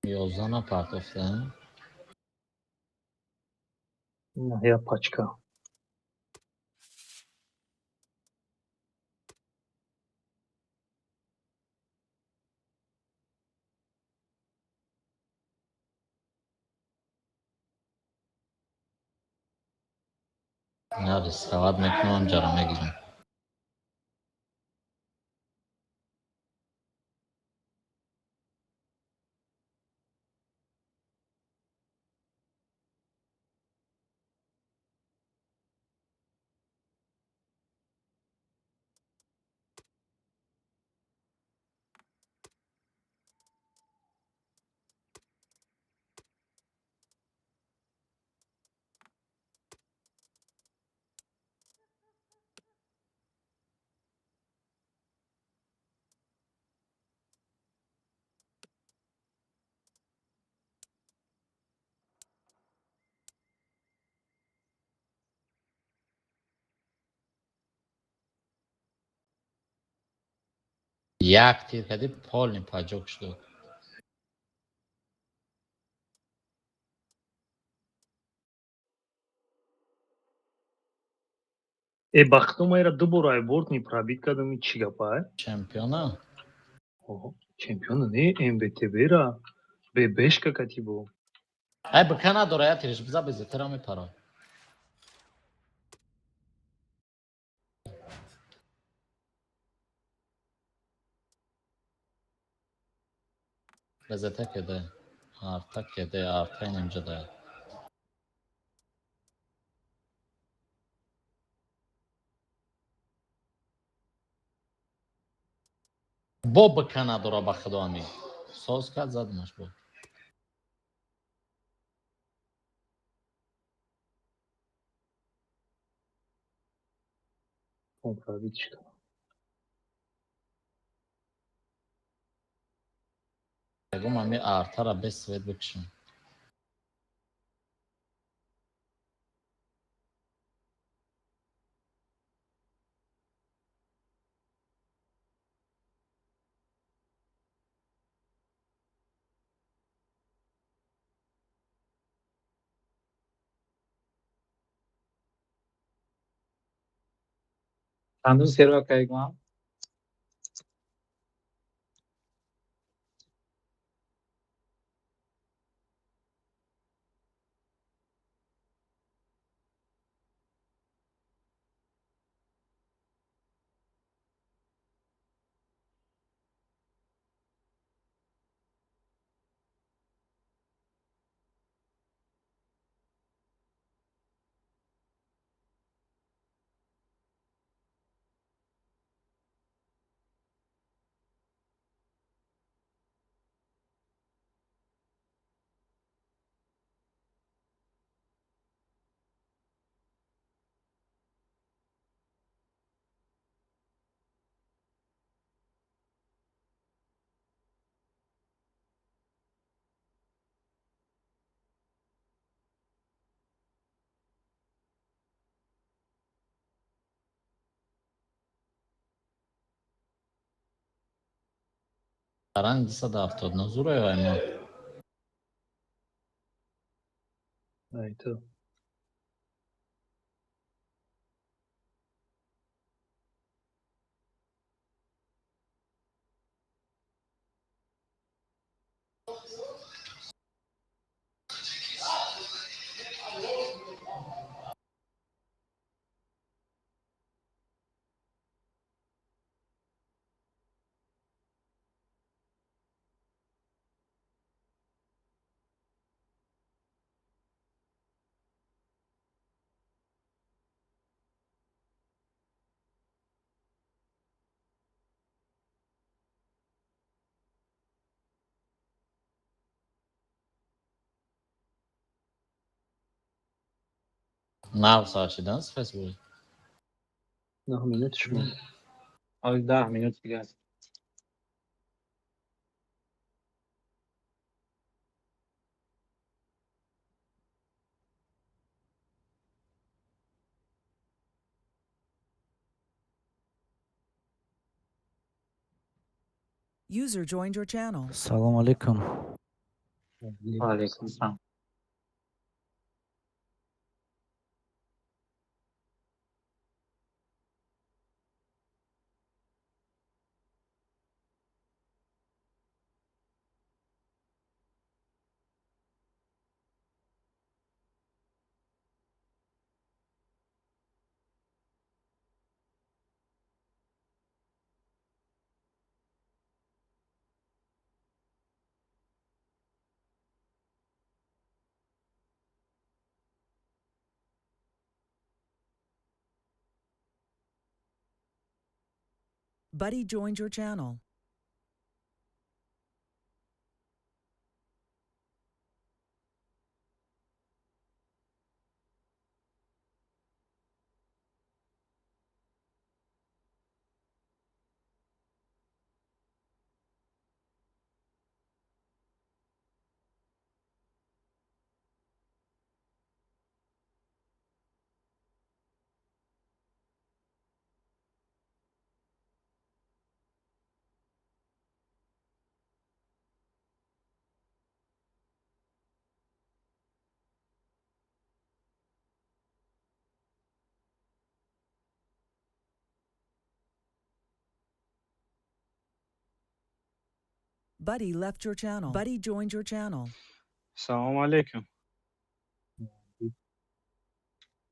11 напартофтем. На, я пачка. На, рисковать мекунам, ҷара мегирам. Як тир кади, полный поджог шуд. Э, бахто майра ду бор ай борт не пробить кардам, и чӣ гапа, ай? Чемпиона? Чемпиона не, МБТБ-ра. ББшка кати бо. Ай, бка надора, я тириш биза, безетера мепара. Безета кеде. Арта кеде, арта инамҷа да. Бо бка надора, ба худо, ами. Соз кард, задмаш бо. Он пробить шуд. Ягом ами артара без свет бикшам. Чандум сервер кайгмам? Ранг 279 зура ё мо. Ай ту. Нав сар шидан фестивал. 9 минут шуд. Ҳоли 10 минут дига аст. User joined your channel. Салом алейкум. Ва алайкум ассалом. Buddy joined your channel. Buddy left your channel. Buddy joined your channel. Салом алейкум.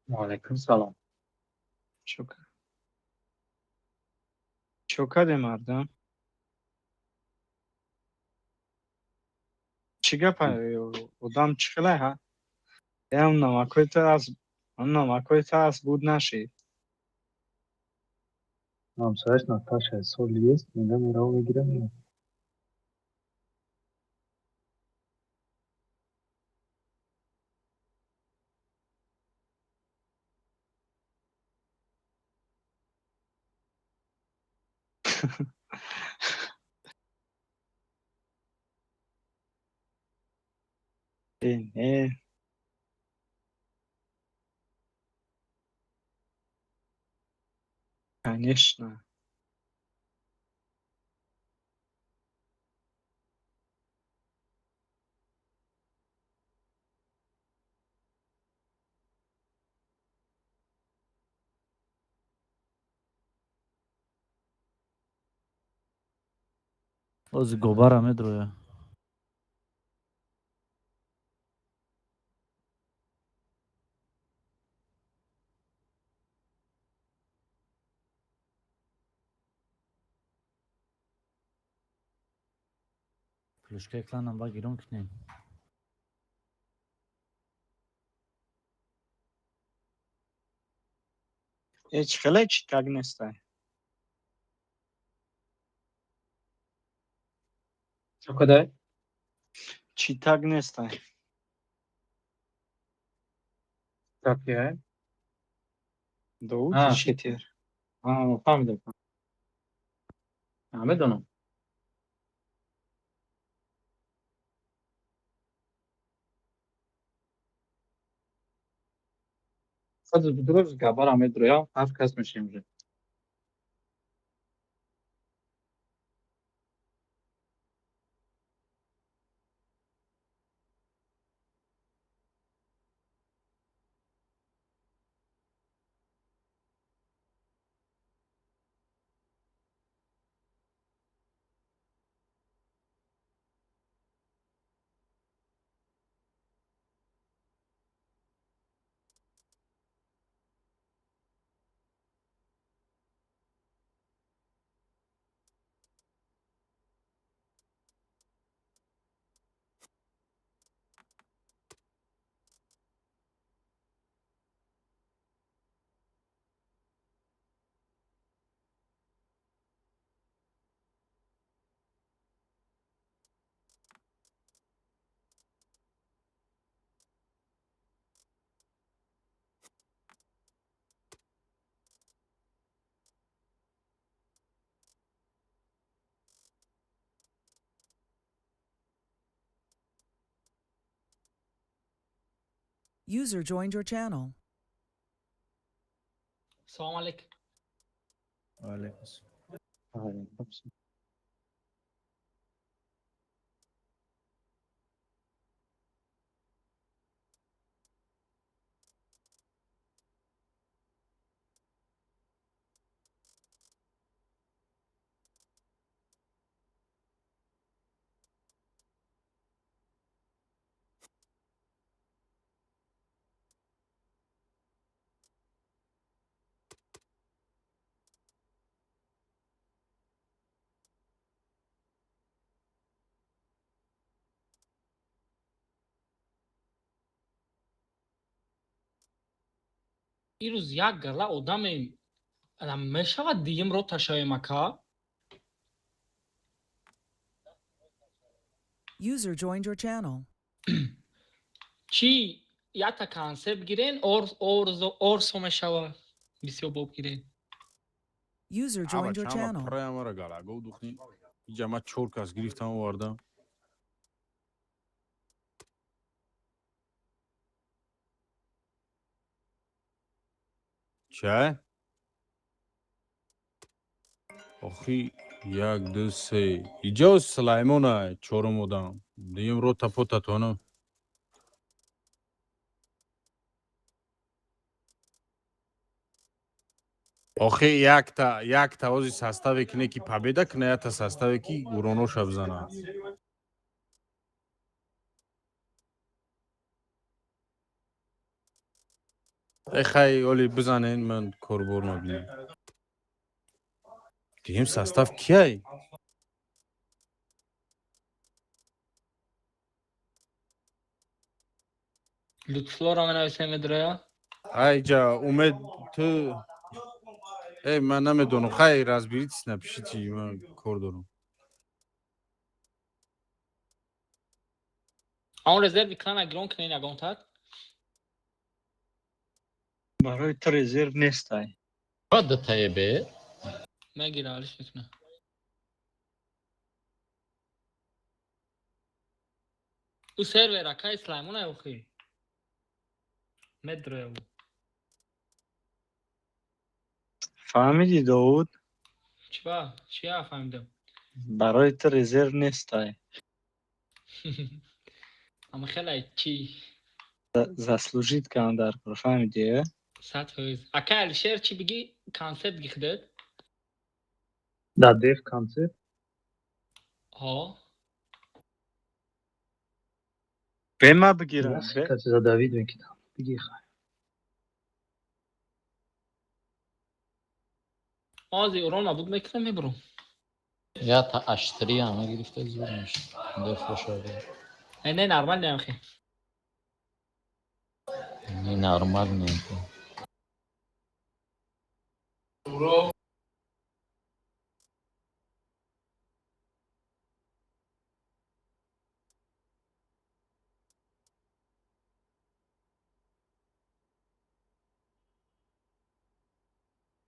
Ва алайкум салом. Чо кардем, мардам? Чӣ гапа, одам чӣ хелай, ҳа? Ям намакои та аст, намакои та аст, буд нашид. Ҳамсояш Наташа сол есть, мега мераву мегирам меоям. Не. Конечно. Ози гобара медроя. Плюшкаи кланам ба гирон кунем. Э, чӣ хелай, чӣ так нестай? Чо кадай? Чӣ так нестай? Так я. Доуд А, читер. А, фаҳмидам. А, медонам. Хозир дуруст гапара медроям, ҳафт кас мешем уже. User joined your channel. Салом алейкум. Ва алайкум ассалом. Ва алайкум ассалом. Ирӯз як гала одаме мешавад, диюм рота шавем, ака. User joined your channel. Чӣ, якта концепт гирен, орсо мешава, бисёр боб гирен. User joined your channel. Праямара галагов духни. Иҷа ма чор кас гирифтам, овардам. Чай? Охи, як, ду, се. Иҷо Сулаймона чорум одам. Дуюм рота потатона. Охи, якта ози составе кине ки победа кина, якта составе ки уроноша бизана. Э, хай, оли бизанен, ман корбор мабинам. Дуюм состав кияй? Лютфлора менависем, медроя. Айҷа Умед, ту э ман намедонам, хай, разберитесь, напишите, ман кор дорам. Он резерви клана гирон кунен ягонтат. Барои ту резерв нестай. Ба дутае бе. Мегира, алиш мекуна. Ӯ сервер акаи Сулаймон охи. Медроя ӯ. Фаҳмидӣ, Довуд? Чиба? Чия фаҳмидам? Барои ту резерв нестай. Ама хелай чӣ? Заслужить кардам дар кор, фаҳмидӣ, э? 100%. Акай Алишер, чӣ бигӣ, концепт гихдед? Да, деф концепт. Ҳо. Бема бигирам. Каси за Давид мекидам. Биги, хай. Ози урон набуд мекунам, мебурам. Я та аштри ҳама гирифта, зур мешад. Деф бошад. Э, не, нормал не охи. Не нормал не.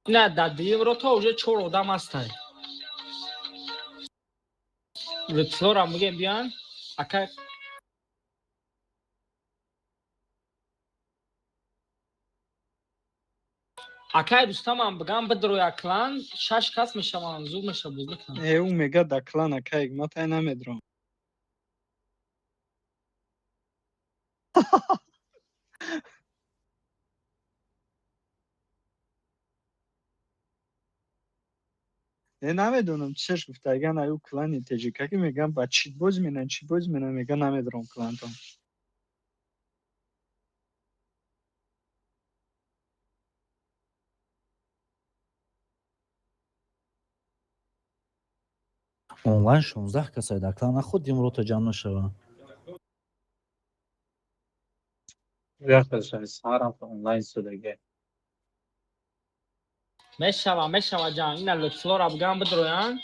На, дар дуюм рота уже чор одам ҳастай. Лютфлора мегем, биён. Акай Рустамам бигам, бидроя клан, шаш кас мешаванд, зуд меша, боз мекунам. Э, ӯ мега да клан, акай, ма тай намедром. Э, намедонам, чиш гуфта, агар аю клани теҷика ки мегам, ба чит боз менан, чит боз менан, мега намедром клантон. Онлайн 16 касай, дар клан наход дим рота ҷамъ нашава. Сарам онлайн судаге. Мешава, мешава ҷан, ина Лютфлора бигам, бидроян.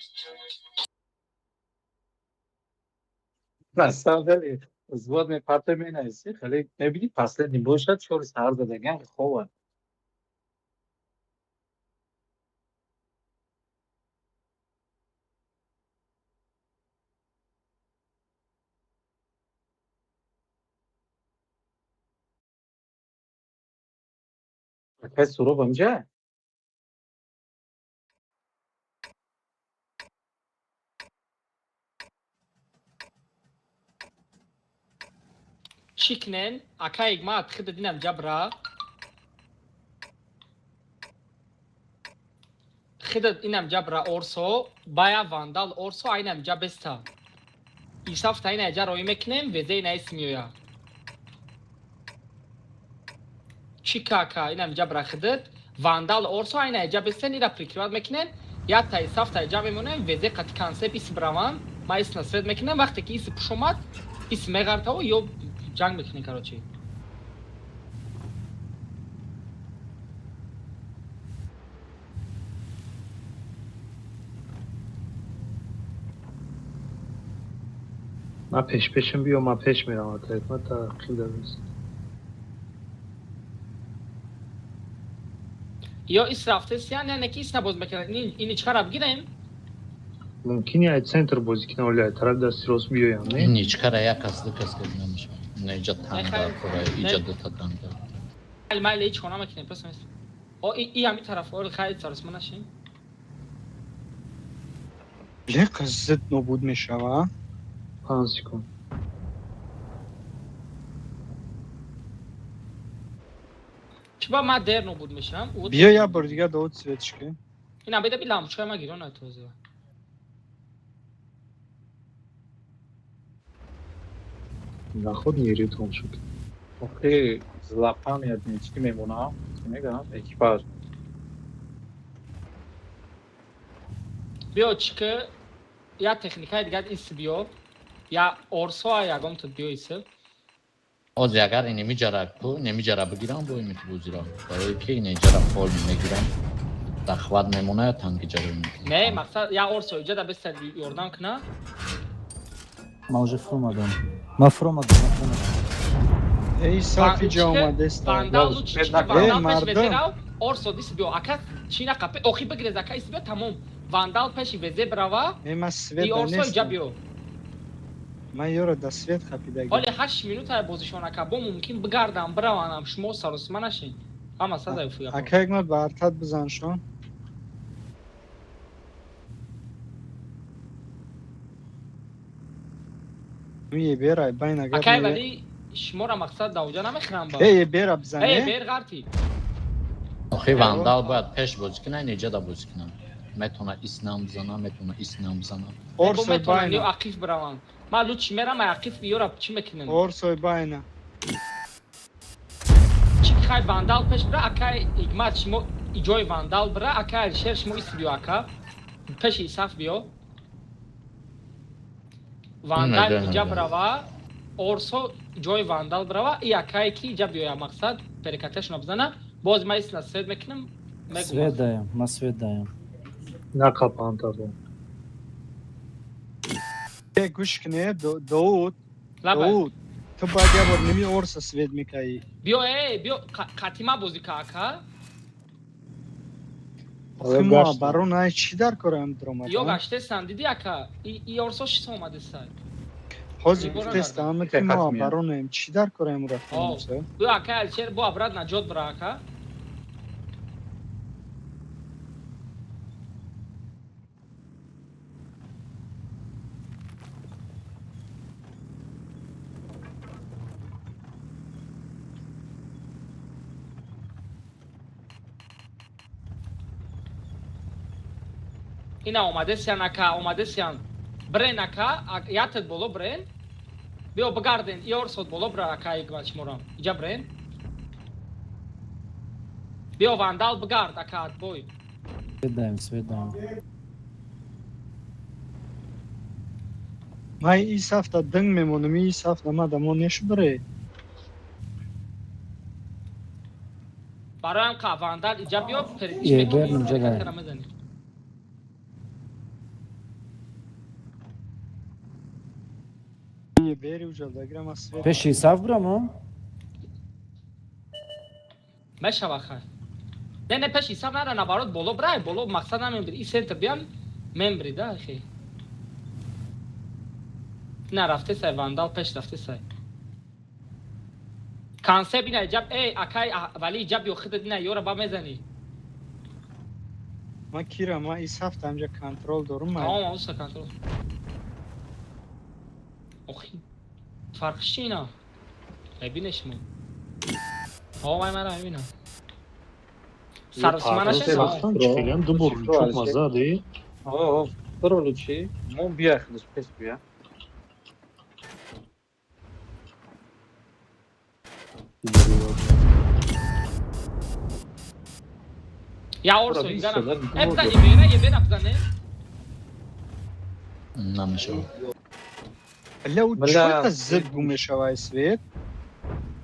На самом деле, взвод мепарта, менависи, хеле мебини, последний бошад, чори саҳар задаган хова. Акай Суроб амҷа? Чӣ кунен, акай, ма хида динам ҷабра. Хида инам ҷабра орсо, бая вандал орсо айнам ҷа беста. Исафта ина ҷа роӣ мекунем, везе ина ис меоя. Чӣ кака, инам ҷабра хидит, вандал орсо айна ҷа бестен, ира прикрывать мекунем, якта исафта ҷа мемонем, везе қати концепт ис браван, ма ис насвет мекунем, вақте ки иси пушомад, ис меғартаво ё ҷанг мекунем, короче. Ман пешпешам биё, ман пеш мерам, ата ман та қилда нест. Ё ис рафтесиян, яъне ки ис набоз мекунад. Ини чикара бигирем? Мумкин ай центр бозӣ кунам, оли ай тараф дасти рост биёям, не? Ин ничкара як кас, ду кас ки намешавад. Не, иҷа танг Не, хай. дар кора, иҷа дута танг дар. Майли, майли, ҳеҷ хона мекунем, пас нест. О, и ҳами тараф, оли хай саросма нашин. Леқа зид нобуд мешава. 5 секунд. Чӣ ба ман дер нобуд мешавам? Биё як бор дига Довуд светш ки. Ина беда би лампочкаи ма гирона тоза. Наход неритон шуд. Охи злапамят чӣ мемонам? Чӣ мегӯям? Экипаж. Биё чӣ ки я техникаи дигар ис биё. Я орсоа ягон тут биё ис. Ози агар инемиҷара ку, инемиҷара бигирам, бо ими бозиро. Барои ки инеҷара фол мегирам. Захват мемона ё танги ҷаро мекунам. Не, мақсад я орсо иҷа да беста ёрдам куна. Ман уже фуромадам. Ман фуромадам, ман фуромадам. Эй, сафи ҷа омадеста. Вандал лучи чӣ ки Э, вандал пеш мардум. везерав, орсо дис биё. Ака чӣ нақапе, охи бигирез ака ис биё тамом. Вандал пеши везе брава, Э, ман и свет орсо иҷа нестам. биё. Ман ёро да свет хапидаги. Ҳоли 8 минута бозишон ака, бо мумкин бигардам, бираванам, шумо саросима нашин. Ҳама сазай фуя. Ака як мар ба артат бизан шон. Ебера байн агар. Акай вали шуморо мақсад давҷа намехӯрам ба. Э, ебера бизан. Э, бер ғарти. Охи вандал бояд пеш бозӣ кунад, инеҷа да бозӣ кунад. Метавона иснам бизана, метавона иснам бизана. Орсой метавонам ё байна. ақиф биравам. Ман лучи мерам, ай ақиф ёра чӣ мекунем? Орсой байна. Чӣ хай вандал пеш бира, акай ҳикмат шумо иҷои вандал бира, акай Алишер шумо ис биё ака. Пеши исаф биё. Вандал Не, иҷа не. бирава, орсо ҷои вандал бирава, и акае ки иҷа биёя мақсад перекаташона бизана. Боз ман исна свет мекунам, мегӯм. Свет даем, ман свет даем. Нақапан табо. Э, гӯш кне, Довуд, Лабай. Довуд. Ту бояд як бор ними орса свет мекаи. Биё, э, биё, қатима бозӣ ка ака. Охи мо барон ай чӣ дар кораам дромад? Ё гаштесан, диди ака, и орсо шита омадеса. Ҳозир Нигоҳ гуфтестам накардам. ки мо Хатмия. баронаем чӣ дар кораем рафтем О. орса? Биё ака Алишер, бо обратно ҷод бира ака. Ина омадесиян ака, омадесиян. Брен ака, ятед боло брен. Биё бигарден, и орсот боло бира ака игват шуморам. Иҷа брен. Биё вандал бигард ака атбой. Свет даем, свет даем. Ман ин сафта динг мемонам, ин сафта ма дамон нешубре. Бароям ка вандал иҷа биё, Е, бернам ҷага. мезанӣ. Бери уҷа дагира ма свет. Пеши саф бирам, о? Мешава хай. Не, не, пеши ҳисаб нара, наоборот боло брай, боло мақсад намембри. И центр биям мембри да, хе. На рафте сай вандал пеш рафте сай. Концепт ина иҷаб, эй, акай вали иҷаб ё хидат ина ёра ба мезани. Ман кира, ман ин сафта ҳамҷа контрол дорум. Ман Тамом, уста контрол. Охи. Фарқш чи ина? Мебинеш мо. Ҳо, ман мара мебинам. Саросима нашин? Рафтан чӣ хелиам ду бор лучок мазад, э? О, туро лучи. Мо бия худаш пеш бия. Я орсо Туро иганам. бисёр, Э, бизан, ебера, ебера бизане. Намешавад. Ля у Бля, чӯта зид гум мешава ай свет?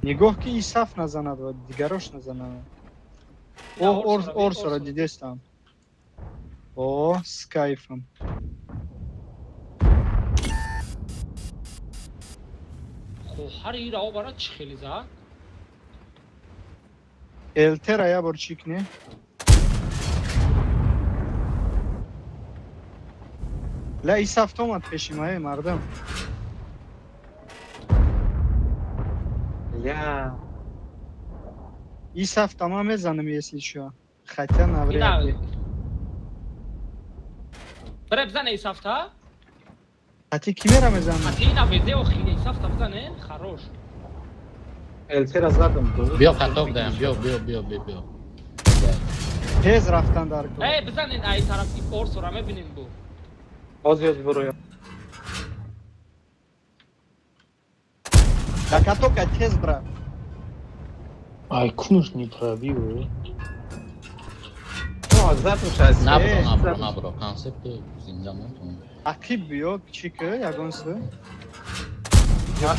Нигоҳ ки ин саф назанад ва дигарош назанад. Я О, орсора, би, орсора орсора. дидестам. О, с кайфом. Хоҳари ира обара чӣ хеле зад? Элтера я бор чӣ кне? Ла ис автомат пеши мае мардам. Я. Ис автома мезанам, если чё. Хотя навряд ли. Бре бизане ис авта? А ти ки мера мезанам? А ти ина везе охире ис авта бизане? Хорош. Элтера задам. Биё каток даям, биё, биё, биё, биё, биё. Тез рафтан дар кор. Э, бизанен ай тараф орсора мебинем бу. Ҳозир ёз буроя. Да катока тез бра. Ай, кунуш не пробил, э. Задам шаст. Набро, набро, набро. Концепти зинда монтон. Ақиб биё, чӣ ки, ягон су.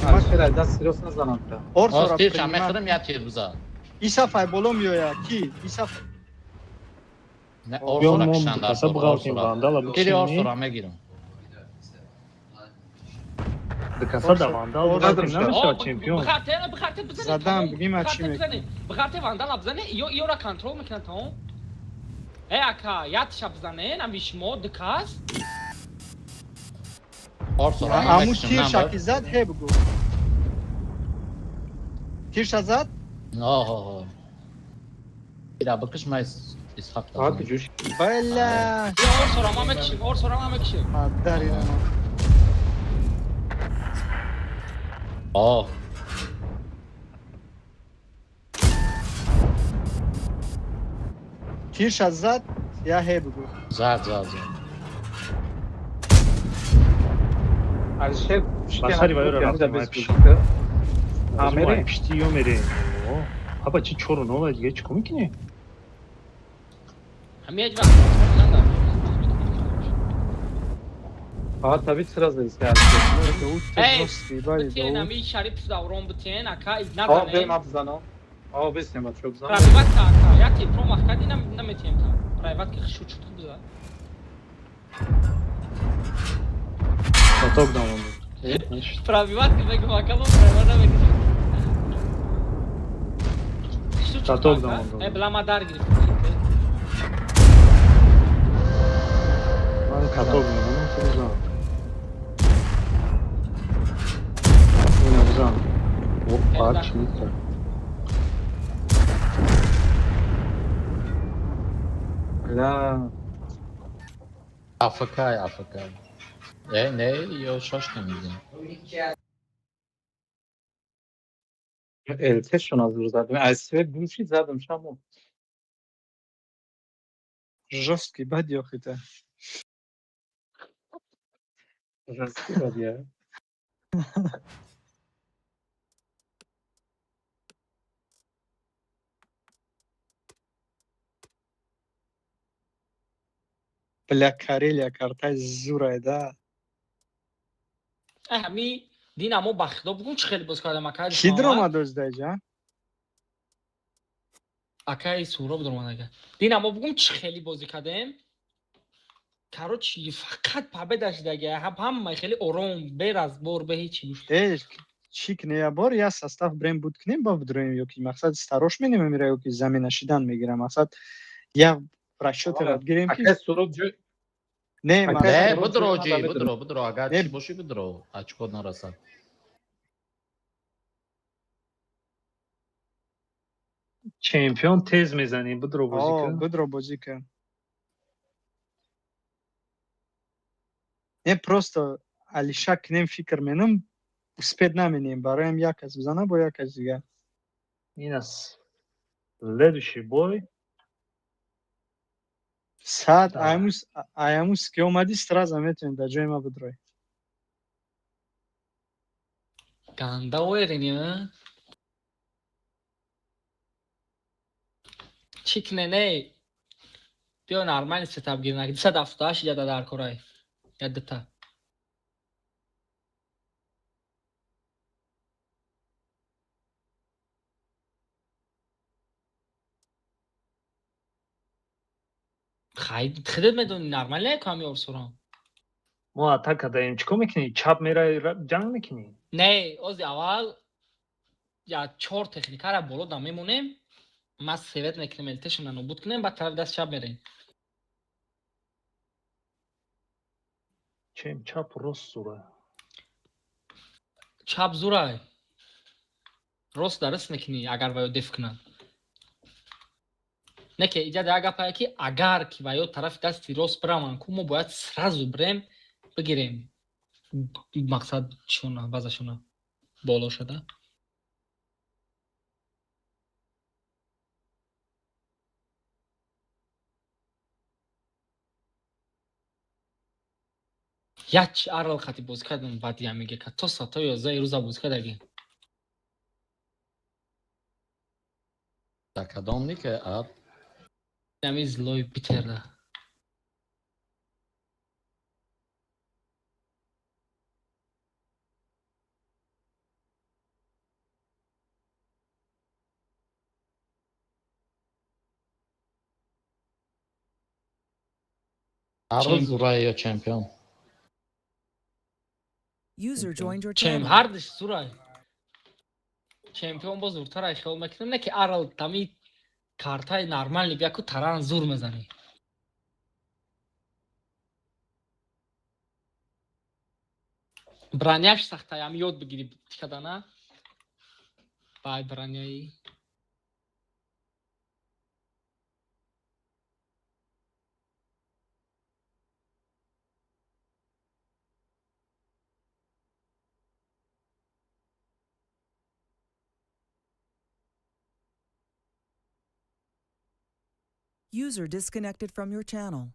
Алишер даст сирос назанам та. Орсора Оз тирша принимат. мехӯрам, я тир биза. Исаф ай боло меоя, ки? Исаф Не, Биё орсора мо кишан дар каса кор, буғалтем, орсора. вандала Тири бикшем. орсора мегирам. Дикаса да вандал буғалтем намешавад чемпион. Бихарте, бихарте бизане. Задам, тамом. бигим, а чӣ Бихарте бизане. Бихарте вандала бизане, ё ёра контрол мекунан тамом. Э ака, ятша бизане, нами шумо дикас. Орсора аму мекушам, тирша набр. ки зад, ҳе бугу. Тирша зад? Оҳо. Ира бикиш, ман Исҳақ Ҳа дазам. ҷӯш. Бала! Ё орсора ма мекушим, орсора ма мекушим. Падари ма. Оҳ. Тирша зад, я ҳе бугу. Зад, зад, зад. Алишер Ба сари вайора рафтем, ай пиши. Амери? Пишти ё мерем. Аба чи чору нола дига чӣ кор мекунӣ? Ҳами ҳеҷ вақт контрол надам. Ҳа таби сразу иси Алишер. Эй, Жёсткий, бали, Битен Дауд. ами Шариф даврон битен, ака Ҳа назане. бем абзано. Ҳа бесем бачо бзан. Прайват ка ака, яке промах кади наметием та. Прайват ки хшу чут биза. Каток дамон. Прайват ки мегум ака мо прайват намекунем. Хшу чут. Каток ака. дамон. Э бла ма дар гирифт. Ман каток мемонам, ту бизан. Ина бизан. Опа, чӣ мекард? Ла. АФК, АФК. Э, не, ё шош намедим. Элтешон аз рӯ задам. Аз свет гӯши задам шамо. Жёсткий, бади охита. Жёсткий бадия. Бля, Карелия картай зурай, да. Э ҳами дина мо ба худо бугум чӣ хеле боз кардам ака. Ки дромад оздаҷа? Акаи Суроб дромад ака. Дина мо бугум чӣ хеле бозӣ кардем. Короче, фақат победа шидаги. Ҳама хеле ором, бе разбор, бе ҳеҷ гӯш. Э, чӣ кне, я бор я состав брем буд кнем ба будроем ёки мақсад старош менем мера ёки замена шидан мегирам. Мақсад я расчёт гирем ки Ака Суроб ҷо не Ака- мақсад Не, Суроб будро, ҷо ҷи, намедонам. будро, будро, агар Не. чӣ бошӣ будро, очко нарасад. Чемпион тез мезанӣ, будро бозӣ О, кун. будро бозӣ кун. Не, просто Алиша кнем фикр менам, успеть наменем, бароям як кас бизана бо як кас дигар. Ин аст следующий бой. Сад Да. аймус аямус ки омадӣ сразу метавонӣ дар ҷои ма бидрой. Ганда оерини, а? Чӣ кне не? Биё нормальный сетап гирем. 278 яда дар корай. Я дута. Хай, худат медонӣ нормально ками орсурам. Мо атака даем, чӣ кор мекунӣ? Чап мераи, ҷанг мекунӣ? Не, ози аввал я чор техникара боло да мемонем, ма свет мекунем, ЛТшона нобуд кунем, баъд тарафи даст чап мерем. Чем чап рост зура. Чап зурай, рост дарс мекунӣ, агар ваё деф кунад. Не ки иҷа як гапае ки агар ки ваё тарафи дасти рост бираванд ку, мо бояд сразу бирем бигирем, мақсад чона базашона боло шуда. Як арал хати бозӣ кардем, баъди ҳамиге ка то соатҳои 11 рӯза бозӣ кардагем. Дар кадом нике ад? Ҳами злои Питерда. Арл зурай ё чемпион? User joined your Чем channel. ҳардиш зурай. Чемпион боз зуртарай хиёл мекунем, не ки арал тами картаи нормальный бияку таран зур мезанӣ. Броняш сахтай, ам ёд бигирӣ тикадана. Бай броняи. User disconnected from your channel.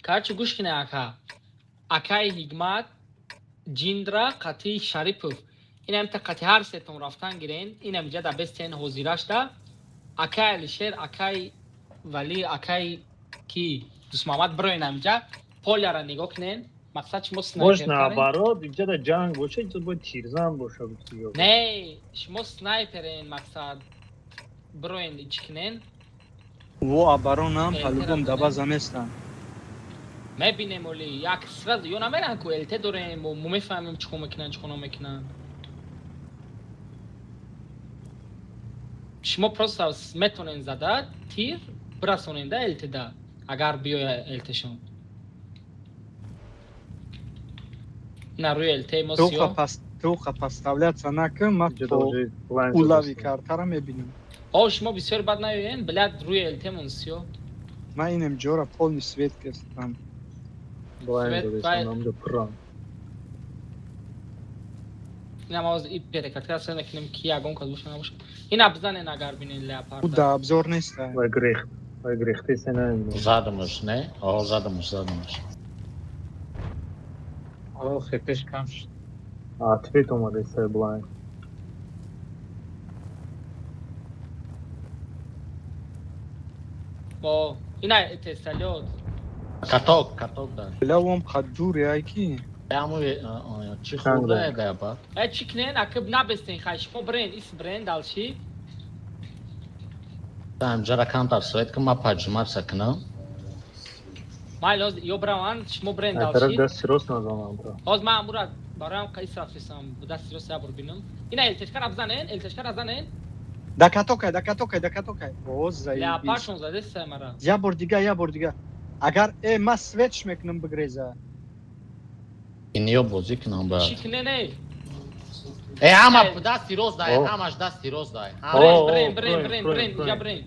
Короче, гӯш кине, ака. Акаи Ҳикмат, Ҷиндра, қатъи Шарипов. Инам та қатъи ҳар сетон рафтан гирен, инам иҷа да бестен ҳозирашда. Акаи Алишер, акаи Вали, акаи ки Дусмамад бироен амиҷа, поляра нигоҳ кунен. Мақсад шумо Бош снайпер. Наоборот, инҷа да ҷанг боша, инҷа бояд тирзан боша. Не, шумо снайперен, мақсад бироен чӣ кунен. Во оборонам ЛТ по-любому ра да кунен. База местан. Мебинем, оли як сразу ё намеран ку, ЛТ дорем, мо мефаҳмем чӣ кор мекунанд, чӣ кор намекунанд. Шумо просто метонен зада тир бирасоненда ЛТда, агар биёя ЛТшон. На рӯи ЛТ мо Тоха сиёҳ. пас тоха поставляться накун, ман то улави картара мебинам. О, шумо бисёр бад наёен, блядь, рӯи ЛТмон сиёҳ. Ман инем ҷора полный свет кардам. Свет, Инам оз и перекатка свет мекунем, ки ягон кас боша набоша. Ина бизанен, агар бинен Ӯ леопарда. да обзор нест. Вай грехт. Вай грехте се намедонам. Задамаш, не? О, задамаш, задамаш. О, хепеш кам шуд. Ответ омаде се блайн. О, ина тесталёт. Каток, каток да. Лавом қаддури ай ки. Аму чӣ хӯрда да ба? Э, чӣ кунен, акиб набестен, хай шумо брен, ис брен далши. Амҷара камтар свет ки ма поджиматься кунам. Майл оз ё браван, шумо брен Ай тараф далши. дасти рост назанам та. Оз ман амура бароям қайс рафтисам, дасти рост ябур бинам. Ина ЛТшкара бизанен, ЛТшкара занен. Да катокай, да катокай, да катокай. О, заебись. Леопардшон задеста мара. Я бор дига, я бор дига. Агар ма светш мекунам бигреза. Иниё бозӣ кунам ба. Чӣ кунен, эй? Э, ҳама дасти рост дай, О. ҳамаш дасти рост дай. О, Брен, брен, о, брен, брен, брен, брен, брен. иҷа брен.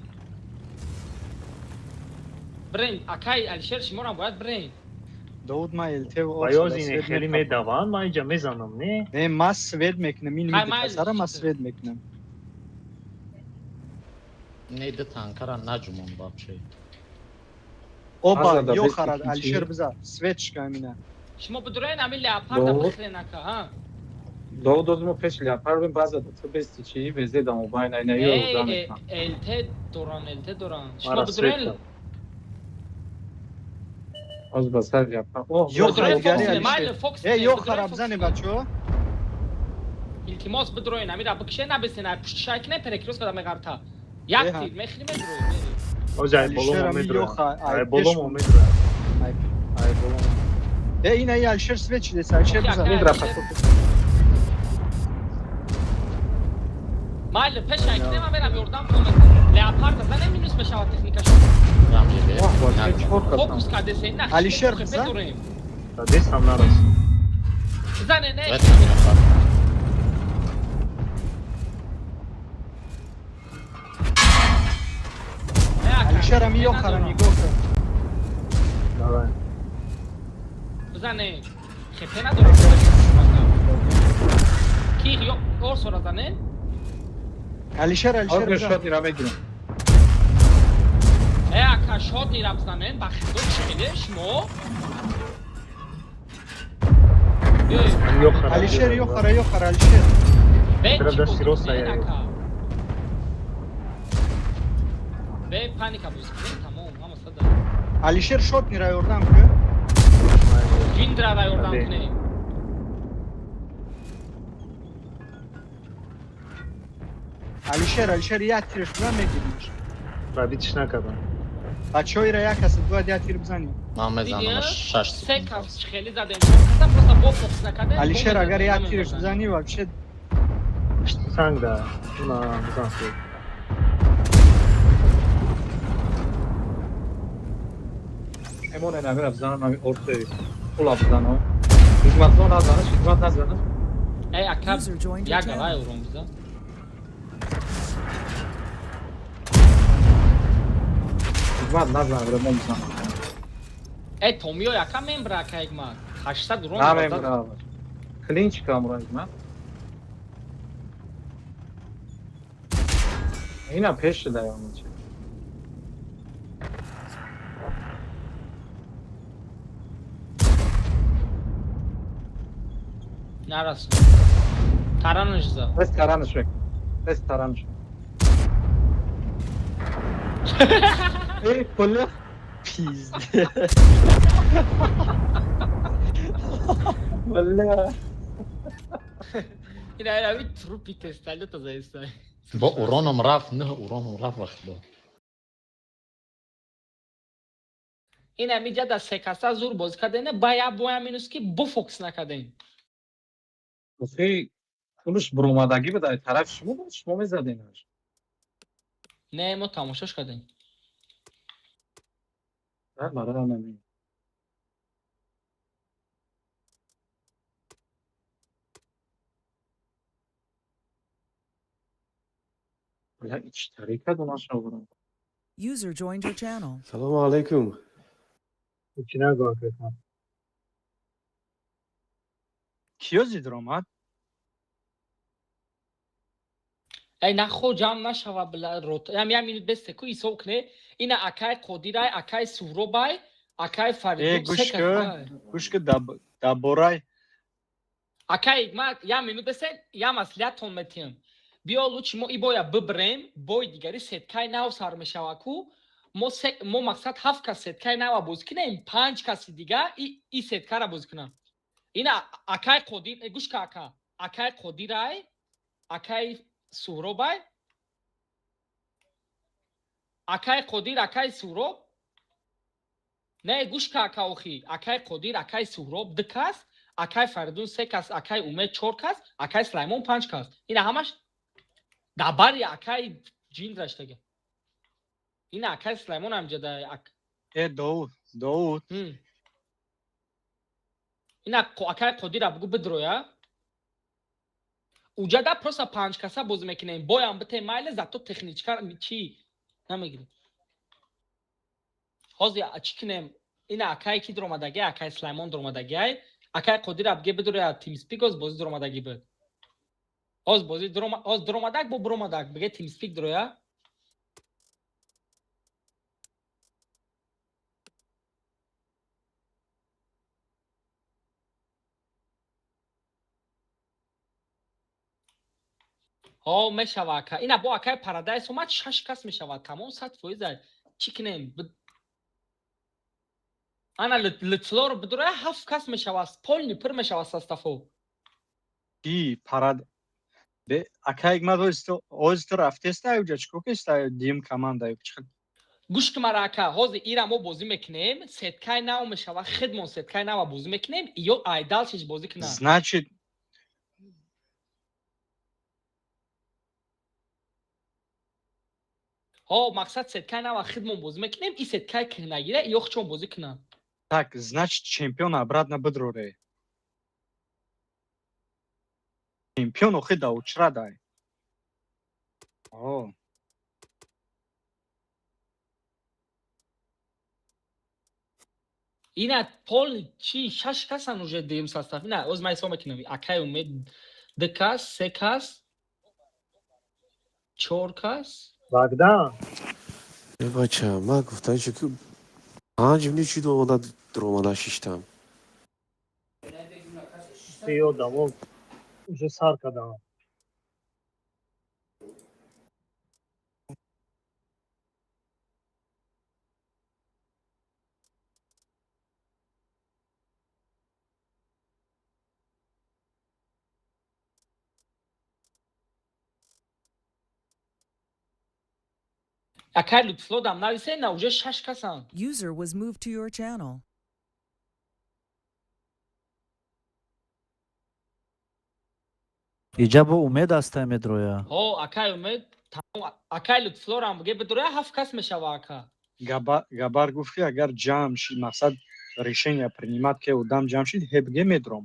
Брен, акай Алишер, шуморам бояд брен. Довуд, ма ЛТ Вай оз ине хели медаванд, ман инҷа мезанам, не? Не, ма свет мекунам, ин Хай, майл, мидикасара ма чӣ? свет мекунам. Не, ду танкара наҷумон вообще. Оба, Азада, ё бес харад, кичи. Алишер биза, светшка амина. Шумо бидурен ами леопарда Довуд. бихрен, ака, ҳа? Довуд, оз мо пеш леопард бим, баъза ту бести чи везе да мобайн ай на ё Эй, ёрдам э, мекунам. ЛТ доран, ЛТ доран. Шумо Мара свет бидурен кардам. Оз ба сар леопард. О, Ё бидурен харигари Фокс, Алишер. майл Фокс. Э, ё бидурен хараб Фокс. зане, бачо. Илтимос, бидуроен, амира бикше набесен, ай пушти шай кине перекрёст када меғарта. Як Эҳа. тир мехри медурои, мери. Оз ай Алишер боломо ами ё медроям. ха, Ай ай боломо пеш. медроям. Ай. Ай боломо. Э, ина и Алишер свет чидеса, Алишер Окей, биза. акай. Мидра пасо. Майл пеш шай кине ма мерам ёрдам кунам. Леопарда зане, минус мешавад техникашон. Рамжи бе. Оҳ, бача чор касам. Фокус кадесен, на. Алишер, бизан? Дорем. Та дестам нарасид. Зане, не. Свет мекунам ба. Не, ака, Алишер ами ё не хара надорам. нигоҳ кун. Давай. Бизане. Хепе надорам. Ки ё орсора занен? Алишер, Оз Алишер ме биза. шот ира мегирам. Э, ака, шот нира бизанен, ба хидо чӣ меле шумо? Ё, Ё хара. Алишер ё хара, ё хара, Алишер. бе Тараф чӣ дасти бозӣ рост кунен, ая. ака? Бе паника бозӣ кунен, тамом, ҳама сада. Алишер шот нира ёрдам кун. Гиндрара ёрдам Бале. кунен. Алишер, Алишер, як тирш бизан, мегириш. Пробитиш накардам. Бачо, ира як каса бояд як тир бизани. Ман мезанам Дидӣ? 6 Се секунд. кас хеле задем. Каса просто бо фокус накардем. Алишер, бо агар мезадем, як тирш намемурдем. бизани, вообще Санг да. Уна бизан свет. Эмон намира бизанам ами орте. Ула бизанам. Хизматно назанаш, хизмат назанам. Эй, ака, User joined your як channel. галай урон бизан. Хизмат назанам, ремон бизанам. Эй, Томио, яка мембра, ака, егма. 800 урон. На мембра. Клинч камра хизмат. Ина пеш шуда ямон чи. Нарас. Таранаш за. Бес таранаш мек. Бес таранаш. Эй, бля. Пизде. Бля. Ина ина ви трупи тесталюта заеста. Бо уроном рафт, не уроном рафт вақт бо. Ина миҷа да се каса зур бозӣ кардем, ба я боя минус ки бо фокус накардем. Охи, пулш буромадагӣ буд, ай тарафи шумо буд, шумо мезаденаш. Не, мо тамошош кардем. Барои намин. Бля, ич тарика донаша бурам. User joined your channel. Салому алайкум. Чӣ нагӯ акакам? Киё зидр омад? Эй, нахо ҷамъ нашава, бля, рот. Ям я минут бесте ку ҳисоб кне. Ина акай Қодирай, акай Суҳробай, акай Э, Фаридун, гӯш се кас. кун, гӯш кун, даборай. Акай, ма я минут бесте, я маслиҳаттон метиҳам. Биё лучи мо и боя бибирем, бои дигари сеткаи нав сар мешава ку. Мо се, мо мақсад ҳафт кас сеткаи нава бозӣ кунем, панҷ каси дига и сеткара бозӣ кунам. Ина акай Қодир, гӯш ка ака. Акай Қодирай, акай Суҳробай, акай Қодир, акай Суҳроб. Не, гӯш ка ака охи. Акай Қодир, акай Суҳроб ду кас, акай Фаридун се кас, акай Умед чор кас, акай Сулаймон панҷ кас. Ина ҳамаш дар бари акай ҷин раштага. Ина акай Сулаймон ҳамҷа да Э, Довуд, Довуд. Ина акай Қодира бугу бидроя. Уҷада просто панҷ каса бозӣ мекунем. Боям бите майле, зато техничка чӣ намегирем. Ҳозир чӣ кунем? Ина акай ки дуромадагӣ, акай Сулаймон дуромадагӣ, акай Қодира буге бидроя TeamSpeak оз бозӣ дуромадагӣ буд. Оз бозӣ дурома, оз дуромадак бо буромадак, биге TeamSpeak дуроя. Ҳо, мешава ака. Ина бо акай Парадайс омад, шаш кас мешавад. Тамом 100%. Чӣ кунем? Ана Литфлоро бидуроя ҳафт кас мешавад. Полный пур мешавад составҳо. Ки парад бе акай мад оз ту рафтеста уҷа чико кеста дим команда чӣ? Гӯш ки мара ака, ҳозир ира мо бозӣ мекунем, сеткаи нав мешавад, хидмон сеткаи нава бозӣ мекунем, ё айдалшиш бозӣ кунад. Значит, Ҳо, мақсад сеткаи нава хидмон бозӣ мекунем, и сеткаи кӯҳнагира ё хчон бозӣ кунад. Так, значит, чемпион обратно бидроре. Чемпион охи да учра дай. О. Ина полный чи шаш касан уже дуюм состав. Ина оз ман ҳисоб мекунам. Акай Умед ду кас, се кас, чор кас. Богдан, Э, бача, ман гуфтам ки 5 минут шуд омада дуромада шиштам. Се одамо уже сар кардам. Акай Лутфлодам нависе, на уже шаш касан. User was moved to your channel. Иҷа бо Умед аста медроя. Ҳо, акай Умед, тамом, акай Лутфлорам буге бидуроя ҳафт кас мешава ака. Габар гуфт ки агар ҷамъ шид, мақсад решение принимать ки одам ҷамъ шид, ҳе биге медром.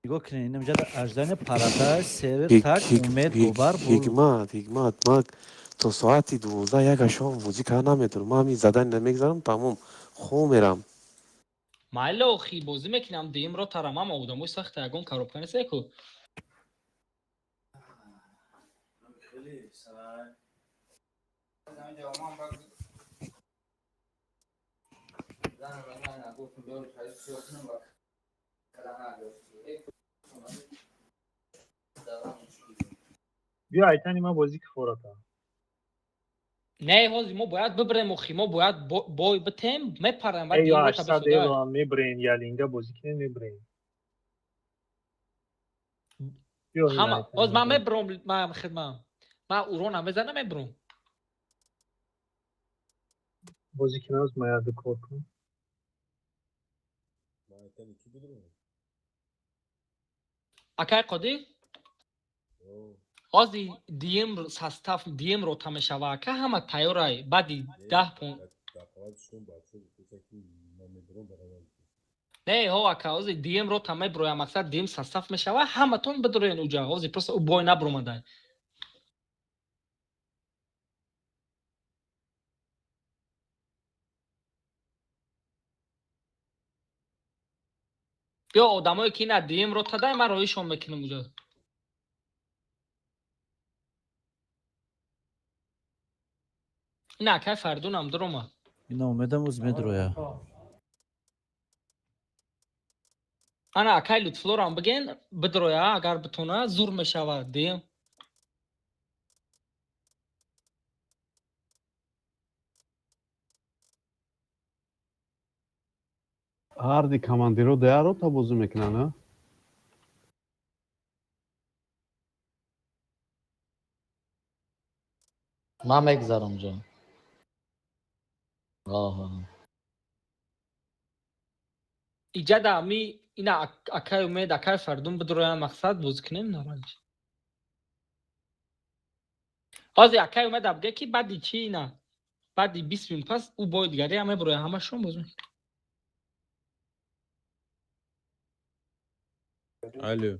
Нигоҳ кунед, инамҷа аждани Парадайс, сервер так, Умед, Гобар, бо Ҳикмат, ҳикмат, ман то соати 12 як ашом бозӣ карда наметавонам. Ман ҳамин задани намегзарам, тамом, хоб мерам. Майли охи, бозӣ мекунам, дуюм ро тарамам, одамои сахта ягон коробка нест ку. Биё айтани ман бозӣ ки фората. Не, ҳозир мо бояд бибирем охи, мо бояд бой битем, мепарем баъд Э, ё дуюм рота 800 бисода. евро ҳам мебирем, ялинга бозӣ кунем мебирем. Биё ин Ҳама, айтани ҳоз ман ман. мебиром, ман хидмам. Ман урона мезанам, мебиром. Бозӣ кунам, ман як кор кунам. Акай Қодир, ҳози дием состав, дием рота мешава, ака, ҳама тайёрай, баъди 10 пун. Не, ҳо, ака, ҳози дием рота меброя, мақсад, дием состав мешава, ҳаматон бидроен уҷа. Ҳози просто ӯ бой набуромадай. Ё одамое ки ина дием рота дай, ман роишон мекунам уҷа. Ина акай Фардунам дуромад. Ина омедам, оз медроя. Ана акай Лутфуллорам биген, бидроя, агар битона, зур мешавад дием. Ҳарди командиро даяро та бозӣ мекунанд, а? Ман мегзарам ҷон. Оҳо. Иҷада ами ина акай Умед, акай Фардун бидроян, мақсад, бозӣ кунем нормально. Ҳозир акай Умед абге ки баъди чи, ина баъди 20 минут пас ӯ бой дигаре ҳам меброя, ҳамашон бозӣ мекунем. Алло.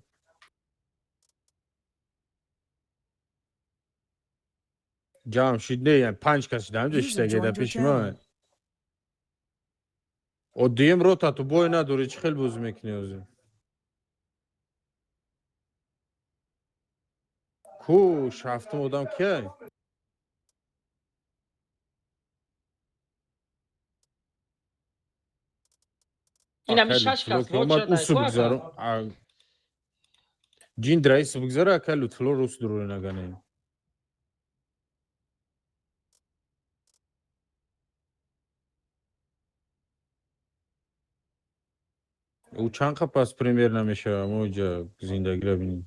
Ҷамъ шид, не, панҷ кас шида ҳамҷо User шиштагеда joined your пеши ман. channel. О, дуюм рота ту бой надорӣ, чӣ хел бозӣ мекунӣ ҳозир? Ку шафтум одам кияй? Ина ми Акай шаш Лутфулло кас ки омад, вот шуда, усу ку ака. бигзарон. Ҷин раису бигзара, акай Лутфулло рус дуруре нагане. Ӯ чанд қа пас премьер намешава, мо иҷа зиндагиро бинем.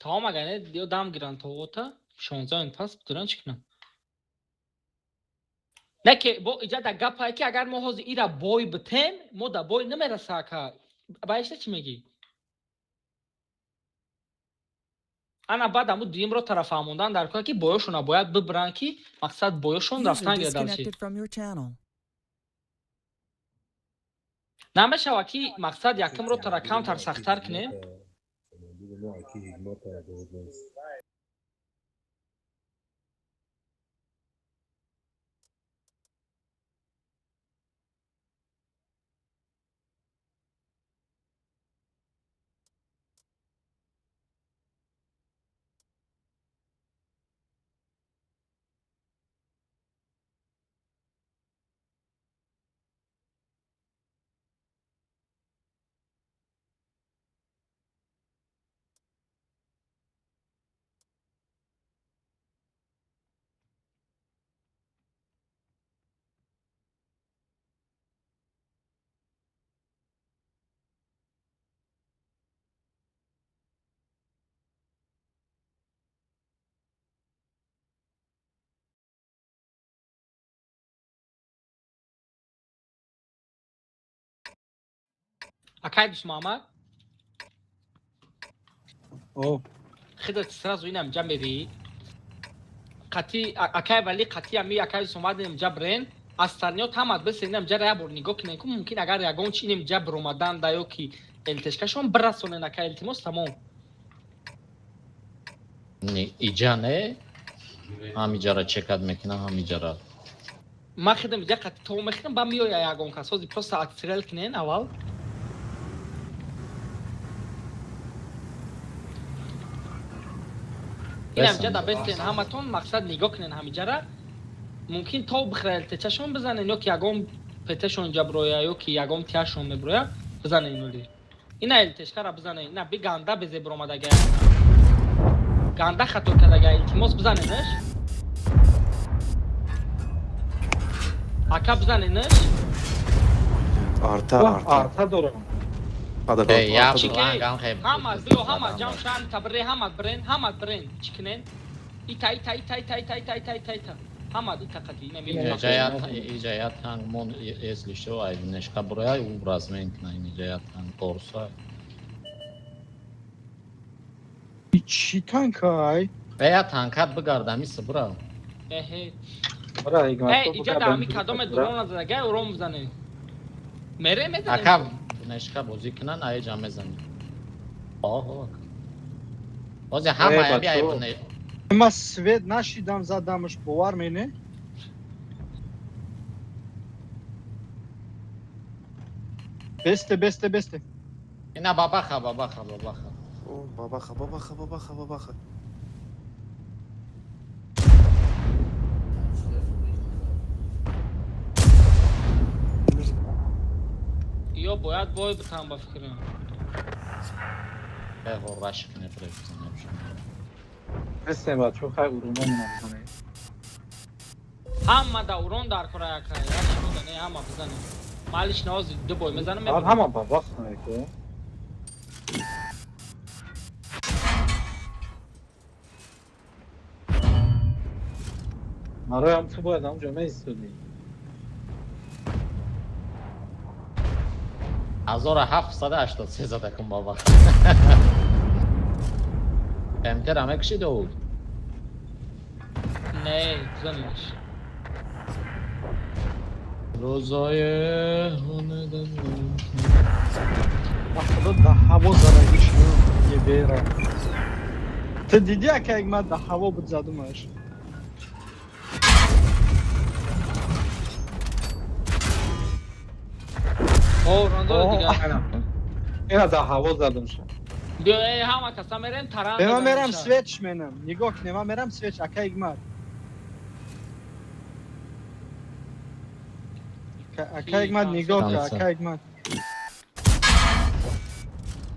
Тамом, агар не, ё дам гиранд то ота 16 минут пас бидуранд, чӣ кунам? Не ки бо иҷа да гапае ки агар мо ҳозир ира бой битем, мо да бой намераса, ака. Баишта чӣ мегӣ? Ана баъд аму дуюмро тарафаҳмондан дар кора ки боёшона бояд бибиранд, ки мақсад боёшон User рафтан гирад чи. disconnected from your channel. Намешава ки мақсад якумро тара камтар сахттар кунем. Акай Дусмуҳаммад. О. Хидат сразу инам ҷа мерӣ, қати акай Вали, қати ами акай Дусмуҳаммад инам ҷа брен, остальные ҳамат бис инам ҷа як бор нигоҳ кунен, ку мумкин агар ягон чи инам ҷа биромадан да ё ки ЛТшкашон бирасонен, ака, илтимос, тамом. Не, иҷа не, ҳамиҷара чекат мекунам, ҳамиҷара. Ман хидам иҷа қати то мехӯрам, ба меоя ягон кас. Ҳозир просто отстрел кунен аввал. Инам ҷа да бестен ҳаматон, мақсад, нигоҳ кунен ҳамиҷара, мумкин то бихӯра ЛТчашон бизанен ё ки ягон ПТшон ҷа бироя ё ки ягон тияшон мебироя, бизанен. Оли ина ЛТшкара бизанен, ина би ганда безе биромадага. Ганда хато кардага, илтимос бизаненаш. Ака бизаненаш. Арта, арта. Арта дорам. Ҳама биё, ҳама ҷамъ шан, табре, ҳама брен, ҳама брен. Чӣ кунен? Ита, ита, ита, ита, ита, ита, ита, ита, ита. Ҳама ита қати ина мебинам. Иҷа я танк мон, если что, ай внешка буроя, у размен кна, иҷа я танк орса. Чӣ танкай? Я танкат бигард, ами сибра. Эҳе. Бара, Эй, иҷа да ами кадоме дрона задага, урон бизане. Мере мезанем. Ака внешка бозӣ кунан, аиҷа мезанем. Оҳо. Бози ҳама ами ай Ма свет нашидам, задамаш, бовар мене? Бесте, бесте, бесте. Ина бабаха, бабаха, бабаха. О, бабаха, бабаха, бабаха, бабаха. Ё бояд бой битам ба фикрам. Э, раш кне пребизанем. Бесте бачо, хай уруно мезанем. Ҳама да урон дар кора яка. Як шуда не, ҳама бизанем. Малиш навози ду бой мезанем. Ҳама бабаха меку. Мароям ту бояд ҳамҷо меистодӣ. 1783 зада кун баба. МТ ра мекуши Довуд? Не, бизанеш. Рӯзои Ба худо да ҳаво задагиш ебера. Ту дидӣ ака ма да ҳаво буд задумаш? О, рондо дига. Ина да ҳаво задум ша. Биё, эй, ҳама каса мерем таран. Ма мерам свеч менам. Нигоҳ кунем, ма мерам свеч ака Игмат. Ака Игмат нигоҳ кун, ака Игмат.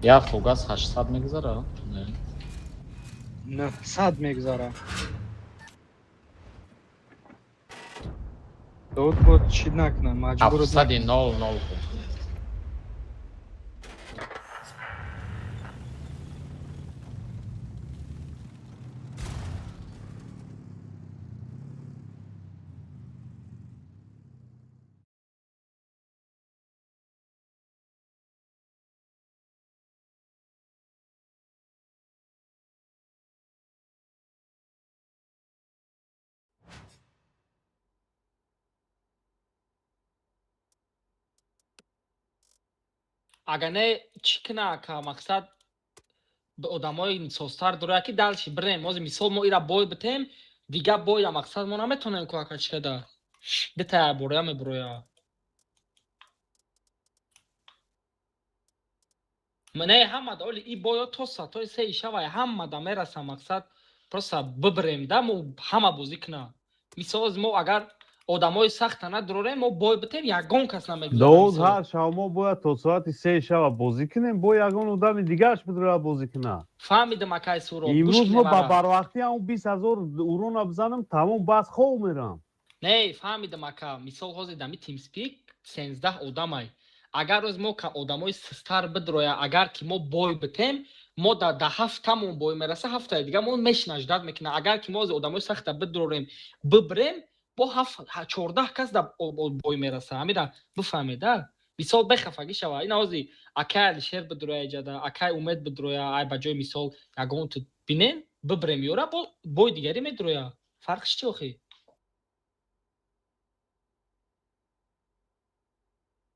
Я фугас 800 мегузара? Не. 900 мегузара. Довуд бо чӣ накунам, маҷбур. 700 хуб. Агар не чӣ кина ака, мақсад ба одамои созтар дорая ки далши бирем. Ҳозир мисол мо ира бой битем, дига бойа мақсад мо наметонем ку ака чӣ када. Дитая бороя мебуроя. Не, ҳама да оли и бойо то сатои сеи шавай, ҳама да мераса мақсад просто бибирем да мо ҳама бозӣ кина. Мисол мо агар одамои сахта надорем, мо бой битем, ягон кас намегузарад. Довуд, ҳар шав мо бояд то соати 3 шава бозӣ кунем, бо ягон одами дигараш бидрояд бозӣ кунад. Фаҳмидам акай Суроб. Имрӯз мо ба барвақтӣ ҳамн 20 000 урона бизанам, тамом, бас хоб мерам. Не, фаҳмидам ака. Мисол ҳозир дами TeamSpeak 13 одамай. Агар рӯз мо одамои систар бидроя, агар ки мо бой битем, мо да ҳафтамон бой мераса, ҳафтаи дига мо мешина ждат мекунад. Агар ки мо ҳозир одамои сахта бидрорем, бибирем, бо 14 кас да бой мераса. Ҳамира бифаҳмед, а? Мисол бехафагӣ шава. Ина ҳозир акай Алишер бидроя иҷада, акай Умед бидроя, ай ба ҷои мисол ягон ту бинем, бибирем ёра, бо бой дигаре медроя. Фарқш чи охи?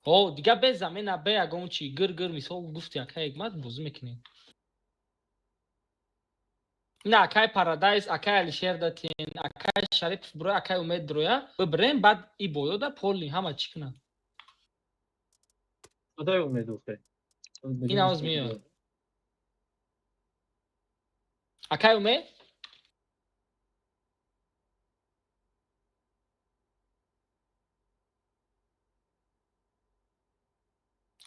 О, дига бе замена, бе ягон чи гир гир мисол гуфти акай Ҳикмат бозӣ мекунем. Ина акай Парадайз, акай Алишер датин, акай Шарипов бироя, акай Умед бироя, бибирем, баъд и боёда полни ҳама чӣ кунад. Кудай Умед охе? Ин авоз меояд. Акай Умед?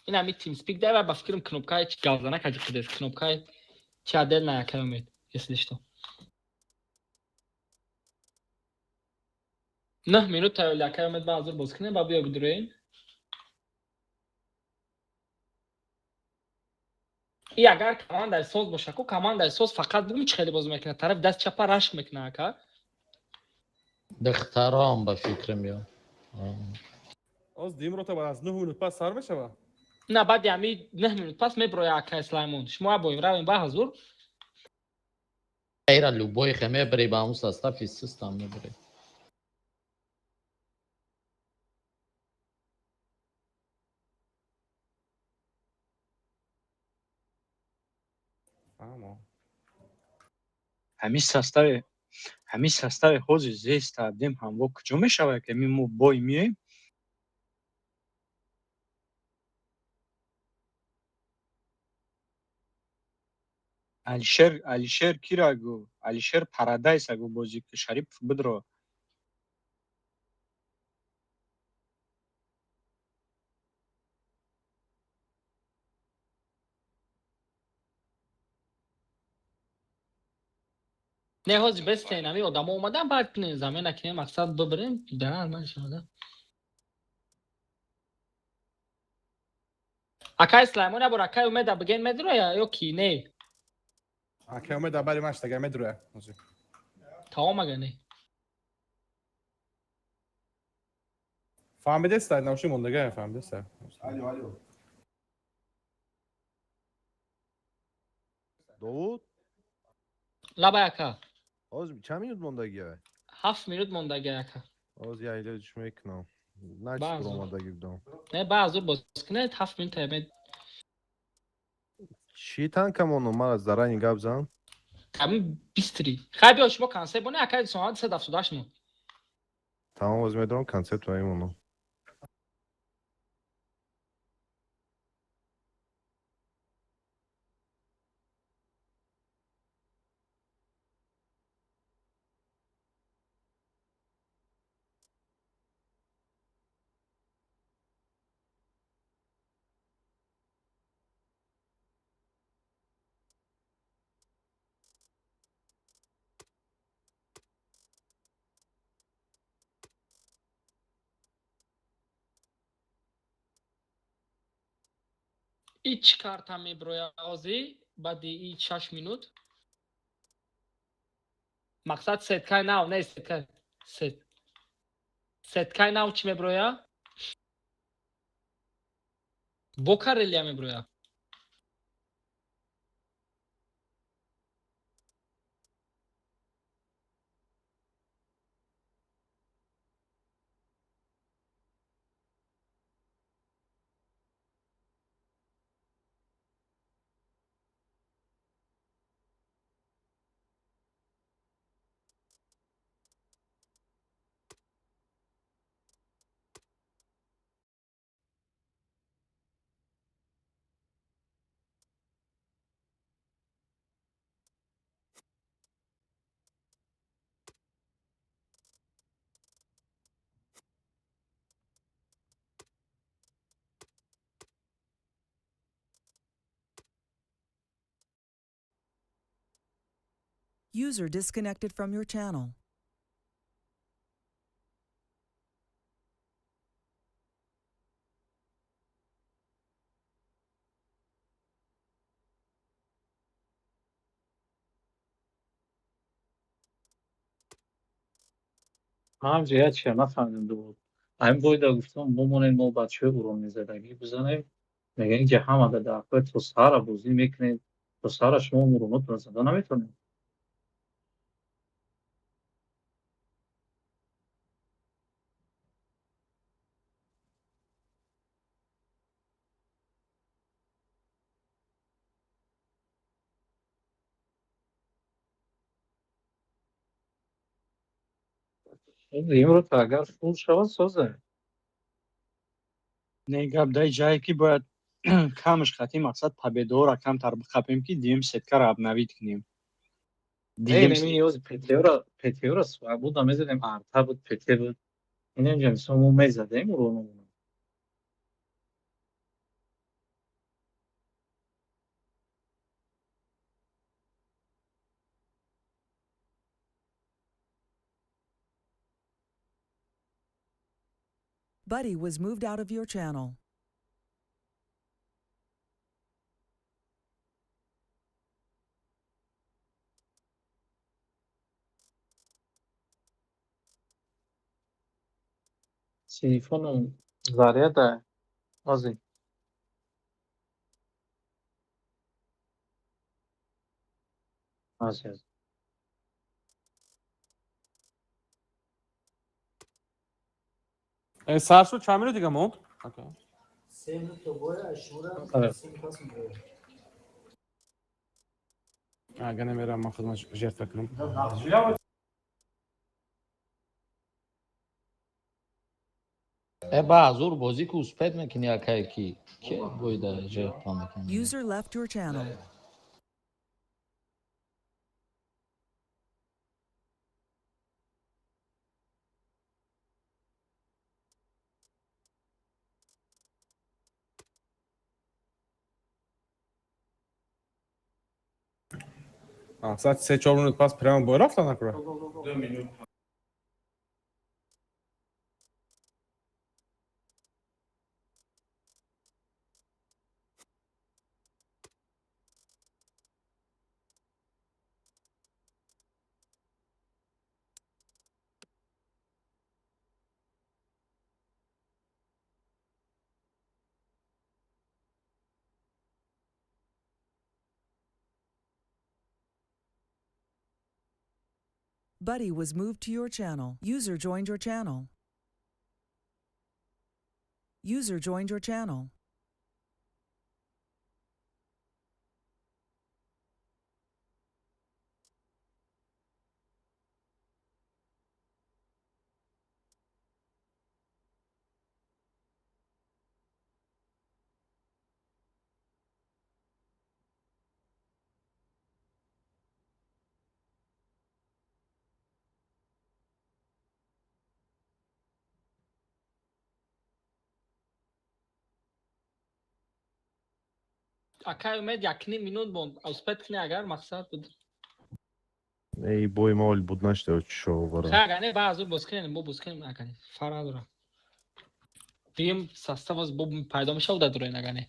Ин ҳами TeamSpeak дай ва ба фикрам кнопкаи чи галзана каҷи қидес, кнопкаи чи отдельная акай Умед, если что. 9 минут тайёр акай Умед ба ҳазур боз кунем, ба биё бидуроем. И агар командаи соз боша ку, командаи соз фақат бугум чӣ хеле бозӣ мекунад, тарафи даст чапа рашк мекунад ака. Духтарон ба фикрам ё. Оз дим рота баъд аз 9 минут пас сар мешава? На, баъди ҳами 9 минут пас меброя акай Сулаймон. Шумо боем равем ба ҳазур. Эра любой хе мебри ба ҳамун состави систам мебри. Ҳамин состави ҳозир зест абдем ҳамво куҷо мешавад, ки мо бой меоем? Алишер кира гу? Алишер Парадайса гу бозӣ, Шарипов бидро. Не, ҳозир бестен, ҳами одамо омадан, баъд кунем, замена кунем, мақсад бибирем, даран ман шуда. Акай Сулаймон, ябор акай Умеда биген медроя ё ки не? Акай Умеда бари маш тага медроя. Ҳозир. Тамом ага не. Фаҳмидеста, навши мондага, фаҳмидеста. Алло, алло. Довуд? Лабай ака. Ҳозир чанд минут мондагия? 7 минут мондагия ака. Ҳозир я илоҷиш мекунам. На чӣ Баъзан. омадагӣ будам. Не, ба ҳазур боз кунед, 7 минут ҳамед. Чӣ танкамоно мара зарани гап зан? Ҳамин бистри. Хай биё шумо концерт боне, акай соат 378 мон. Тамом, ҳозир медорам концерт мемонам. И чӣ карта меброя ҳозир баъди и 6 минут? Мақсад сеткаи нав, не сетка. Сет. Сеткаи нав чӣ меброя? Бо Карелия меброя. User disconnected from your channel. Ман ҳамҷо як чия нафаҳмидам ду. Ҳамин бойда гуфтам бомонем мо бачаҳои уромнизадагӣ бизанем. Мегӯян инҷа ҳама дар то саҳара бозӣ мекунед, то саҳара шумо уронотро зада наметавонед. Имрӯз агар фул шавад соза. Не, гап дай ҷае ки бояд камш хати мақсад победаҳоро камтар бихапем, ки дим сеткаро обновить кунем. Не, не, ёзи ПТО-ра свобода мезадем, арта буд, ПТ буд. Инҷа мисол мо мезадем уронамона. Buddy was moved out of your channel. Телефоном заряда ҳозир. Ҳозир. Сар шуд, чанд минут дига монд? Ага, намерам, ман худам жертва кунам. Э, ба азур бозӣ ку, успеть мекунӣ, акай, ки ки боида жертва мекунӣ. User left your channel. Мақсад, 3-4 минут пас прямо бой рафта накура. 2 минут. Buddy was moved to your channel. User joined your channel. User joined your channel. Акай Умед, 1,5 минут монд, успеть кунӣ, агар мақсад буд. Эй, бой ма оли буд нашта, чо вара. Хай, агар не, ба азур боз кунем, бо боз кунем, агар не, фарқ надорад. Дуюм состав боз бо пайдо мешавад, дадуроин, агар не.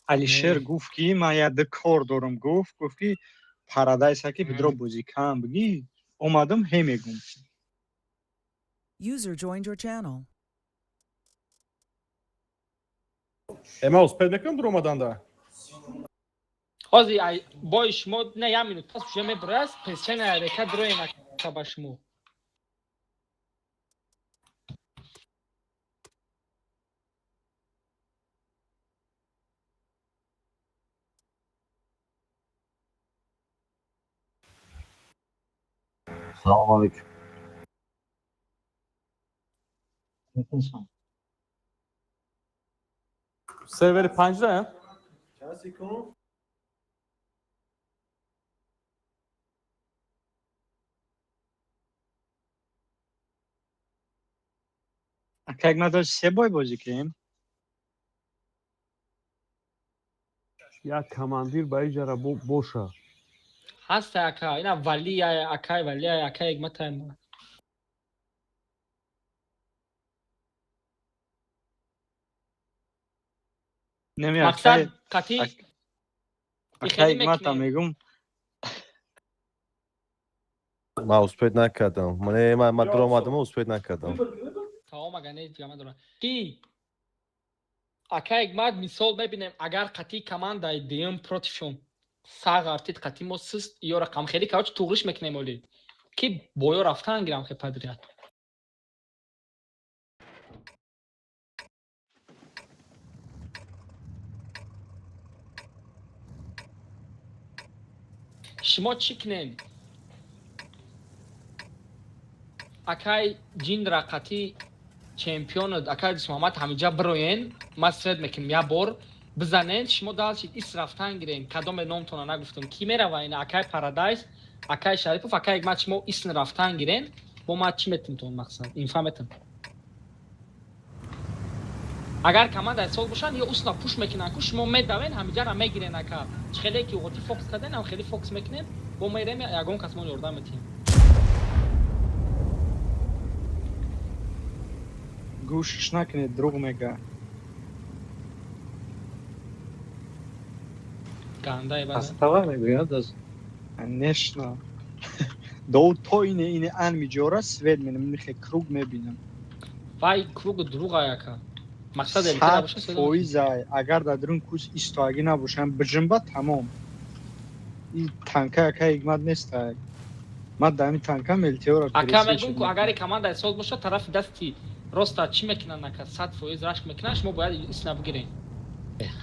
Алишер гуфт, ки ман як ду кор дорам, гуфт, ки Парадайса ки бидро бозӣ кам бигӣ, омадам, ҳе мегум. User joined your channel. Э, ман успеть мекунам дуромаданда? Ҳозир бои шумо не, як минут пас уже мебурааст, песчана река дуроем, ака, ба шумо. Салому алейкум. Сервери панҷда, я? Чанд секунд? Акак, ма дошт се бой бозӣ кунем. Як командир ба иҷара боша. Ҳаста, ака, ина Валия, акай Валия, акай Ҳикматай. Неми. Мақсад Акай қатӣ акай Ҳикмата мегум. Ман успеть накардам. Не, ман дуромадам, успеть накардам. Тамом, агар не, ҷама дорад ки акай Ҳикмат, мисол мебинем, агар қатъи командаи дуюм протившон сар ғартид, қатъи мо сист ё рақам хеле, короче, туғриш мекунем, оли ки боё рафтан гирам хе подряд. Шумо чӣ кунем, акай Ҷиндра, қатъи чемпион, акай Дусмуҳаммад, ҳамиҷа бироен, ман свет мекунем, як бор бизанен, шумо дальше ис рафтан гирен. Кадоме номтона нагуфтам, ки мерава ина, акай Парадайз, акай Шарипов, акай Ҳикмат, шумо исн рафтан гирен, бо ма чӣ метим, мақсад инфа метим. Агар командаи сол бошанд ё усна пуш мекунанд ку, шумо медавен, ҳамиҷара мегирен, ака. Чӣ хеле ки оти фокус карден, ҳам хеле фокус мекунем, бо мерем, ягон кас мо ёрдам метиҳем. Гӯшш накунед, дурӯғ мега. Гандай бада. Астава мегӯяд аз Конечно. Довуд, то ине ине ан миҷора свет менам, михе круг мебинам. Вай круг дурӯға, яка. Мақсад ЛТ 100 набоша, свет. фоизай. Агар дар дарун кус истоагӣ набошам, биҷимба, тамом. И танка, яка, ҳикмат нестай. Ман дар ҳамин танка мелтеора Ака, мегӯм ку, агари командаи соз боша, тарафи дасти роста чӣ мекунанд, ака, 100% рашк мекунанд, шумо бояд исна бигирен.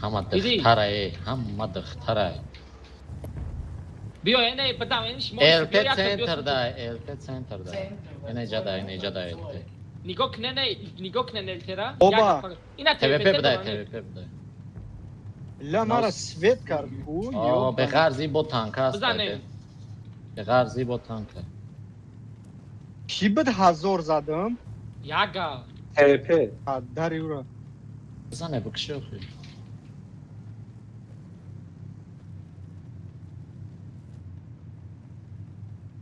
Ҳама Диди? духтарае, ҳама духтарае. Биё, эне бадам, эни шумо. ЛТ центр да, ЛТ центр да. Инеҷа да, инеҷа да ЛТ. Нигоҳ кунен, нигоҳ кунен ЛТра. Оба. Ина ТВП ТВП бидай, доранд. ТВП бидай. Ла, мара свет кард ку. О, беғарзи бо танка аст. Бизанем. Беғарзи бо танка. Кӣ буд, 1000 задам? Яга. ТВП. Дари ура. Бизане, бикши охи.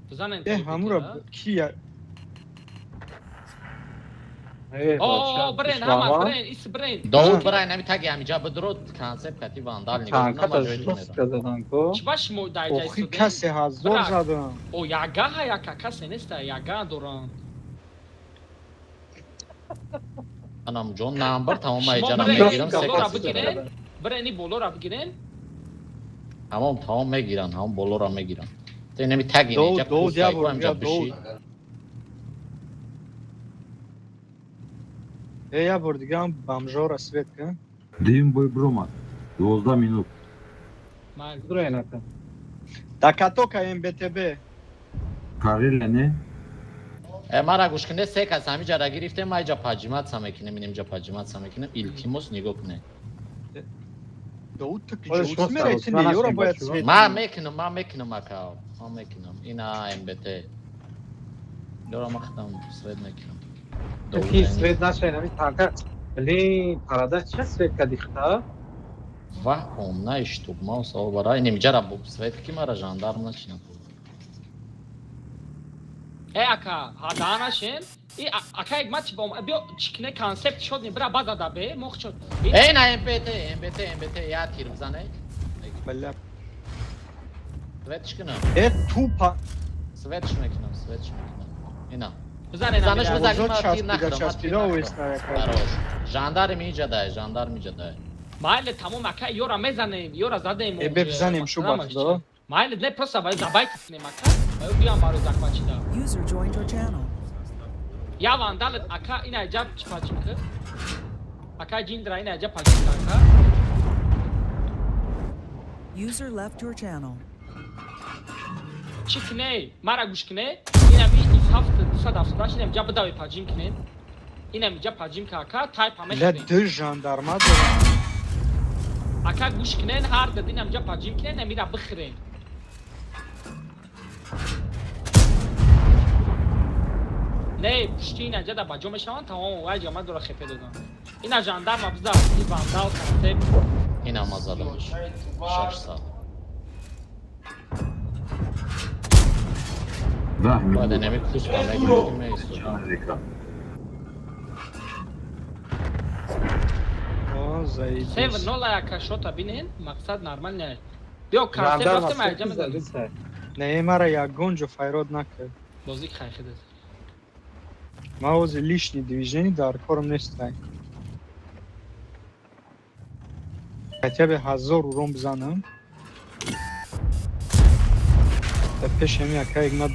Бизанен. Э, ҳамура ки О, брен, ҳама брен, ис брен. Довуд, брай, нами таги ҳамиҷа бидро, концепт кати вандал нигоҳ Танка кунам, ҷои ту жёстко задан ку. Чӣ ба шумо дар ҷа Охи, истодем? касе 1000 Брак. задам. О, ягаҳа, яка, касе неста, яга доранд. Анам ҷон, намбар тамом Шумо иҷара брен, мегирам, се болора каси бигирен, брени болора бигирен. Тамом, тамом мегиран, ҳамон болора мегиран. Ту инами таги Довуд, инеҷа Довуд, я кустай ку бор, ҳамиҷа я биши. Довуд. Э, я бор дигаам бомжора свет кун. Дуюм бой биромад. 12 минут. Майли. Дуроен, ака. Да катока МБТБ. Карелия не? Э, мара гӯш кунед, се кас ҳамиҷара гирифтем, ма иҷа поджиматься мекунем, инҷа поджиматься мекунем. Илтимос, нигоҳ кунед. Довуд, ту ки Оё, ҷоус шумо мераи, саросима ту ёра нашем, бояд бачаҳо? свет Ман кунӣ. мекунам, ман мекунам, ака. Ман мекунам. Ина МБТ. Ёра ман худам свет мекунам. Довуд Ки ани. свет нашай, нами танка. Блин, парада ча свет кади хта? Ваҳ, омна иштуб ма савол бара. Инемиҷара свет ки мара жандарм начинад. Э, ака, ҳада нашен. И ака, як матч бо биё, чикне концепт шод не бира базада бе, мо хчо. Э, на МПТ, МБТ, МБТ, я тир бизане. Бля. Светш кунам. Э, тупа. Светш мекунам, светш мекунам. Ина. Бизане. Бизанаш, намира. бизан, Бозор ма тир часпида, нахӯрам, ма тир часпида нахӯрам. овеста, яка. Хорош. Жандарм иҷа дай, жандарм иҷа дай. Майли, тамом, ака, ёра мезанем, ёра задем. Э, бе, бизанем шу ба худо. Майли, не, просто вай забайт кунем, ака. Вай биям барои захватчида. User joined your channel. Я вандал, ака, ина иҷа чипачим ки. Ака ҷиндра, ина иҷа пачим, ака. User left your channel. Чӣ куне? Мара гӯш куне. Ина ми ис ҳафт 278, ина иҷа бидави, поджим кунен. Ина иҷа поджим ка, ака, тайпа Ля, мехӯрем. ду жандарма дорам. Ака, гӯш кунен, ҳар дад ина иҷа поджим кунен, амира бихӯрем. Не, пушти ина ҷа да баҷо мешаванд, тамом, вай ҷама дора хепе додам. Ина жандарма биза, и вандал концепт. Ина ма задам. 600. 10 Бояд минут. инами куста мегирифтем, меистодем. Чанд О, заебись. Сев нола, яка, шота бинен, мақсад нормал не. Биё, концепт Жандарма рафтем, свет аҷа мезанем. зад. Не, мара ягон ҷо файрод накард. Бозӣ хайхидад. Ман ҳозир лишний движение дар корам нестай. Хотя бы 1000 урон бизанам. Дар пеши ҳами ака ягмат.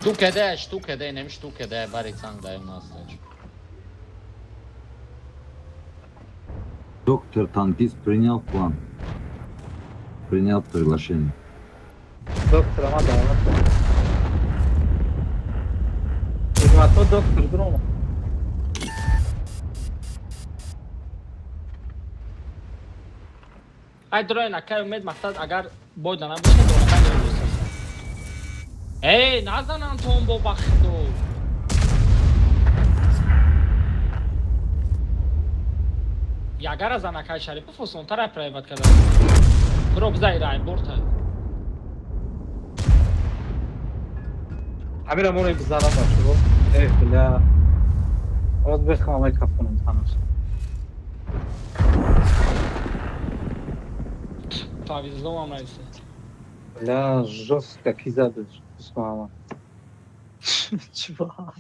Ту кедаеш, ту кедаe, немиш ту кедаe, бари цанг дай у нас. Доктор танкист принял план. Принял приглашение. Доктор ама даъват. Ҳикматҳо, доктор дурома. Ай, дроен, акай Умед, мақсад, агар бойда набошад, доракай нервоз. Эй, назанан тон бо бахто. Ягара зан, акай Шарипов осонтар ай прайват карда. Бро, бизай рай борта. Ҳамира моро бизанам бачаҳо. Э, бля. Оз бехам мекафонам танаш. Повезло вам, Раиса. Бля, жёстко кизадыш. Усмама. Чува.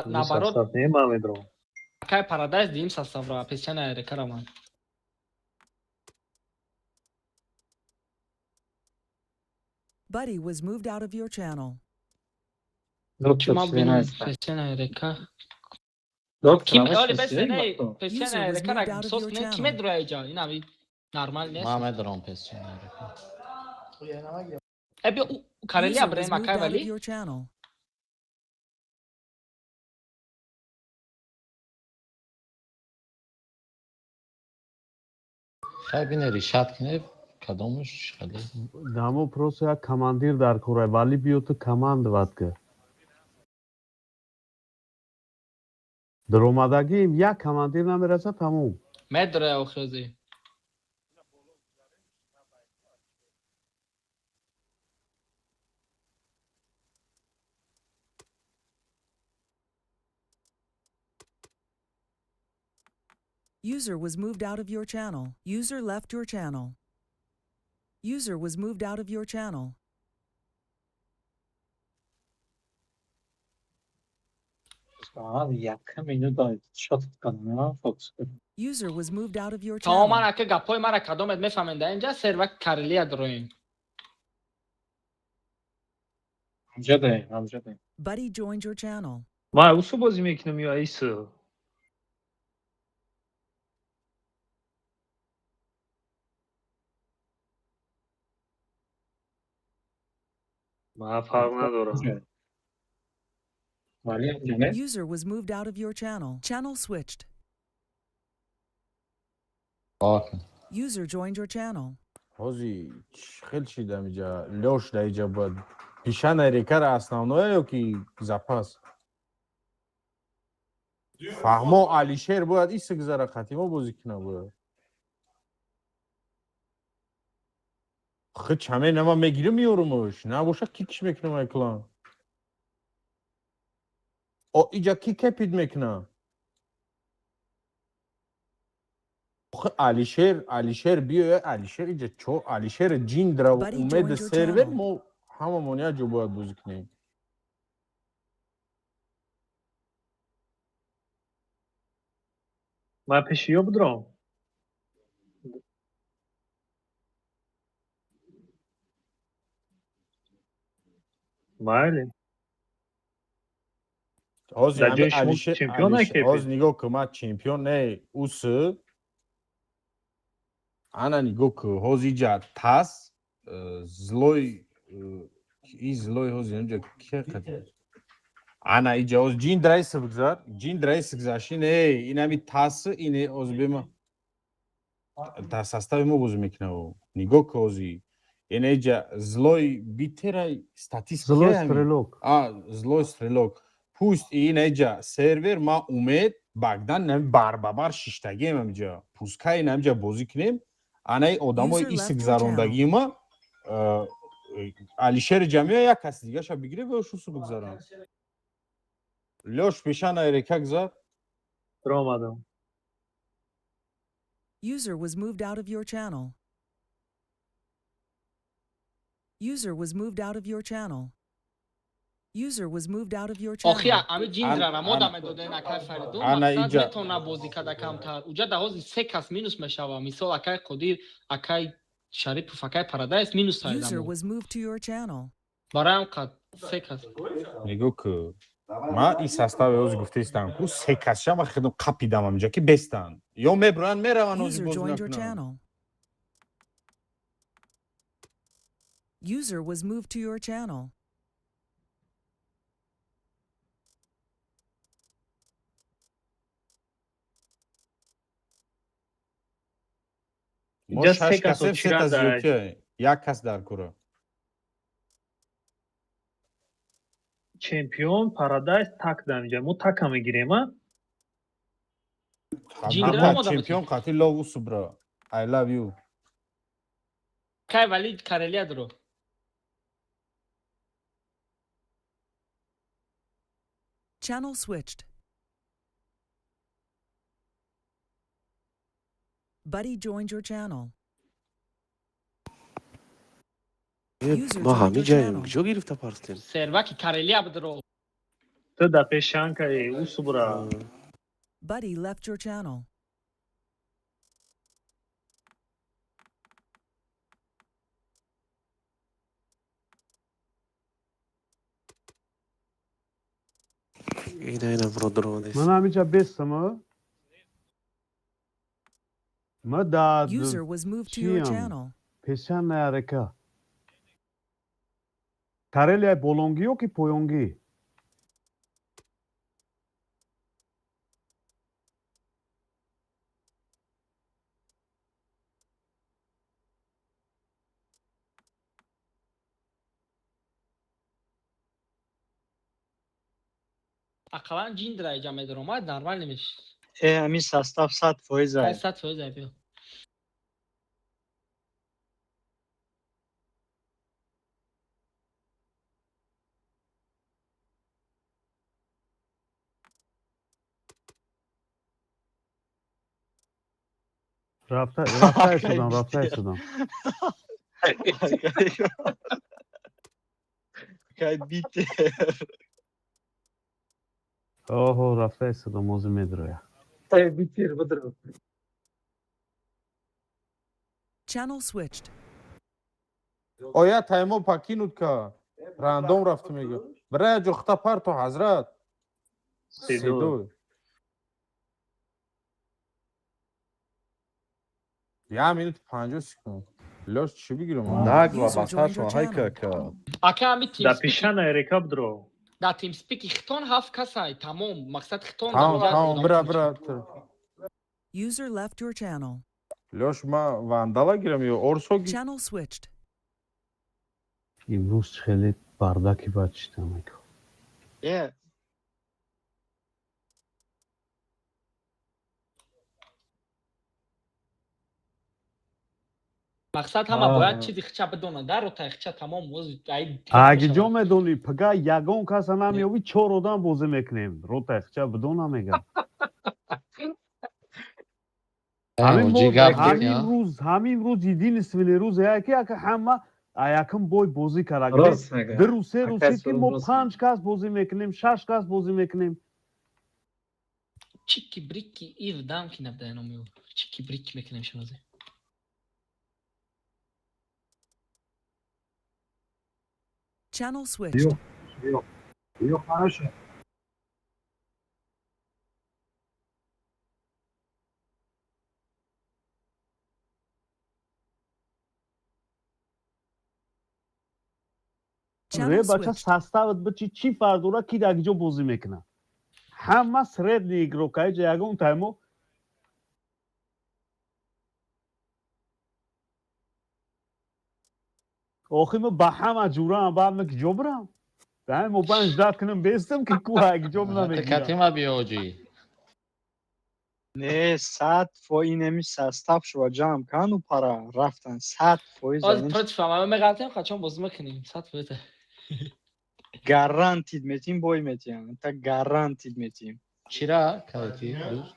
Наоборот, Состав не ман медром. Акай Парадайз дим составра, песчаная река роман. Buddy was moved out of your channel. Доктор, Чума бинам свинайста. песчаная река. Доктор, Ким ама оли свинай бесене бахто. песчаная User was река moved ра out of сос your не channel. киме дроя иҷа? Ин ами нормал нест. Ман медорам песчаная река. Э би Карелия User was бреем moved акай out of вали. your channel. Хай бине решат кине кадомуш хеле. Дамо просто як командир дар кора, вали биё ту командовать ки. Даромадагием як командир намераса, тамом. Медроя охирози. User was moved out of your channel. User left your channel. User was moved out of your channel. Усмама як минута шот кардам, фокус. User was moved out of your Тамоман channel. ака гапҳои мара кадомет мефаҳмед дар инҷа сервак Карелия дроем. Ҳамҷадаем, ҳамҷадаем. Buddy joined your channel. Ман усу бозӣ мекунам ё айсу? Ман фарқ надорам. Вали ҳамҷа не? User was moved out of your channel. Channel switched. Окей. User joined your channel. Ҳози хел шидам иҷа лёш да иҷа бояд пишанаи рекара основное ё ки запас? Фаҳмо, Алишер бояд иса гузара, қатимо бозӣ кина бояд. Хи чаме нама мегирим, меёрумуш, набоша кикш мекунам ай клан. О, иҷа ки кепид мекуна? Хи Алишер биёя, Алишер иҷа чо, Алишер ҷиндра Buddy умеди joined your сервер channel. Мо ҳамамон як ҷо бояд бозӣ кунем. Ман пеши ё будром? Майли. Ҳозир Дар ҳами ҷои шумо Алишер чемпион Алишер накепед? Ҳозир нигоҳ кун, ман чемпион не, ус ана нигоҳ кун, ҳозир иҷа тас злой и злой ҳозир инҷа ки ана иҷа ҳозир ҷин драйс бигзар, ҷин драйс гузашти не, ин ҳами тас ине ҳозир бема дар состави мо бозӣ мекунад. Нигоҳ кун, ҳозир ина иҷа злой битера статист. Злой стрелок. А, злой стрелок, пусть ина иҷа сервер, ма, Умед, Багдан нами барбабар шиштагием амиҷа, пускай ина амиҷа бозӣ кунем. Анаи одамои User иси left your channel. гузарондагима Алишери ҷамъия як каси дигаша бигире ва шусу бигзарам. Лёш, пешана река гузар. Ромадам. User was moved out of your channel. User was moved out of your channel. User was moved out of your Охи channel. ами ҷиндрара мо даме доден акай Фаридун Ана мақсад иҷа метавона бозӣ карда камтар. Уҷа да ҳозир се кас минус мешава. Мисол, акай Қодир, акай Шарипов, акай Парадайз минус User сайдамо. was moved to your channel. Барои ҳам қад се кас. Нигоҳ ку, ма ин составе ҳозир гуфтаистам ку, се касша ма хидм қапидам амиҷа ки бестанд ё мебуранд, мераванд, ҳозир User бозӣ joined your накунанд. Channel. User was moved to your channel. Мо Инҷа шаш се кас касем, сета очиран дар зиёдтия, як кас дар кура. Чемпион, Парадайз, так дар инҷа. Мо така мегирем, а? Ҷиндра Дута омода буд. чемпион қати лов усубра. I love you. Кай вали Карелия дро. Channel switched. Buddy joined your channel. User Ма joined ҳами your ҷаем channel. куҷо гирифта партем? Серваки Карелия бидро. Ту дар пешанкаи усубра. Buddy left your channel. Ина, ина, бародар омадааст. Ман ҳаминҷа бестам, ма дар User was moved to your чиям? Channel. Пешан нарека. Карелияи болонгӣ ё ки поёнгӣ? Ақаллан ҷиндра иҷа медаромад, нормал немеш. Э, ҳамин состав 100% Кай ай. 100% ай биё. Рафта рафта истодам, рафта истодам. Кай битер. Оҳо, рафта истодам, ҳозир медроя. Битер бидро. Channel switched. Оя таймо покинут ка. Рандом рафту мега. Бира ҷо хта парто ҳазрат. Седой. Седой. Я минут 50 секунд. Лёш, чӣ бигирам? Нагла User ба joined your саршон ҳай channel. кака. Ака ҳами Дар TeamSpeak пешана река бидро. дар TeamSpeak хитон ҳафт касай, тамом, мақсад хитон дар Тамом, инҷа тамом, одам бира, мешавад. бира. User left your channel. Лёш, ма вандала гирам ё орсо ги? Channel switched. Имрӯз хеле бардаки бад шида мекун. Э, Мақсад ҳама бояд чизи хича бидонад, дар ротаи хича тамом оз ай Аги ҷо медонӣ, пага ягон каса намеёбӣ, чор одам бозӣ мекунем. Рота хча бидона мега. Ҳамин Оҷи мо- гап ҳамин дидӣ, а? рӯз, ҳамин рӯз единственный рӯзе е ки ака ҳама якм бой бозӣ кард. Рост мега. Ду рӯз, се рӯз Ака шид ки мо рост. панҷ кас бозӣ мекунем, шаш кас бозӣ мекунем. Чики брики ив дам ки набда номи ӯ. Чики брики мекунем шунозе. Channel switched. Ё, хорошо. Channel Ре бача switched. состават бичи, чӣ фарқ дорад ки дар ҷо бозӣ мекунад? Ҳама средний игрок аиҷа ягон таймо. Охи ма ба ҳама ҷураам, баъд ма ки ҷо бирам? Дай мо панҷ ждат кунам, бестам ки ку ак ҷо намегирам. Катима биё, оҷи. Не, 100% инами состав шува ҷамъ кану пара рафтан 100% Оз ин против ҳама меғалтем, қачон бозӣ мекунем. 100%. Гарантид метим, бой метиҳам. Та гарантид метиҳем. Чира кайти дӯст?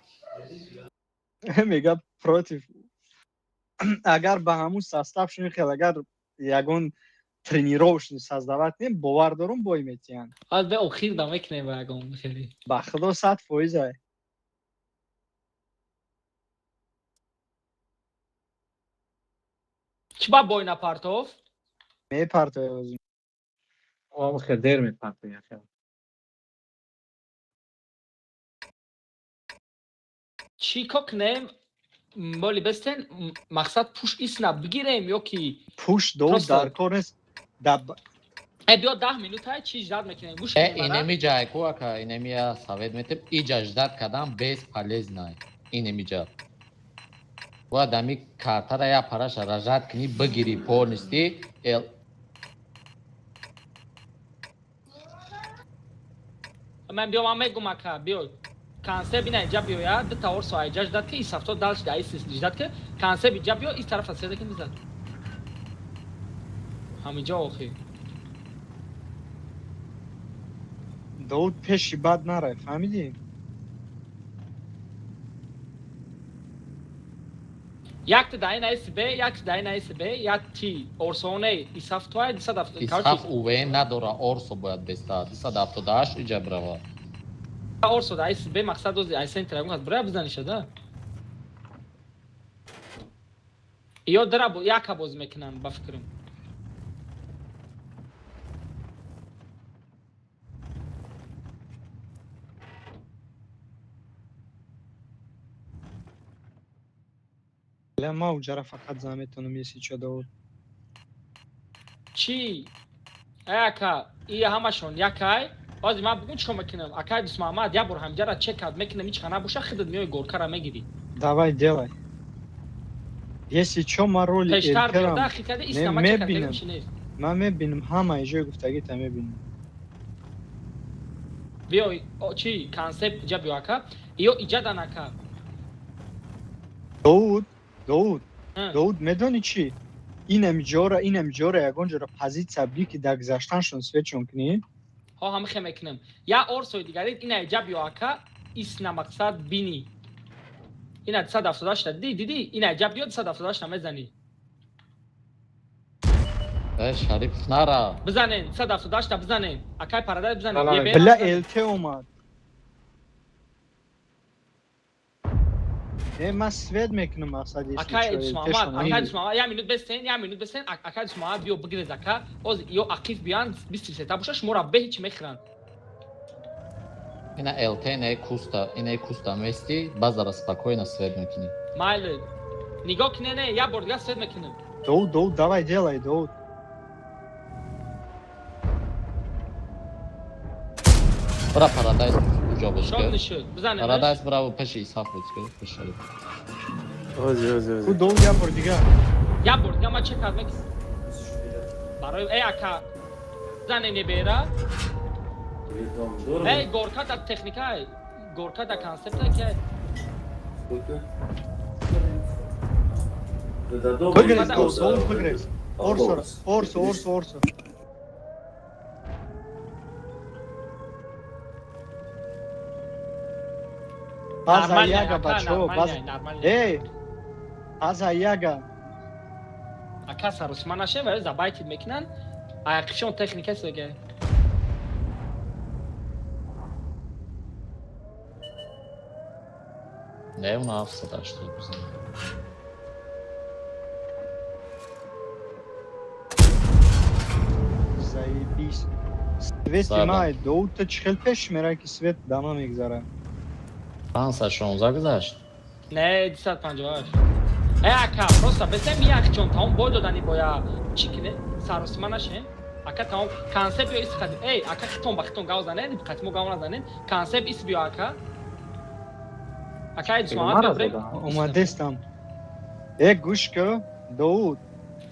Мега против. Агар ба ҳамун состав шуни хел агар ягон тренировочный создавать кунем, бовар дорум бой метиҳанд. Оз бе охир да мекунем ба ягон хеле. Ба худо 100% ай. Чӣ ба бой напартов? Мепартояд озим. Ом хел дер мепартояд хел. Чӣ ко кунем? Боли бестен, мақсад пуш исна бигирем ё ки Пуш ду Просто- дар кор нест. Да Э, биё 10 минута чӣ ждать мекунем? Гӯш Э, кунем ара? инеми ҷай ку ака, инеми я совет метем, иҷа ждать кадан бесполезно. Инеми ҷа. Бояд ами картара я параша ражат кунӣ, бигирӣ полностью. Эл Ман биё, ман мегум ака, биё. Консеп ина иҷа биёяд, дута орсо айҷа ждат ки исафто дальше да ис ждат ки консеп иҷа биё, ис тарафа седа ки бизад. Ҳамиҷа охи. Довуд пеши бад нарай, фаҳмидӣ? Якта даи наиси б, якта даи наиси б, як ти орсоне исафтоай 270. Исаф УВ надора, орсо бояд беста. 278 иҷа брава. Орсо даиси б мақсад дози ай центр ягон кас бирая бизаниша да. Ё дара яка боз мекунанд ба фикрам. Бля, ма уҷара фақат зан метавонам, если чо, Довуд. Чӣ? Эй ака, ия ҳамашон якай. Ҳозир ман бугун чикор мекунам? Акай Дусмаҳаммад як бор ҳамҷара чек кард мекунам, ҳеч набоша, худат меои горкара мегирӣ. Давай, делай. Если чо, ма роли Пештар Элтерам биёда хитади не истама чек кард мебинам. чи нест. Ман мебинам, ҳамаи ҷои гуфтагита мебинам. Биё, чӣ консепт иҷа биё ака. Иё иҷа дан ака. Довуд, Довуд, Довуд, медонӣ чӣ? Инами ҷора, инами ҷора ягон ҷора позитсия бигӣ ки дар гузаштаншон светшон кунӣ. Ҳо ҳамихе мекунам. Я орсои дигари ина иҷа биё ака, исна мақсад бини. Ина 278 диди, диди, ина иҷа биё 278 мезанӣ. Э, Шарипов нара. Бизанен, 278 бизанен. Акай парадай бизанен. Е, Бля, ЛТ омад. Э, ман свет мекунам мақсад, если Акай чо, Дусмаҳаммад, ЛТшон акай мегирӣ. Дусмаҳаммад, як минут бестен, як минут бестен, акай Дусмаҳаммад биё бигирез ака. Оз ё ақиф биёянд 23 та боша, шуморо бе ҳеч мехӯранд. Ина ЛТ инаи куста, инаи куста мести, базара спокойно свет мекунӣ. Майли. Нигоҳ кине, не, як бор дигар свет мекунем. Довуд, Довуд, давай делай, Довуд. Бра парадайз уҷо боз Шод ки. нишуд. Бизанем. Парадайз браво пеши Исаф буд ки, пеши Шарипов. Ози, ози, ози. Ку Довуд як бор дигар. Як бор дигар ман чек кард мекунам. Барои эй ака бизанем ебера. Эй горка дар техника, горка дар консепта ки. Бигрез, Довуд, Довуд бигрез. Орсо, Орсо, Орсо, Орсо. База Нормально, яга, ака, бачаҳо, нормально, база. нормально. Эй, база яга. Ака сарусма нашем, вале забайтид мекунанд. Аяқишон техника сеге. Не, уна 780 бизан. Заебись. Свети Задам. май, Довуд та чӣ хел пеш мерай ки свет дама мегзара. 516 гузашт. Не, 258. Эй ака, просто бесем як чон тамом бой додани боя чӣ кине? Сарусма нашем. Ака тамом консепт биё ис хади. Эй, ака хитон ба хитон гав занен, қатимо гав назанен. Консепт ис биё ака. Ака Дусмаҳаммад биё брем. Омадестам. Э, гӯш ку, Довуд.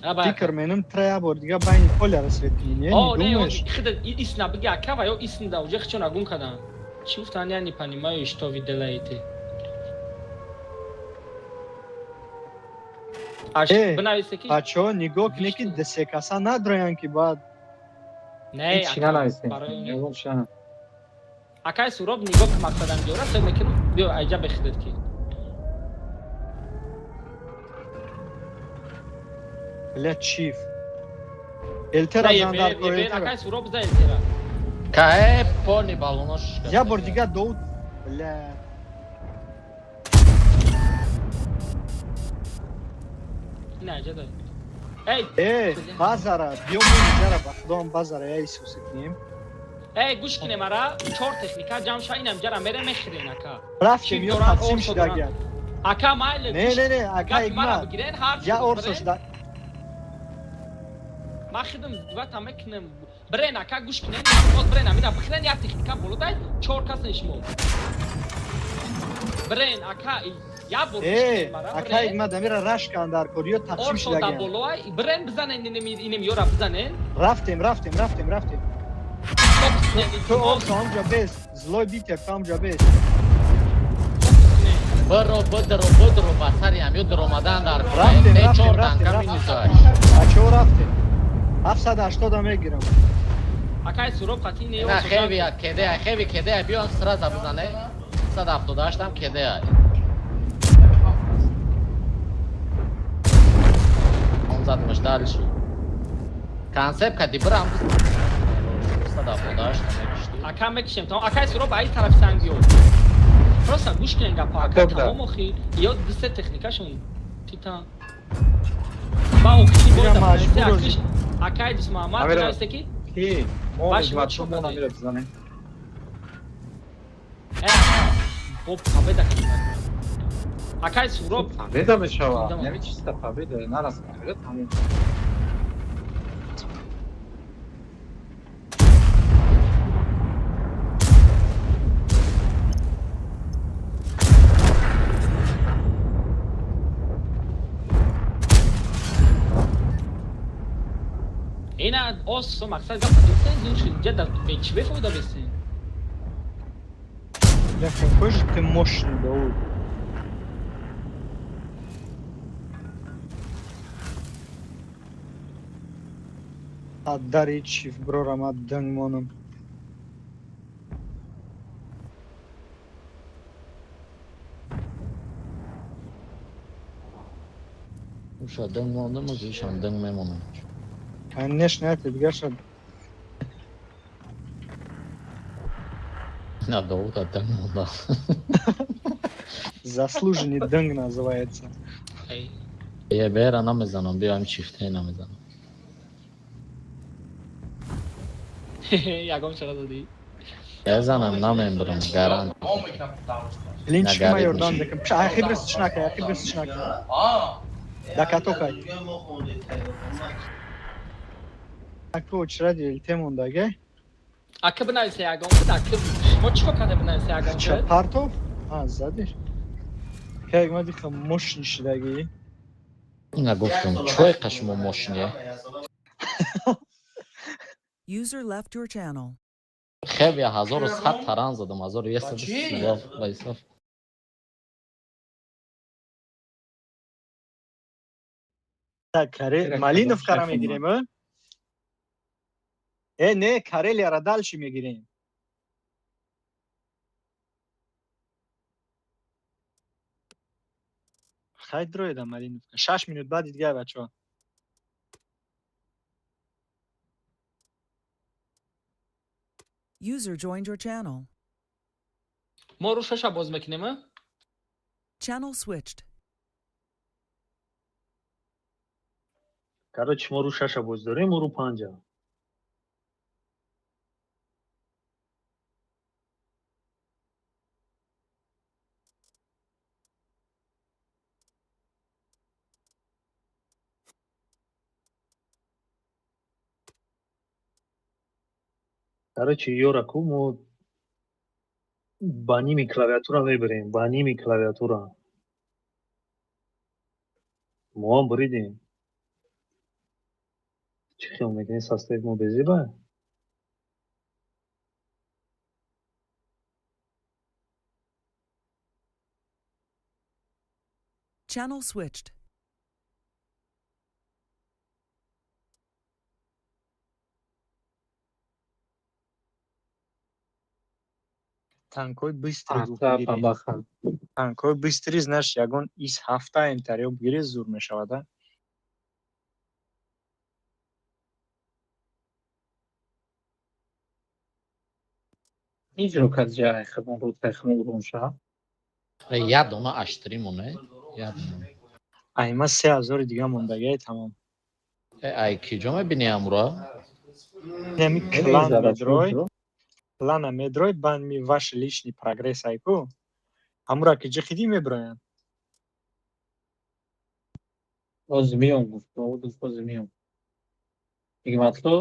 Аба, ака. Фикр менам тра як бор дигар байни поляро свет кунӣ, не? О, Не не, думаешь? хида ис набиги ака ва ё ис да уже хичон агун кадан. Чӣ гуфтан, я не понимаю, что вы делаете. Аш Э, бинависе ки бачаҳо нигоҳ кунед ки се каса надроянд ки баъд не, Ҳеч ака, нанависем. барои Ягон чи нанависем. Акай Суроб нигоҳ ки мақсадам биёра, свет мекунам, биё айҷа бехидат ки. Бля, чиф. Элтера Не, зан дар кор, ебер, Элтера. акай Суроб зда элтера. Кае пони балонош. Як бор дигар Довуд. Бля. Ина айҷа дай. Эй, Э, базара, биё мо инҷара ба худоам базара я исусе кунем. Эй, гӯш кинем ара, чор техника ҷамъ ша, инам ҷара мере мехӯрен ака. Рафтем, Чӣ ё доранд, тақсим орсо шуда доранд. гап. Ака майли. Не, не, не, ака гапи мара Игмат. бигирен, ҳар Я чиз орсо бирен. шуда. Ман хидм вата мекунем. Брен ака гӯш кинем, боз брен амина бихӯрен як техника боло дай, чор кас шумо. Брен ака як бор гӯш Э, кинем мара. ака Брен. Игмат амира рашкан дар кор, ё тақсим Орсо шуда да гап. боло ай, брен бизанен инем инем ёра бизанен. Рафтем, рафтем, рафтем, рафтем. Ту орсо ҳамҷа бес, злой битер ту ҳамҷа бес. Бро, бидро, бидро, ба сари ҳамё дуромадан дар Рафтем, се рафтем, чор рафтем, танка рафтем. минусай. Бачаҳо рафтем. 780 мегирам. Акай Суроб қати не На хеви я кеде, хеви кеде, биё сразу бизане. 178 ам кеде. Он задмаш дальше. Концепт кади брам 178 мекишти. Ака мекишем тамом. Акай Суроб ай тарафи санг биё. Просто гӯш кунен гапа ака Ака, да. тамом охи. Ё ду се техникашон титан. Ба охи Бира бойда маҷбур акиш акай Дус Муҳаммад Амира. нависте ки Ки? Мо Баш, Нигматшо чӣ мо кардӣ? намира бизанем. э бо победа кардем. Акай Суроб Победа мешава. Тамом. Яъне чиста победа, нарас победа тамом. Ина ос мақсад гапа дистен зур шуд. Ҷа дар чӣ бефоида бестен? Бля, какой же ты мощный, Дауд. Отдари чиф, брорам, отдан моном. Уша дынг мондым, ишам дынг мемонам. Конечно, это Гаша. На Давуда дынг монда. Заслуженный дынг называется. Эй. Е бера намезанам, биё ам чифте намезанам. Ягон чара додӣ? Мезанам, намембрам, гарант. Линчик ма Нагарид ёрдам меши. декам. Ахи брес чнака, ахи брес чнака. Да катокай. Аку очради элтемондаге. Ака бинависе ягон куд, ака шумо чӣ кор карда бинависе ягон Ча куд? партов? А, задиш. Как ма диха мощный шидаги. Ина гуфтам, чой қашмо мошине. User left your channel. Хеви 1100 таран задам, 1130 ба ҳисоб. Так, Каре, Ира Малинов кадом кара шеф мегирем, а? Э, не, Карелияра дальше мегирем. Хай дроида Малиновка. 6 минут баъди дигар бачаҳо. User joined your channel. Мо рӯ шаша боз мекунем, а? Channel switched. Короче, мо рӯ шаша боз дорем, мо рӯ панҷа. Короче, ёра ку мо ба ними клавиатура мебирем, ба ними клавиатура. Моам буридем. Чӣ хиёл мекунӣ, состави мо безеба? Channel switched. Танкои быстрый гуфт Ата гирӣ. бабаха. Танкои быстрый, знаешь, ягон ис ҳафта интариё бигирӣ зур мешавад, а? Иҷро кард ҷай хидмат рӯ тайхмон урон ша. Як дона аштри моне, як дона. Ай ма 3000 дига мондагиай тамом. Э, ай киҷо мебини амура? Нами клан медрой, клана медрой, бан ми ваш личный прогресс айку. Ҳамура ки ҷихидӣ меброянд. Боз миём гуфт, Довуд гуфт боз миём. Нигматло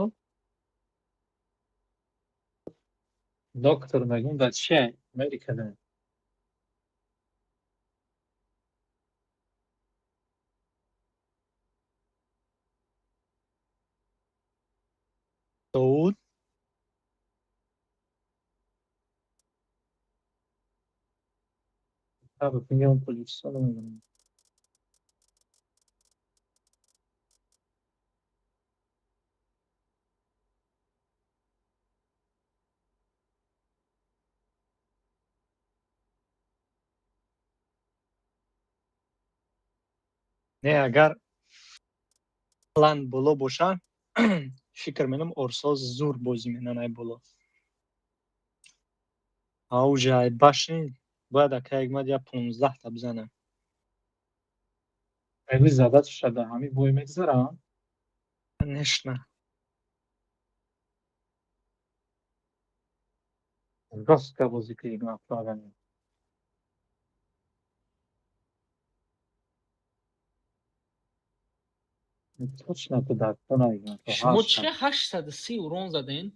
доктор мегум дар чи Америка не. Довуд Мегам Тоҷикистон намедонам. Не, агар план боло боша, фикр менам, орсо зур бозӣ менан ай боло. Ауҷа ай башни бояд ака Ягмад я 15-та бизана. Эви задача шада ҳами бой мегзарам. Конечно. Жёстко бозӣ кунем правильно. Точно туда наиграм. Шумо чӣ 830 урон заден?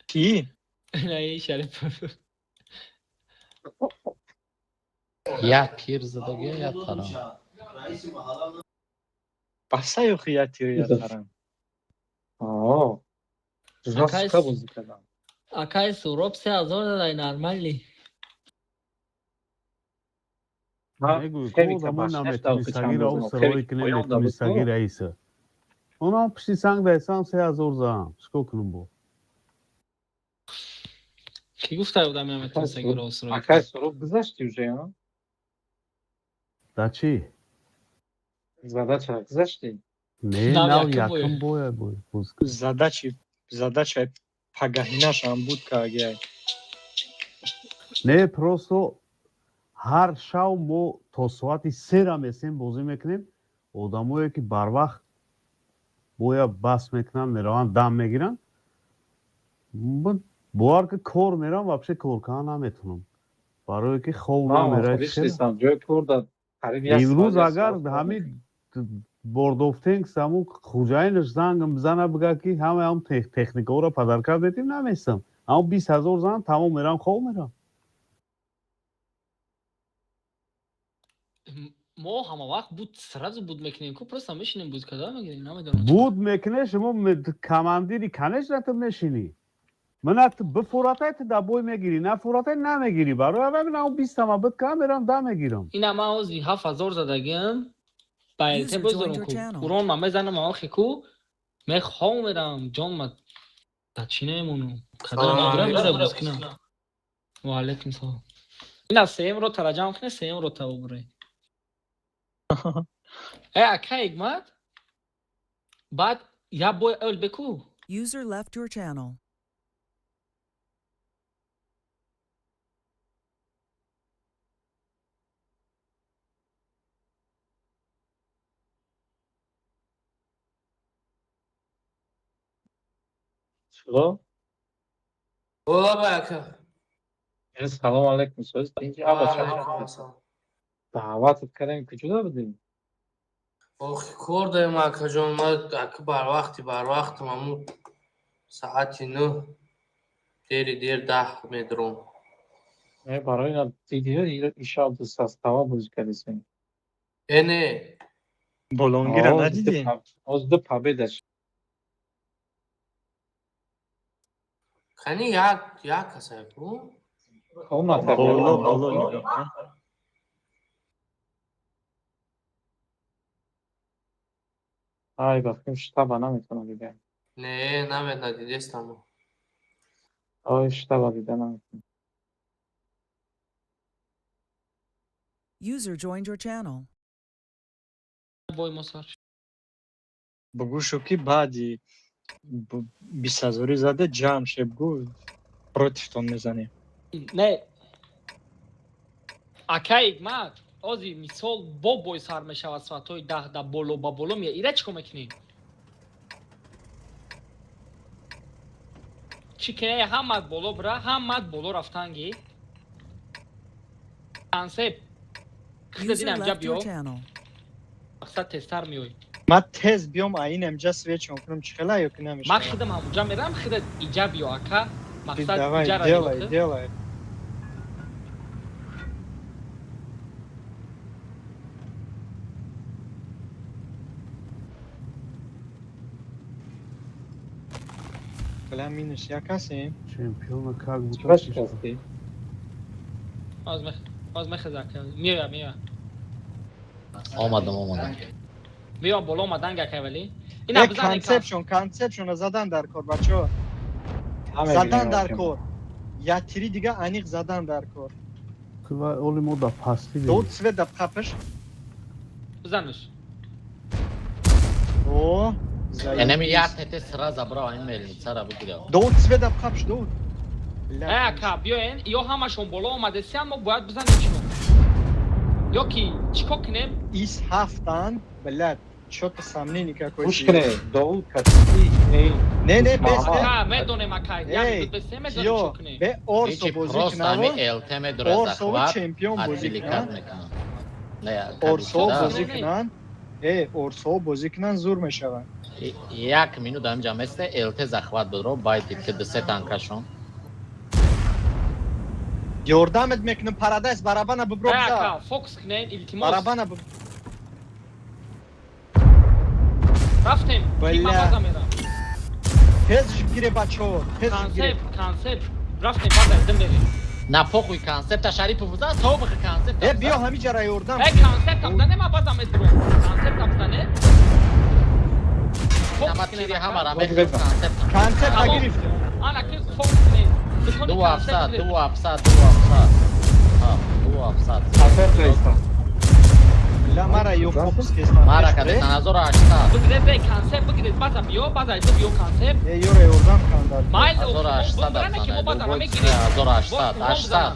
Кӣ? Не, Шариф. Як тир задагия, як тарам. Басай охи, я тир, я тарам. Аа. Жёстко бозӣ кардам. Акай Суроб 3000 задай, нормальный. Мегӯй, мо наметонистагиро сирой кунем, метонистаги раиса. Онам пишти санг дайсам, 3000 заам. Чикор кунам бо? Кӣ гуфта одам наметонистагиро сирой? Акай Суроб, гузашти уже, а? Да чӣ? Задача гузашти? Не, нав якум боя бой. Задачи, задача пагаҳинашам буд кагиай. Не, просто ҳар шав мо то соати 3-ра месем, бозӣ мекунем. Одамое ки барвақт боя бас мекунанд, мераванд, дам мегиранд. Бовар ки, кор мерам, вообще кор кардан наметунам, барое ки хов намерад. Имрӯз агар ҳамин бордофтенг саму хуҷаинаш зангам бизана, бига ки ҳамаи ҳам техникаҳоро подарка метим, наместам. Ҳамн 20 000 зан, тамом, мерам, хов мерам. Мо ҳама вақт буд, сразу буд мекунем ку, просто мешинем, буд када мегирем, намедонам. Буд мекунӣ шумо, командири, конечно, ту мешинӣ. Мана ту бифуратай, ту да бой мегирӣ, нафуратай, намегирӣ. Барои ҳамин ҳам 20-тама буд кам, мерам, да мегирам. Ина ман ҳози 7000 задагим ба ЛТ бозорам ку, урон ма мезанам охи ку, мехом мерам, ҷон, ма да чӣ намемонам, када мегирам, бира боз кунам. Ва алайкум салом. Ина сеюм ротара ҷамъ кунед, сеюм рота бубуред. Э, ака Ҳикмат, баъд я бой эл беку. User left your channel. Чиро? Ола, ака. Салом алейкум, соз инҷа аба ча даъватат кардем, куҷода будем? Охи, кор дорем, акаҷон. Ма ака барвақти барвақтам, аму саати 9, дери дер 10 медуром. Не, барои ина дидӣ, ишаб состава бозӣ кардисем. Э, не. Болонгира надидӣ? Оз ду победа. Кани як як касай ку? Боло, боло нигоҳ. Ай, ба фикрам, штаба наметавонам дидам. Не, намед, надидестам. Ой, штаба дида наметавонам. User joined your channel. Бой мо сар. Бугӯ шу ки баъди 20 ҳазорӣ зада ҷамъ ше, бугӯ, противтон мезанем. Не, ака Ҳикмат, ози мисол бо бой сар мешавад соатҳои 10 да боло ба боло мея, ира чӣ кор мекунем? Чӣ кине, ҳамат боло бира, ҳамат боло рафтанги ансеп хиза User динам ҷа left биё your channel. Мақсад, тезтар меой. Ман тез биём, аинам ҷа свечон кунам, чӣ хела ё ки Ман намешавад? хидам ҳамуҷа мерам, хида иҷа биё, ака. Мақсад, Давай, иҷара делай, нигоҳ кун. делай. Бля, минус як ҳастем. Чемпиона как будто Чиба шикастӣ? Оз мехеза ака. Меоя, меоя. Омадам, омадам. Биё боло омадан гака вали. Ина бизан. Концепшн, концепшн задан дар кор, бачо. Задан дар кор. Я тири дига аниқ задан дар кор. Оли мо да пасти. Ду цвет да қапш. Бизанш. О, Энеми як тете сра забрал, ин мельницара бигирав. Ду цвет да қапш, ду. Э, ака, биёен, ё ҳамашон боло омадесиан, мо бояд бизанем шумо. Ё ки чӣ кор кунем? Ис ҳафтан, блядь, чё-то сомнений какой-то. Гӯш кунед, Довуд кати не. Не, не, бес. Ака, медонем ака, як минут бесе медонем чӣ кунем. Бе Орсо бозӣ кунам. ЛТ медора Орсо чемпион бозӣ кунан. Орсо бозӣ кунан. Э, Орсо бозӣ кунан зур мешаванд. Як минут ҳамҷа месте ЛТ захват будро байти ки ду се танкашон. Ёрдамет мекунам, Парадайз барабана бибро биза. Ака, фокус кунем, илтимос. Барабана биб. Рафтем. Бля. Тез гире бачо, тез гире. Концепт, концепт. Рафтем, база дим берем. На похуй концепта Шарипов бизан, то бихи концепта. Э, биё ҳамиҷа ра ёрдам. Э, концепта бизане, ма база медурам. Концепта бизане. Нама тири ҳамара мехӯрам концепта. Концепта гирифтем. Ана ки фокус кунем. Ду ҳафтсад, ду ҳафтсад, ду ҳафтсад. Ҳа, ду ҳафтсад. Ла мара ё фокус кестан. Мара кадестан 1800. Бигиред, бе концепт бигиред, база биё, база иду биё концепт. Э, ёра ёрдам кандар. Майл 1800 биране ки мо база намегирем. 1800, 800.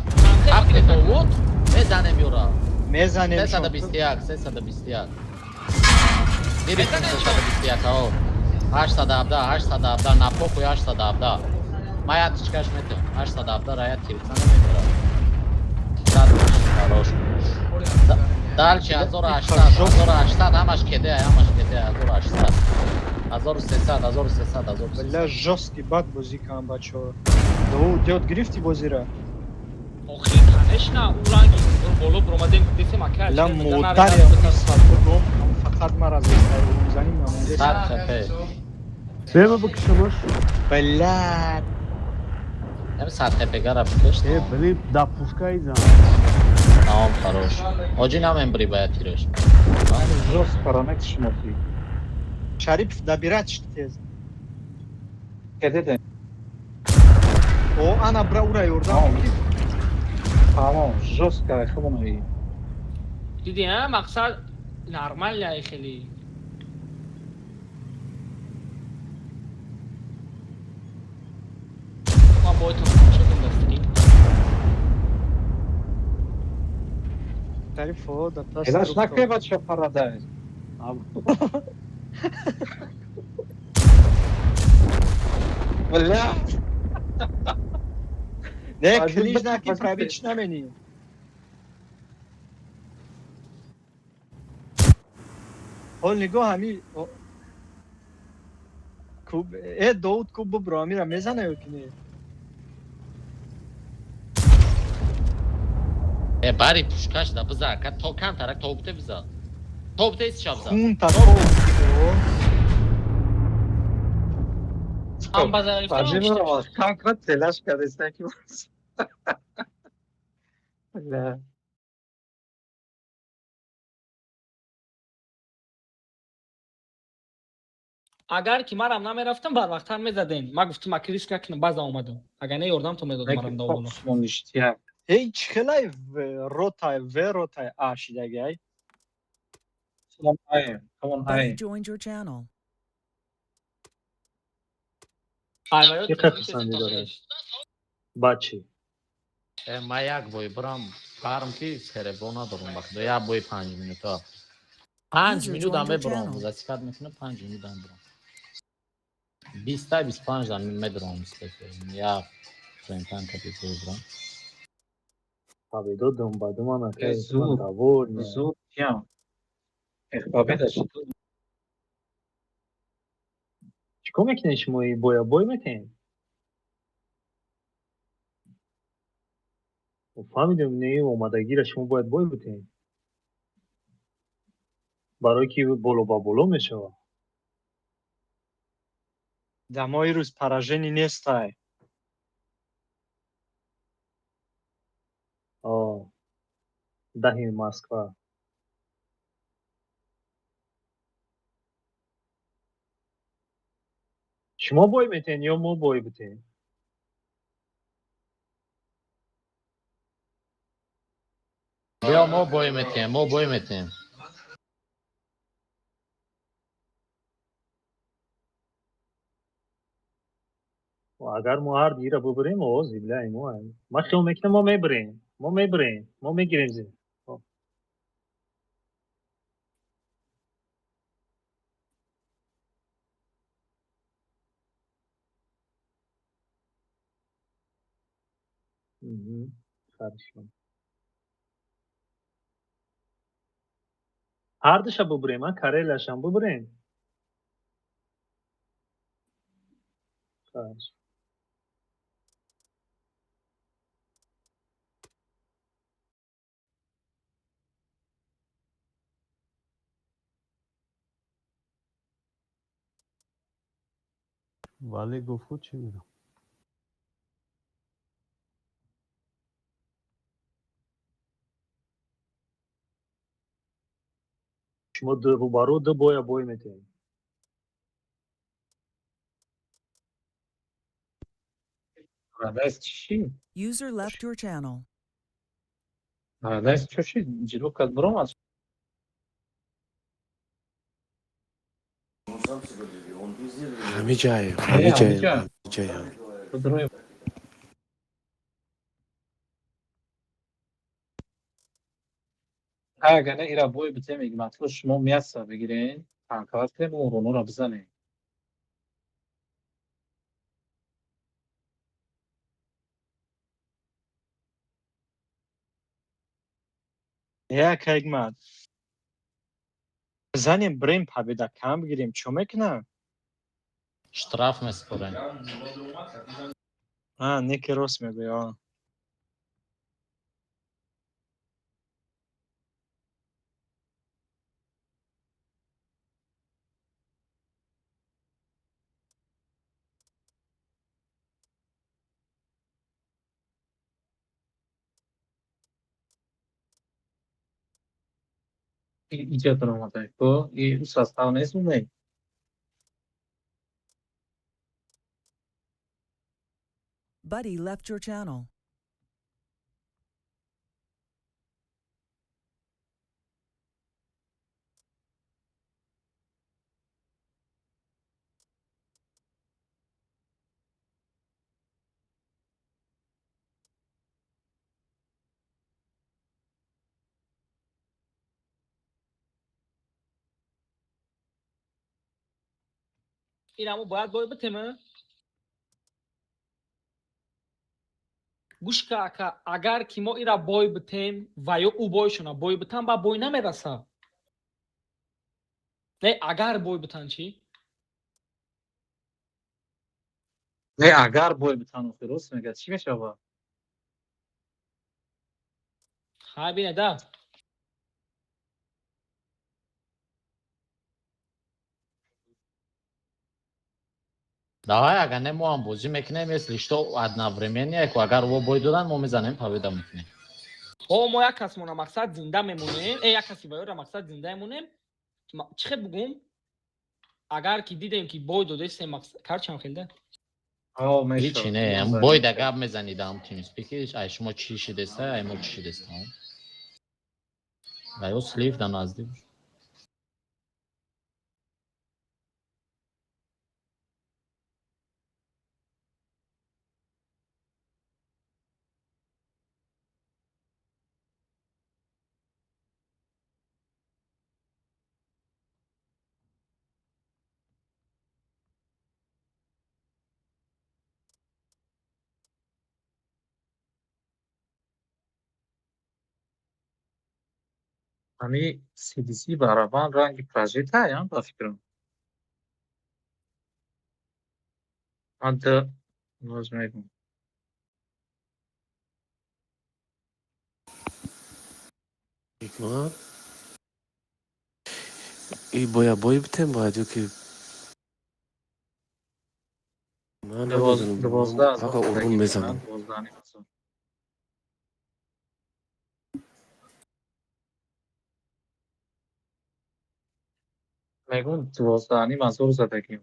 Ҳафт Довуд мезанем ёра. Мезанем. 321, 321. Гирифтем 321, ао. 817, 817, на похуй 817. Ма я тичкаш метам. 817 ра я тирца намебарам. Хорош. Дальше 1800, 1800, ҳамаш кеде, ҳамаш кеде, 1800. 1300, 1300, 1300. Бля, жёсткий бад бозӣ кан бачо. Довуд, ёд гирифти бозира? Охи, конечно, у ранги боло бромадем, десем ака. Ла модари ам садо фақат мара зестай мизаним намонде. Сад хп. Бема бикшамаш. Бля. Ем сад хп гара бикш. Э, блин, допускай зан. Тамом, хорош. Оҷи намембри бояд тираш. Жёст парамек шумо ти. Шарипов добирать тез. Кеде. О, ана бра ура ёрдам. Тамом, жёстко хубонои. Диди, а мақсад нормально хеле. Ма бойтон шудам дастри. Шарипов, да пас. Элаш накунед бача Парадайз. Бля. Не, клиж наки пробить намени. Ҳол нигоҳ ҳами куб э Довуд куб бубро амира мезана ё ки не? Э, бари пушкаш да биза, ка то камтарак тобте биза. Тобте ис шабза. Хун та тоб. Ам база Фаҷима конкрет телаш кардеста ки. Бля. Агар ки марам намерафтам, барвақттар мезадем. Ма гуфтам, аки риск накунам, база омадам. Агар не ёрдам то медодам марам доволо. Эй, чӣ хелай ротай, в ротай а шидагай? Buddy joined your channel. Чӣ қадр писандӣ дорад? Бачи. Э, ма як бой бирам, фарм ки серебро надорам бахудо, як бой 5 минута. 5 User минут ам joined your мебурам, channel. засифат мекунам, 5 минут ам бурам. 20 та 25 дам медурам, як френтан капи бурам. Победа думбадума Э, накай зуд, довольный. зуд киям. Эх, победа шуд. Чикор мекунед шумо и боя бой метаҳед? Фаҳмидем, не омадагиро шумо бояд бой битаҳед. Барое ки боло ба боло мешавад. Дамои рӯз поражение нестай. О. Даҳи Москва. Шумо бой метиҳен ё мо бой битем? Биё, мо бой метиҳем, мо бой метиҳем. Агар мо ҳар диира бубурем, овоз зибляи мо. Ман хиёл мекунам, мо мебурем, мо мебурем, мо мегирем зиб. Хорошо. Ҳардуша бубурем, а Карелияшам бубурем. Хорошо. Вале гуфт, чӣ мегӯям? Шумо ду рӯбарӯ ду боя бой метиҳем. Парадайз чӣ? User left your channel. Парадайз чӣ шид? Ҷило кард, биромад. Ҳамиҷаем, ҳамиҷаем, ҳамиҷаем. Агар не, ира бой битем, Ҳикматулло, шумо мяса бигирен, танкават кунем, уронуро бизанем. Як Ҳикмат. Бизанем, бирем, победа кам бигирем, чо мекунам? Штраф меспорем. А, не ки рост мегӯӣ, а. Иҷа даромадай ко и состав нест умей. Buddy left your channel. Ирамо бояд бой битема? Гӯш ка, ака, агар ки мо ира бой битем ва ё ӯ бойшона бой битам, ба бой намераса. Не, агар бой битан чӣ? Не, агар бой битан, охи рост мегӯяд, чӣ мешавад? Ҳа, бине да. Давай, агар не, мо ҳам бозӣ мекунем, если что, одновременно, ку агар во бой додан, мо мезанем, победа мекунем. О, мо як касмона мақсад зинда мемонем, э, як каси ваёра мақсад зинда мемонем. Чӣ хел бугум? Агар ки дидем, ки бой додесем, мақсад карчам хелда. Ҳичи не, бой да гап мезанӣ да ҳам TeamSpeak, ай шумо чӣ шидеста, ай мо чӣ шидеста. Ва ё слив да наздик. Ҳами CDC барабан ранги прожитаям, ба фикрам. Ман д ноз мегум. Ҳикмат, и боя бой битем бояд ё ки ман намедонам, 12 фақат урун мезанам. 12. Мегӯм, 12,5 ҳазор задагим.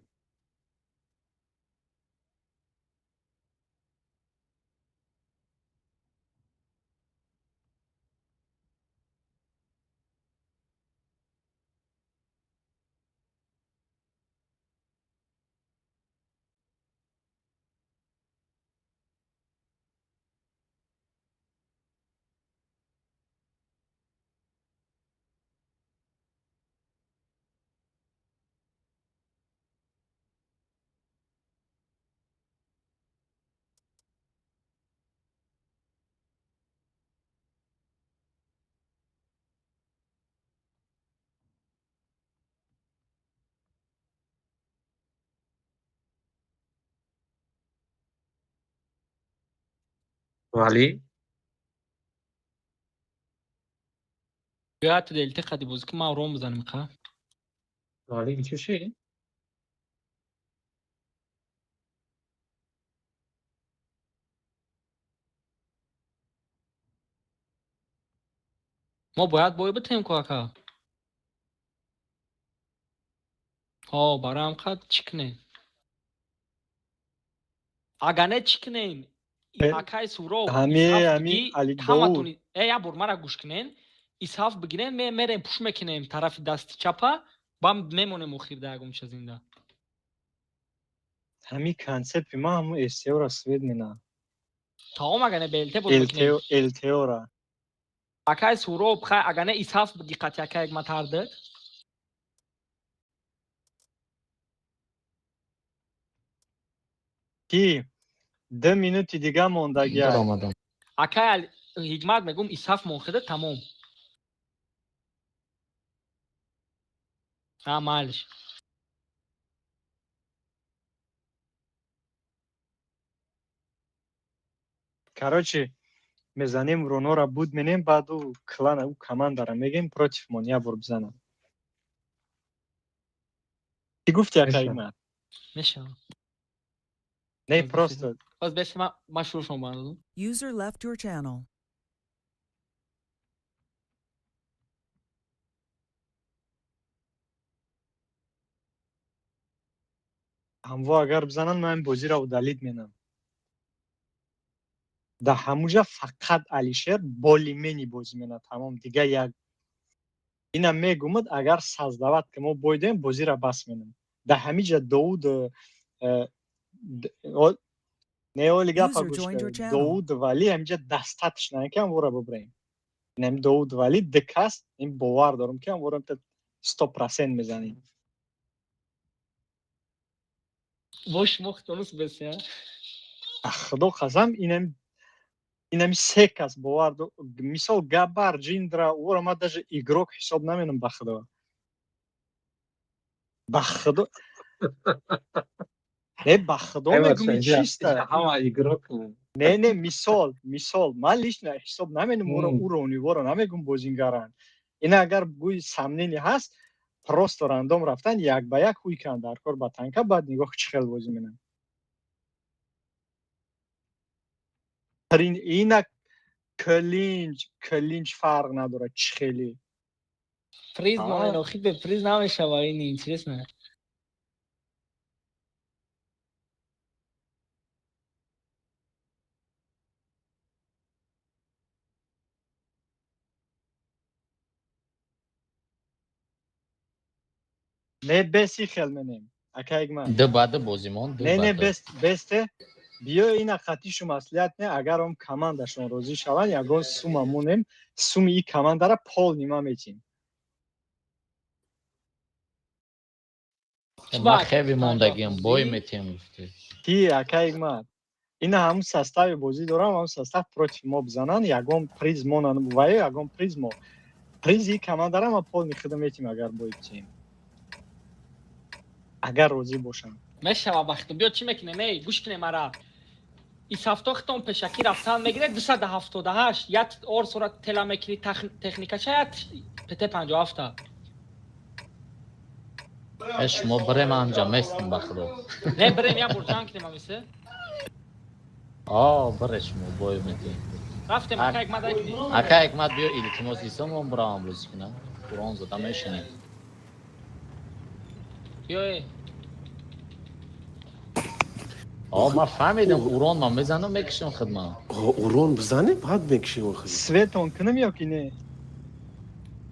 Валӣ. Биёяд делти қади бозӣ ки ман ром бизанем қа. Валӣ, чӣ ши? Мо бояд бой битем ку, ака. Ҳо, бароям қад чӣ кунем? Ага не, чӣ кунем? Акай Суроб, ҳами исҳаф ҳами биги Алик ҳаматон Довуд. э як бор мара гӯш кунен, исҳаф бигирен, мерем пуш мекунем тарафи дасти чапа, ба мемонем охирда ягонча зинда. Ҳами концепти ман ҳамун СТО-ра свет мена. Таом, ага не, БЛТ боз мекунем. ЛТО, ЛТО-ра. Акай Суроб, хай, ага не, исҳаф биги қати акай Ҳикматардик. Ки 2 минути дига мондагиай. Даромадам. Акай Ҳикмат, мегум, исҳаф монхида тамом. А майлиш. Короче, мезанем уронора буд менем, баъд ӯ клана, ӯ командара мегем, против мон як бор бизанам. Чӣ гуфти, акай Ҳикмат? Мешавад. Не, просто Боз беси ман шурӯъшон бандадум. User left your channel. Ҳамво агар бизананд, ман бозиро удалить менам. Дар ҳамуҷа фақат Алишер болимени бозӣ мена, тамом, дига як ина мегумад, агар создавать ки мо бойдем, бозиро бас менам. Дар ҳамиҷа Довуд не, оли гапа User гӯш joined your кар. Channel. Довуд, Вали ҳамиҷа дастатш на ки ҳамвора бибурем. Инами Довуд, Вали дикаст, ин бовар дорам ки ҳамвора 100% мезанем. Бош мохтонус беси, а? Худо қасам, инами се кас бовар, мисол Габар, Ҷиндра, ӯро ман даже игрок ҳисоб наменам, ба худо, ба худо, не, ба худо мегум, чиста. Ҳама игрок. Не, не, мисол, ман лично ҳисоб наменам ӯро, ӯро униворо намегум бозингаранд. Ина агар гӯи сомнение ҳаст, просто рандом рафтан як ба як ҳуй кан дар кор ба танка, баъд нигоҳ чӣ хел бозӣ менам. Ина клинч фарқ надорад чӣ хеле. Приз монен, охи бе приз намешава, ин интересно. Не, беси хел менем, ака Ҳикмат. Ду ба ду бозимон, ду Не, ба не, ду. бес, бесте, биё, ина қатишу маслиҳат. Не, агар он командашон розӣ шаванд, ягон сума монем, суми и командара пол нима метим. Ман хеви мондагиам, бой метиҳам гуфтӣ. Ки, ака Ҳикмат, ина ҳамун состави бозӣ дорам, ҳамун состав против мо бизананд, ягон приз монанд ваё ягон приз мо, призи и командара ма пол мехудам метим, агар бой битем, агар розӣ бошанд. Мешава, вақто биё, чӣ мекунем? Эй, гӯш кунем ара. Исҳафто хитон пешакӣ рафтан мегиред, 278 як орсора тела мекунӣ, техникача як ПТ 57-та. Э, шумо бирем, анҷа местам, ба худо. Не, бирем, як бор ҷанг кунем амисе. О, бире, шумо бой метиҳем. Рафтем, ака Ҳикмат, айкунӣ. Ака Ҳикмат, биё, илтимос, исомон биравам бозӣ кунам. Қуръон зада мешинем. Биёе. Ман фаҳмидам, урон ман мезанам, мекушам хидмат. Урон бизанем, баъд мекушем охир. Светон кунам ё ки не?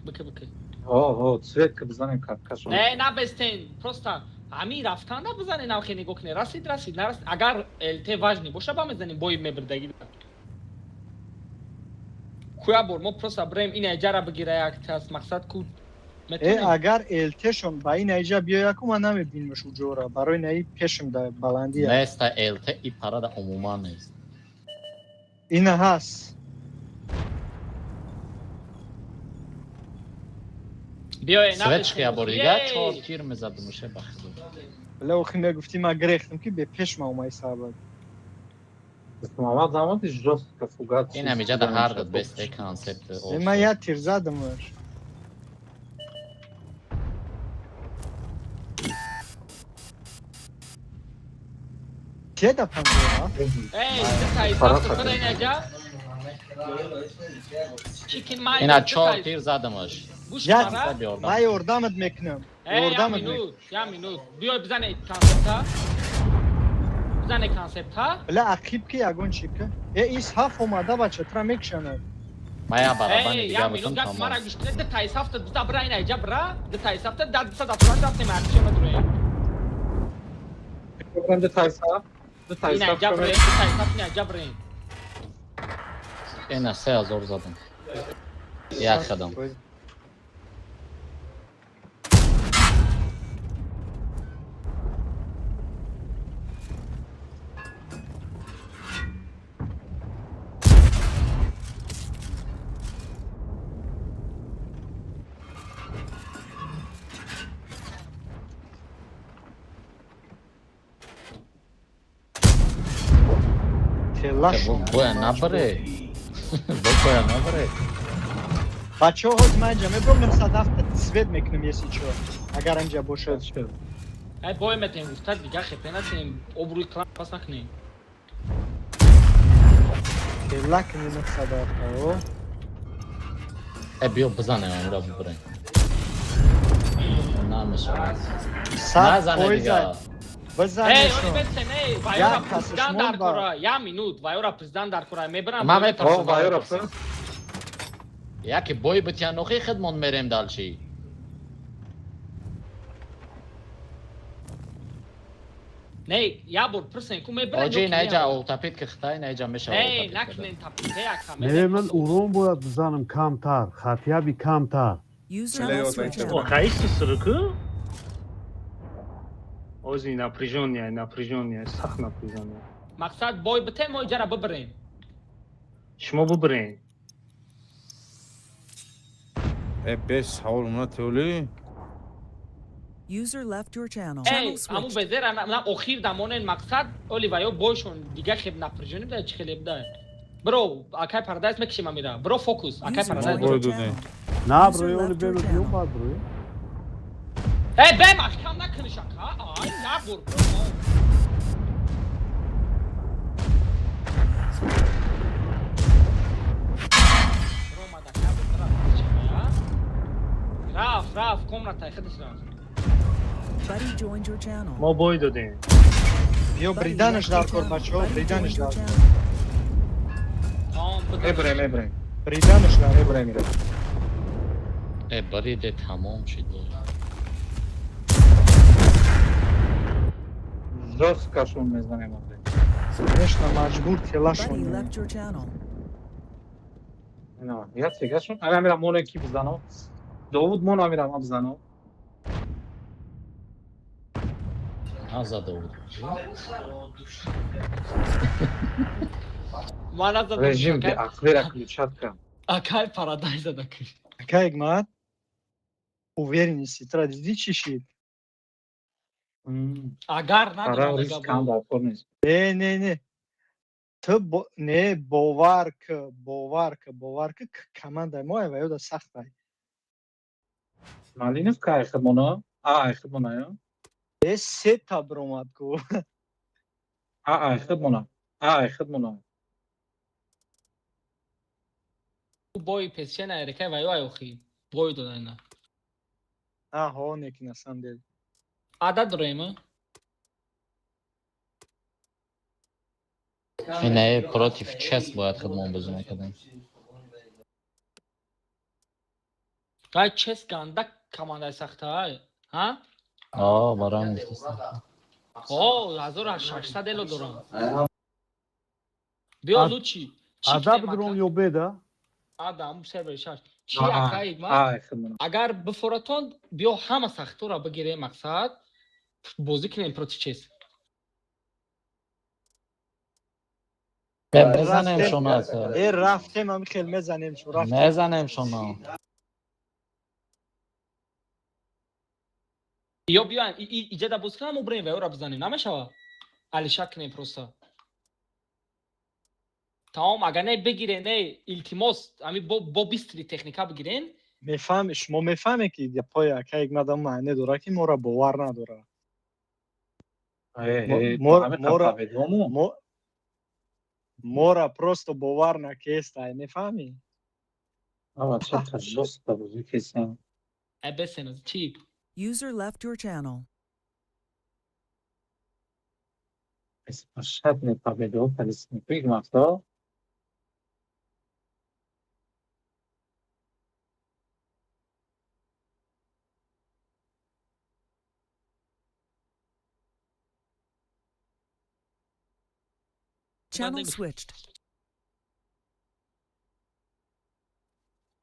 Бика, бика. Ҳо, свет ки бизанем каткашон. Не, набестен, просто ҳамин рафтанда бизанен, ҳам нигоҳ кунед. Расид, расид, нарасид. Агар ЛТ важный боша, ба мезанем, бой мебирдагӣ. Куя бор, мо просто бирем ин айҷара бигира як тас, мақсад ку Агар ЛТ-шон ба ин айҷа биёяку, ман намебинмаш уҷора. Барои наи пешам да баландия. Неста ЛТ и парада умуман нест. Ина ҳаст. Биёе, Светчка я бор дига чор тир мезадам уше ба худо. Бля, охи мегуфтӣ, ман грехтам ки бе пеш ма омаи сабаб. Мамад замони жёстко фугат. Ин ҳамиҷа да ҳар дад бесте концепт. Ман як тир задамаш. Теда панҷора? Эй, дитаи сафт Ина чор тир задамаш. Ман ёрдамат мекунам. Ёрдамат мекунам. Я минут. Биёй бизане концепта. Бизане концепта. Бля, ақиб ки ягон чи ки? Э, ис ҳафт омада бача, тура мекушанад. Ман я барабани дига бутам тамом. Мара гӯш кунед, дитаи сафта биза бира ина иҷа бира, дитаи сафта дар 275 рафтем арчема дуре. Дитаи сафт, дитаи Ина сафт. иҷа бира, дитаи сафт ина иҷа бира. Ина 3000 задам. Як қадам. Боя набаре. Боя набаре. Бачаҳо, ҳоз ман инҷа мебурам 907 свет мекунам, если чо. Агар инҷа бошад. Ай бой метем, гуфта дига хепе натем, обрӯи клан пас накунем. Тела кунем 907 о. Э, биё бизанем, амира бибурем. Намешавад. Назане дига. Эй, оли бестен, эй, вайора президент дар кора, я минут, вайора президент дар кора, мебарам. Ман мепурсам, вайора. Яке бой битян охи хидмон мерем далчи. Не, я бор пурсен ку мебарам. Оҷи наиҷа олтапит ки хитай наиҷа мешава. Не, накунен тапит, ака. Не, ман урон бояд бизанам камтар, хатияби камтар. Хаисти срку? Ози напряжённая, напряжённая, сахт напряжённая. Мақсад бой битем, мо иҷара бибарем. Шумо бибарем. Э, бес савол уна теоли. User left your channel. Эй, аму безера на охир дамонен мақсад, оли ваё бойшон дига хеб напряжённый буда, чи хеле буда. Бро, акай парадайз мекшим амира. Бро фокус, акай парадайз. На, бро, оли бем биё бад, бро. Эй, бем, ахкам накуниш ака. Ай, набур, бро. Раф, раф, комната, худаш раф. Buddy joined your channel. Мо бой додем. Биё бриданаш дар кор, бачаҳо, бриданаш дар кор. Мебарем, мебарем. Бриданаш дар мебарем, мебарем. Э, бриде тамом шид. Жёстко мезанем. Конечно, маҷбур телашон. Buddy left your channel. На, я тегашон. Ами амира моне ки бизанам. Довуд мон амира ма бизанам. Назада буд. Ман назадам. Режим беақлира ключат кам. Акай парадайз зада киш. Акай Игмат, уверенности тра диди чӣ шид? Агар надонам риск кам дар кор нест. Не, не, не. Ту не бовар к, бовар к, бовар к командаи мо ва ёда сахт ай. Малинов кай хидмона? А, ай хидмона, я? Э, сета бромад ку. А, ай хидмона. А, ай хидмона. Бой песчена рекай ва ё охи. Бой додана. Аҳо, неки на самом деле. Ада дроем. Инаe против чес бояд худмон бозӣ мекардем. Ай чес ганда командаи сахта, ҳа? О, бароям гуфтастам. О, 1600 эло дорам. Биё лучи. Ада бидром ё беда? Ада, сервери шаш. Чи акай ма? Агар бифоратон, биё ҳама сахтора бигирем мақсад, бозӣ кунем против чес. Мезанем шумо. Э, рафтем, ами хел мезанем шу, рафтем. Мезанем шумо. Ё биён иҷада боз кунам, мо бирем ва ёра бизанем, намешава? Алиша кунем просто. Тамом, агар не бигирен, не, илтимос, ами бо бистри техника бигирен. Мефаҳме, шумо мефаҳме ки гапҳои ака Ҳикмат ам маъне дора ки моро бовар надора. Мора просто бовар накест, ай мефаҳмӣ? Ава чата жёстко бозӣ кесем. Ай бесен, чи? User left your channel. Шатне победу колесник мақсад. Channel switched.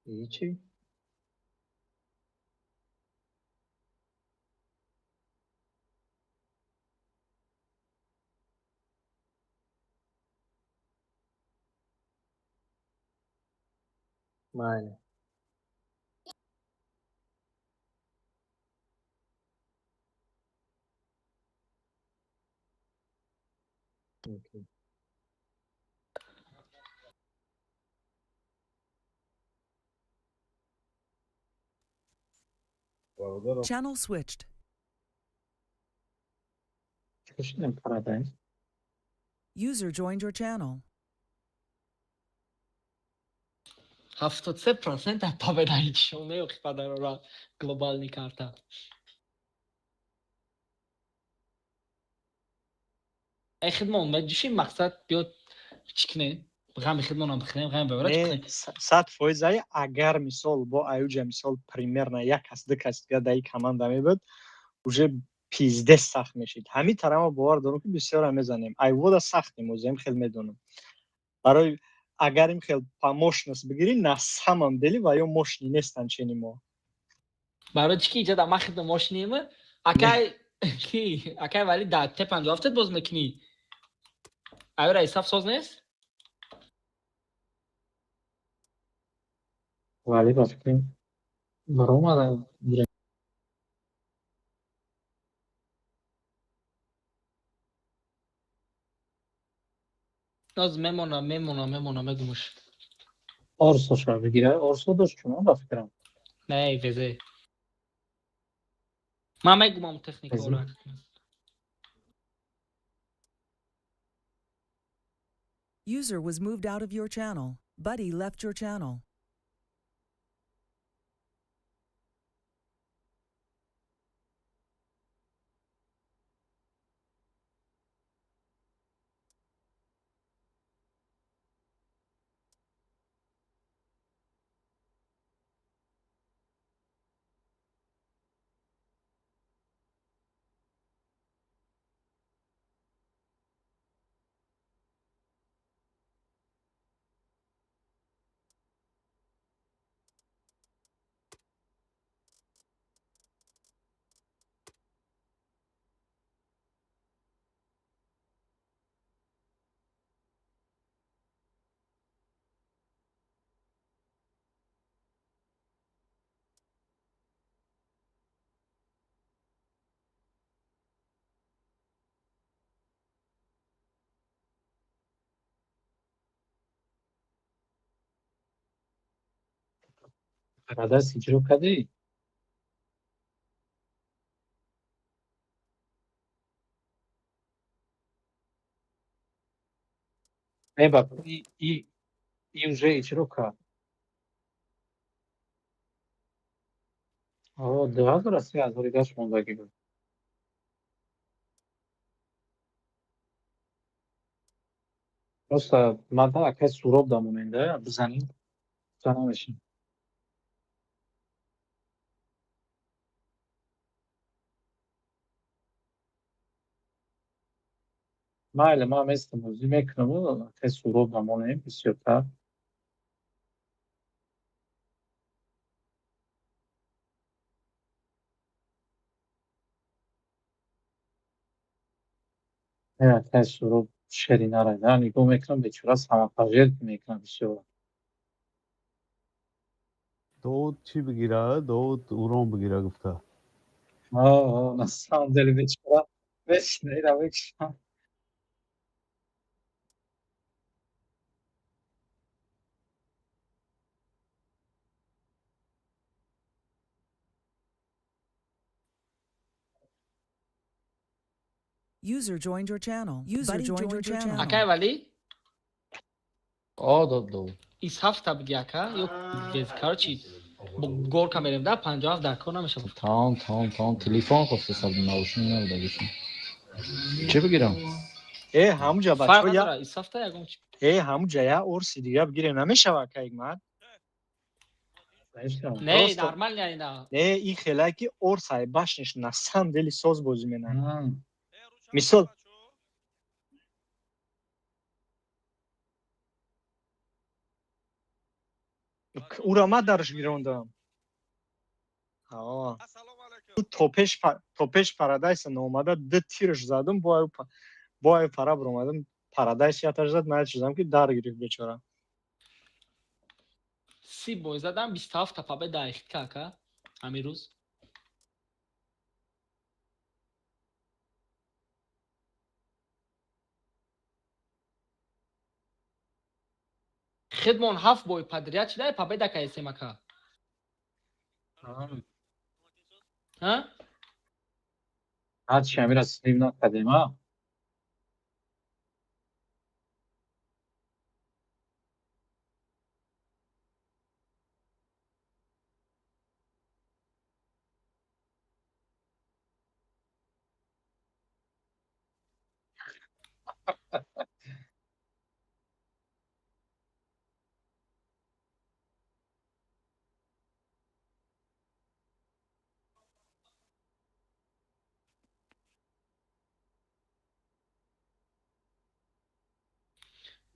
Ичи? Майли. Окей. Channel switched. User joined your channel. 73% победа шоне падарора глобальный карта. Ай хидмон маҷиши мақсад биёд чӣ кунем? Ғами хидмонам бихӯрем, ғами бабара чӣ кунем? 100% ай агар мисол бо аюҷа мисол примерно як кас ду кас дига дар ин команда мебуд, уже пиздец сахт мешид. Ҳамин тарама бовар дорам ки бисёра мезанем. Айвода сахтем, озем хел медонам. Барои агар им хел помощност бигирӣ, на самом деле ва ё мошини нестан чени мо. Барои чӣ ки иҷода ман хидм мошинием? Акай ки акай вали да Т57 боз мекунӣ. Аюра исаф соз нест? Вали ба фикрам баромада. Ноз мемона, мемона, мемона, мегумуш. Орсо ша бигира, Орсо дошт чунон ба фикрам. Не, везе. Ман мегумам техникаро. User was moved out of your channel. Buddy left your channel. Парадайс иҷро кардӣ? Не, ба и уже иҷро кард. О, 2000 3000 гашт мондагӣ буд. Просто ман акай Суроб дамонем да, бизанем. Гуфта намешем. Майли, ман местам, бозӣ мекунам, акай Суроб дамонем бисёртар. Акай Суроб шери нарайда, нигоҳ мекунам, бечора самопожертв мекунам бисёр. Довуд чӣ бигира? Довуд урон бигира гуфта. На самом деле бечора мешина, ира мекушам. User joined your channel. User joined your channel. Акай Валӣ? О, дод Довуд. Ис ҳафта биги, ака, ё без, короче, горка мерем да, 57 дар кор намешавад. Тамом, тамом, тамом. Телефон хоста саб наушник набуда гӯшам. Чӣ бигирам? Э, ҳамуҷа Фарқ бачаҳо я надора, ис ҳафта ягон чи. Э, ҳамуҷа я орси дига бигирем намешава, ака Ҳикмат? Не, Просто нормально ина. Не, ин хелае ки орс ай башниш на самом деле соз бозӣ менад. Мисол, ура ман дарш гирондам. То пеш Парадайса наомада ду тирш задум, бо аю пара биромадам, Парадайс яташ зад, ман чизам ки дар гирифт бечора. 30 бой задам, 27 та победа ихтка, ака, ҳамин рӯз. Хидмон ҳафт бой подряд шуда победа кардесем, ака. Ҳа? Ҳарчи ҳамира слив накардем, а?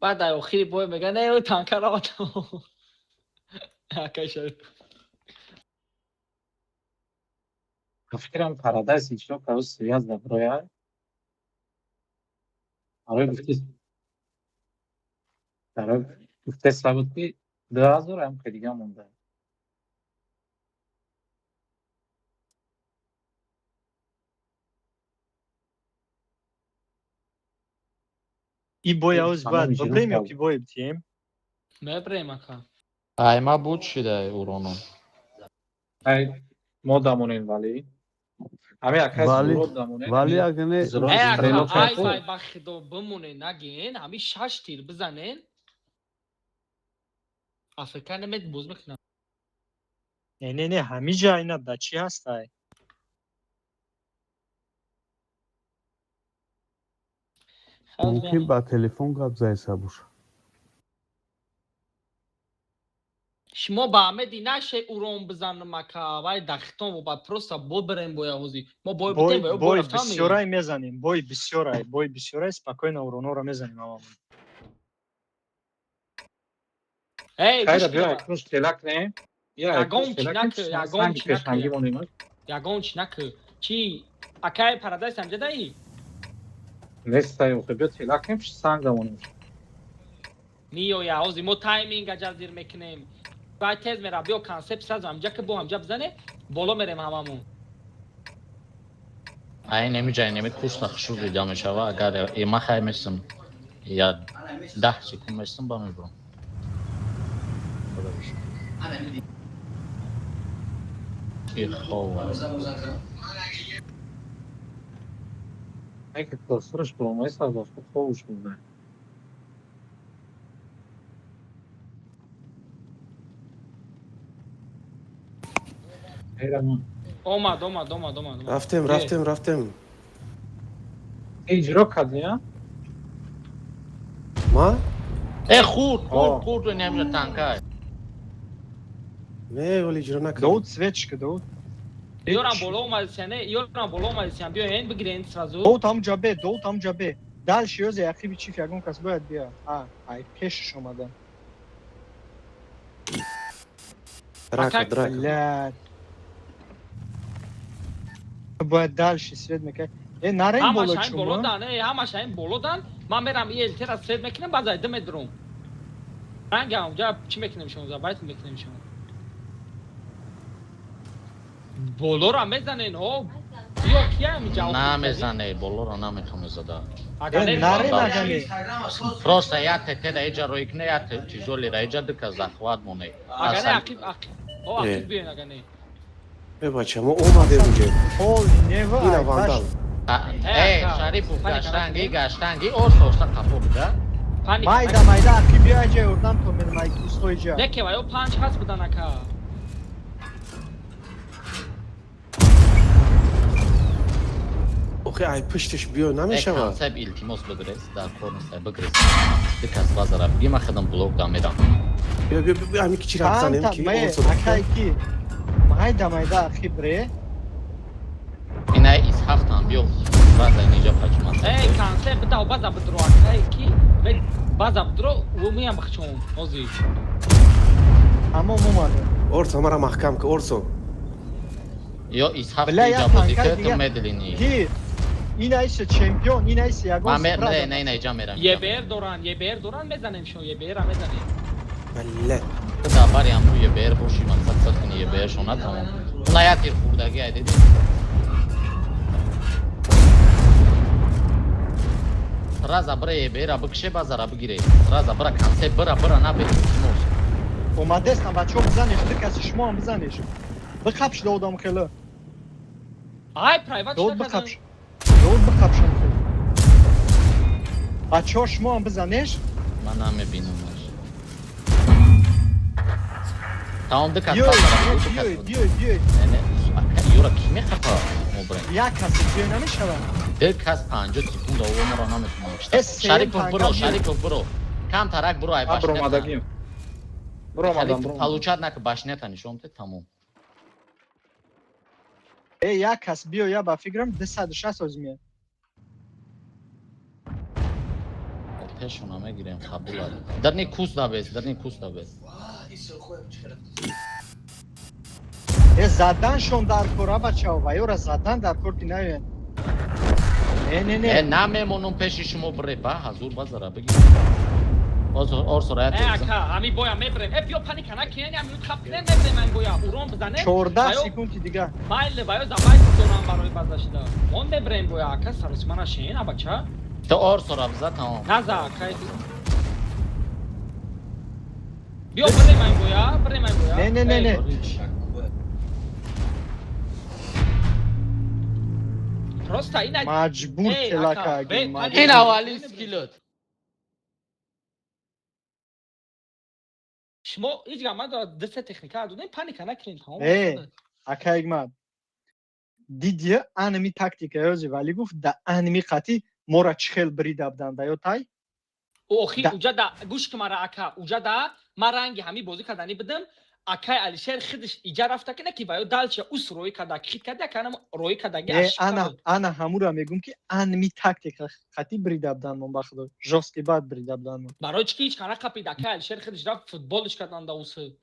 Баъд дар охири бой мега, не, ӯ танка раватам. Акай Шариф. Ба фикрам, Парадайс иҷро кард, связь да броя. Барои гуфти, барои гуфтеса буд, ки 2000 ҳам ки дига монда. И бой оз Тамом бояд иҷро бибрем ё кард. ки бой битием? Мебрем, ака. Айма буд шида уроно. Ай, мо дамонем, вале. Ҳами акай Вали Суроб дамонем. вали агар не Э, ака, Стрелок ай ку. вай, ба худо, бимонен, нагин, ҳами шаш тир бизанен. Африка немед боз мекунам. Не, не, не, ҳамиҷа ина да чӣ ҳастай? Мумкин ба телефон гап зайса боша. Шумо ба Амеди наше урон бизанам, ака, вай дахтон ба просто бобирем боя ҳозӣ. Мо бой Бой битем, ва бой бой рафтан мегирем. бисёрай мезанем, бой бисёрай, бой бисёрай, спокойно уронора мезанем ҳамамон. Эй, гӯш Хайра, биё кун. акнун стрела кунем. Биё Ягон акнун чи стрела кунем, накӯ, ягон санги чи накӯ. пешангӣ монем. Ягон чи накӯ. Чи акай Парадайс ҳамҷа даи? Нестай, охе, биё тела кунем, санг дамонем. Миёя, ҳозир мо тайминга ҷазир мекунем. Баъд тез мера, биё концепт сразу ҳамҷа ки бо ҳамҷа бизане, боло мерем ҳамамон. Ай неми ҷай неми курса хушур дида мешава, агар ма хай месам я 10 секунд местам ба мебурам. Худо бошад. И хоб. Ай ки курсораш буромаи сардош хобуш буда. Хайра, мо. Омад, омад, омад, омад, омад. Рафтем, рафтем, рафтем. Иҷро кардӣ, а? Ма? Э, хурд, хурд, хурд, немжа танка. Не, вале иҷро накардем. Довуд, светчика, Довуд. Ёрам боло омадисян, не, ёрам боло омадисян, биёен, бигирен сразу. Довуд ҳамуҷа бе, Довуд ҳамуҷа бе. Дальше ёзе ақиби чиф ягон кас бояд бия. А, ай пешаш омадан. Драка, драка. Блядь. Бояд дальше свет мекард. Э, нарен боло. Ҳамаш ҳамин боло дан, э, ҳамаш ҳамин боло дан. Ман мерам ИЛТ-ра свет мекунам, баъд айда медурум. Ранга онҷа чӣ мекунем шумо, забайт мекунем шумо. Болора мезанен, ҳо. Ё кия ҳаминҷа? Намезане, болоро намехоҳам зада. Агар не, нарен агане. Просто я тете да иҷа рӯй кне, я тижоли ра иҷа дика захват моне. Агар не, ақиб, ақиб. О, ақиб биёен агар не. Э, бача, мо омадем уҷо. Пол нева. Ина вандал. Э, Шарипов гаштанги, гаштанги, орса орса қафо буда. Паника. Майда, майда, ақиб биё, аҷа ёрдам то менам, ай устои ҷа. Не, ки ва ё панҷ кас будан, ака. Охи, ай пушташ биё Э, намешавад. Концепт, илтимос, бигрез, дар кор нест, бигрез. Дикас базара биги, ман худам блок да мерам. Биё, биё, биё, ҳами кичира бизанем ки Ме, орсо. акай ки. Майда, майда, ақиб ре. Ина из ҳафтам биё, база инҷа пачман. Эй, концепт битав, база бидро, ака, ки база бидро, ӯ меям бихчон, ҳозир. Тамом омадем. Орсо, мара маҳкам ки, Орсо. Ё из ҳафт Бля, иҷа як бозӣ танка ки ту дига. медлини. Ки? Ин айса чемпион, ин айса ягон Ман супра. не, не, не, иҷа мерам. ЕБР доран, ЕБР доран, мезанем шумо, ЕБР-а мезанем. Бале. Ту дар бари ҳаму ЕБР боши, мақсад сад куни ЕБР шона тамом. Уна як тир хурдагӣ ай диди. Сразу бира ЕБР-а бикше, базара бигире. Сразу бира концепт, бира, бира, набе, илтимос. Омадестам, бачаҳо, бизанеш, ду каси шумо ҳам бизанеш. Биқапш додам хеле. Ай, прайват Дод шуда. биқапш. Дод биқапшам хеле. Бачаҳо, шумо ҳам бизанеш. Ман намебинамаш. Тамом, ду кас Биёй, базара ду кас. биёй, биёй, биёй. Не, не, ака, юра ки мехапа мо бирем? Як каси биёй намешавад. Ду кас 50 секунда ово моро наметавонам. Э, сеюм Шарипов танка биро, биё. Шарипов биро. Кам тарак биро ай Ман башнета. биромадагим. Биромадам, биромадам. Получать нака башнета нишон те тамом. Э, як кас биё, я ба фикрам 260 оз меяд. Пешона мегирем, қабул. Дарни кус дабес, дарни кус дабес. Э, заданшон дар кор, а бачаҳо, ва ёра задан дар кор ки наёянд. Не, не, Э, не. намемонум пеши шумо бире, ба ҳазур базара бигир. Орсо раят. Э, ака, ҳами боя мебирем. Э, биё, паника накунен, ҳами хап кунен, мебирем ҳами боя. Урон бизанем. 14 секунди дига. Майли, ва ё забайт дорам барои база шуда. Мон мебирем боя, ака, саросима нашин, а бача. Ту орсо биза тамом. Наза, ака. Биё, бирем ҳами боя, бирем ҳами боя. Не, не, не, не. Просто ина Маҷбур Эй, келака ака, аги, бе, маҷбур. Ин аввалин скиллот. Шумо ҳеҷ гап надорад, ду се техника додем, паника накунем, тамом. Э, ака Ҳикмат. Дидия анами тактика ёзи валӣ гуфт да анами қатӣ мора чӣ хел брида бдан да ё тай? Охи, уҷа да гӯш ки мара, ака, уҷа да ман ранги ҳами бозӣ карданӣ будам, акай Алишер худаш иҷа рафта ки не ки ва ё далча ус роӣ карда, хит карда, ака нам роӣ кардаги. Э, ана ана ҳамура мегум ки анми тактика қатӣ брида бдан мон, ба худо, жёсткий бад брида бдан мон. Барои чӣ ки ҳеҷ кана қапид, акай Алишер худаш рафт футболиш кардан да усы.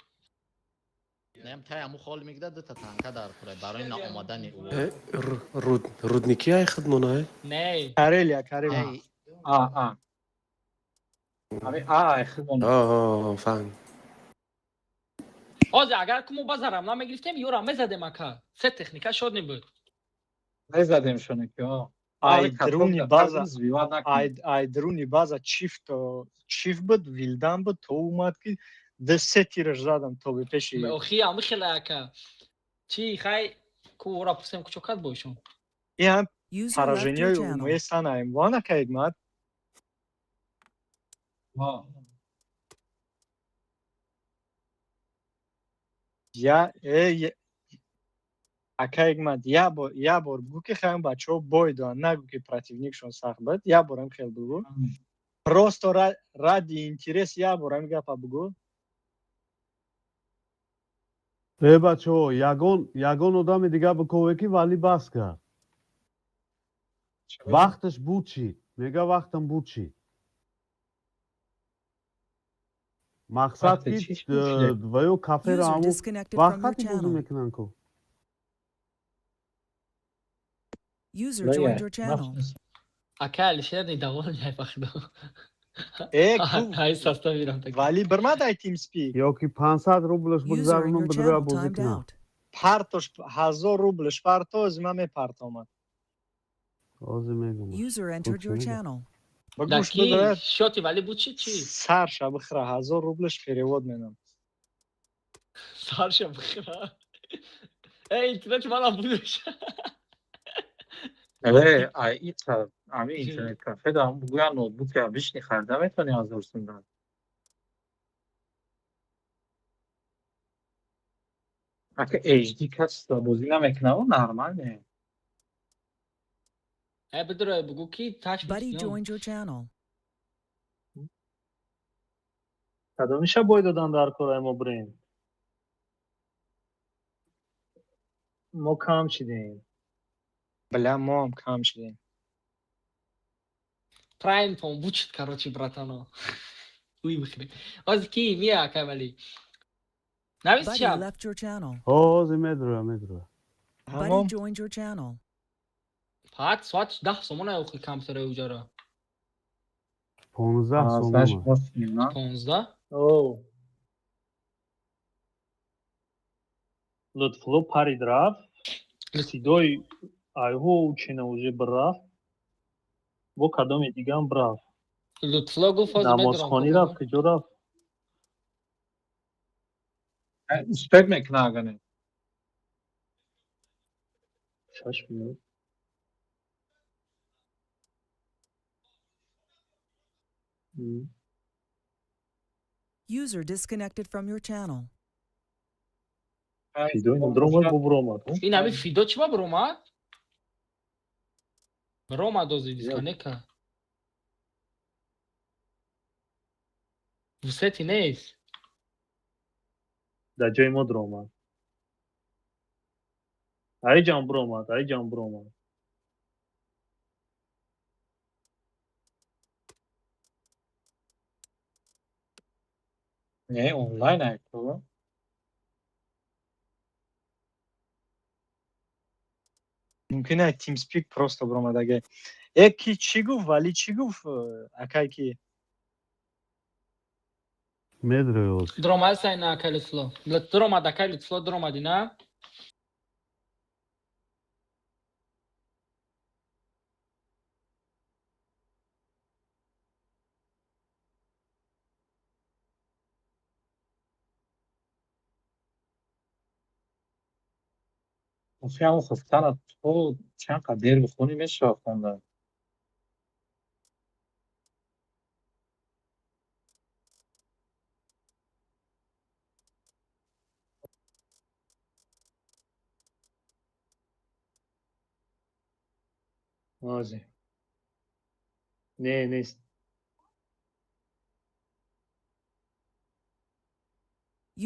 Нем тай аму хол мегида ду та танка дар кура барои наомадани ӯ. Э, рудники ай худмона ай? Не. Карелия, Карелия. А, а. Ҳами а ай худмона. Аа, фаҳм. Ҳозир агар ку мо базарам намегирифтем, ёра мезадем, ака. Се техника шод небуд. Мезадем шоне ки, о. Ай друни база, ай друни база чифт чиф буд, вилдан буд, то омад ки ду се тираш задам то бе пеши. Охи, ами хела, ака. Чӣ хай ку ора пурсем кучокат боишон. И ҳам User left your поражениҳои channel. умумии санаем. Вон ака Ҳикмат. Я э ака Ҳикмат, я бор бугӯ ки хаем бачаҳо бой доранд, нагӯ ки противникшон сахт буд, я борам хел бугӯ. Просто ради интерес як бор ҳамин гапа бугӯ. Э, бачаҳо, ягон одами дига бикове, ки валӣ бас кард. Вақташ буд чӣ? Мега, вақтам буд чӣ? Мақсад Вақте ки чӣ шуд? ва ё каферо User ҳамун disconnected from your вақти бозӣ channel. мекунанд ку. User joined your channel. Ака Алишер недовольный, ай бахудо. Э, ку Ай соста мирам так. Валӣ бирмад ай TeamSpeak. Ё ки 500 рублаш User in бигзаронам, your бидура channel бозӣ timed кунам. out. Партош, 1000 рублш партоз, ман мепартомад. Ҳозир мегӯм. User entered your Окей. channel. Ба Да гӯш ки бидорад. шоти вали буд чи чи? Сарша бихӯра, 1000 рублш перевод менам. Сарша бихӯра. Эй, интернет манам будеш. Э, ай ита ами интернет кафе да гӯя ноутбуки обычный харида метавонӣ 1000 сум дад. Ака HD качество бозӣ намекунад, нормально. Эй, бидура бугу ки таш. Buddy joined your channel. Кадомиша бой додан дар кораи мо бирем? Мо кам шидем. Бля, мо ҳам кам шудем. Прайм тон бучит, короче, братано. Уй бихӯре. Ҳозир ки мия акай вали. Навис Buddy чап. left your channel. Ҳозир медура, медура. Buddy Ҳамон. joined your channel. Фақат соат 10 сомон ай охи компютери уҷара. 15 Знаешь, сомон. может, не на. 15? О. Лутфулло парид, рафт. Сидои айҳо учина уже бирафт. Бо кадоми дигам бирафт. Лутфулло гуфт ҳозир медурам. Намозхонӣ рафт, куҷо рафт? Успеть мекуна, ага не. 6 минут. User disconnected from your channel. Фидо инам дуромад, бо буромад. Ин ҳами Фидо чӣ ба биромад? Биромад ози дисконека. Вусети нест. Дар ҷои мо дуромад. Аиҷам буромад, аиҷам буромад. Не, онлайн ай ку. Мумкин ай TeamSpeak просто биромадаге. Э, ки чӣ гуфт? Валӣ чӣ гуфт? Акай ки? Медура ҳозир. Дуромад сай на акай Лутфулло. Дуромад акай Лутфулло, дуромадӣ на? Охи ҳамон хуфтана то чанд қадр дер бихонӣ мешавад хонда. Ҳозир. Не, нест.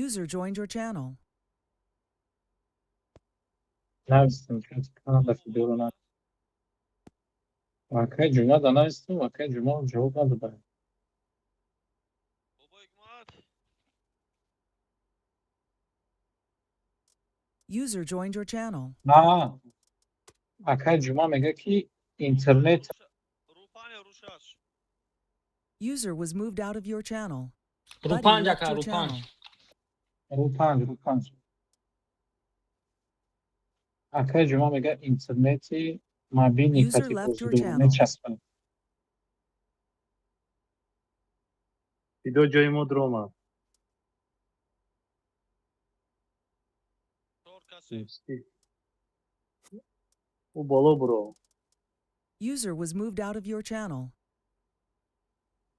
User joined your channel. Навистам, канала Фидоро на. Акай Ҷума да навистам, акай Ҷума ҷавоб надода. User joined your channel. На, акай Ҷума мега ки интернет User was moved out of your channel. Buddy Рӯпанҷ left ака, your рӯпанҷ. channel. Рӯпанҷ, рӯпанҷ. Акай Ҷума мега интернети мобилни User кати left your бозидор channel. мечаспад. Фидо ҷои мо дуромад. TeamSpeak. Ӯ боло буро. User was moved out of your channel.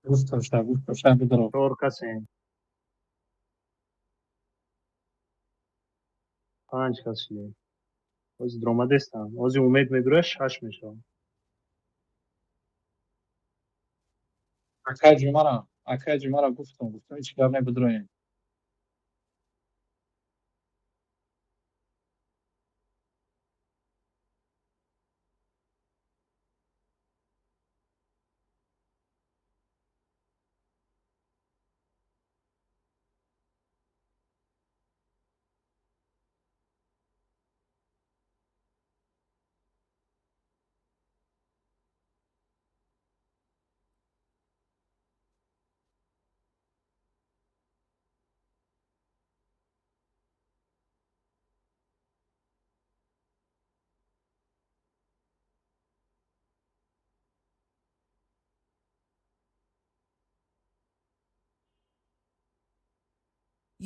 Гуфтам ша, гуфтам ша бидро. Чор касем. Панҷ кас шидем. Ҳозир дуромадестам. Ҳозир Умед медурояд, шаш мешавам. Акай Ҷумара гуфтам, ҳеҷ гап набудроем.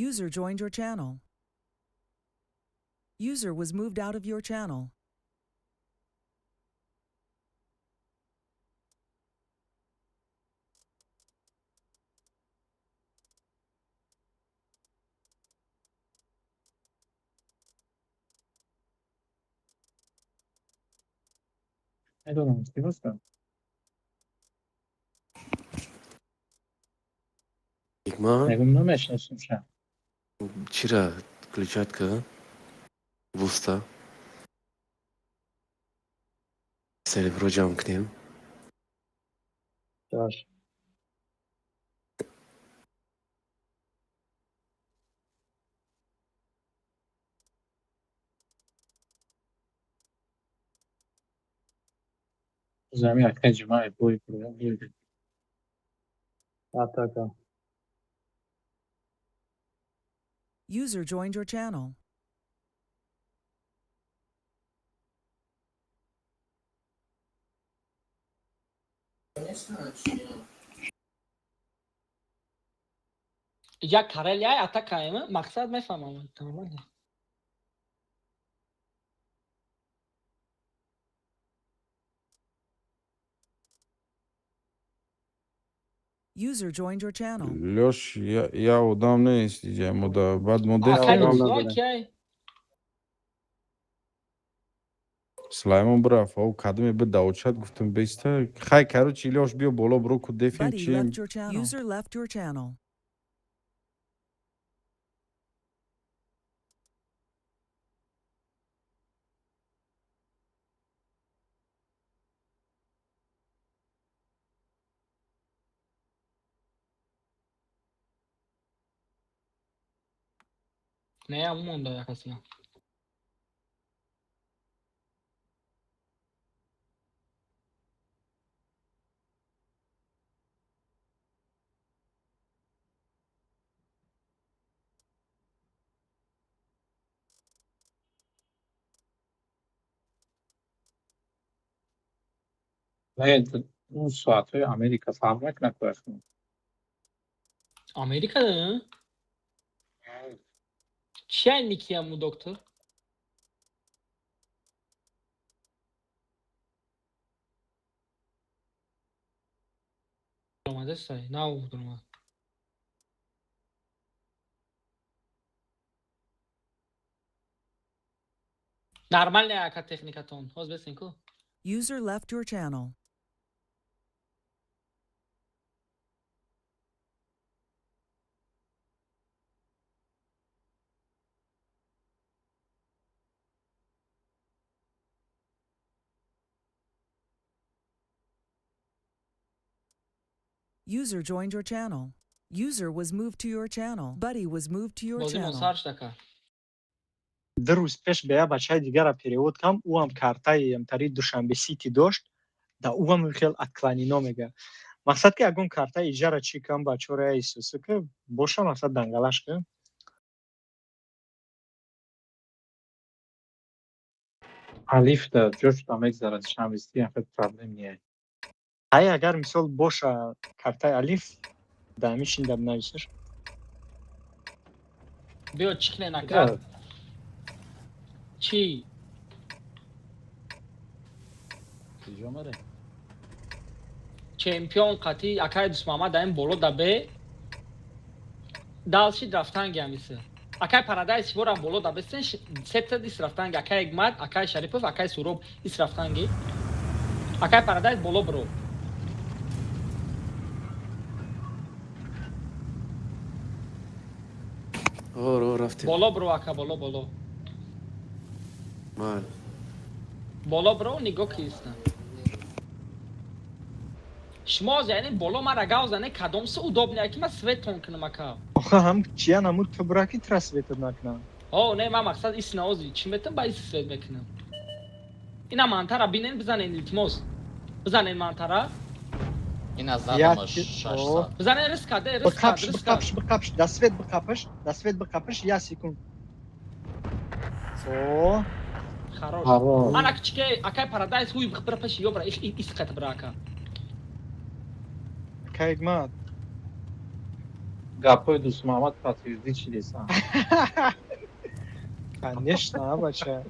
User joined your channel. User was moved out of your channel. Медонам, ки бошам. Ҳикмат. Мегум, намешиносам ша. Чира включать ка? Буста. Серебро ҷамъ кунем. Чаш. Зами акай Ҷума бой бой. Атака. User joined your channel. Я Карелия атакаем, мақсад мефаҳмам. Нормально. User joined your channel. Лёш, я одам нест иҷа мода баъд мо Акай дефем. Руслан кияй? Сулаймон бирафт, о кадоме бид давочат гуфтам беста. Хай, короче, Илёш, биё боло, биро ку дефем Buddy чием. left your channel. User left your channel. Не, я монда якасина. Не, он соатҳои Америка фарқ мекунад кӯяхно. Америка да? Чияй никияму доктор? Омада сай, нав дуромад. Нормально ака техникатон. Ҳоз бесен ку. User left your channel. User joined your channel. User was moved to your channel. Buddy was moved to your Бозимон channel. сар шдака. 2 рӯз пеш ба як бачаи дигара перевод кам, ӯам картаи амтари Душанбе Сити дошт, да ӯам хел отклонено мега. Мақсад ки ягон картаи иҷара чӣ кам бачора исуса ки боша, мақсад дангалаш ки. Алиф да ҷош да мегзарад, шамбести ҳам проблем не. Ай, агар мисол боша картаи Алиф, да ҳамишин да бинависаш. Биё чӣ кунен ака? Чӣ? Куҷо мере? Чемпион қатӣ акай Дусмамад даим боло да бе. Далшид рафтанги ҳамиса. Акай Парадайз ворам боло да бесен, сета ис рафтанги. Акай Эгмат, акай Шарипов, акай Суроб ис рафтанги. Акай Парадайз боло биро. О, рафтем. Боло бро, ака, боло, боло. Мал. Боло бро, нигоҳ киста. Шумо яъне боло мара гав зане, кадом су удобный, ки ма светон кунам, ака. Охо, ҳам чия намуд, ту бра, ки тра светат накунам. О, не, ма мақсад ис наози, чӣ метам ба ис свет мекунам. Ина мантара бинен, бизанен, илтимос. Бизанен мантара. Ина задамаш 600. Бизанен, риска, де, риска, Биқапш, риска. биқапш, биқапш, да свет биқапш, да свет биқапш, я секунд. О, Хорош. Хорош. Ана кичке, акай Парадайз, хуй бира пеши ёбра, их ис қат бира, ака. Кайгмат. Гапҳои Дӯстмуҳаммад подтвердить шидесан. Конечно, бача.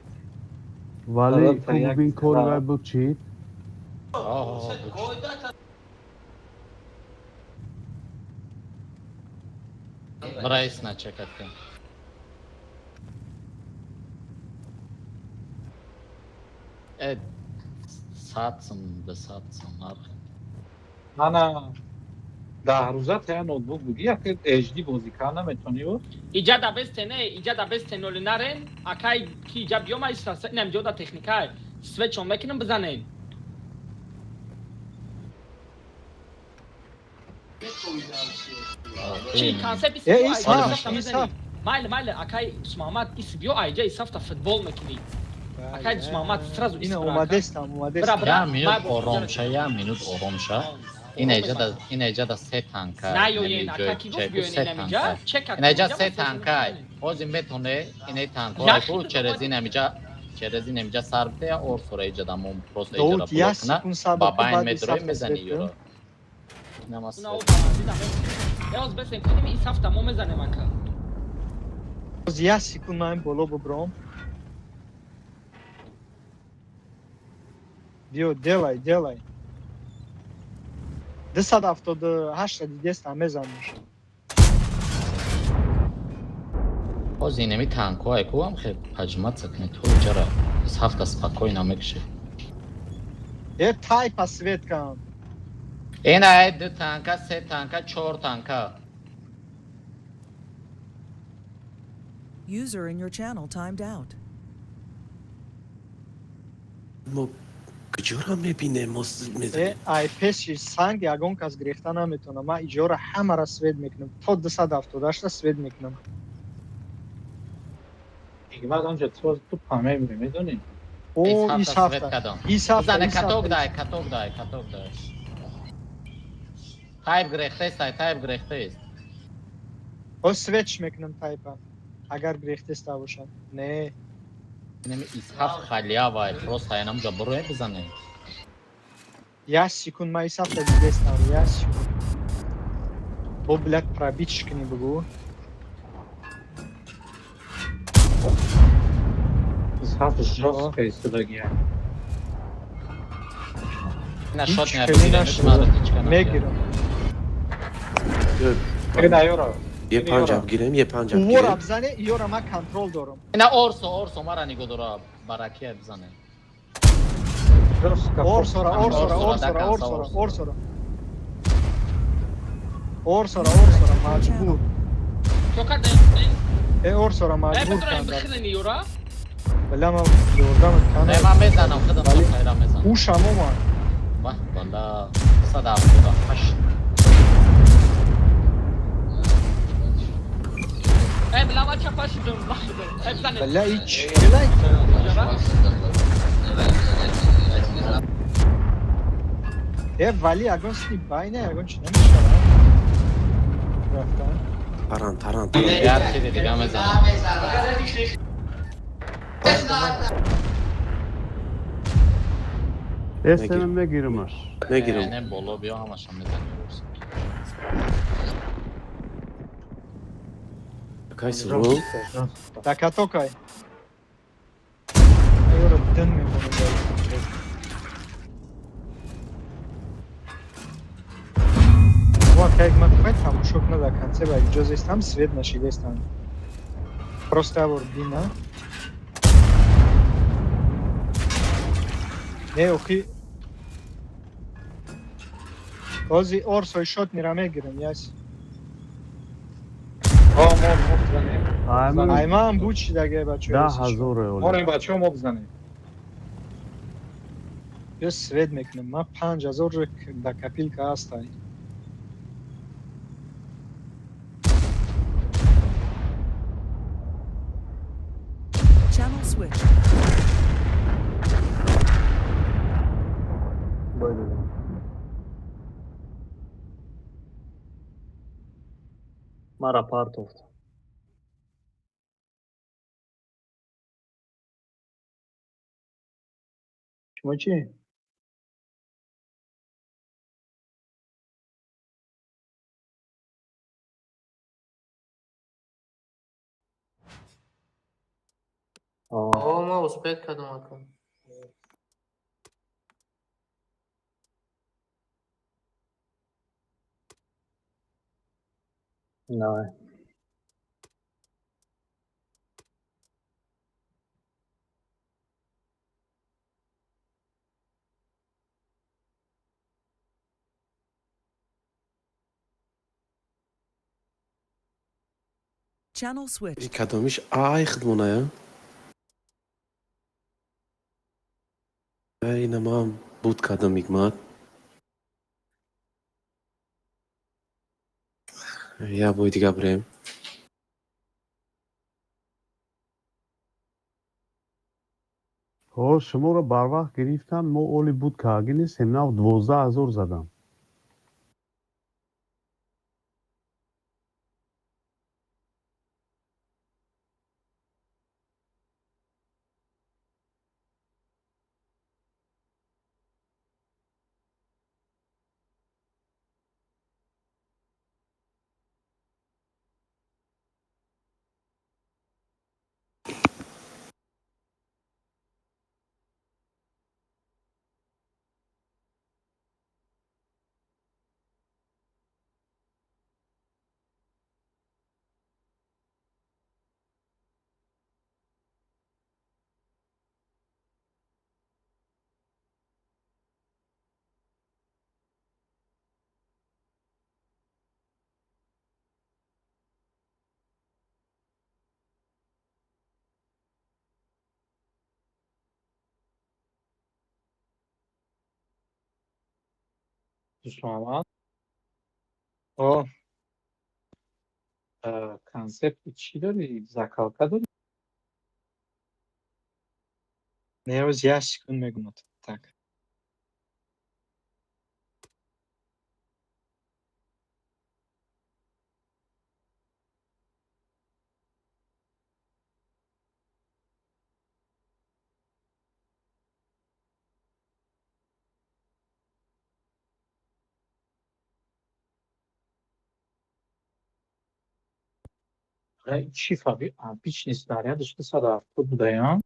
Вале Ала, ту бин, кори вай буд чӣ? Бира исна чекат кун. Э, 100 сум, 200 сум нарх. Ана 10 рӯза тая ноутбук буги, яке HD бозӣ карда наметонӣ ю. Иҷа да бесте, не, иҷа да бесте, ноли нарен, акай ки иҷа биёма исна, инам ҷо да техникай. Светчон мекунам, бизанен. Чи концепт ис Э, биё, ис айҷа ҳафт, исафта ис мезанӣ. ҳафт. Майли, майли, акай Дусмуҳаммад, ис биё, айҷа исафта футбол мекунӣ. Акай Дусмуҳаммад, сразу ис Ина бира, ака. омадестам, Бира, омадестам. бира. Я минут Май бо- ором ша, я минут ором ша. Ина иҷа да се танка. Наёен, ака, ки гуфт биёен се инамиҷа, танка. чека Ина иҷа кун, се иҷа танка. Ҳозир метоне инаи танкҳо Як ку через инамиҷа, через инамиҷа сар бите, я орсора иҷа да мон просто иҷара Довуд, я блок куна. секунд сабр Ба кун, байн баъд медрои исафта мезани свет кун. юро. Инама Уна о свет. баландида мезанем. Э, оз бесен кунем, ис ҳафта мо мезанем, ака. Боз я секунд ман боло бубром. Биё, делай, делай. 278 дидестам, мезанаш. Ҳозир инами танкҳое ку ҳам хел поджиматься кунед, то иҷара ис ҳафта спокойно мекушед. Э, тайпа свет кам. Ина ай ду танка, се танка, чор танка. User in your channel timed out. Мо куҷоро мебинем? Мо Э, мезанем. ай пеши санг ягон кас гирехта наметавонам. Ман иҷора ҳамара свет мекунам. То 278 свет мекунам. Ҳикмат, онҷа ту памемри, медонӣ? О, Ис ис ҳафта свет ҳафта. кадом. Ис ҳафта, Бизане ис каток ҳафта. дай, каток дай, каток дай. Тайп гирехтест, ай тайп гирехтест. О, светш мекунам тайпа. Агар гирехтеста бошад. Не. Инами ис ҳафт халява, просто айнамҷа буруе бизане. Я секунд, ман ис ҳафта дидестам. Я секунд. Бо, блядь, пробить кунӣ, бугу. Ис ҳафт жёстко истодагия. Ина Ҳеч шот хеле бигирем, нашуд. маро ҳеч кана. Мегирам. Ина ёра. Е панҷаб гирем, е панҷаб Увора гирем. бизане, иёра ман контрол дорам. Ина орсо, орсо мара нигоҳ дора, баракия бизане. Жёстко. Орсора, орсора, Орсора, орсора, да, орсора, конца. Орсора. Орсора, орсора, маҷбур. Чо кардем? Э, орсора Э, маҷбур битроем кардам. бихӯрен ёра? Бля, ман ёрдамат Не, канам. ман мезанам, худам Вале- хайра мезанам. Ҳушам омад. Ваҳ, бала, 178. Э, бля, ма чапа шудам, бахидам. Э, бизанем. Бля, ич. Бля, Ёра? Э, вали ягон сни байна, ягон чи намешавад. Рафтан. Таран, таран, таран. Як чизи дига мезанам. Эсм мегирамаш. Мегирам. Не, боло биё, ҳамаша мезанем. Орсо. Кай суру? Да катокай. Ёра дин мемонад. Ва, как ман хай тамошо кунад, да конце ба иҷоза истам, свет нашидестам. Просто явор бина. Не, охи. Ози орсои шот мира мегирам, яс. О, мо бизанем. Айман буд шидаге бачаҳо. 10 000. Монем, бачаҳо, мо бизанем. Ё свет мекунем. Ман 5000 да копилка ҳастай. Channel switched. Бой додем. Мара партофт. Шумо чӣ? О, ма успеть кардам, ака. Давай. Channel switched. Кадомиш ай хидмоная? Ай, намам буд кардам ҳикмат. Я бой дига бирем. Ҳо, шуморо барвақт гирифтам, мо оли буд кааги нестем, нав 12 000 задам. Дӯст Муҳаммад. О. Концепти чӣ дорӣ? Закалка дорӣ? Не, оз як секунд мегумад. Так. Чӣ фаби обычный снарядаш 270 будаям?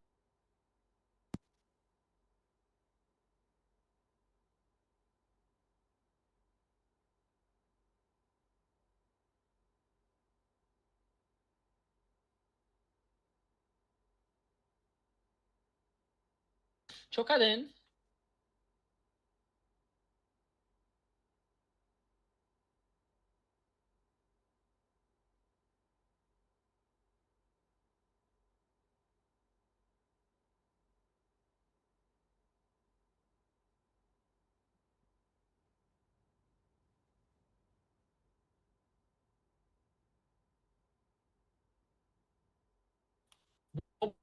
Чо карден?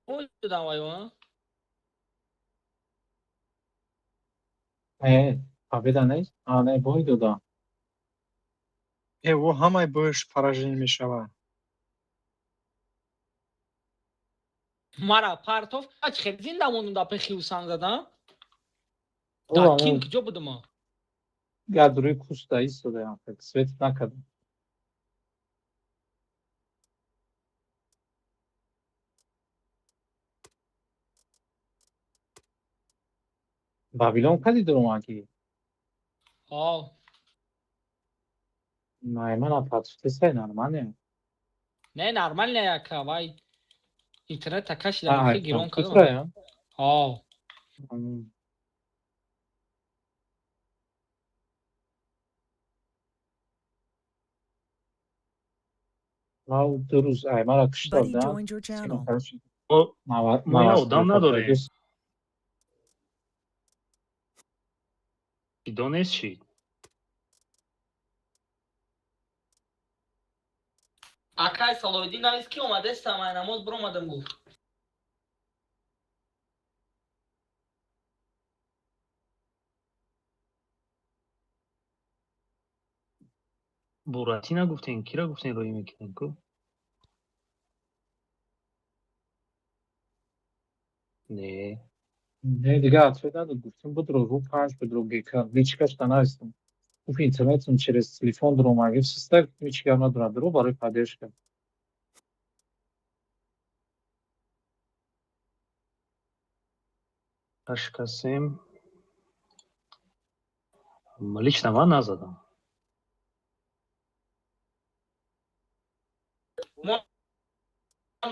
Бой додам вайо. Не, победа нест? А, не, бой додам. Э, ӯ ҳамаи бояш поражение мешавад. Мара партов, ач хеле зинда мондум да пехи усан задам. Да ким куҷо будум? Гад рӯи куста истодаям, свет накардам. Бабилон кади дуромадӣ? Ҳо. Найман апатфтесай, нормально? Не, нормально яка, вай интернета кашидам, хе гирон кардам. Ҳо. Ман ду рӯз ай мара кушта Buddy будам. joined your channel. Мо ина одам надорем. Донест чӣ? Акай Салоҳиддин навис, ки омадестам, ай намоз биромадам, гуфт. Буратина гуфтем, кира гуфтем, роӣ мекунем ку? Не. Не, дига ответ надод. Гуфтем, будро ру панҷ, будро гека. Личкашта навистам. Гуфт, интернетам через телефон дуромад. Гуфт, систа ҳеч гап надорад. Дуро барои поддержка. Ҳашт касем. Лично ман назадам. Мо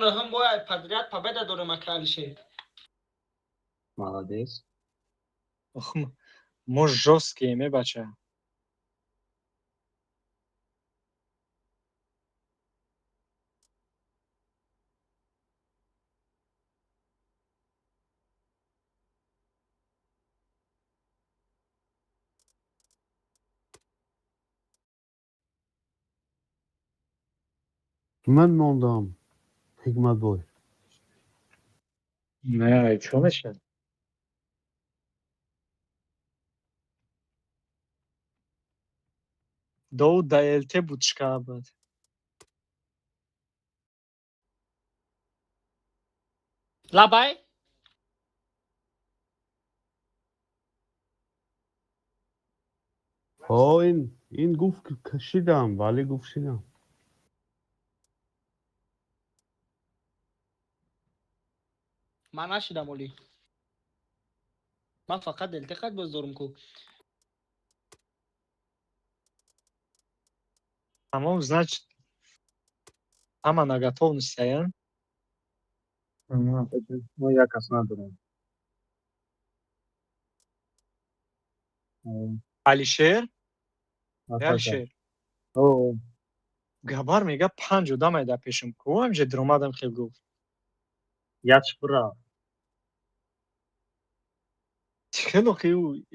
нӯҳум бояд подряд победа дорем, ака Алишер. Молодец. Мо жёсткием, е бача. Ман мондам, Ҳикматбой. Не, ай чо мешавад? Довуд да ЛТ буд, шикара буд. Лабай. Ҳо, ин гуфт, кашидам, вале гуфт, шидам. Ман нашидам, оли. Ман фақат ЛТ қад боз дорум ку. Тамом, значит, ҳама на готовности аян. Мо як кас надорем. Алишер, Алишер. Габар мега, панҷ одам ай дар пешам ку, ҳамҷа диромадам, хел гуфт. Яч бира. Хело ки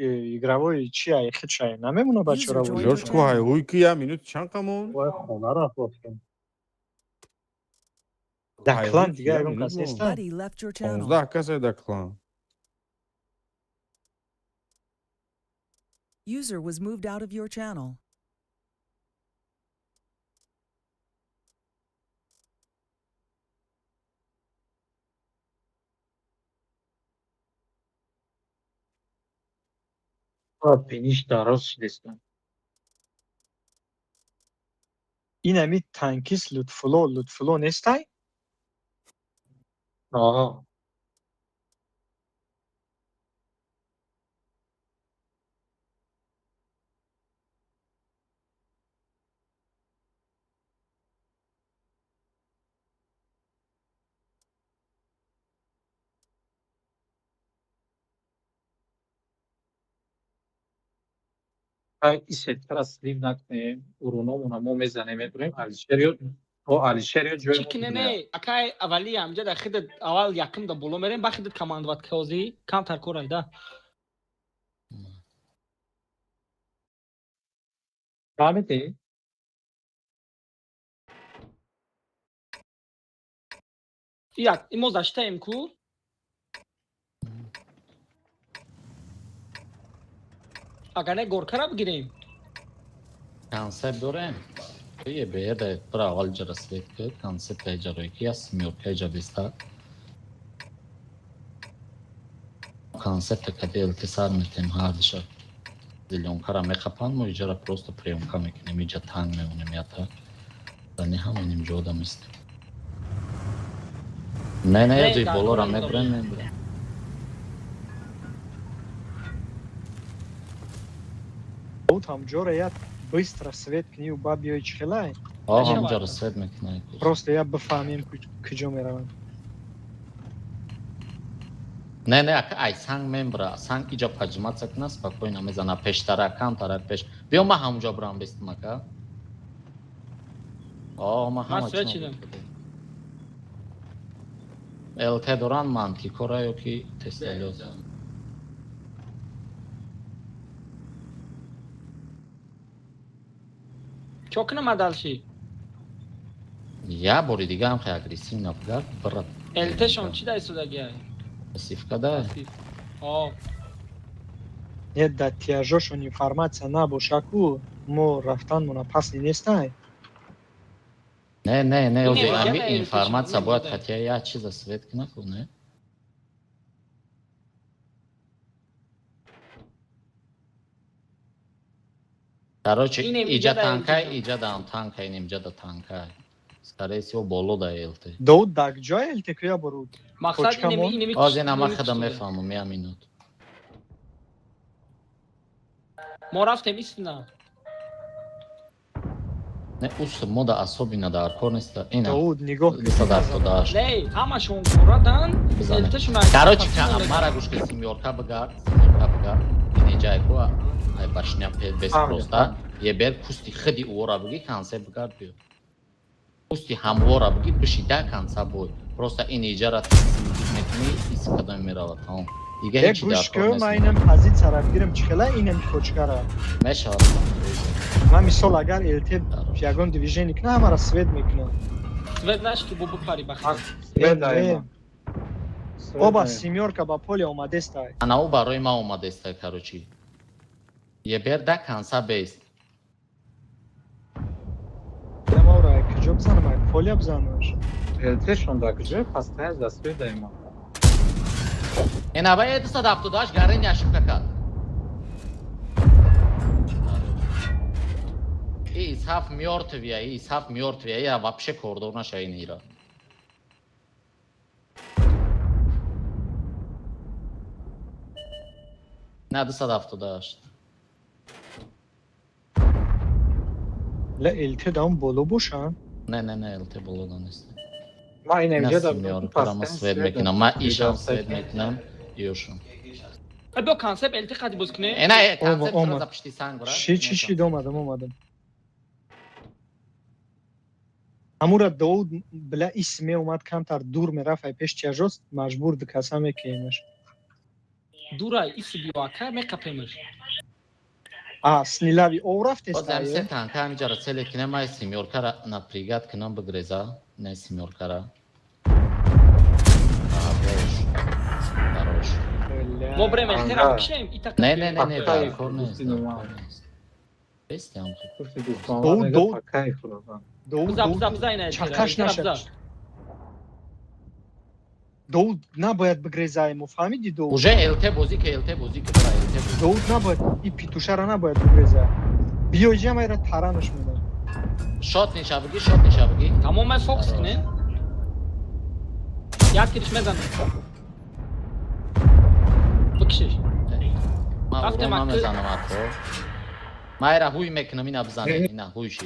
ӯ игровой чи ай, худш ай намемона бачаро. Ҷош ку, ҳайҳуй ки я минут чанд қамон? Вай хона рафт вофтем. Дар клан дига ягон кас нестан? Buddy left your channel. 15 касе дар клан. User was moved out of your channel. Пениш дароз шидестам. Ин ами танкист Лутфулло, Лутфулло нестай? Аа. Исетара слив накунем, уруномона мо мезанем, мебурем, Алишер ё о Алишер ё ҷои Чӣ кине? Не, акай, аввали ҳамҷа дар хидат аввал якум да боло мерем, ба хидат командовать козӣ камтар кор айда. Фаҳмидӣ? Як имо заштаем ку. Агар не, горкара бигирем. Концепт дорем. Е беда пра аввал ҷара свет ки концепт ҷарои ки я семёрка ҷа беста. Концепт кади ЛТ сар метем ҳардиша. Зелёнкара мехапанд, мо иҷара просто приёмка мекунем, иҷа танг мемонем ята. Зани ҳама нимҷо одам истем. Не, не, ҷи болора мебурем, мебурем. Ҳамҷора як быстро свет кунию ба биёи, чӣ хелай? О, ҳамҷора свет мекунай. Просто я бифаҳмем, куҷо мераванд. Не, не, ака, ай санг мембра, санг иҷа поджиматься куна, спокойно мезана пештара, камтара пеш. Биё, ма ҳамҷо бурам бестим, ака. О, ма Ман ҳама свет чӣ чидам. ЛТ доран мантикора ё ки тесталёз. Чо кунам адалши? Я бори дига ҳам хеле агрессивно бугар, бира. ЛТ-шон чӣ дай судагиай? Пассивка да. О, Не, да тиражошон информация набоша ку, мо рафтанмона пасни нестай. Не, не, не, Не, ози я ами на ЛТ-шон, информация не, бояд не. хотя я чиза свет кина ку, не? Короче, Инем иҷа иҷа да танкай, ЛТ-шон. иҷа даам танкай, инем иҷа да танкай. Скорее всего, боло да ЛТ. Довуд даг ҷой ЛТ куя буруд. Мақсад Точка инеми мон? инеми Ози ина ман инеми худам куштуда. мефаҳмам, я минут. Мо рафтем истина. Не, ус мода особенно дар кор нест. Ина. Довуд нигоҳ кун. 278. Не, ҳамашон корадан, Бизане. ЛТ-шон Короче, мара гӯш ки семёрка бигард, семёрка бигард. Ин ҷай ку ай башня без Фаҳмидам. просто. Ебер кусти хиди уора биги, конце бигард биё. Кусти ҳамвора биги, биши да конца бой. Просто ин иҷара мекунӣ, ис кадом меравад, тамом. Дига Э, ҳеҷ гӯш дар кор кун, ман нест. инам позитсияра бигирам чихела инам точкара. Мешавад. Ман мисол агар ЛТ ягон движение кунам, ҳамара свет мекунам. Свет наш ки бо бипари бахти. Свет Э, даема. Оба семёрка ба поле омадестай. Ана ӯ барои ман омадеста, короче. Ебер да конца бест. Ямаура куҷо бизанам, ай поле бизанаш. ЛТ-шон дар куҷо? Постоянно за свет даема. Ина ба 278 гарен ошибка кард. И исҳаф мёртвия, и исҳаф мёртвия, я вообще кордор наша ин ира. На 278. Ла ЛТ даун боло бошан. Не, не, не, ЛТ боло нест. Ман инам На иҷа да семёрка ма свет мекунам, ма ишам свет мекунам, ёшам. Э, биё концепт ЛТ қади боз кунем. Ина Ома, концепт ома. сразу пишти санг бра. Ши чи шид омадам, омадам. Ҳамура Довуд била ис меомад камтар дур мерафт ай пеш тиражост, маҷбур дукаса мекиемаш. Дура иси биё ака меқапемаш. А, снилави ов Боз рафтеста. ҳам се танка ҳамиҷара целе кинем, ай семёркара напрягать кунам бигреза, не семёркара. Хорош. Хорош. Мо брем ЛТ-ра бикшем, ита Не, не, не, не, Пакай, дар кор нест. гуфти Дар нума. кор нест. Бестям. Гуфти дӯстон Довуд, мега Довуд. по кайфу рафтан. Довуд, Биза, биза, Довуд, биза ина ЛТ-ра, чакаш ЛТ-ра наша. биза. Довуд набояд бигрезаи мо, фаҳмиди Довуд? Уже ЛТ бозӣ ки, ЛТ бозӣ ки, бра ЛТ бозӣ. Довуд набояд, и петушара набояд бигреза. Биё иҷа майра таранаш менам. Шот ниша биги, шот ниша биги. Тамом ман фокус кунем. Як тириш мезанам. Бикшиш. Ман Рафтем урон акы. намезанам ако. Майра ҳуй мекунам, ина бизане, ина ҳуй ши.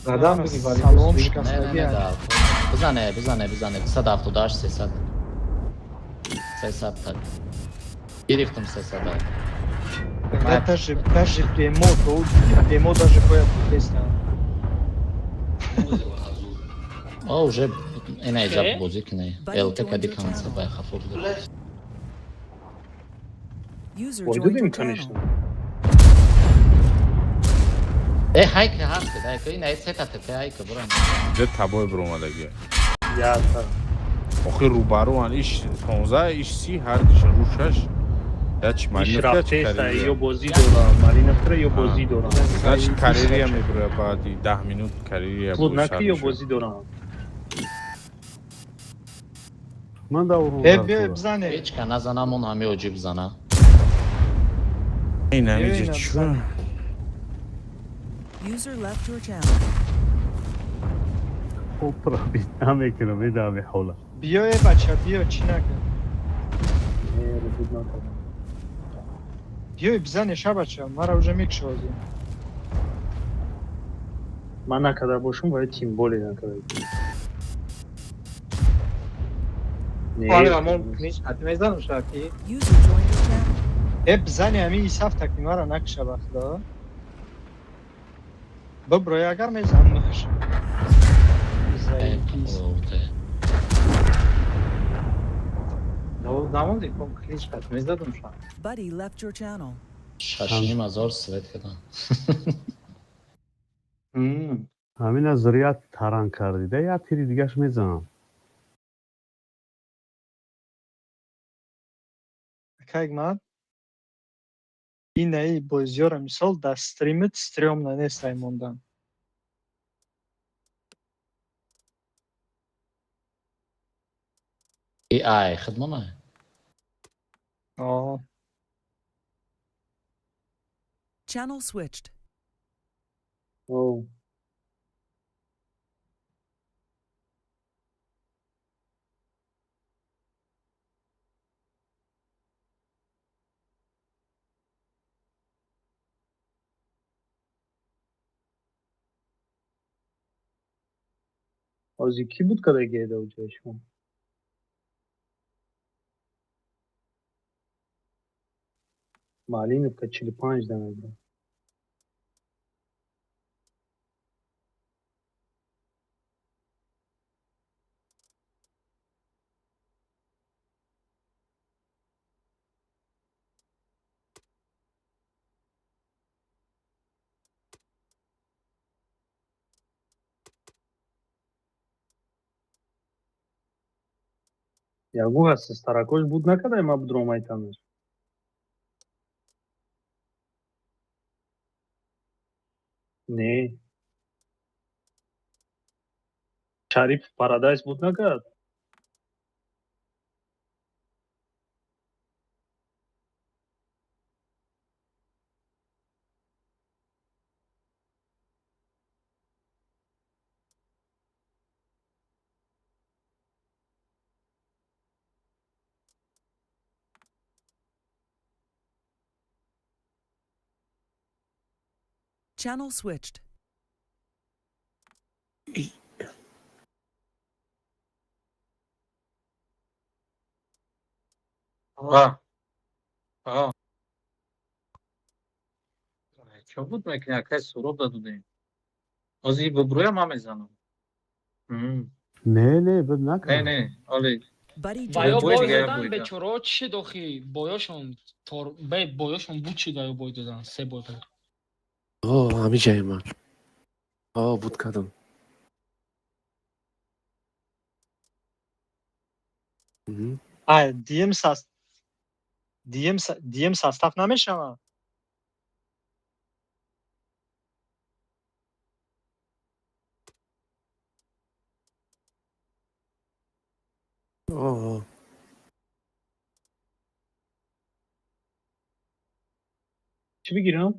Задам биги вали. Салом Не, не, шикастагӣ. не, дар кор. Бизане, бизане, бизане. 278 300. 300 так. Гирифтам 300. Да, даже демо, Довуд, демо даже бояд битеста. О, уже ина иҷа Че? бозӣ кине. Buddy ЛТ joined кади your канса channel. бай хафур. User Ой, joined додем, your channel. конечно. Э, хайка ҳаст, хайка, ина сета ТТ хайка, бра. Ҷа табой биромадаги. Я та. Охир рӯбарӯан иш 15, иш 30, ҳар диша рӯшаш. Я чи Иш Малиновка, чи рафтеста, Карелия. ё бозӣ дора, Малиновкара ё бозӣ дора. Значит, Карелия мебироя баъди 10 минут Карелия Клуб бой наки сар ё мешавад. бозӣ дора. Ман да урон Э, дар биё кора. бизане. Ҳеҷ ка назанам, он ҳами оҷи бизана. Ин Биё ҳамиҷа ина чӣ? бизане. User left your channel. Хуб пробить намекунам, медами ҳола. Биё э бача, биё, чӣ накун. Не, рубуд накардам. Биё бизане ша бача, мара уже мекуши ҳозир. Ман накарда бошам, вале тим боле накарда. Не, Ами мо книж хати мезанам шаки. User joined your channel. Э, бизане ҳами исаф такни мара накуша ба худо. Биброй агар мезанмаш. Заебись. Довуд намонди, ком клич кат мезадум ша. Buddy left your channel. 6,5 ҳазор свет кардам. Ҳамин аз зурят таран кардида, як тири дигаш мезанам. Акай ман инаи бозиёра мисол дар стримит стрёмно нестай мондан. Ай, хидмона. О. Channel switched. Оу. Ҳозир кӣ буд кадагиеда уҷои шумо? Малиновка 45 дана буд. Ягон ҳаст старакош буд накардай ма будром айтанаш. Не. Шариф Парадайз буд накард? Channel switched. А. А. Чо буд мекунӣ, акай Суроб дадудем. Ҳозир бибрӯя ман мезанам. Не, не, буд Не, накард. не, оли. Buddy Ва ё joined your бой Бой дига, channel. додан бой да. бечораҳо чӣ шид охи боёшон тор бе боёшон буд чид ва ё бой додан се бой бад. О, ҳамин ҷае ман. О, буд кардам. А, дием сас дием состав намешавад? О, Чӣ бигирам?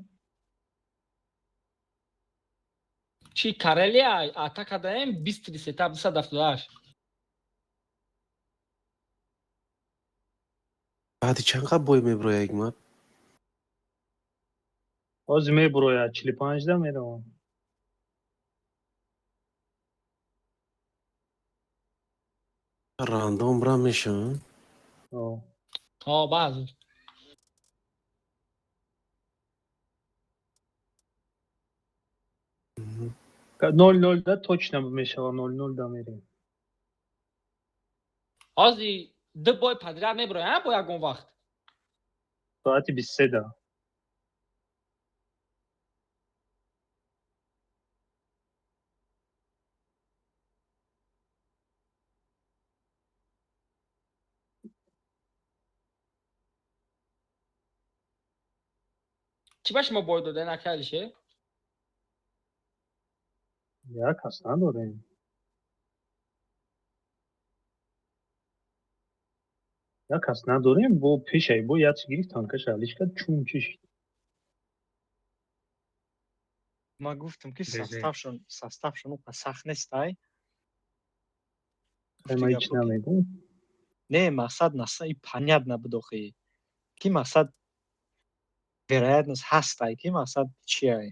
Чӣ Карелия атака даем 20 37 278. Баъди чанд қаб бой меброя Ҳикмат? Ҳозир мебурояд, 45 да меравам. Рандом брам мешавам? О. Ҳо, баъз. 0-0 да точно мешава, 0-0 да мерем. Ҳозир ду бой подряд меброя бо ягон вақт. Соати 23 да. Чӣ ба шумо бой дода накардише? Як кас надорем. Як кас надорем, бо пешай бо як чи гирифт танкаша алиш кард, чун чӣ шид. Ман гуфтам ки Безе. составшон уқа сахт нестай. Ай, ман ҳеч намегӯм. Не, мақсад наса и понятно буд охи. Ки мақсад вероятность ҳастай ки мақсад чиай.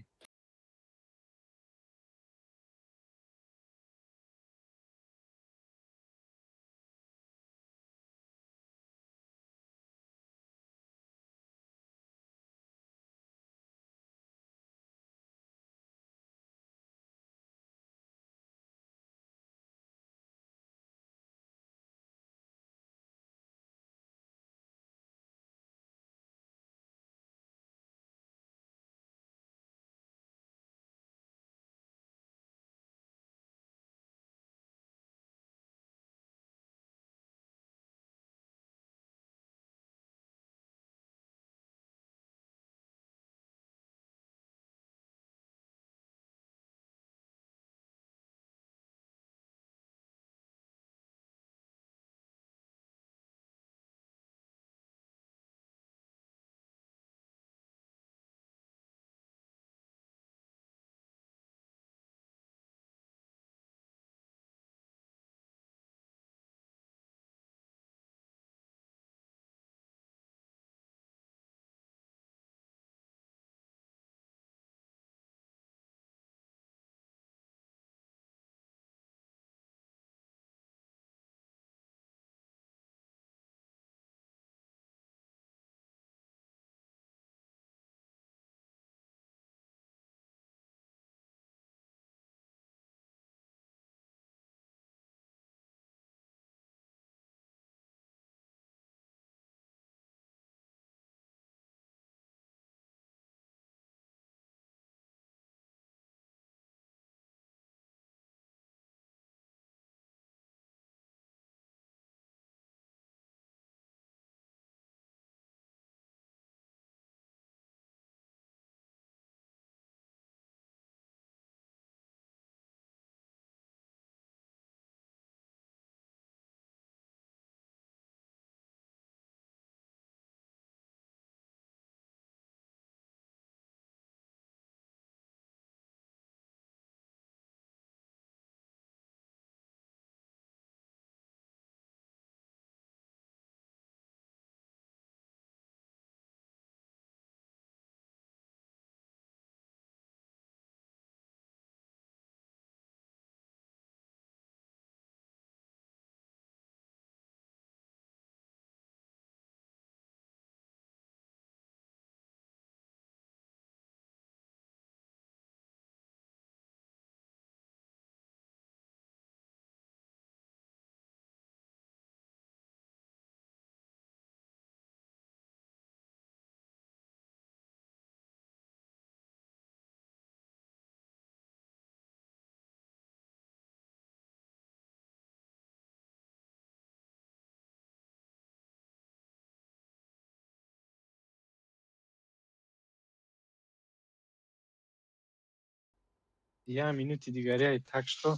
Я минути дигари, так что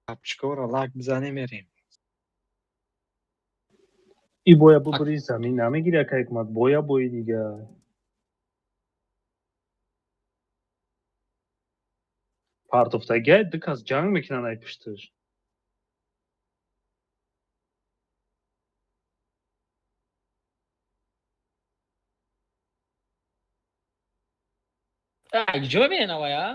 тапчикора лак бизанем, мерем. И боя бубури, замин намегири, ака Ҳикмат, боя бои дига. Партофтагиай, ду кас ҷанг мекунанд ай пушташ. Ҷо менавая?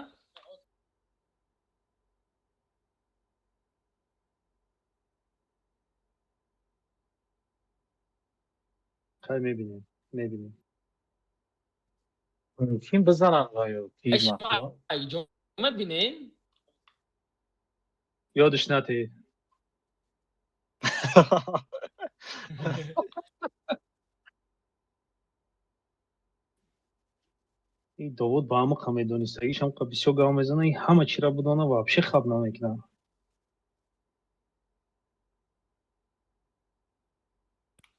Хай, мебинем, мебинем. Мумкин бизананд ваё. Ҷо мебинем? Ёдиш натӣ. И Довуд ба ҳамақа медонистагиш, ҳамқа бисёр гап мезана, и ҳама чира будона, вообще хаб намекунад.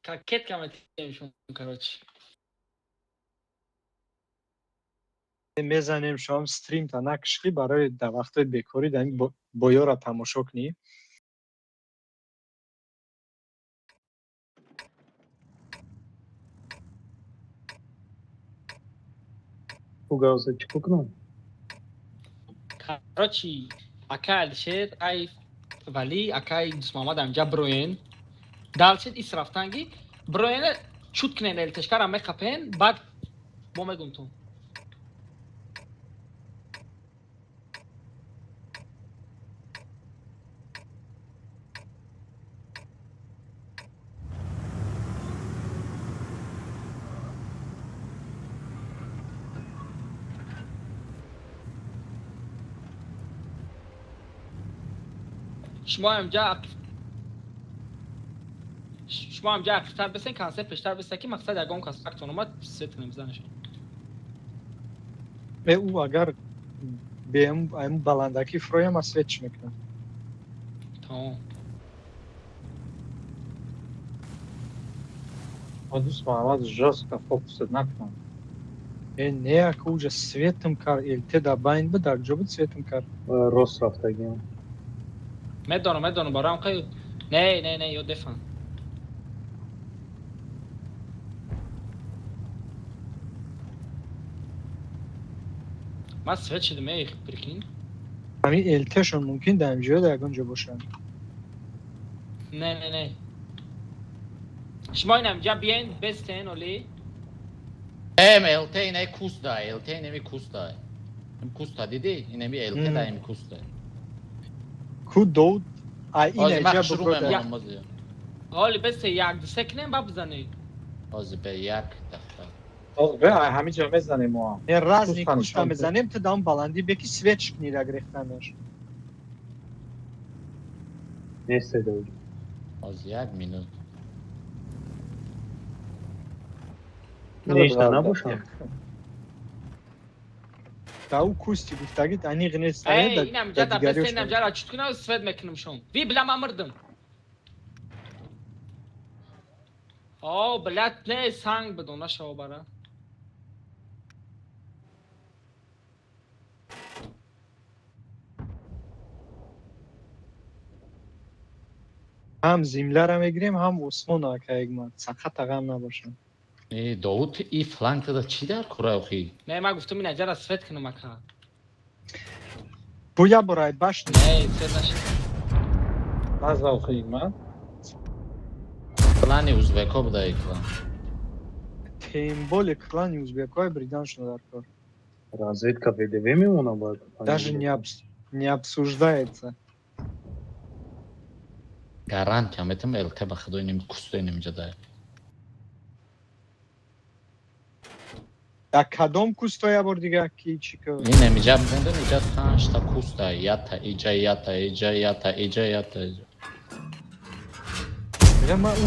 Кокетка метемшон, короче. Мезанем, шуам стримта накши, барои дар вақтҳои бекорӣ дар ин боёра тамошо кунӣ. Гавза чӣ кунам? Короче, акай Алишер, ай Вали, акай Дусмамад, амҷа броен. Далчед ис рафтанги, броен, чут кунен, элтешкара мехапен, баъд бо мегум ту. Шумо амҷа, шумо амҷа ақибтар бисен, консепт пештар биста, ки мақсад ягон кас фактон омад, свет кунем, бизанашон. Ӯ агар беам баландакӣ фуроям, аз свет чӣ мекунам? Тамом. Дӯст Муҳаммад, жёстко фокусат накунам. Э, не, ака, уҷа светм кар, ЛТ дар байн буд, дар куҷо буд светм кар? Рост рафтагиам. Медонам, медонам, бароям қай. Не, не, не, ё дефан. Ман свет шидам, эй, прикинь. Ҳамин ЛТшон мумкин дар ҳамҷоя, дар ягон ҷо бошанд. Не, не, не. Шумо ин ҳамҷа биен, бестен, оли. Эм, ЛТ инай куста, ЛТ инами куста. Им куста диди? Инами ЛТ да им куста. Ку Довуд, ай ин Ҳозир ман аҷа шурӯъ буброда. мемонам ҳозир. Оли бесте, як ду се кунем, ба бизанем. Ҳозир бе як дақиқа. Ҳозир бе ай ҳамин ҷо мезанем мо. Не, разни Куста куста нишон. мезанем, ту дар он баландӣ беки свет шикни дар грехтанаш. Нест Довуд. Ҳозир як минут. Нешта набошам. Дар ӯ кусти гуфтагит аниқ нест. Эй, ин ҳамҷа дар да бесте, ин дигариёш. ҳамҷа ра чут кунам, свет мекунам шон. Ви бля, ман мирдим. О, блядь, не, санг бидон, нашава бара. Ҳам земляра мегирем, ҳам осмон, ака Ҳикмат. Сақата ғам набошам. Э, Довуд, и фланкада чӣ дар кора охи? Не, ман гуфтам ин ҳамҷа ра свет кунам, ака. Бу я бор ай башни. Не, свет нашид. Наза охи Ҳикмат. Клани узбеко буда и клан. Тем более клани узбекои бриданшон дар кор. Разведка ВДВ мемона бояд. Даже не обсуждается. Гарантия метам, ЛТ ба худо инами куста инамиҷа да. Дар кадом кусто, я бор дига, ки чӣ ка? Инамиҷа бинда, иҷа панҷта куста, ята, иҷа, ята, иҷа, ята, иҷа, ята, иҷа.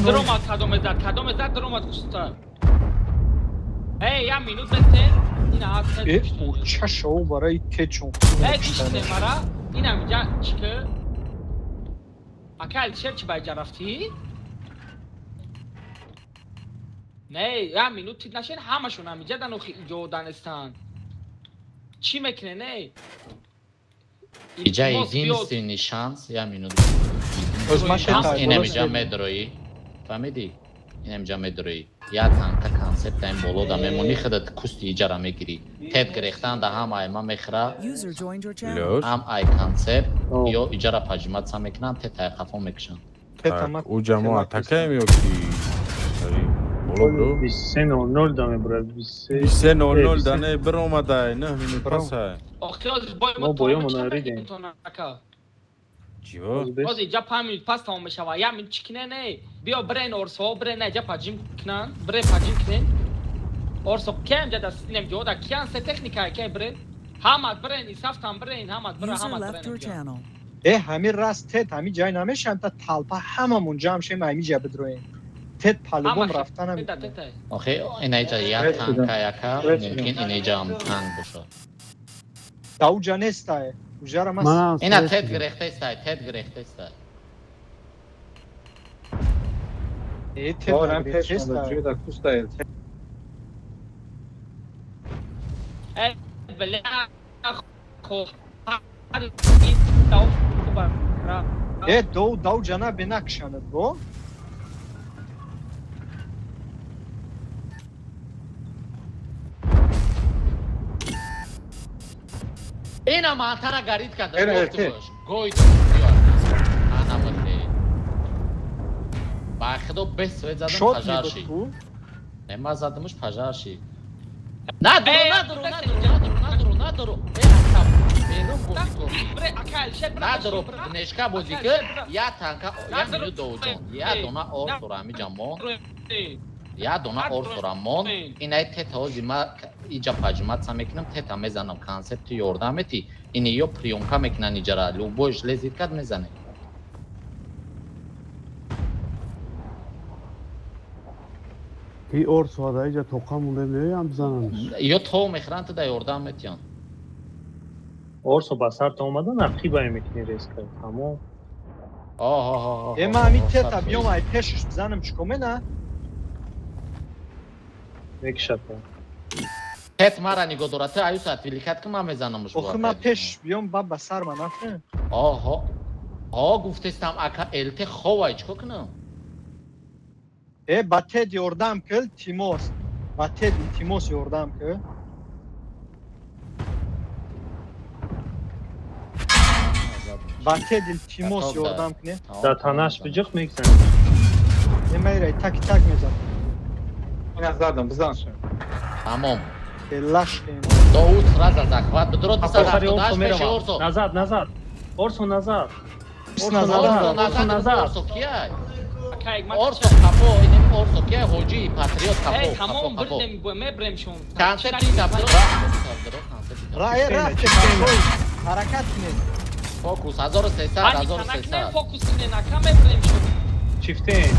Даромад, кадоме зад, кадоме зад, даромад куста. Эй, як минут бестен, ин аз Э, ча шоу барои течон. Эй, киштем мара, ин ҳамиҷа чӣ ки? Ака Алишер, чӣ ба иҷа рафтӣ? Не, як минут тид нашен, ҳамашон ҳамиҷа дан охи иҷо данестанд. Чӣ мекунен, эй? Иҷа единственный шанс, я минут. Шанс инамиҷа медроӣ. Фаҳмидӣ? Инамиҷа медроӣ. Я танка концепт ин боло да мемонӣ, худат кусти иҷара мегирӣ. Тет гирехтан да ҳам ай ма мехӯра, ҳам ай концепт, ё иҷара пажиматса мекунанд, тет ай қафо мекушанд. Уҷа мо атакаем ё ки боло бро? 23:00 да мебурад, 23. 23:00 да не биромадай, 9 минут пасай. Мо боёмона ридем. Чиво? Боз иҷа 5 минут пас тамом мешава. Я минут чӣ кине не? Биё брен орсо, брен иҷа паҷим кунан, брен паҷим кунен. Орсо кем ҷа даст инем ҷода киян се техника ке брен. Ҳамат брен, исафтан брен, ҳамат брен, User ҳамат left your брен. channel. Э, ҳамин раст тет ҳами ҷай намешавам, та талпа ҳамамон ҷамъ шем, ҳами ҷа бидроем. Тет палубон рафта наметавонад. Охе, инаиҷа як танка яка, мумкин инаиҷа ҳам танк бошад. Да уҷа нестае. Уҷара мас. Ина тет гирехтестай, тет гирехтестай. Э, тет Орам пеш нагирехтестай. ҷода кустай. Э, бля, хо. Э, доу дау ҷана бенакшанад бо. Ина мантара гарид карда. Эра, Гуфту эрте. бош. Гой биё. Ана махе. Ба худо бес свет задам Шот пожар мебуд шид. ку. Не ма задамш пожар шид. Надро, надро, надро, надро, надро, надро. Э, ака, берун бозӣ кун. Надро, нешка бозӣ кун. Я танка, я минут довҷон. Я дона орсура ҳамиҷа мон. Я дона орсура мон. Инай тета ҳози ма иҷа паҷматса мекунам, тета мезанам, концепти ёрдам мети. Ини ё приёмка мекунан иҷара. Любой лезит кард мезане. И орсо да иҷа тоқа монда меоям бизанамш. Ё то мехӯранд, ту да ёрдам метиён. Орсо ба сар та омада, нақибае мекунӣ резка. Тамом. Оҳ. Э, ма ҳами тета биём ай пешаш бизанам чико мена? Мекушад. Тет мара нигоҳ дорад, ту аюса отвлекать ки ман мезанамш. Охи ма пеш биём ба ба сар ма нафе. Оҳо. О, гуфтестам ака ЛТ ховай чико кунам? Э, ба тед ёрдам кил, Тимос. Ба тед Тимос ёрдам кил. Ба тед Тимос ёрдам кунед. Да танаш биҷиқ мекзанӣ. Э, майрай так так мезанам. Ина задам, бизан шо. Тамом. Лаш кем. Доуд сразу захват. Бидро Сари 278 Орсо пеши меравам. Орсо. Назад, назад. Орсо назад. Орсо Назад. назад. Орсо назад. Орсо кияй? Орсо капо, инем Орсо кияй? Ҳоҷи патриот капо, Эй, капо, тамом капо. бирдем, мебрем шон. Концепти дабдро, концепти. Ра, э, рафте бачаҳо, ҳаракат кунед. Фокус 1300, 1300. Фокус кунед, ака мебрем шон. Чифтен.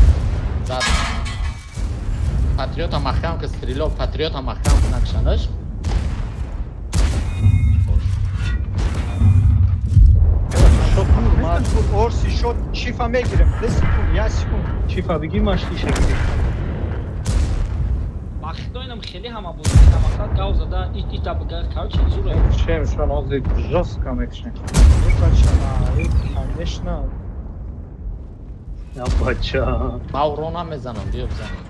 Зад. Патриота маҳкам ки стрелок, патриота маҳкам ки накшанаш. Мартур Орси шот чифа мегирем. 2 секунд, 1 секунд. Чифа бигӣ маштиша гирем. Вақтоинам хеле ҳама бозӣ мақсад гав зада ита бигар, короче, зура. Чем шон ҳозир жёстко мекушем. Э, бача, э, конечно. Я бача. Ма урона мезанам, биё бизанам.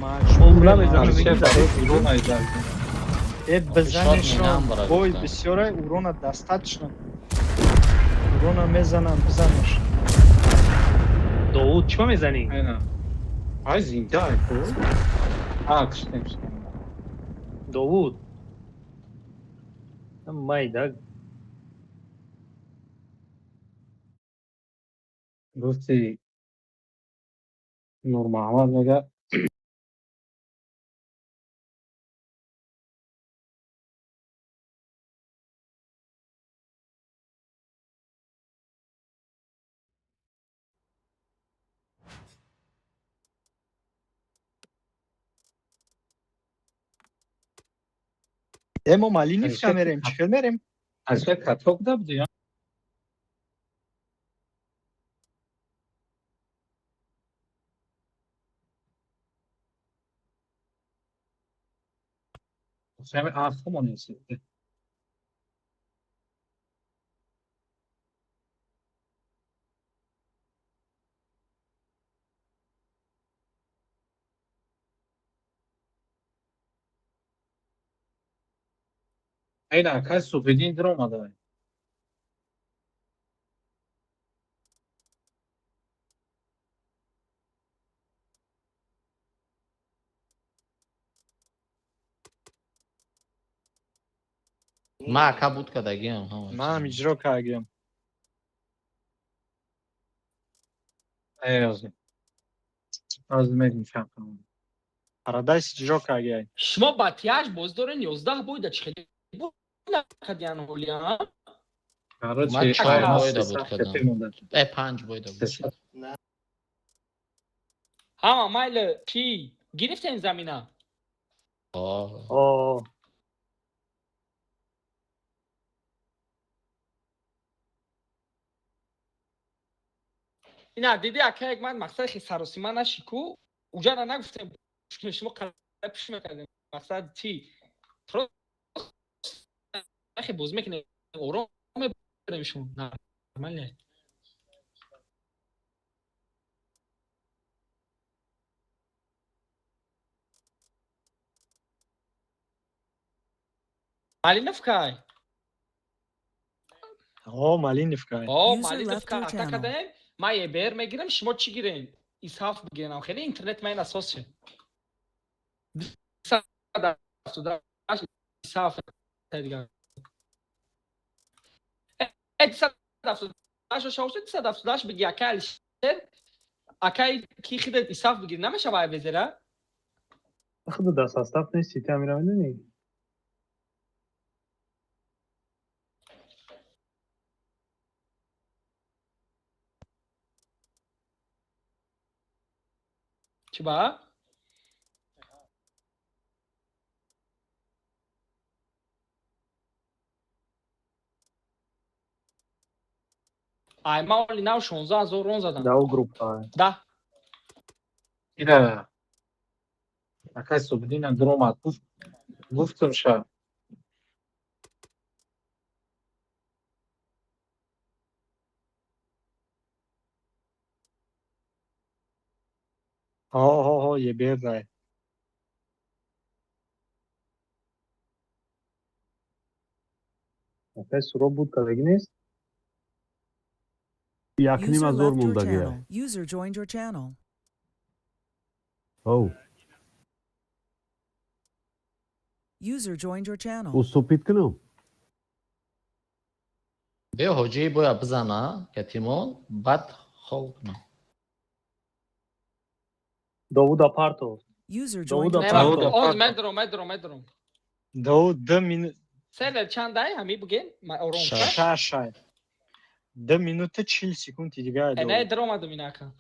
Маҷбур намезанам, ман. бигӣ зад. Урона идар. Э, бизанешон. Шот минам Бой барои бисёре, урона достаточно. Урона мезанам, бизанеш. Довуд, чима мезанӣ? Ина. Ай зинда ай ку. А, киштем, киштем. Довуд. Майда. Гуфти Нурмуҳаммад мега Э, мо Малиновка мерем, чӣ хел мерем? Аз як каток да буди? А, хомон нест. Ина акай Суфиддин диромада. Ма ака буд кардагиам. Ман иҷро кардагиам. Э, аз мегум чанд кунам. Парадайс иҷро кардагиай. Шумо ба тиаш боз дорен 11 бойда чӣ хеле буд накардиан ҳолия? Ман чор бойда буд кардам. Э, панҷ бойда буд. Ҳама майли, чӣ гирифтем замина? О. Ина диди ака, як ман мақсад хе саросима наши ку, уҷара нагуфтем, шумо пуш мекардем. Мақсад чӣ? Просто боз мекунем, ором мебарем шумо. Нормально. Малиновкай? О, Малиновкай. О, Малиновка ата кадаем. Ман ЕБР мегирам, шумо чӣ гирем? Исҳаф бигирам. Хеле интернет ман асос ше. Исҳаф дигар. Э, 278 шавши 278 биги, акай Алишер. Акай ки хидет исҳаф бигир намешава везера? Худо дар состав нести, ти амира медонӣ? Чӣ ба? Ай, ман оли нав 16 000 рон задам. Да, группа. Да. Ина акай Субиддинам диромад. Гуфтум ша. Ҳо, ҳо, ҳо, ЕБР дай. Акай Суроб буд кардагӣ нест? Як ним User ҳазор left your мондагия. channel. User joined your channel. Оу. User joined your channel. Уступить кунам? Биё, ҳоҷӣ боя бизана катимон, баъд хол кунам. Довуда партов. User joined Довуда your партов. channel. Оз медром, медром, медром. Довуд 2 минут. Сервер чанд ай? Ҳами буген? Ором. Шаш ай. 2 минута 40 секунди дигар. Э, не, даромадам инака.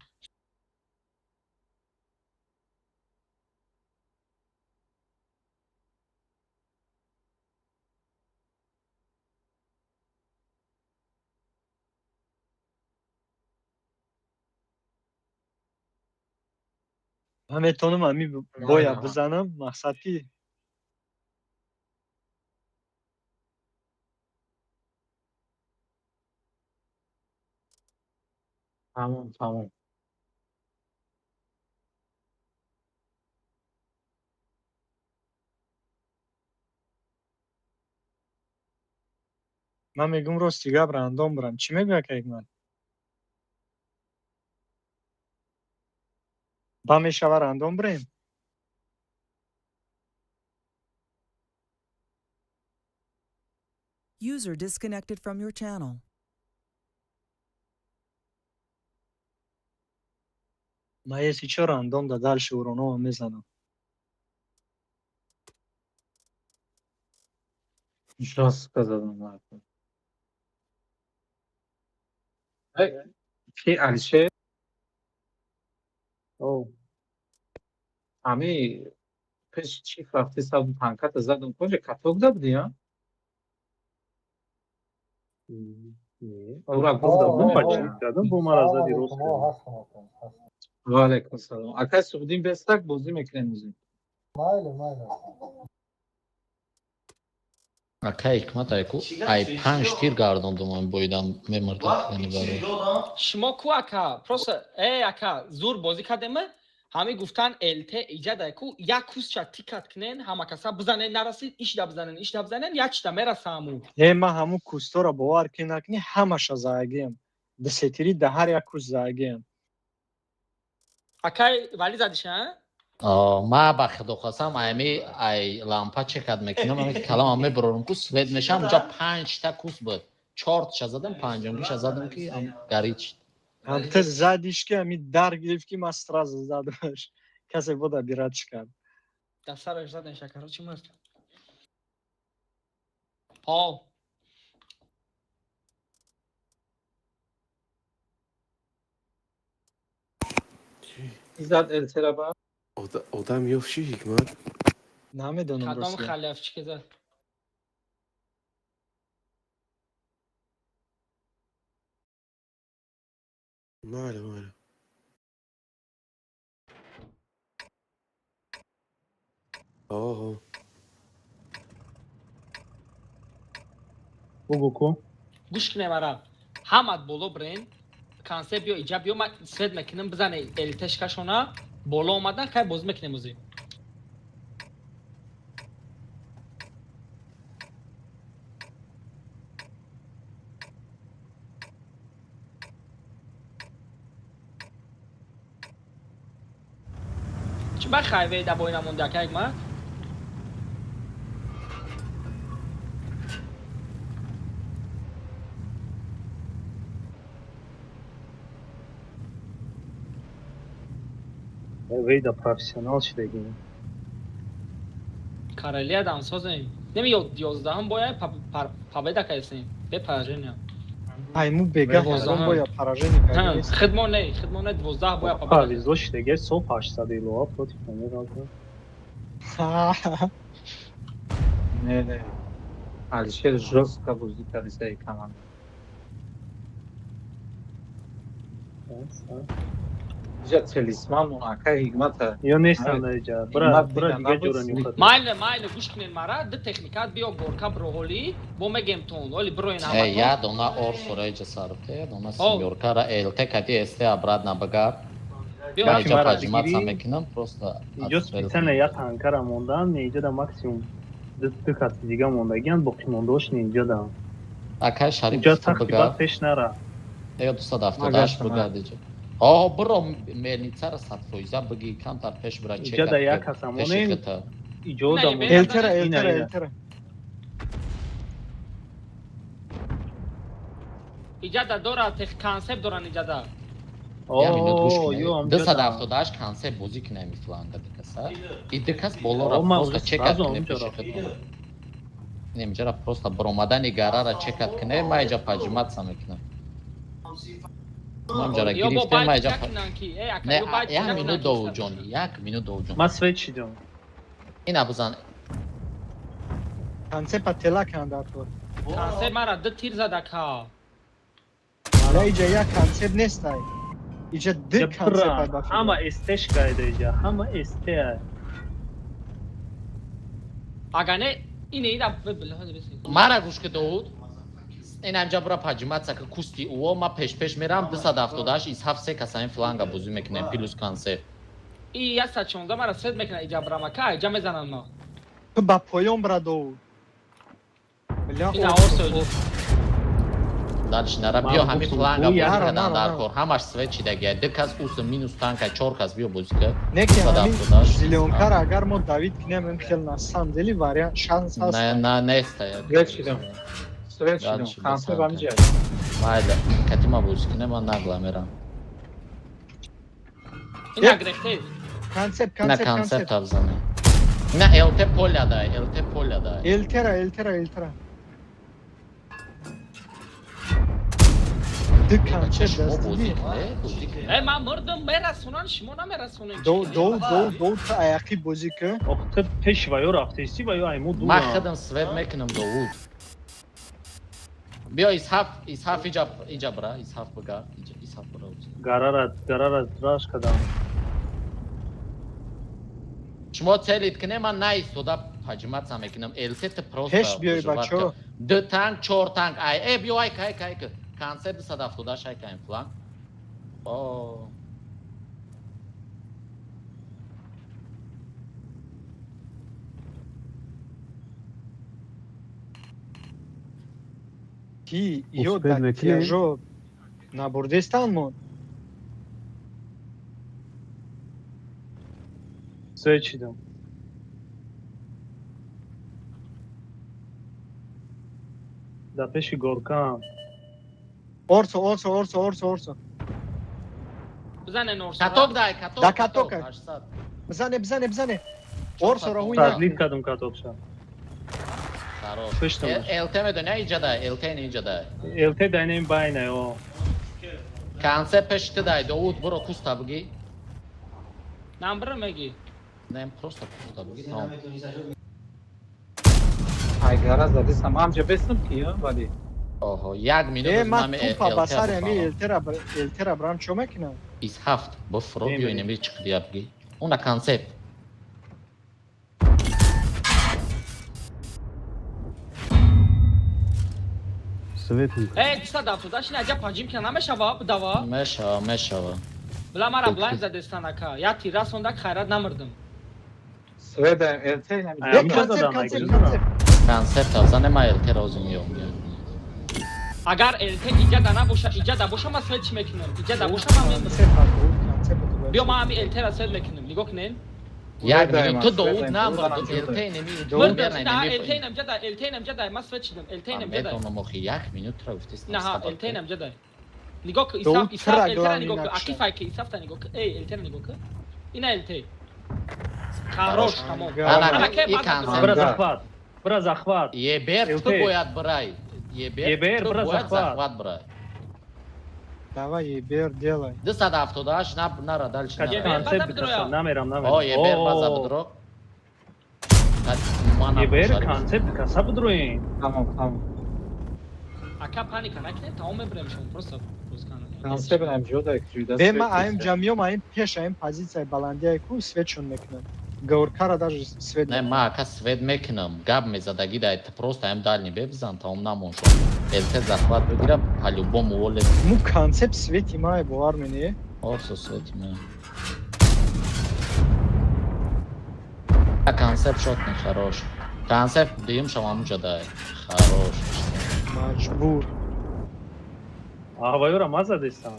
Ман метавонам ҳами боя бизанам, мақсад ки Тамом, тамом. Ман мегӯм, рости гап, рандом бирам. Чӣ мегӯяд Кайкман? Ба мешава рандом бирем? User disconnected from your channel. Ман если чо рандом да дальше уронома мезанам. Жёстко задам. Ки, Алишер? Оу. Ҳами пеш чӣ рафти саб танката задам, кожа каток да будӣ, а? Ура гуфтам. Ба чӣ кардам, бо мара зади рост кардам. Ва алайкум салом. Акай Суғдин, бестак бозӣ мекунем озин. Майли, майли. Акай ҳикмат, айку ай панҷ тир гардондум, ан боидам мемурдам барои. Шумо ку, ака? Просто э, ака, зур бозӣ кардем. Ҳами гуфтан ЛТ иҷа ку як кусча тикат кунен, ҳама каса бизанен, нарасид, ишда бизанен, ишда бизанен, як чида мераса ҳаму. Э, ман ҳамун кустора бовар ки накунӣ, ҳамаша заагиам. Десетири да ҳар як куст заагиам. Акай вали задиша? Ма ба худо қасам, ами ай лампа чекат мекунам, ами калама мебарорам, ку свет мешам, унҷа панҷта кус буд. Чортша задам, панҷумгиша задам, ки гарид шид. Ҳамта задиш, ки ами дар гирифт, ки ман сразу задамаш. Касе бода бират кард. Дар сараш заден шакаро чӣ мард? Ҳо. Изад ЛТ-ра ба? Одам ёфт ши, Ҳикмат? Намедонам. Кадом ростия. Халявчи ки зад? Майли, майли. Оҳо. Бугу ку. Гӯш кунем ара. Ҳамат боло брен, консепт биё иҷа биё, ман свет мекунам, бизане ЛТшкашона, боло омадан, хай бозӣ мекунем ӯзи. Чӣ ба хайвей да бой намонди, ака Ҳикмат? Вейда профессионал шидагӣ. Карелия дамсозем. Неми 11-ум боя победа кайсем. Бе поражения. Айму бега ҳазон боя поражение кардем. Хидмо не, хидмо не, 12 боя победа. Повезло шидаги, соп 800 илова против намегалта. Не, не. Алишер жёстко бозӣ карди сари команда. Иҷа талисман акай Ҳикмата. Ё нестан дар иҷа. Бира, бира, дига ҷора мехоҳад. Майле, майле, гӯш кунен мара, ду техникат биё горка броҳоли, бо мегем тон, оли броен Э, я дона орсора иҷа сарбте, я дона семёркара ЛТ кати СТ обратно багар. Ма иҷа поджиматься мекунам, просто. Иҷо специально я танкара мондан, иҷа да максимум ду каси дига мондагиан, боқимондаош инҷа да. Акай Шариф. Иҷа сахти бад пеш нара. Ё 278 бугард иҷа. О, бро, мельницара 100% биги, камтар пеш бира. Иҷа да як каса монем. Иҷо да Элтера, элтера, элтера. Иҷа да дора тех концепт доран иҷа да. Я минут гӯш кунед. 278 концепт бозӣ кунем фланга дикаса. И дикас болора просто чекат кунем пеши худмон. Инҷара просто баромадани гарара чекат кунем, ма иҷа поджиматься мекунам. Ма инҷара гирифтем, ма иҷа. Не, як минут Довудҷон, як минут Довудҷон. Ма свет шидам. Ина бизан. Концепт тела канда тор. Концепт мара ду тир зада ка. Мара иҷа як концепт нестай. Иҷа ду концепт ба. Ҳама СТ-ш кайда иҷа, ҳама СТ. Ага не, ине ира. Мара гӯш ки Довуд. Ин ҳамҷа бура поджиматься ки кусти уо, ма пеш-пеш мерам, 278 из ҳафт се каса ин фланга бозӣ мекунем, плюс концепт. И 116 мара свет мекунад иҷа брамака, иҷа мезананд ма. Ту ба поён бра, Довуд. Бля, Ина орсо. Дальше нара, биё ҳами фланга бозӣ кардан дар кор. Ҳамаш свет чидагия. Ду кас ус минус танка, чор кас биё бозӣ ка. Не ки ҳамин зелёнкара агар мо давид кунем, ин хел на самом деле вариант шанс ҳаст. Не, на неста. Свет шидам. Свет шидам. Концепт ҳамиҷа. Майли, катима бозӣ кунем, ман нагла мерам. Ина грехте. Концепт, На концепт, концепт концепт. абзане. На ЛТ поля дай, ЛТ поля дай. Элтера, элтера, элтера. Ду концепт Шумо даст бозӣ дидӣ? кунед, бозӣ кунед. Э, ман мурдам, мерасонан, шумо намерасонед. Довуд, Довуд, Довуд, ту аяқӣ бозӣ кун. Ох, ту пеш ва ё рафтаисти ва ё айму дура. Ман худам свет мекунам, Довуд. Биё исҳаф, исҳаф иҷа, иҷа бира, исҳаф бига, иҷа исҳаф бира. Гарара, гарара раш кадам. Шумо целит кунед, ман наистода поджиматься мекунам. ЛТ ты просто Пеш биёй, выживать бачо. кун. Ду танк, чор танк. Ай, э, биё, ай, кай, кай, кай. Концепт 278 ай кай фланг. О. Ки ё Успеть да мекунем? тиражо набурдестан мо. Свет шидам. Да пеши горкам. Орсо, орсо, орсо, орсо, орсо. Бизанен орсо. Каток дай, каток. Да каток. 800. Бизане, бизане, бизане. Орсоро ҳуй на. Тадлид кардам катокша. Хорош. Пештам. ЛТ медони, иҷа дай, ЛТ иҷа дай. ЛТ дайнем байна, о. Концепт пеши ту дай, Довуд, буро куста буги. Намбра меги. Не, просто куста буги, тамом. Айгара задисам. Амҷа бестам ки, я, вали. Оҳо, як минут Э, ман ман тупа ба ЛТ сари ами бифаҳмам. ЛТ-ра брам чо мекунам? 27 буфро биё инами чиқдия буги. Уна концепт. Светм. Э, 278 ина аҷаб панҷим кина намешава, бидава. Мешава, мешава. Била мара блайн задестан ака. Я тира сондак хайрат намирдим. Сведаем, ЛТ Э, намидам. концепт, концепт, концепт. Концепт авзане ма ЛТ ра озум меём. Агар ЛТ иҷа да набоша, иҷа да боша ма свет чӣ мекунам? Иҷа да боша ма мемирам. Концепт, концепт. Биё ма ами ЛТ ра свет мекунам. Нигоҳ кунен. Як Сведаем, минут ту Довуд сведаем, намбр, Довуд ЛТ неми Мирдам, на ЛТ нам ҷа дай, ЛТ нам ҷа дай, ма свет шидам. ЛТ нам ҷа дай. Медонам охи як минут тра гуфтест. Наҳа, ЛТ нам ҷа дай. Нигоҳ кун, Довуд Исаф, Исаф, тра ЛТ ра главный нигоҳ кун. нақша. Акиф айки, Исаф та нигоҳ кун. Эй, ЛТ ра нигоҳ кун. Ина ЛТ. Хорош, тамом. Ана, Ана, ке, и база концепт. Бра захват. Бра захват. Ебер ту ЛТ. бояд брай. Ебер Ебер, ту бра бояд захват. захват брай. Давай, ебер, делай. 278 на нара дальше Кати нара. Ебер, концепт база бидроя. бикаса. Намерам, намерам. О, ебер база бидро. Ебер концепт бикаса бидроин. Тамом, тамом. Ака паника накунед, тамом мебирем шумо просто бозкан. Концепт нам ҷода ҷуда. Бе, ма аим ҷа миём, аим пеш, аим позитсияи баландияи ку светшон мекунам. Гауркара даже свет. Не, ма ака свет мекунам. Гап мезадаги дай просто аим дальний бебизан, тамом намон шо. ЛТ захват бигира, по-любому воле. Му концепт свети мае бовар мене. Орсо свети ме. Концепт шотный хорош. Концепт дуюм шамаму ҷадай. Хорош. Маҷбур. Авайора ма задестам.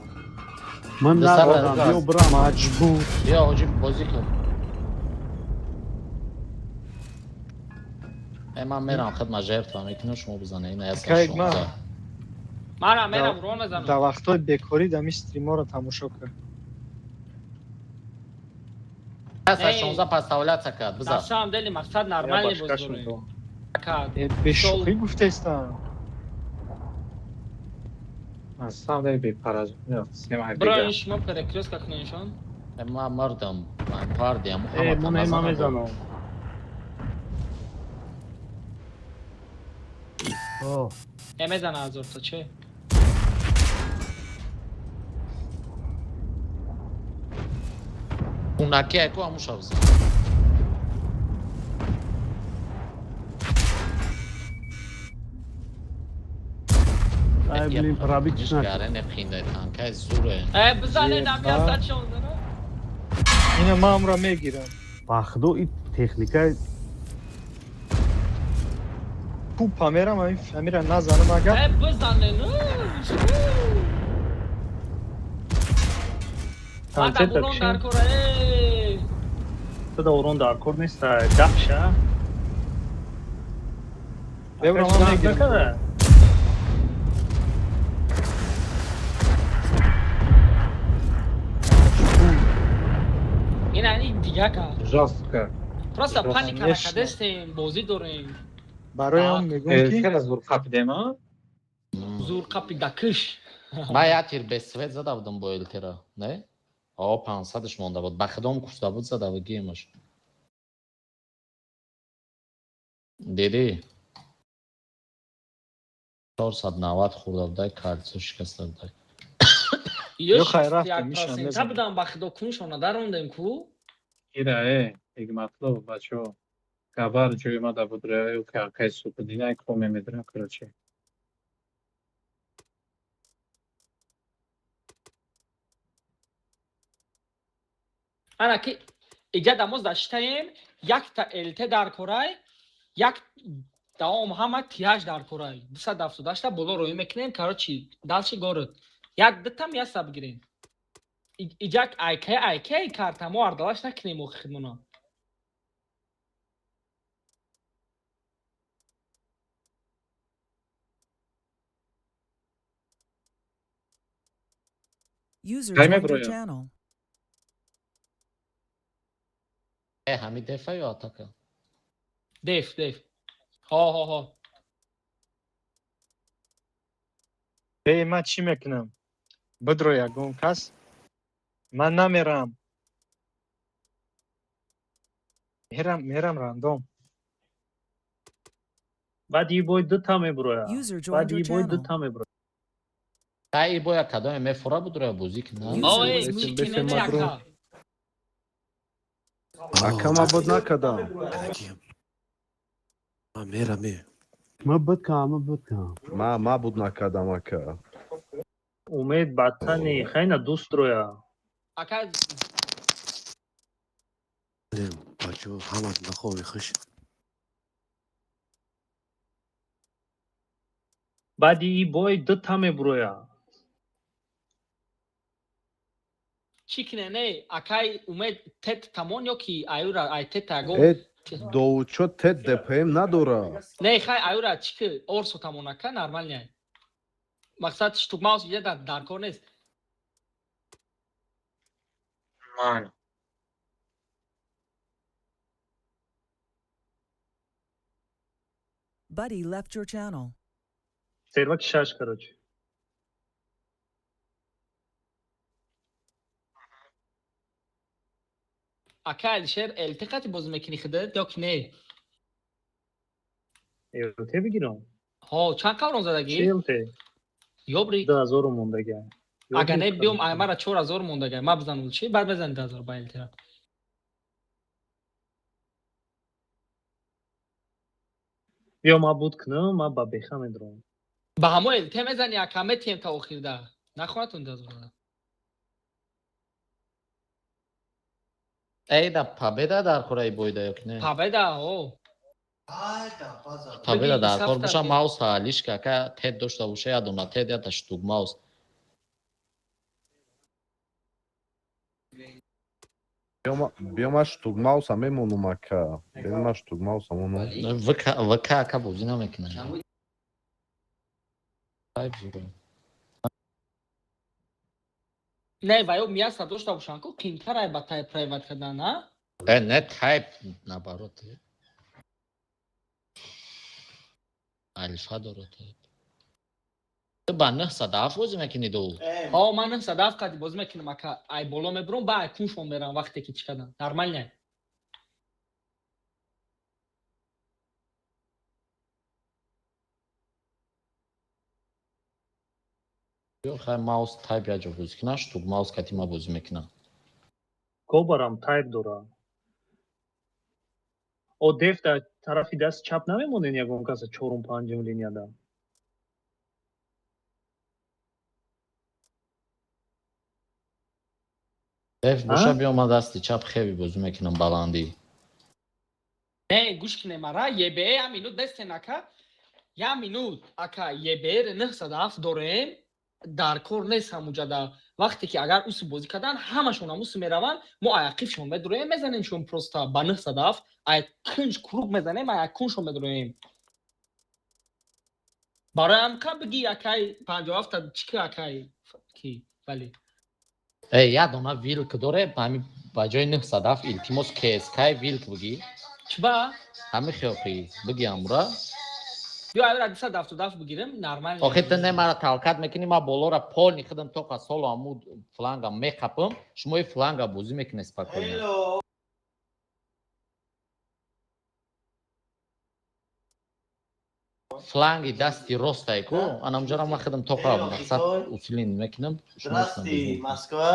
Ман Дасара- надодам, биё брам. Маҷбур. Биё ҳоҷи бозӣ кун. Э, ман мерам хидмат жертва мекунам, шумо бизане. Ина яса Кайг ма. 16. Мара мерам урон мезанам. Да вақтҳои бекорӣ дами стриморо тамошо кун. Яса Эй. 16 поставляться кард, На бизан. самом деле мақсад нормальный боз башкаш дорем. метавонам. Ака, Э, бешӯхӣ гуфтестам. На самом деле бепараж. Сема бро дига. ин шумо перекрестка куненшон. Э, ман мардам, ман пардиам, Э, ҳама мо не ма мезанам. О, Э мезана азорта че? Унаки айку амуша бизан. Ай, блин, пробить накун. Гарен қиндай танкай зуре. Э бизане нам Еба. яса 16 на. Ина ма амра мегирам. Ба худо и техникаи Тупа мерам, амир амира назанам агар. Э бизане ну. Мада Концепт урон кишин. дар кора э. Ту да урон дар кор нест, даҳша. Бебра ман мегирам. Накарда. Ина ин дига ка. Жёстко. Просто Конечно. паника накардестем, бозӣ дорем. Барои он мегӯм ки Хеле зур қапидем, а? Зур қапида киш. Ман як тир без свет зада будам бо ЛТ-ра, не? О, 500-ш монда буд. Ба худом куста буд зада буд гемаш. Дидӣ? 490 хӯрда будай, кальцо шикаста будай. Ё Ё хай рафтем, 61 мишам процента мезанам. будам ба худо куншона дарондем ку. Ира, э, Ҳикматлов, бачаҳо. Габар ҷои ма да буд, ё ки акай супудина коме медра, короче. Ана ки иҷа дамоз даштаем, якта ЛТ дар корай, як Давом ҳама тиҳаш дар кора. 278 та боло роӣ мекунем. Короче, дальше город. Як дитам яса бигирем. Иҷак айкай айкай карта мо ардалаш накунем охи хидмона. User Кай joined your меброяд? channel. Ҳами дефа ё атака? Деф, деф. Ҳо, ҳо, ҳо. Бе, ман чӣ мекунам? Бидро ягон кас. Ман намерам. Мерам, мерам рандом. Баъди и бой дута мебуроя. User joined Баъди your и бой channel. дута мебуроя. Та и боя кадоме мефура будроя бозӣ кина? User Ой, was чӣ moved to кинем your channel. ака? Ака, ма буд накардам. Ман мерам, е. Ма буд кам, ма буд кам. Ма буд накардам, ака. Умед ба тани хайна дӯст роя. Ака. Бачаҳо, ҳаматон ба хоби хуш. Баъди и бой дута мебуроя. Чӣ кине не? Акай Умед тет тамон ё ки аюра ай тет аго? Э, довучо тет ДПМ надора. Не, хай аюра чӣ ки орсо тамон ака нормал не. Мақсад штук маус иҷа дар кор нест. Ман. Buddy left your channel. Серваки шаш, короче. Ака Алишер, ЛТ қати бозӣ мекунӣ худат ё ки не? ЛТ бигирам. Ҳо, чанд қаврон задагӣ? Чи ЛТ? Ёбри. 2000 мондага. Ага не, биём аймара 4000 мондага. Ма бизанам чи? Баъд бизани 2000 ба ЛТ. Биё, ма буд кунам, ма ба беха медурам. Ба ҳамо ЛТ мезани ака, метием та охирда. Нахоҳатон 2000. Эй, да победа дар кораи бойда ё ки не? Победа, ҳо. Победа Бигир, дар кор сафта боша би. Маус лишка ака тет дошта боша, я дона тет, я та штук маус. Биё, ма штук мауса мемонум, ака. Биё, ма штук мауса монум. ВК ВК ака бозӣ намекунад. Ай, бузург. Не, ва ё мияса дошта бошанд ку қимтар ай ба тай прайват кардан, а? Э, не, тайп наоборот. Альфа дора тайп. Ту ба 907 бозӣ мекунӣ ду? Ҳо, ман 907 қади бозӣ мекунам ака. Ай боло мебурам, ба ай куншон мерам вақте ки чӣ кардан. Нормал не. Ё хай маус тайп я ҷо бозӣ кунам, штук маус кати ма бозӣ мекунам. Кобарам тайп дора. О, деф дар тарафи даст чап намемонен ягон каса чорум панҷум линияда. Деф боша А? биё, ма дасти чап хеви бозӣ мекунам баландӣ. Не, гӯш кинем ара, ЕБЕ я минут нестен ака. Я минут ака ЕБР 907 дорем. Дар кор нест ҳамуҷада. Вақте ки агар усу бозӣ кардан, ҳамашон ҳамусу мераванд, мо аяқифшон медуроем, мезанемшон просто ба 907, ай кунҷ круг мезанем, ай куншон медуроем. Барои ҳамка биги акай 57 чӣ ки акай ки бале. Э, я дона вилк доре, ҳами ба ҷои 907 илтимос КСК вилк биги. Чиба? Ҳами хиёқи биги амура. Биё аюра 277 бигирем, нормал. Охи ту не мара талкат мекунӣ, ма болора полни худам тоқа соло аму фланга меқапам, шумо и фланга бозӣ мекунед спокойно. Фланги дасти ростай ку, анамҷара ма худам тоқа мақсад усилин мекунам, шумо худам бозӣ мекунед. Москва.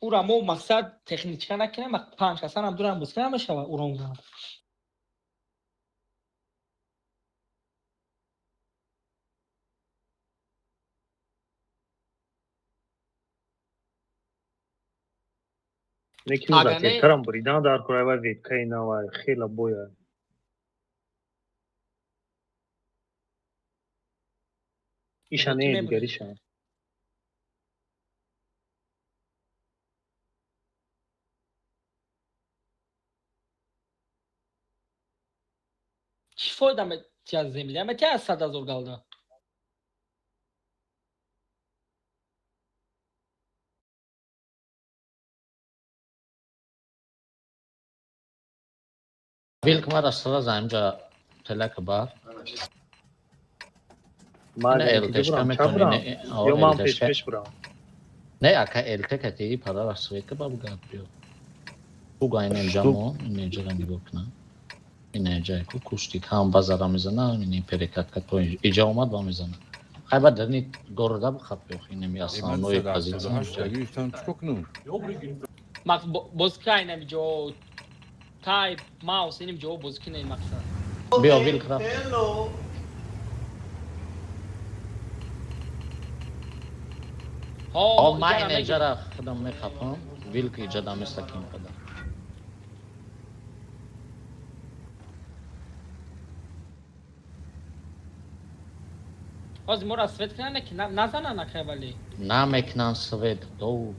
Ура мо мақсад техничка накунем, панҷ касан ҳам дурам бозӣ намешава урон занам. Не ки затеркарам буридан дар кор, ай веткаи нава хела боя. Иша не, дигар иша. Чӣ фоида метия земля? Метия 100 000 голда. Вилк мара сразу амҷа телака бар. Ман ё ман пеш пеш бурам. Не, ака ЛТ кати падара света ба бугад биё. Буга ин ҷамо, ин ҷара нигоҳ кунам. Ин ҷай ку куштик ҳам базара мезана, ин перекатка то иҷа омад ба мезана. Хай ба дарни города бухап ё ин ми основной позиция. Мак боз кай инами ҷо тайп маус иним ҷо боз кине мақсад. Биё, вилк рафт. Ҳо, ман ин ҷара худам мехапам, вилк иҷа даместа ким қадар. Ҳозир моро свет кунанд ки назананд акай вале. Намекунанд свет, доу.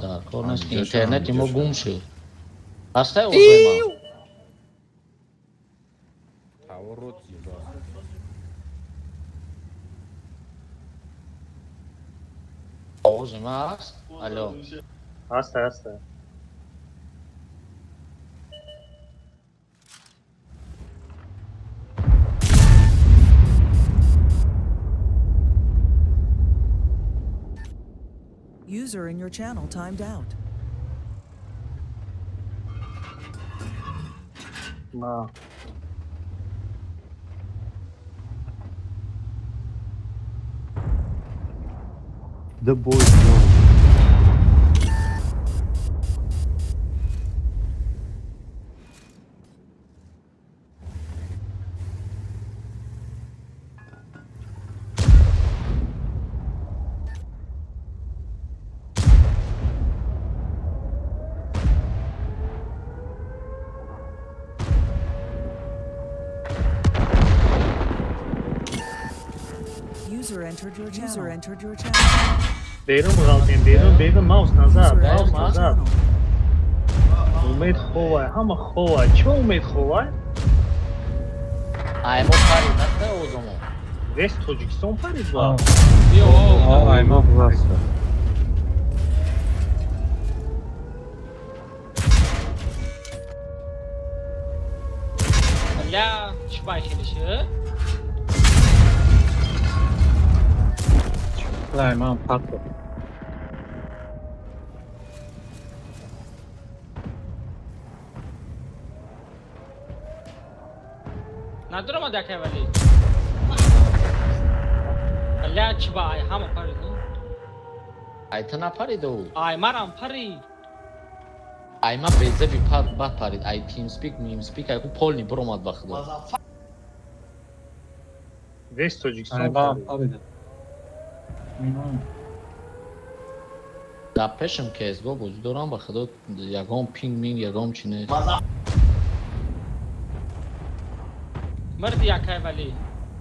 Дар кор нест, интернети мо гум шуд. Ҳастай овози ман? Таворот зинда. Овози ман ҳаст? Алло. Ҳаста, ҳаста. User in your channel timed out. На. The boys go. User entered your channel. User entered your channel. Берун ғалтем, берун, берун, маус назад, User маус entered your назад. channel. Умед ховай, ҳама ховай. Чӣ умед ховай? Ай мо парид, ҳастай овозамо? Весь Тоҷикистон парид ба. Биё. Ай мо. Ля, чӣ бай хелиши? Ай ман парто. Надуромад акай вале. Ля, чӣ ба ай ҳама парид? Ай ту напариду? Ай марам парид. Ай ма безеби ба парид. Ай TeamSpeak, MemeSpeak, ай ку полный буромад ба худо. Весь Ай Тоҷикистон ман парид. парида. Дар пешам CSGO бозӣ дорам, ба худо ягон пинг минг ягон чи нест. Мирди акай вале.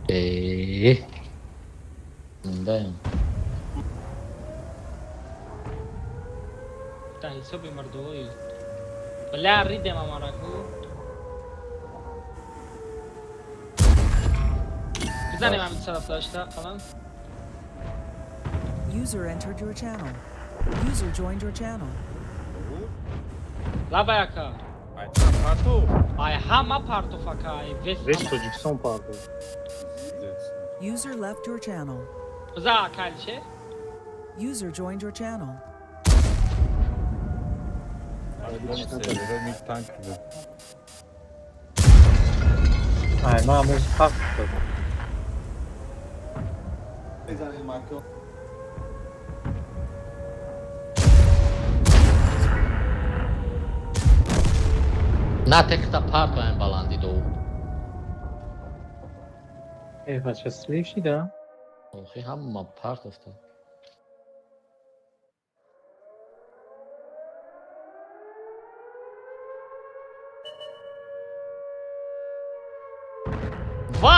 Э. Зиндаем. Та ҳисоби мардои. Бля, ридем амараку. Бизанем ҳамин 178 қалам. User entered your channel. User joined your channel. Лабай ака. Ай парто. Ай ҳама партоф ака, ай вес. Весь Тоҷикистон партоф. User left your channel. Биза ака Алишер. User joined your channel. Серверо ми танк. Ай ман ҳамоз парто. На техта партоем баланди ду. Э, бача слив шида? Охи ҳама партофта. Ва!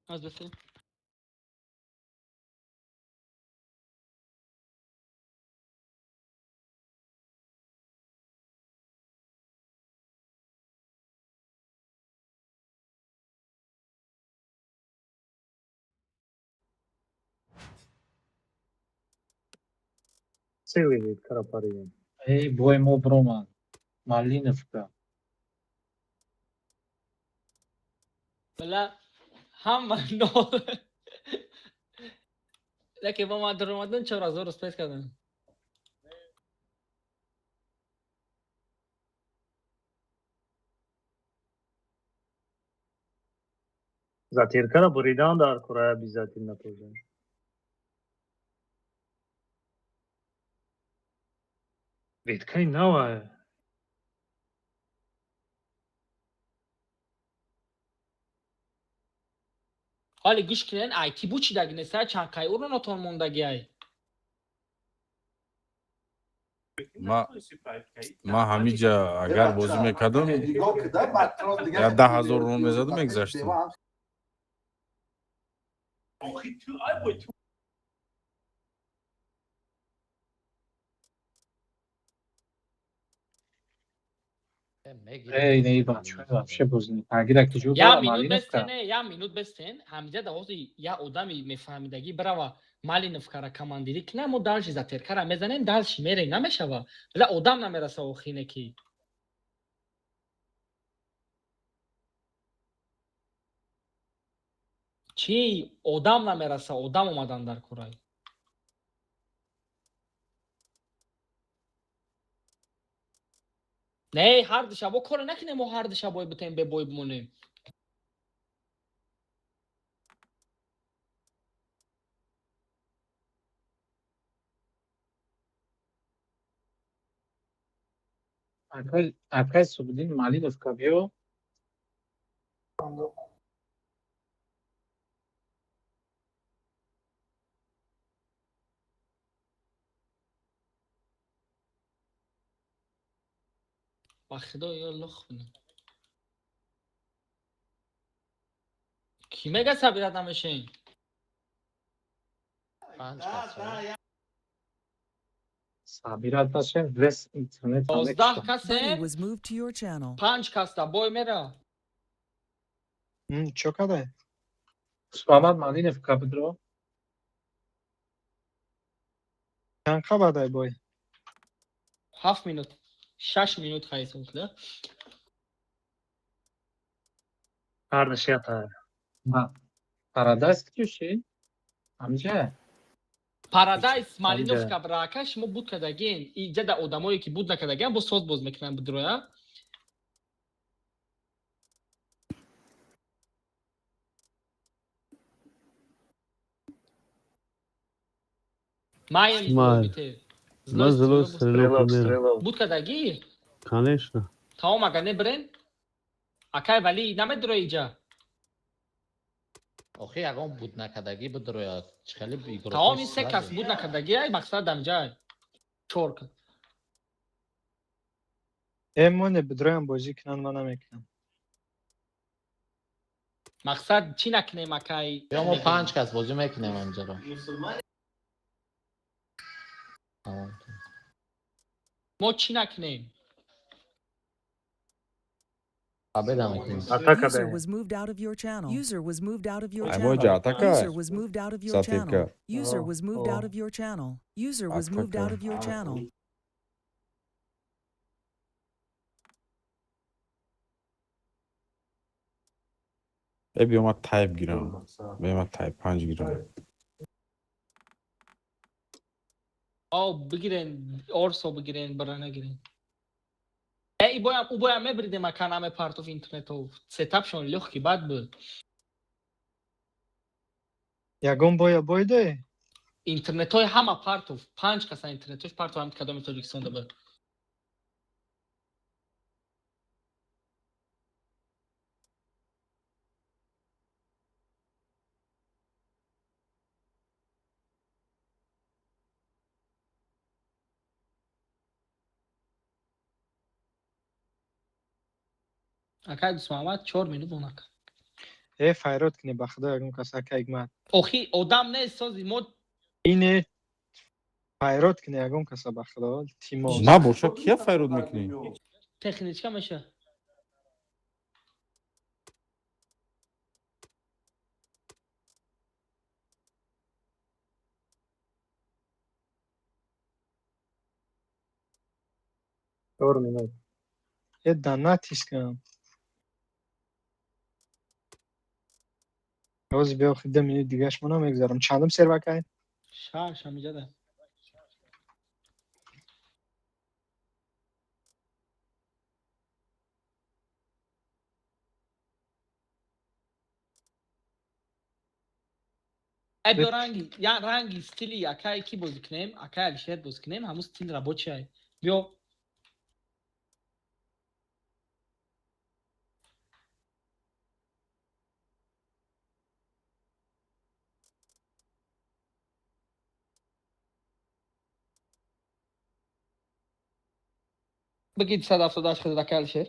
Аз бесе. Целый вид карапарин. Эй, бой мо бромад. Малиновка. Бала ҳама нол. Лекин бо ман даромадан 4000 спес кардам. Затиркара буридан дар кора обязательно тоже. Веткаи нава. Ҳоли гӯш кунен, ай ки бучидаги неста чанд кай уронотон мондаги ай. Ма ҳамиҷа агар бозӣ мекардам, я 10 000 рон мезадам, мегузаштам. Эй, не, бача, вообще бозӣ тагира ки ҷо Я дора минут Малиновка. бестен, я минут бестен. Ҳамиҷа давози я одами мефаҳмидагӣ брава Малиновкара командирӣ кина, мо дальше затеркара мезанем, дальше мерем, намешава. Била одам намераса охине ки. Чӣ одам намераса, одам омадан дар курай. Не, ҳар душабо коре накунем, мо ҳар душабой битем бебой бимонем. Акай Субдин Малиновка биё. Ба худо ё лох бинам. Кӣ мега сабират намешин? Панҷ кас. Сабират нашем, вес интернет 12 Buddy касем, was moved to your channel. панҷ каста бой мера. Чо кадай? Муҳаммад Малиновка бидро. Чанд қабадай бой? 7 минут. 6 минут хайсон да? Ҳар шята. Парадайз киши? Амҷа? Парадайз Малиновка брака шумо буд кадаген. Иҷа да одамое ки буд накадаген, бо соз боз мекунан бидроя. Маем Май. Ма злой стрелок мерам. Буд кадагӣ? Конечно. Тамом, агар небирен? Акай вали намедрои иҷа? Охи ягон буд накардагӣ бидрояд. Чӣ хеле игрокҳои Тамом, ин се слабе. кас буд накардагӣ, ай мақсад дамҷай. Чор кас. Э, моне бидроям бозӣ кунанд, ман намекунам. Мақсад чӣ накунем, акай? Ё мо панҷ кас бозӣ мекунем ҳамҷаро. Тамом. Мо чӣ накунем? Победа мекунем. Атака User даем. was moved out of your channel. User was moved out of your Ай channel. моҷа атака. User was moved out of your channel. Затирка. User Oh, was moved out oh. of your channel. User was moved Атака. out of your channel. Э, биё ма тайп гирам. Биё ма тайп панҷ гирам. О, бигирен, орсо бигирен, бара нагирен. Э, и боям, ӯ боям мебиридем, ака наме партов интернетов. Сетапшон лёгкий бад буд. Ягон боя бой дое? Интернетҳои ҳама партов, панҷ каса интернетҳош партов, ҳам кадоми Тоҷикистонда буд. Акай Дусмуҳаммад, 4 минут монака. Э, файрод кунӣ, ба худо, ягон кас, ака Ҳикмат. Охи одам нест, сози мо. Ине файрод кунӣ ягон каса, ба худо, илтимос. Набоша, кия файрод мекунӣ? Техничка меша. 4 минут. Э, да натискам. Ҳозир биё, 2 минут дигаш мо намегзарам. Чандум сервакай? Шаш ҳамиҷада. Э, биё, ранги я ранги стили акай ки бозӣ кунем, акай Алишер бозӣ кунем, ҳамун стил рабочий. Биё. Бигид, 178 худат, акай Алишер.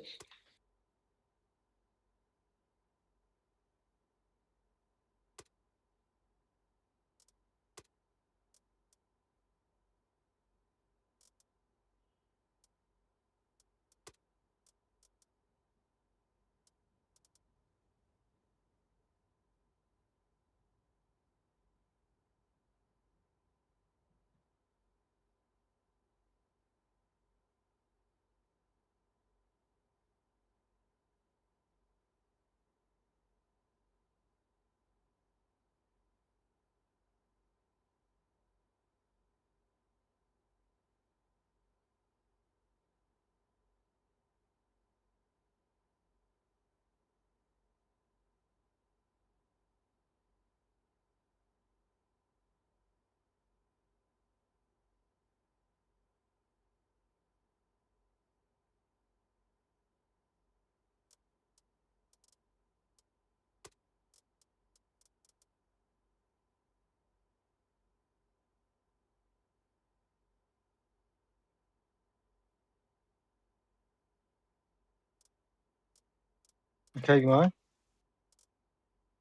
Ака Ҳикмат,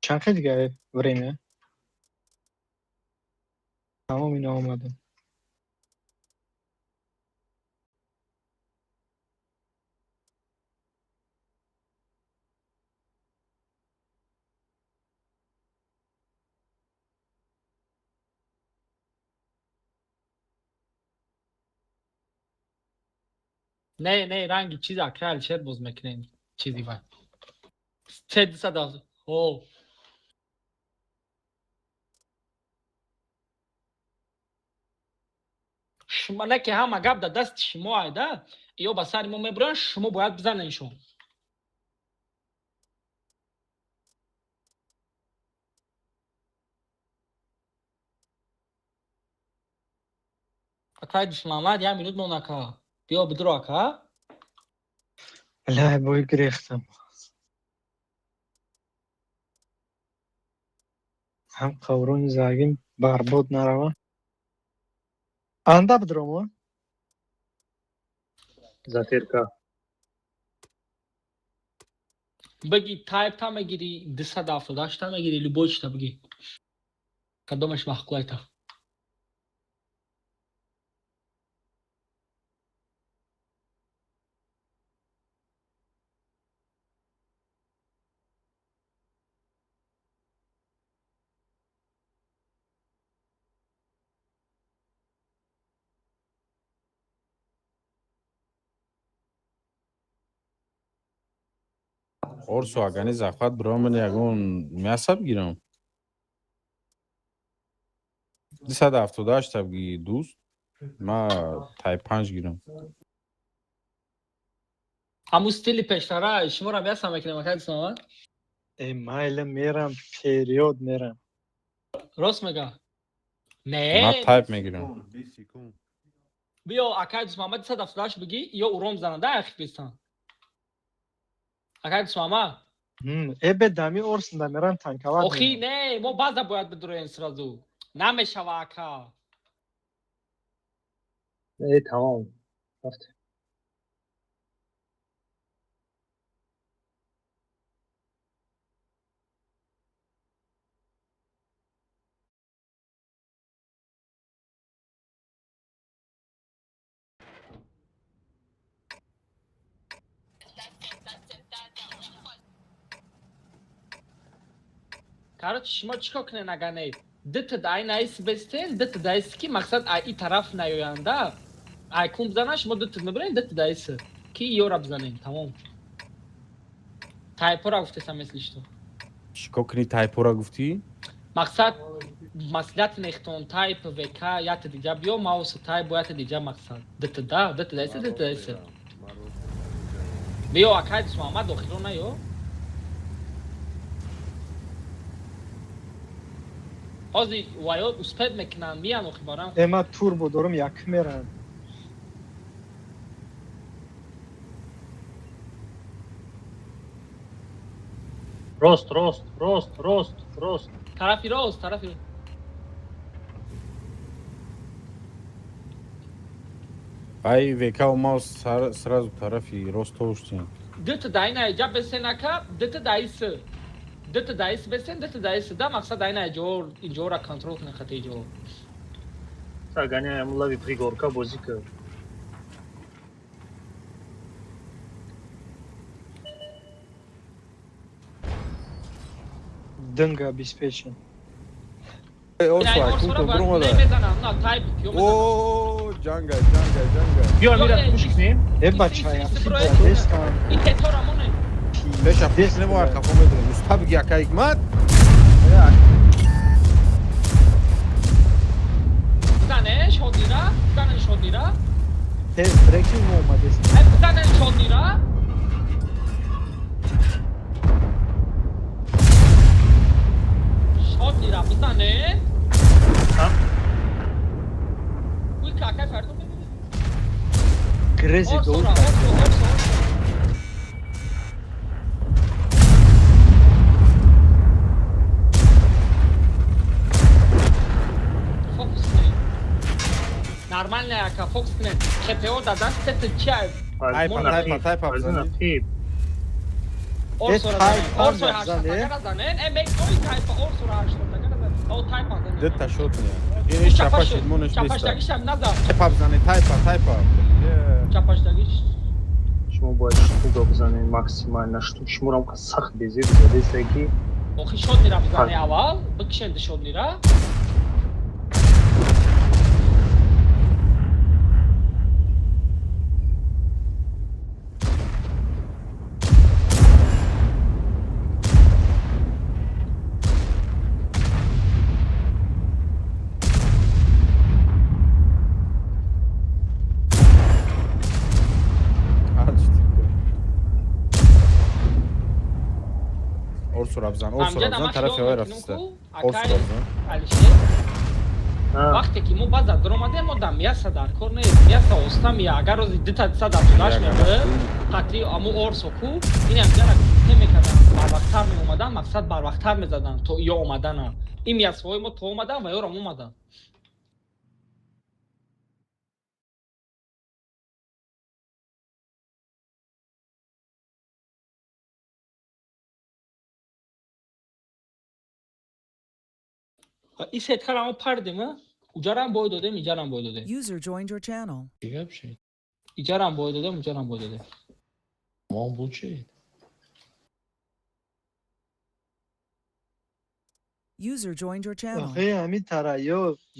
чанд хел дига время? Тамом, ино омадам. Не, не, ранги чиз акай Алишер боз мекунем. Чизи вай. Се дусад О. Шумо не ки ҳама гап дар дасти шумо айда, ё ба сари мо мебуранд, шумо бояд бизаненшон. Акай Дусмуҳаммад, як минут мон, ака. Биё, бидуро, ака. Лай, бой гирехтам. Ҳам қаврони загим барбод нарава. Анда бидромо. Затирка. Бигӣ, тайпта мегирӣ, 278-та мегирӣ, любой чита бигӣ. Кадомаш маъқулайта? Орсу, агани захват биром, ман ягон мяса бигирам. 278 бигӣ, дӯст, ма тай панҷ гирам. Ҳамун стили пештара шуморо мяса мекунем, акай Дусмуҳаммад? Э, майли, мерам, вперёд мерам. Рост мега. Не. Ман тайп мегирам. Биё, акай Дусмамад 178 бигӣ, ё уром зананда ахи бистан. Акай Дусмамад. Эбе дами орсунда меран танковать. Охи не, мо база бояд бидуроем сразу. Намешава, ака. Э, тамом. Рафтем. Короче, шумо чӣ кор кунед, агар не? Дта дай найс бестен, дта дайс ки мақсад ай и тараф наёянда. Ай кун бизана, шумо дта мебарен, дта дайс. Ки ёра бизанем, тамом. Тайпора гуфтесам, если что. Чӣ кор кунӣ, тайпора гуфтӣ? Мақсад маслиҳат нехтон тайп ВК ята диҷа биё, маус тайп бояд диҷа мақсад. Дта да, дта дайс, дта дайс. Биё, акай Дусмамад, дохило наё. Ҳозир ваё успед мекунанд, миян охи барам. Э, ман турбо дорам, як мерам. Рост, рост, рост, рост, рост. Тарафи рост, тарафи. Ай ВК маус сразу тарафи рост тоштин. Дта дайна иҷа бесен, ака, дта дайс. Дта дайс бесен, дта дайс да мақсад дайна иҷо инҷора контрол кунед хати иҷо. Саганя лави пригорка бозӣ кар. Дынга обеспечен. Орсо, акун то буромада. Мезанам, на тайп ё мезанам. О, ҷанга, ҷанга, ҷанга. Биё, мира пуш кунем. Э, бача, дестан. И тетора моне. Пеша пуш кунем, мо қафо медорем. Уста биги, ака Ҳикмат. Бизане шодира, бизане шодира. Тез брекинг омадест. Э, бизане шодира. Шодира бизане. Уй какай фардо. Грези дол. Орсора, орсо, орсо, орсо. Фокус кунед. Нормально, ака, фокус кунед. КПО да даст сета чай. Тайпа, тайпа, тайпа бизанӣ. Орсора тайп занен. Орсора бизанӣ. 80 занен. Э, мек ой тайпа орсора 80 занен. О тайпа занен. Дта шот не. Ин чапа шид, монеш неста. Чапаштагишам назад. Тайпа бизанӣ, тайпа, тайпа. Чапаштагиш. Шумо бояд штука бизанед максимально штук. Шуморо ҳам сахт безеб задеста ки Охи шотнира бизане аввал, бикшенди шотнира. Орсора бизан, орсора бизан, тарафи авай рафтиста. Орсора бизан. Алишер. Вақте ки мо база даромадем, мо да мяса дар кор нест. Мяса оста мия. Агар рози дита сад ҳафтодаш мебуд, қатъи аму орсо ку, ин ҳам ҷара мекардан, барвақттар меомадан, мақсад барвақттар мезадан то ё омадана. Ин мясоҳои мо то омадан ва ёрам омадан. И сеткара мо пардем, уҷарам бой додем, иҷарам бой додем. User joined your channel. Чӣ гап шид? Иҷарам бой додем, уҷарам бой додем. Мон буд шид. User joined your channel. Охи, ҳамин тара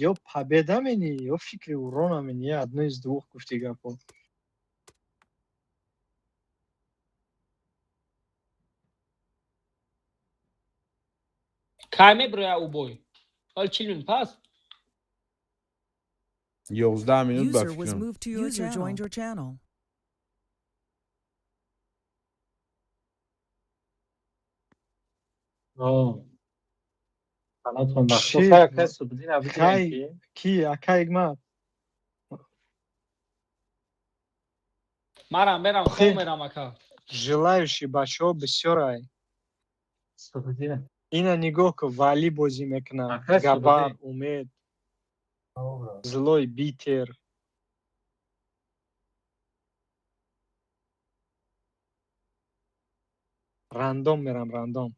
ё победа мени, ё фикри урона мени, одно из двух гуфти гапо. Кай меброя ӯ бой? Ҳол 40 минут пас? 11 минут ба User was фикрам. moved to your User joined your channel. О, Панотон Чӣ? бахшо. Хай, акай Субдин, бигирем Хай ки ки акай Ҳикмат? Марам мерам, хоб мерам, ака. Желающий бачаҳо бисёрай. Субдин. Ина нигоҳ кун, Валӣ бозӣ мекунад, Акай Габар, Субдин. Умед, Злой, Битер. Рандом мерам, рандом.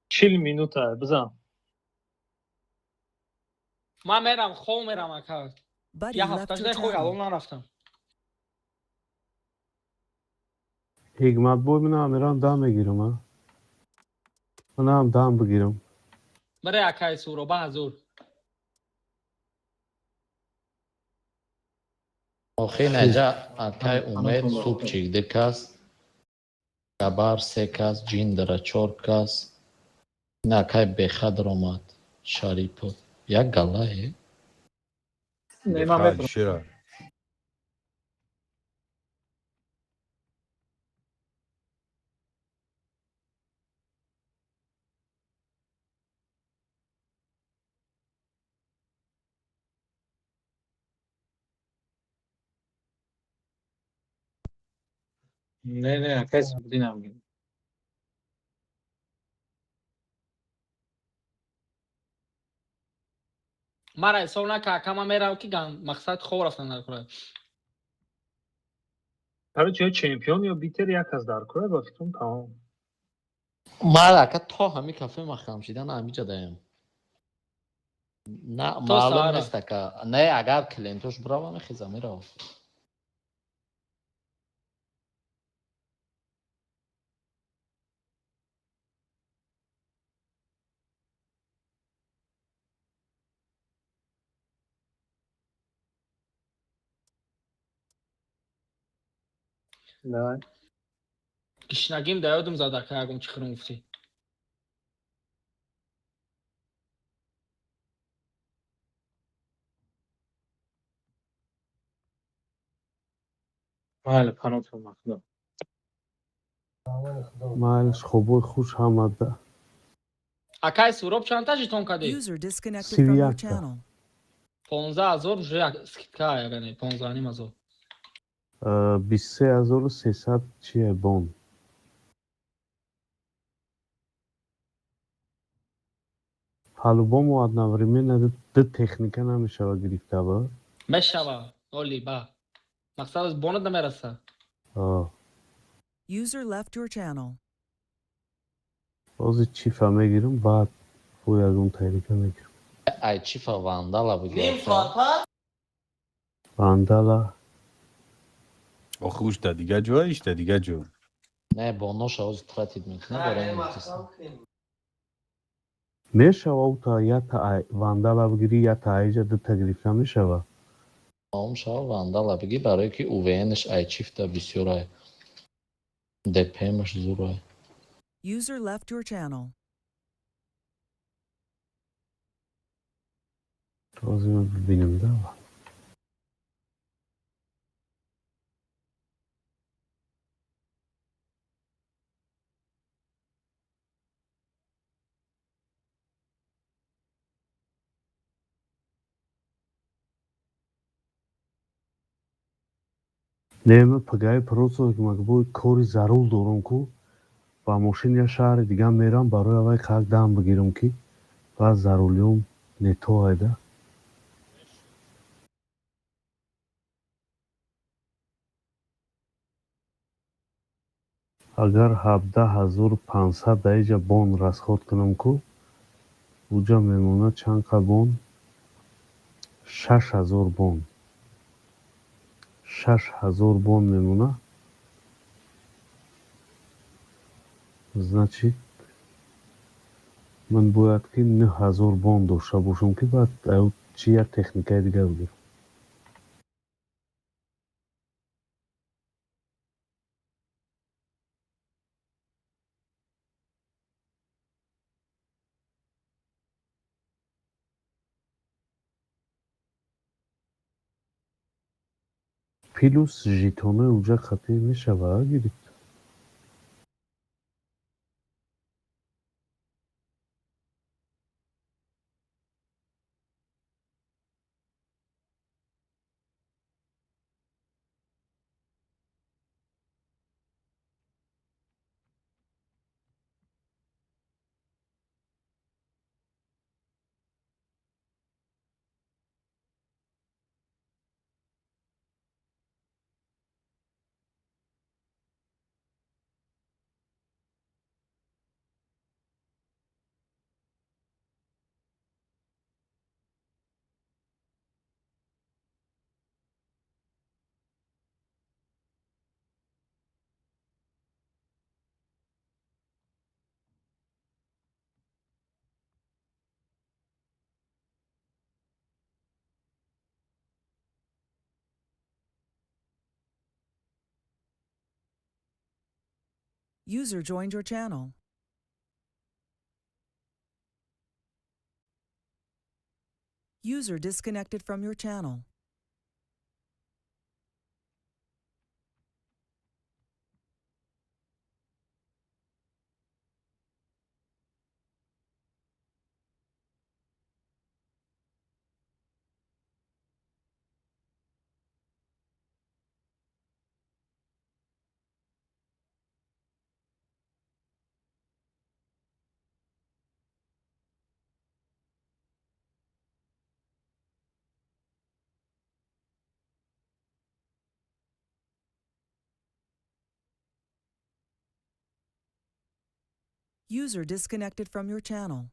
40 минута, бизан. Ман мерам, хоб мерам, ака. Buddy Я left ҳафта your шуда хоб channel. алон нарафтам. Ҳикматбой, минам мерам, дам мегирам, а манам дам бигирам. Бире, акай Суроба, ҳазур. Охи наҷа акай Умед, Субчик ду кас, Габар се кас, Ҷиндара чор кас, ин акай Бехадр омад, Шарипов. Як галае? Не, ман Бехад мебарам. шира. Не, не, акай Субдин ам гирем. Мара ҳисоб нака, ака, ман мерам ки ган мақсад хоб рафтан дар кора. Короче, ё чемпион, ё Битер, як аз дар кора, ба фикрам, тамом. Ман ака то ҳами кафе махкам шидан ҳамиҷа даем. На, То маълум саҳара. нест, ака. Не, агар клиентош бирава, мехеза мерава. Давай. Гишнагим да ёдум зад, ака, ягон чӣ хирум гуфтӣ. Майли, панотон махдо. Майлиш, хобои хуш ҳамада. Акай Суроб, чандта жетон кардӣ? User disconnected Сиву from your якта. Channel. 15 000 уже як скидка, ягане 15,5 ҳазор. 23 300 чие бон. По-любому одновременно ду техника намешава гирифтава. Мешава, оли ба мақсад аз бонат намераса. User left your channel. Ҳозир чифа мегирам, баъд бо ягон техника мегирам. Ай чифа вандала Ним бигир. соат пас. Вандала. Охи ушта дига ҷо, ишта дига ҷо. Не, боноша ҳозир тратить мекунад барои муфтиса. Мешава, ута ята вандала бигирӣ, ята аиҷа дута гирифта мешава. Маълум шава, вандала бигӣ, барое ки УВНш ай чифта бисёрай. ДПМш зурай. User left your channel. Ҳозир ман бибинам да. Не, ман пагаи просто магбои кори зарур дорам ку, ба мошин я шаҳри дига мерам, барои аввай как дам бигирам ки баъд зарулиём не то айда. Агар 17 500 даиҷа бон расход кунам ку, уҷа мемонад чанд қа бон? 6000 бон. 6000 бон мемонад. Значит, ман бояд ки 9000 бон дошта бошам, ки баъд чи як техникаи дигар бигирам. Плюс жетонои уҷа қатъӣ мешава гирифт. User joined your channel. User disconnected from your channel. User disconnected from your channel.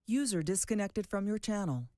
User disconnected from your channel.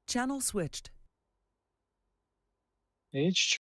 Channel switched. Ҳеҷ.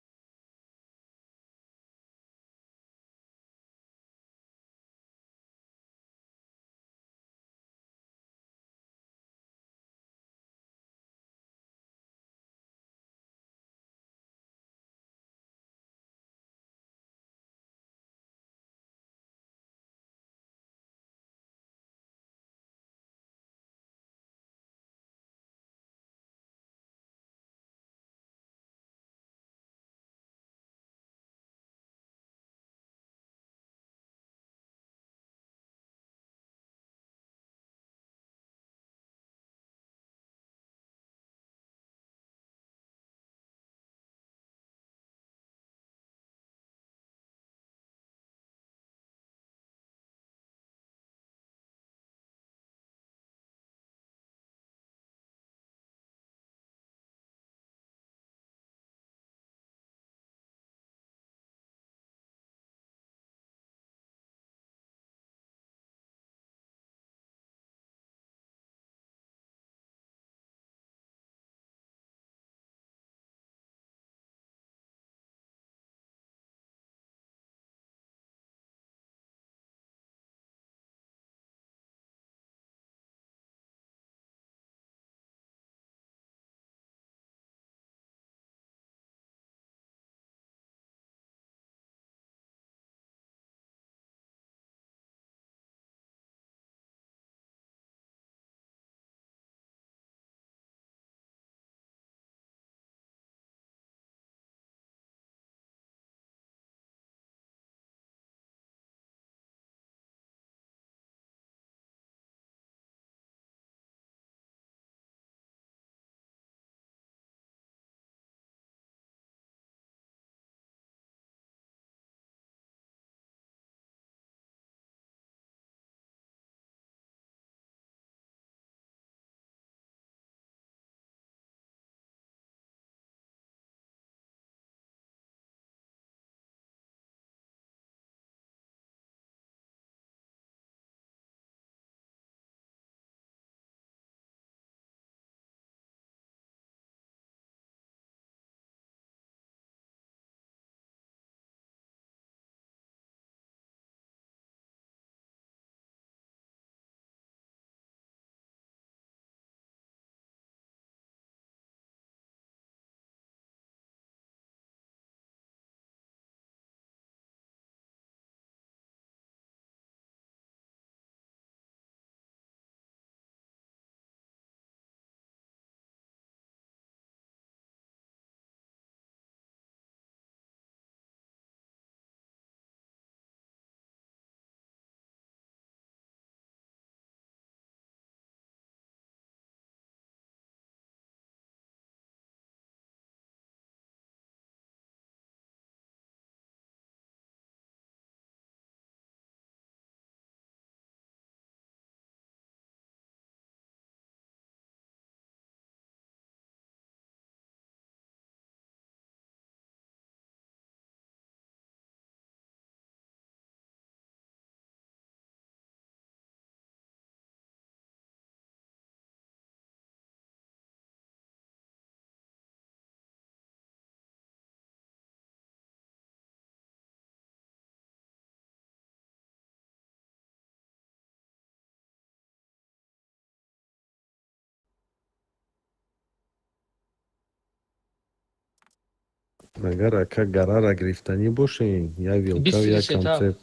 Агар ака гарара гирифтанӣ бошем, як вилкав, як концепт,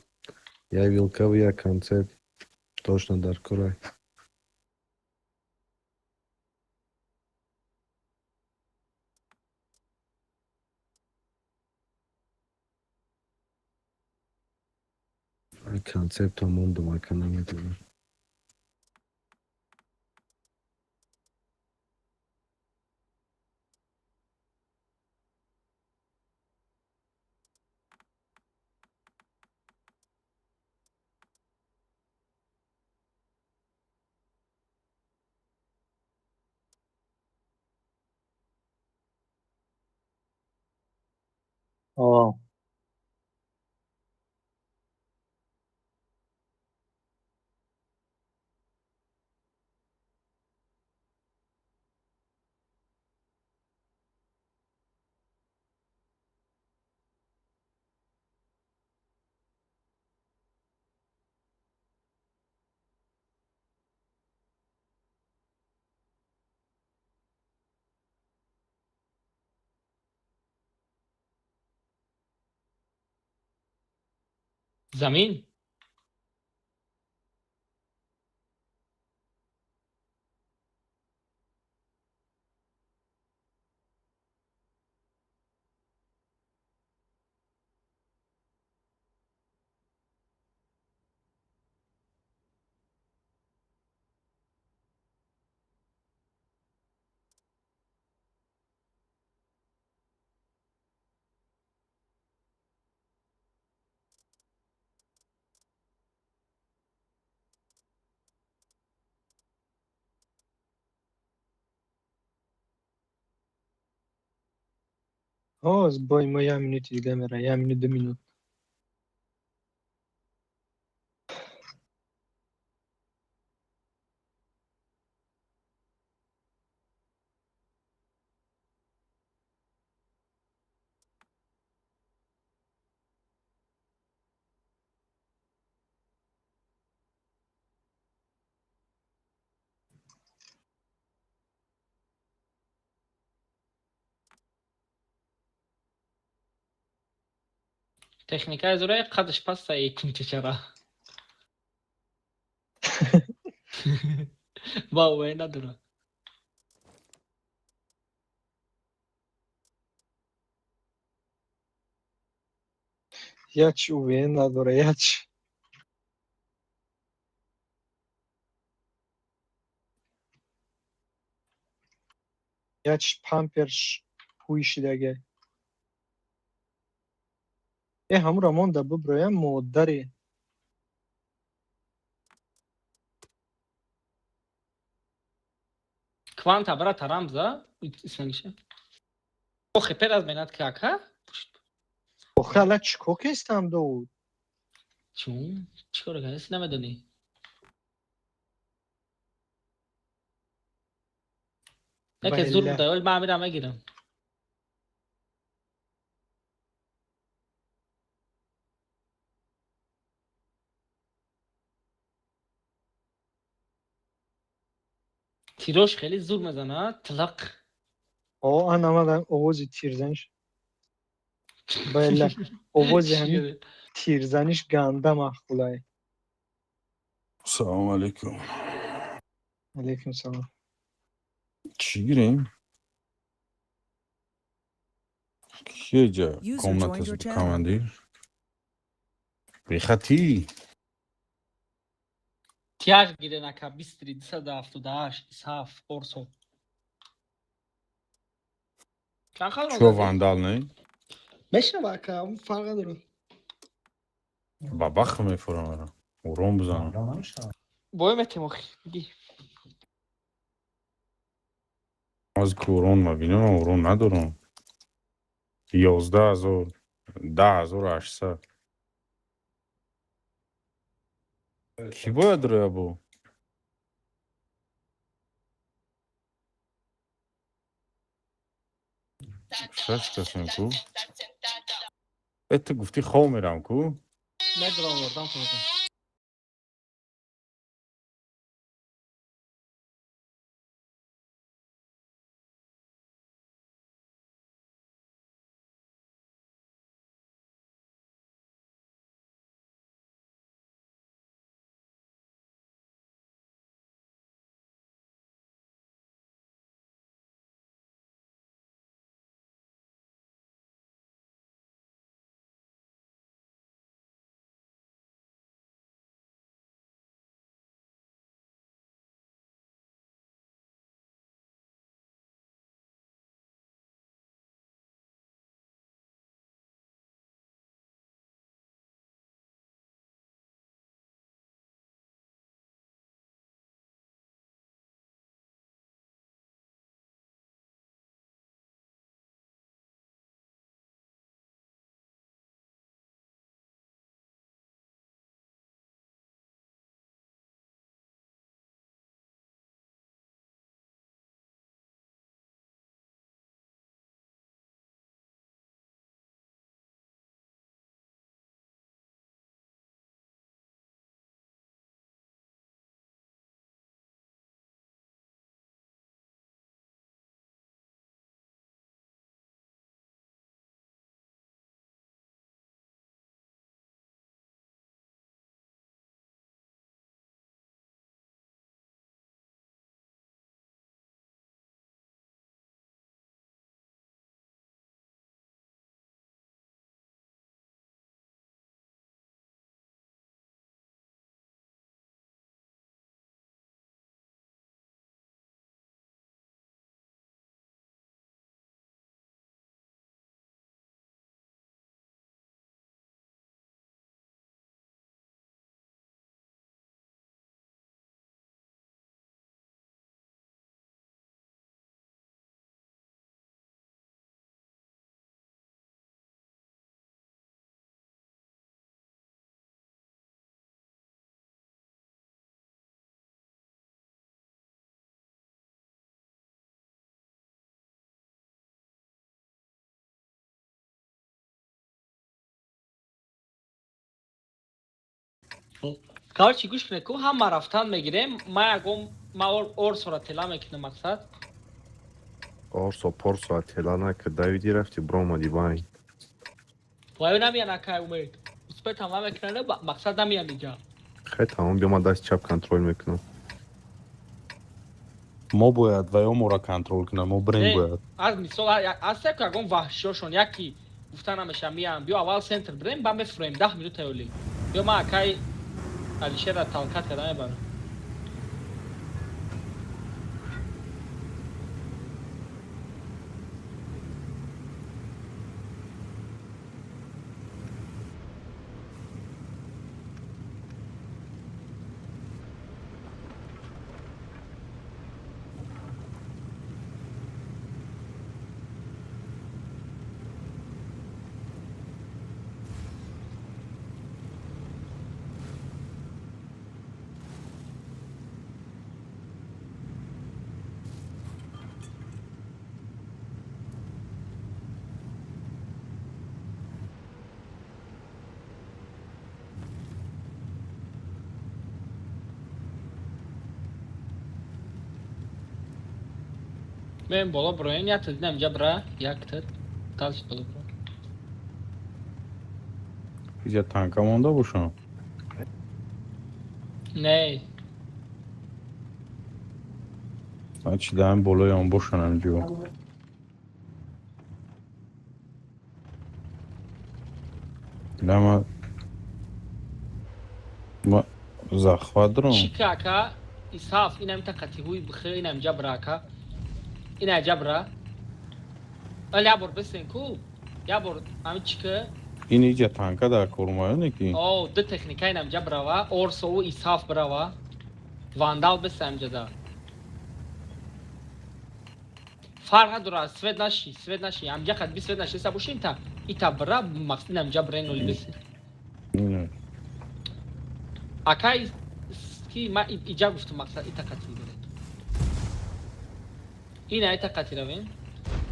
як вилкав, як концепт точно дар корай. Концепта мондум, ака, намедонам. О. Замин? Ҳоз бой мо як минути дига мера, як минут, 2 минут. Техникаи зура қадаш паста кунчачара. Ба увай надора. Як чи УВН надора, як чи. Як чи памперш ҳуй шидагай. Э, ҳамура монда буброям модари. Кванта брата рамза исмагиша. Охе пер аз менат кака? Охе ала чико кестам Довуд? Чун? Чикор кардӣ намедонӣ? Яке зур буда, вале ман амира мегирам. Тирош хеле зур мезанад, тилақ. О, ан омадам овози тирзаниш. Балла, овози ҳамин тирзаниш ганда маъқулай. Салому алейкум. Алейкум салом. Чӣ гирем? Кие ҷа User joined комнатас your channel. командир? Бехатӣ. Тияш гире нака 23 278 27 орсо. Чанд хал Чо вандал не? Мешава ака, он фарқ надорад. Ба бах мефурам ара. Урон бизанам. Бой метем охи. Биги. Аз ки урон мабинам, урон надорам. 11 000, 10 800. Кӣ бояд роя бо? Шаш касем ку? Э, ту гуфтӣ хов мерам ку? Медонам, ёрдам кунед. Короче, гӯш кунед, ку ҳама рафтан мегирем. Ма ягон ма орсора тела мекунам, мақсад. Орсо порсо тела нака, давиди рафти бромади байн. Ваю намиян, акай Умед. Успеть ҳама мекунанд, мақсад намиян иҷа. Хай, тамом, биё, ман дасти чап контроль мекунам. Мо бояд ва ё моро контроль кунам, мо бирем бояд. Аз мисол аз як ягон ваҳшиёшон яки гуфта намеша, миян. Биё, аввал центр бирем, ба мефурем 10 минута ёли. Биё, ман акай Алишерра толкать карда мебарам. Мен боло броен, якта дидам иҷа бра, якта. Дальше боло бро. Иҷа танка монда бошам. Не. Значит, даам болои он бошан ҳамҷо. Нама ма захват дорам. Чика ака, Исаф, инам та қатиҳуи бихе, инам иҷа бра ака. Ина иҷа бра. Али я бор бисен ку. Я бор ами чика. Ин иҷа танка дар кормаёне ки? О, ду техника инам иҷа брава, Орсову Исаф брава. Вандал бисам иҷа да. Фарқ надорад, свет наши, свет наши. Амҷа қад би свет наши, са бошин та. Ита бра, мақсад инам иҷа бра ноли биси. Акай ки ма иҷа гуфтам, мақсад ита қатӣ бере. Ина ита қатӣ равем.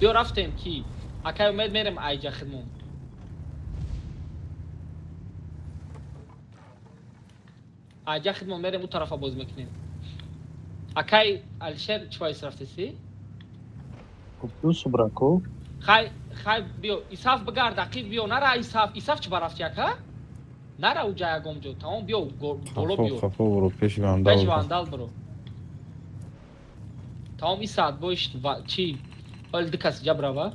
Биё, рафтем ки акай Умед, мерем айҷа хидмон. Айҷа хидмон мерем, у тарафа боз мекунем. Акай Алишер, чӣ боис рафтеси? Плюс брако. Хай, хай, биё, Исаф бигард, ақиб биё, нара Исаф, Исаф чӣ барафти ака? Нара уҷа ягон ҷо, тамом, биё, боло биё. Хафо буро, пеши вандал. Пеши вандал биро. Тамом, и саат боиш чӣ? Ҳоли ду кас иҷа брава.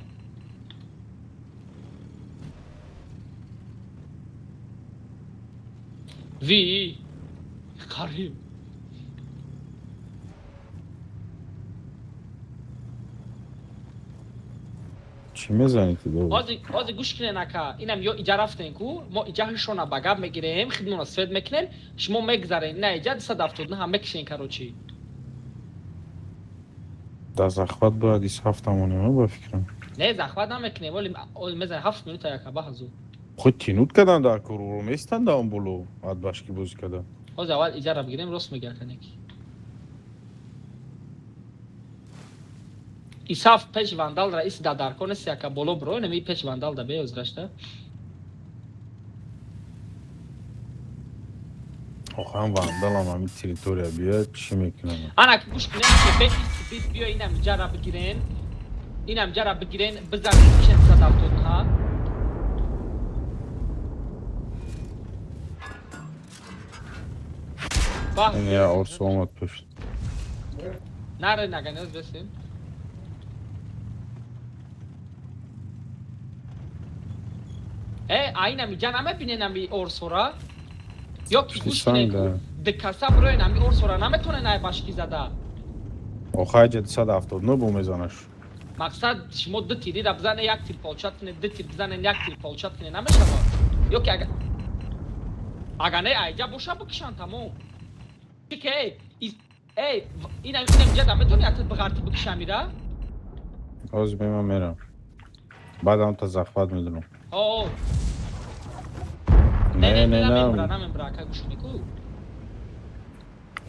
Ви қариб. Чӣ мезанӣ ту доб? Ҳозир гӯш кунен, ака, инам ё иҷа рафтем ку, мо иҷа ҳишона ба гап мегирем, хидмона свет мекунем, шумо мегзарем, ина иҷа 279 ҳам мекишем, короче. Дар захват бояд ис ҳафтамонем, ба фикрам. Не, захват намекунем, оли мезанем 7 минута яка ба ҳазур. Худ тинут кадан дар кор, местан да он боло, адбашки бозӣ када. Ҳозир аввал иҷара бигирем, рост мега аканеки. Исаф пеш вандал ра ис да даркор нест, яка боло бро, неми пеш вандал да бе озгашта. Охам вандалам ҳамин территория биёяд, чӣ мекунам? Ана ки гӯш кунем, ки бе ис биё, инам иҷара бигирен. Инам иҷара бигирен, бизанем кишен 179. Бах. Я орсо омад пушт. Наре наганёз бесем. Э, айнами ҷа намебинен ами орсора? Ё ки гӯш кунен ку, дикаса бироен, ами орсора наметонен ай башки зада. Охай ҷа 279 бо мезанаш. Мақсад шумо ду тирира бизане, як тир получать кунед, ду тир бизанен, як тир получать кунед, намешавад. Ё ки ага не, айҷа боша бикушан, тамом. Ки эй, эй, ина ина ҷа наметони ата биғарти бикушамира? Ҳозир меман мерам. Баъдам та захват медонам. О. Не, не, не. Намебра, ака, гӯш кунӣ ку.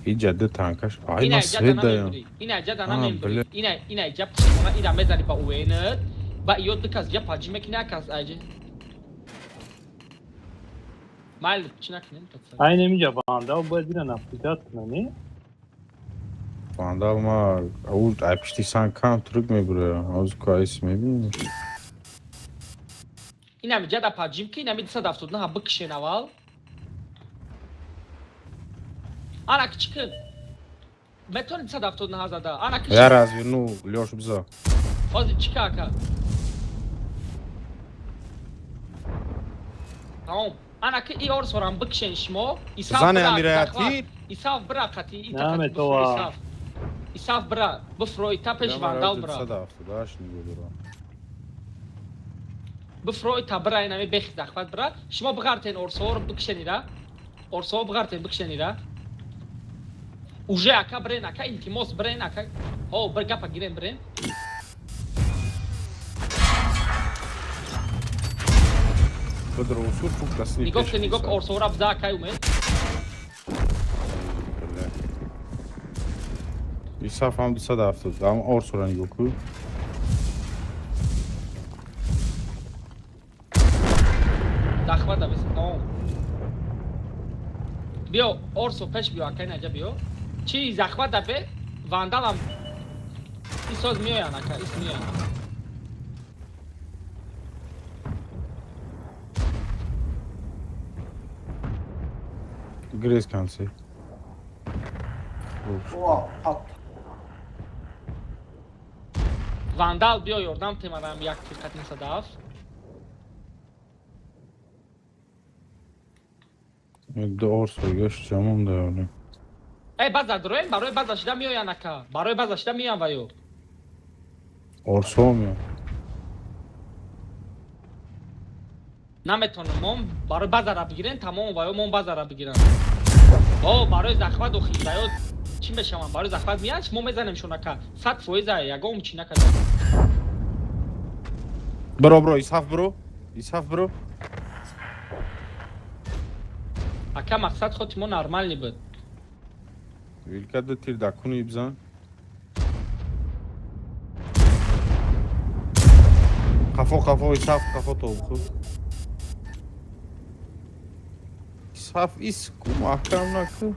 Иҷа ду танкаш. Ай, ма свет даям. Ина иҷа да намебри. Ина ина иҷа пушона ира мезани ба уенат. Ба ё ду кас иҷа паҷи мекуни, як кас айҷа. Майли, чӣ накунем? Айн ҳаминҷа вандал бояд ира наблюдать кунад, не? Вандал ма ӯ ай пишти сан кам трюк мебура. Ҳозир ку айс мебинем. Инами ҷада паджим ки инами 279 бикшен аввал. Ана ки чӣ кун? Метавонӣ 279 зада. Ана ки Я разверну, Лёш биза. Ҳозир чӣ ка ака? Тамом. Ана ки и орсорам бикшен шумо. Исав Зане бира, Амира захват. тир. Исав бира қати, ита На, қати метова. бифро Исав. Исав бира, бифро ита пеш вандал бира. 278 нигоҳ дорам. Бифро ита бира инами бехи захват бира. Шумо биғартен орсоро бикшенира. Орсоро биғартен бикшенира. Уже ака бирен ака илтимос бирен ака. Ҳо, бир гапа гирен бирен. Бидро усур фук дастни Нигоҳ пеш кун, нигоҳ Исав. орсоро биза акай умед. Исаф ҳам 270. Ам орсора нигоҳ кун. Захват давес. Тамом. Биё орсо пеш биё акай наҷа биё. Чӣ захват дабе? Вандалам исоз меоян ака, ис меоян. Грез конце. Вандал биё ёрдам темарам як фирқати садаф. Ду орсо гашт ҷамон да. Эй база дроен барои база шида меоян ака. Барои база шида меоян ваё. Орсо меоян. Наметонам мон барои базара бигирен тамом ваё мон базара бигиран. О барои захват охи ваё чӣ мешаванд? Барои захват меян мо мезанем шон ака. 100% ягон чӣ накардам. Бро бро Исаф бро. Исаф бро. Ака мақсад хоти мо нормални буд. Вилка ду тир дакуни бизан. Қафо қафо Исаф қафо то бихӯр. Исаф ис ку маҳкам наку.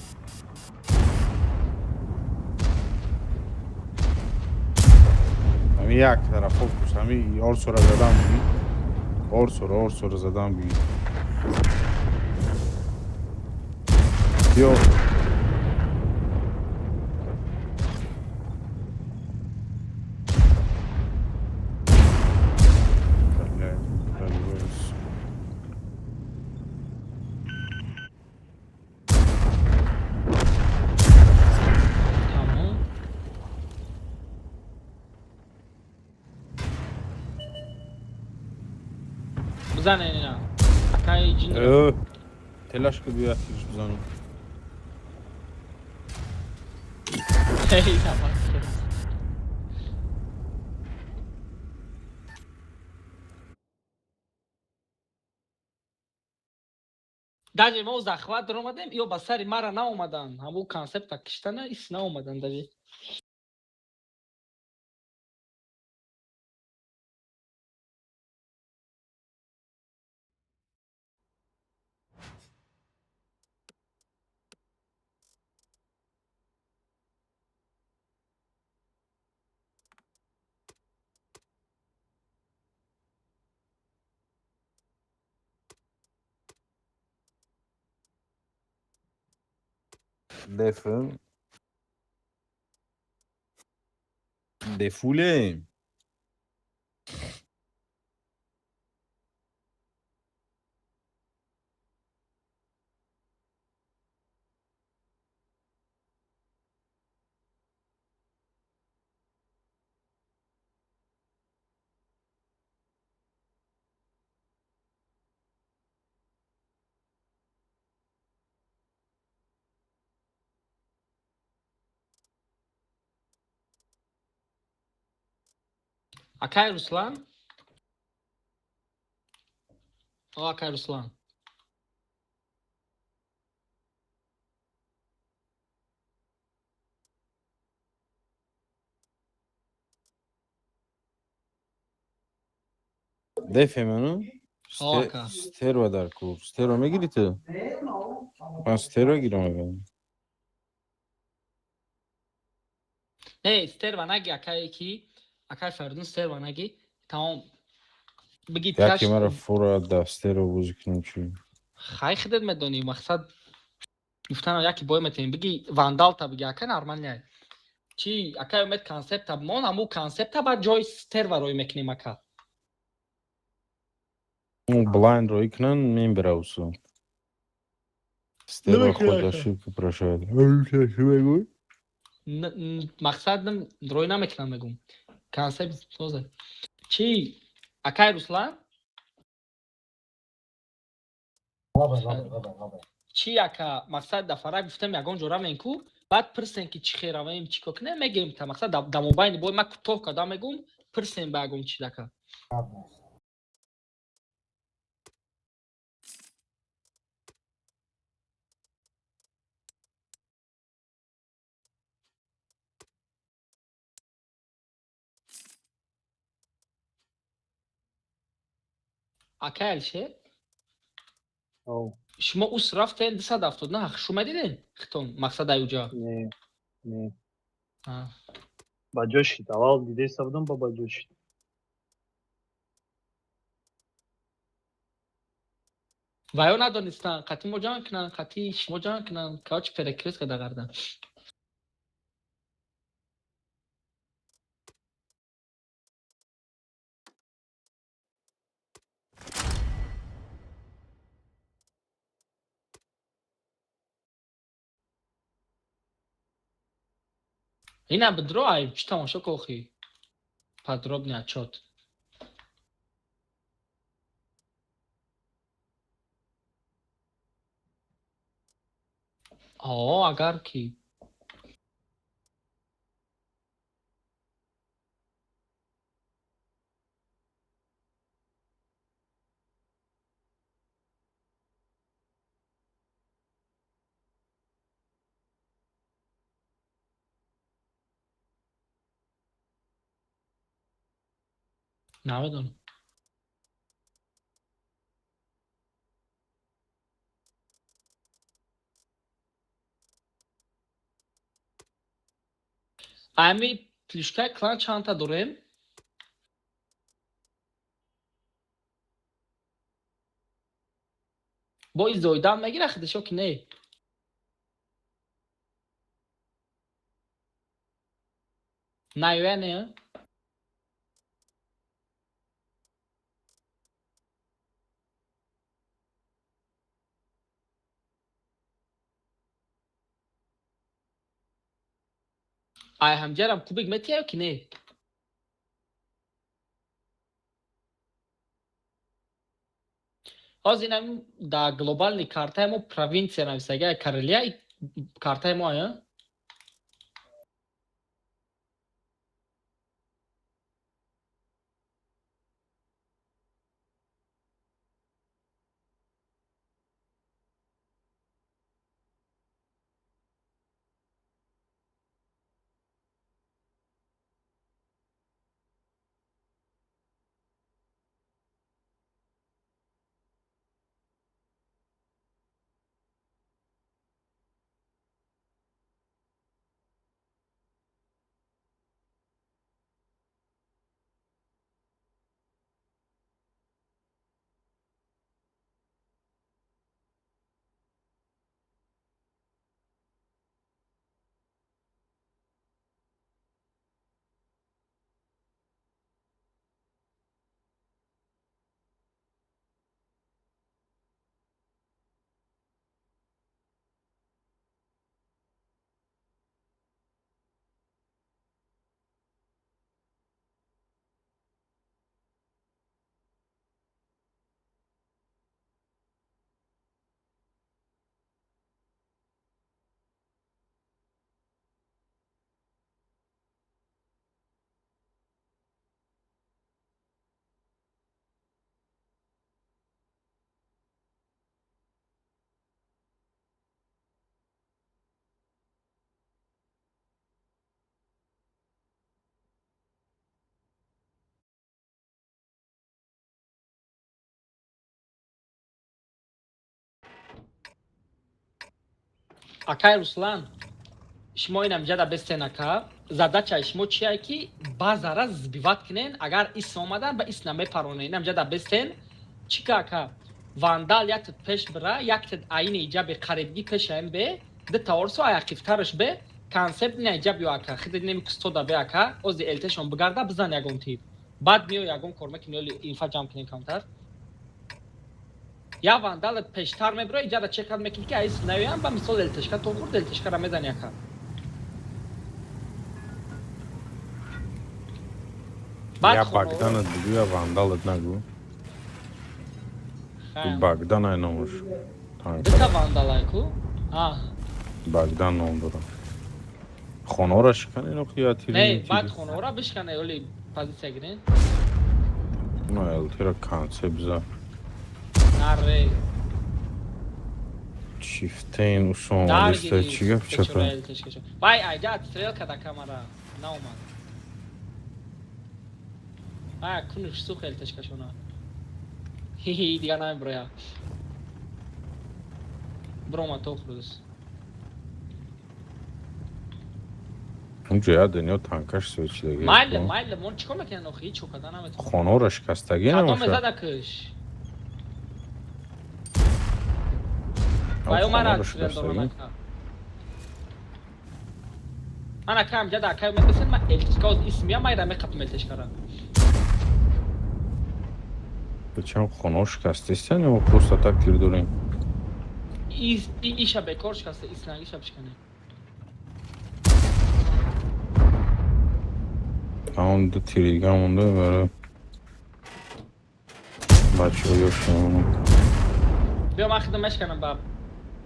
Ҳами як тараф фокус, ҳами орсора задан бигӣ. Орсора, орсора задан бигӣ. Биё. Тамом. Бизанен ина. Акай ҷин. Телаш ку биё тирш бизанам. Эй, тамом. Даже мо захват даромадем, ё ба сари мара наомадан. Ҳамун консепта киштана ис наомадан даже. Деф. Дефуле. Акай Руслан? О, Акай Руслан. Дефем, ну? Стерва дар кур. Стерва мегири ту? Ман стерва гирам мегам. Не, стерва наги, акай ки, акай Фаридун стерва наги. Тамом. Биги Яке маро фура да стерва бозӣ кунам чӣ? Хай худат медонӣ, мақсад гуфтанам яке бой метавонем. Биги вандалта биги, акай нормальный. Чи акай умед концепта мон, аму концепта ба ҷои стерва рой мекунем ака. Блайнд рой кунан мебира усу. Стерва худ ошибка прошавад. Мақсад рой намекунам мегум. Концепт соза. Чи акай Руслан? Чи ака мақсад дафара гуфтам ягон ҷо равем ку, баъд пирсем ки чӣ хел равем, чӣ кор кунем, мегӯем та мақсад да мобайни бой ман кӯтоҳ карда мегум, пирсем ба ягон чиз ака. Акай Алишер? Шумо ус рафтен 279 шума диден? Хитон мақсад аюҷа. Не, не. Ба ҷо шид. Аввал дидеста будам, ба ҷо шид. Ва ё надонистан, қати мо ҷанг кунанд, қати шумо ҷанг кунанд, короче перекрест карда гардан. Ина бдро ай чӣ тамошо кохи? Подробный отчет. О, агар ки намедонам. Ами плюшкаи клан чандта дорем? Бо изоидан мегира худашо ки не? Наёя не? Ай ҳамҷарам кубик метия ки не? Ҳозир инам дар глобални картаи мо провинсия нависага Карелия картаи мо ая? Акай Руслан, шумо инам ҷада бестен, ака. Задачаи шумо чия, ки базара сбивать кунен. Агар ис омадан, ба ис намепаронен. Инам ҷада бестен. Чӣ ка, ака? Вандал яктед пеш бира, яктед аини иҷаби қарибгӣ пешаем бе, дта орсо аяқифтараш бе, концепт ина иҷаб ё ака, хиди неми кустода бе, ака, ози элтешон бигарда, бизан ягон тип. Баъд миё ягон кор мекунӣ, оли инфа ҷамъ кунем камтар. Я вандалат пештар мебиро, иҷада чекат мекунӣ, ки аис наёям, ба мисол элтешка то хурд элтешкара мезани, ака. Баъд Я хонаҳо- Богданат бугӯ, я вандалат нагӯ. Хайм. Богдан ай номаш. Дута вандалай ку? А, Богдан ном дорам. Хонаро шиканен охи я тири. Не, баъд хонаҳоро бишкане, оли позиция гирен. На элтира концепт за. Наре. Чифтейн усон Дар листа чӣ гап чапа? Вай, айҷа стрелка да камера наомад. Ай, кунуш сух элтешкашона. Хи-хи, дигар намеброя. Брома то хурдус. Унҷо я дунё танкаш свечидаги. Майли, майли, мон чикор мекунен охи? Ҳеҷ чо карда наметавонам. Хонаро шикастагӣ Кадоме намоша. зада киш? Вай, омара Хонаро стрел шикастагӣ. дорам, ака. Ман ака ам ҷада акай омад бисен, ман элтишка оз исмия майра меқапам элтишкара. Зачем хонаро шикастестан ё просто так тир дорем? Ис иша бекор шикаста, исланг иша бишкане. Он ду тири дига монда барои бачаҳо ёшон. Биё, ман хидм мешканам ба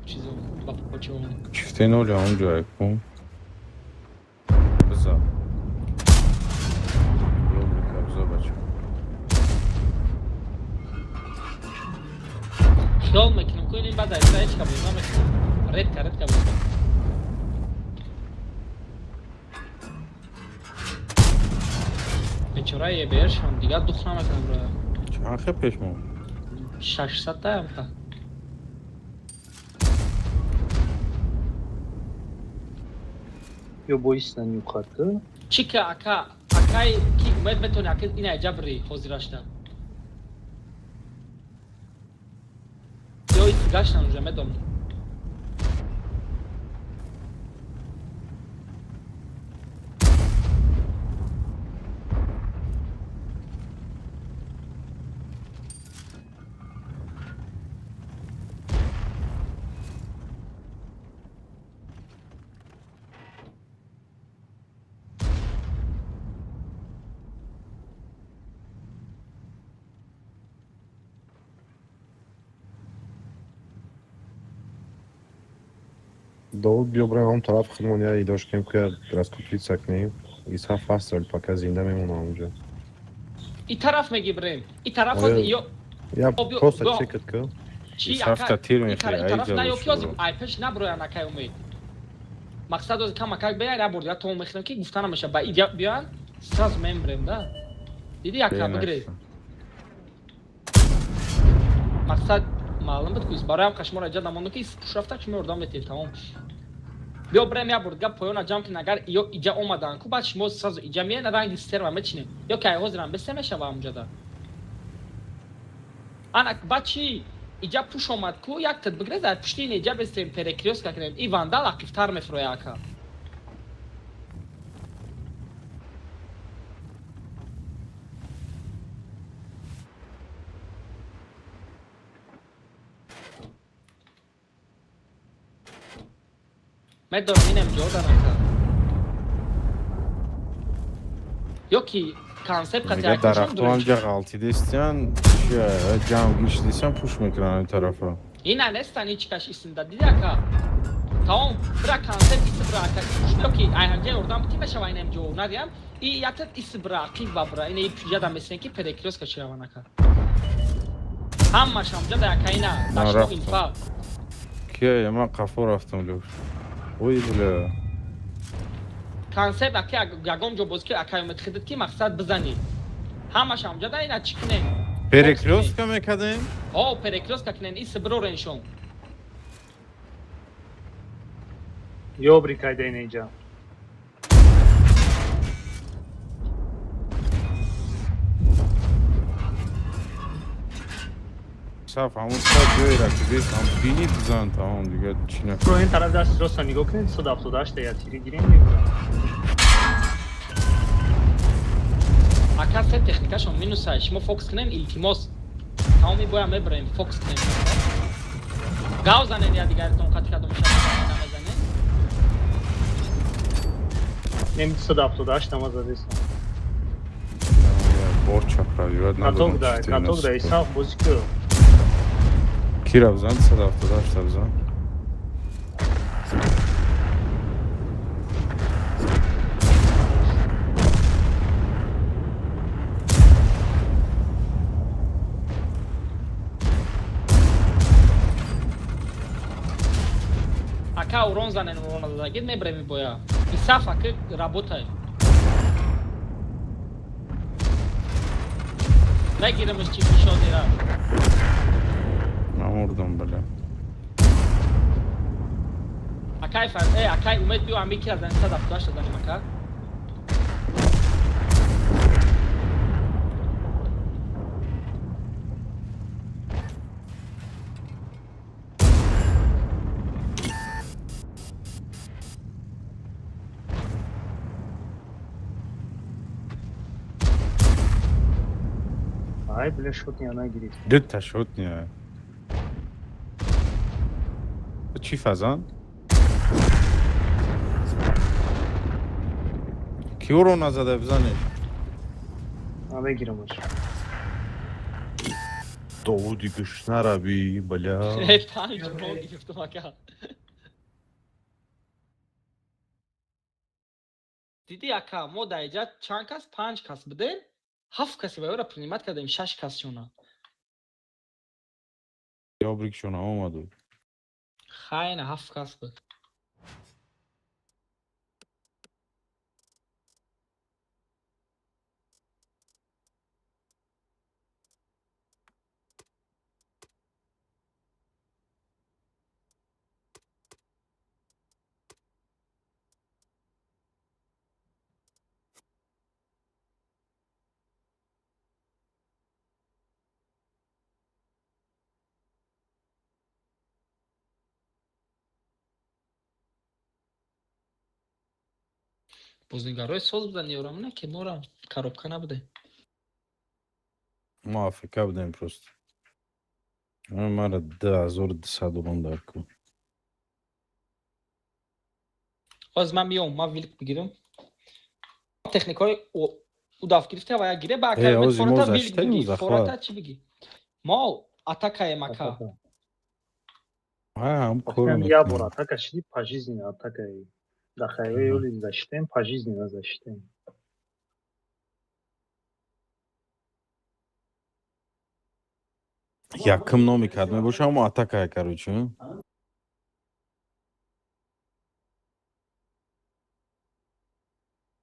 чизо, ба почо. Чифтейн оли он ҷое ку. Биза. Ёблика биза, бача. Хиёл мекунам ку ин баъд аз ҳеҷ ка боз намекунам. Редко, редко боз мекунам. Бечора ебершам дигар дух намекунам бро. Чанд хе пеш мо? 600 таям ка. Ё боис нанюхата. Чӣ ка, ака, акай ки умед метавони, ака, ина ҷабри ҳозирашта. Ё ис гаштан уже медонам. Довуд, биё бираем ҳам тараф, худмон я идош кунем, ки раскупиться кунем. И саф ҳаст, пока зинда мемонам онҷо. И тараф меги бирем. И тараф Оё, ё Я О, биё- просто биё. чекат ку. Чӣ, И сафта ака? тир И мехӯри, тараф, и тараф ай на ё ҷалош ки ози буро. ай пеш наброян, акай умед. Мақсад ози кам акак беяр, я бордига то мехӯрем, ки гуфта намеша, ба иҷа биёян, сразу мембрем да. Диди, ака, бигиред. Мақсад маълум буд ку бароям қашмора иҷа намонду, ки пуш рафта, шумо ёрдам метиҳед, тамом. Биё бирем, я бордига поёна ҷамъ кунем, агар ё иҷа омадан ку, баъд шумо сразу иҷа меян, ранги стерва мечинем. Ё ки ай ҳозирам бесе мешава ҳамҷода. Ана баъд чӣ? Иҷа пуш омад ку, як тед бигиред, дар пушти ин иҷа бестем, перекрёстка кунем. И вандал ақифтар мефуроя, ака. Медонам, инам ҷо дарам, ака. Ё ки концепт қати Мега акашон дарахтон дурем. ҷа ғалтидестиян, чия ҷамъ гиштидестиян, пуш мекунанд ин тарафа. Ина нестан ҳеҷ каш исинда, диди, ака. Тамом, бира концепт иси бира, ака. Ё ки ай ҳамҷа ёрдам бити мешава, инам ҷо надиям. И ятат иси бира, ақиб ба бира. Ина и пиҷада месен, ки перекрёстка чираван, ака. Ҳамаш ҳамҷада, ака, ина. Ман Дашмо рафтам. инфа. Кия, ман қафо рафтам лӯш. Ой, бля. Концепт, ака, ягон ҷо боз ки ака умед хидит, ки мақсад бизанӣ. Ҳамаш ҳамҷада, ина чӣ кунем? Перекрёстка мекардем? Ҳо, перекрёстка кунем, иси бирорен шом. Ёбри кайда инҷа. Саф ҳамон саф ҷойра ки бес ҳам бини бизан тамом дига чӣ на. Про ин тараф даст роста нигоҳ кунед 178 я тири гирем мебурам. Ака се техникашон минус ай. Шумо фокус кунем илтимос. Тамоми боя мебарем фокус кунем. Гав занед я дигаритон қати кадом шава намезанед. Нем 178 нама задесам. Бор чаправивад надорам. Каток да, каток да, исаф бозӣ ку. Кира бизан 178 бизан. Ака урон занен урона задагид мебреми боя. Исаф ака работай. Нагирамаш чи пишодира. Намурдам бале. Акай фар, акай умед биё ами кира зан 178 занем ака. Ай, бля, шотня нагирифт. Дута шотня. Чӣ фазан? Ки ӯро назада бизанед? Ман мегирамаш. Довуди гӯшнарави, бля. Панҷ урон гирифтам ака. Дидӣ ака, мо дар иҷа чанд кас? Панҷ кас будем. Ҳафт каси ба ёра принимат кардем, шаш кас шона. Ёбрикшона омаду. Хайна ҳафт кас буд. Бозигарои соз будан ёрамона ки мора коробка набуде. Мо Африка будем просто. Мара 2200 урон дар ку. Ҳоз ман миём, ман вилк бигирам. Техникаи удаф гирифта ва я гире ба ака фората вилк биги, фората чӣ биги? Мо атакаем ака. Ҳа, ҳам кор. Я бор атака шиди пожизненно атакаи. Да хайвей оли защитаем, пожизненно защитаем. Якум номи кард мебошам, аммо атакая, короче.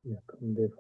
Якум деф.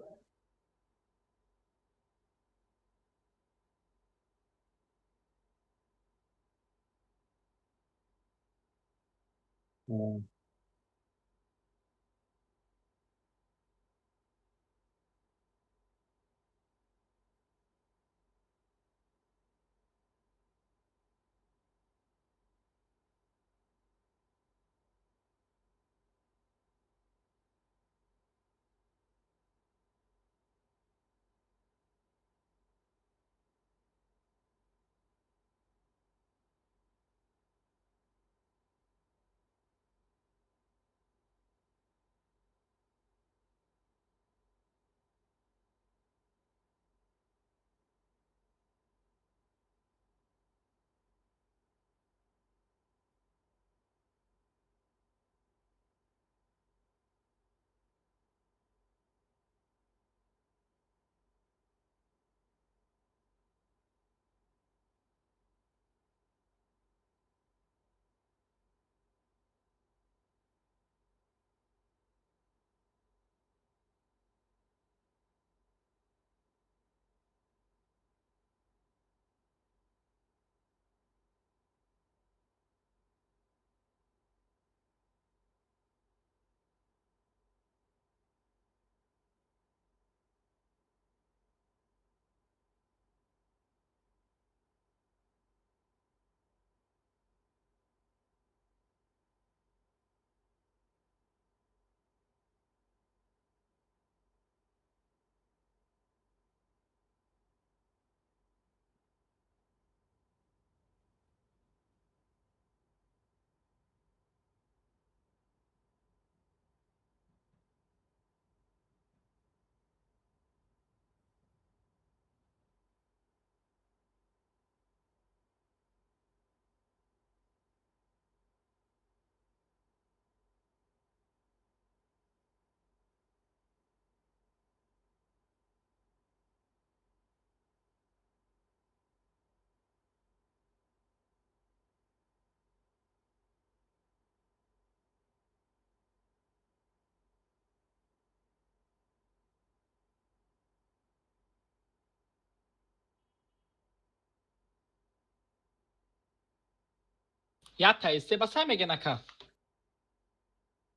Я та СТ басай меган ака.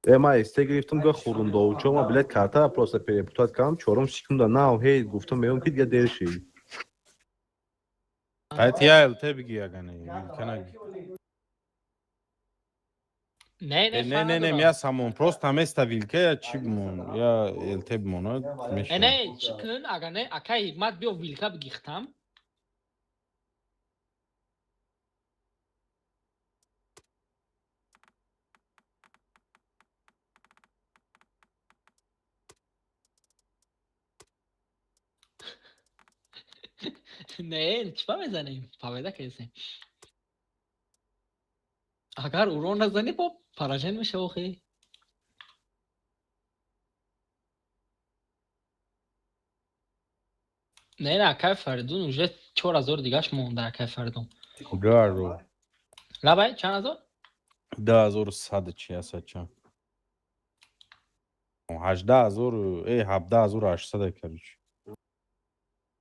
Э, ма СТ гирифтам, га хурдум довучо, ма, блядь, карта просто перепутать кардам, чорум секунда нав, ҳей, гуфтам, меём ки дига дер шид. Айт я ЛТ биги ягане, вилка наги. Не, не, Э, не, не, не, фарқ я самон, просто место вилка я чи бимон, я ЛТ бимон, надора. Не, чӣ кун, ага не, акай Ҳикмат биё вилка бигихтам. Не, чӣ ба мезанем? Победа кардем. Агар урон назанӣ, бо поражен меша охи. Не, не, акай Фаридун уже 4000 дигаш монда, акай Фаридун. Гаро. Лабай, чанд ҳазор? 2100 чи аст чанд? 18 000, э, 17 800, короче.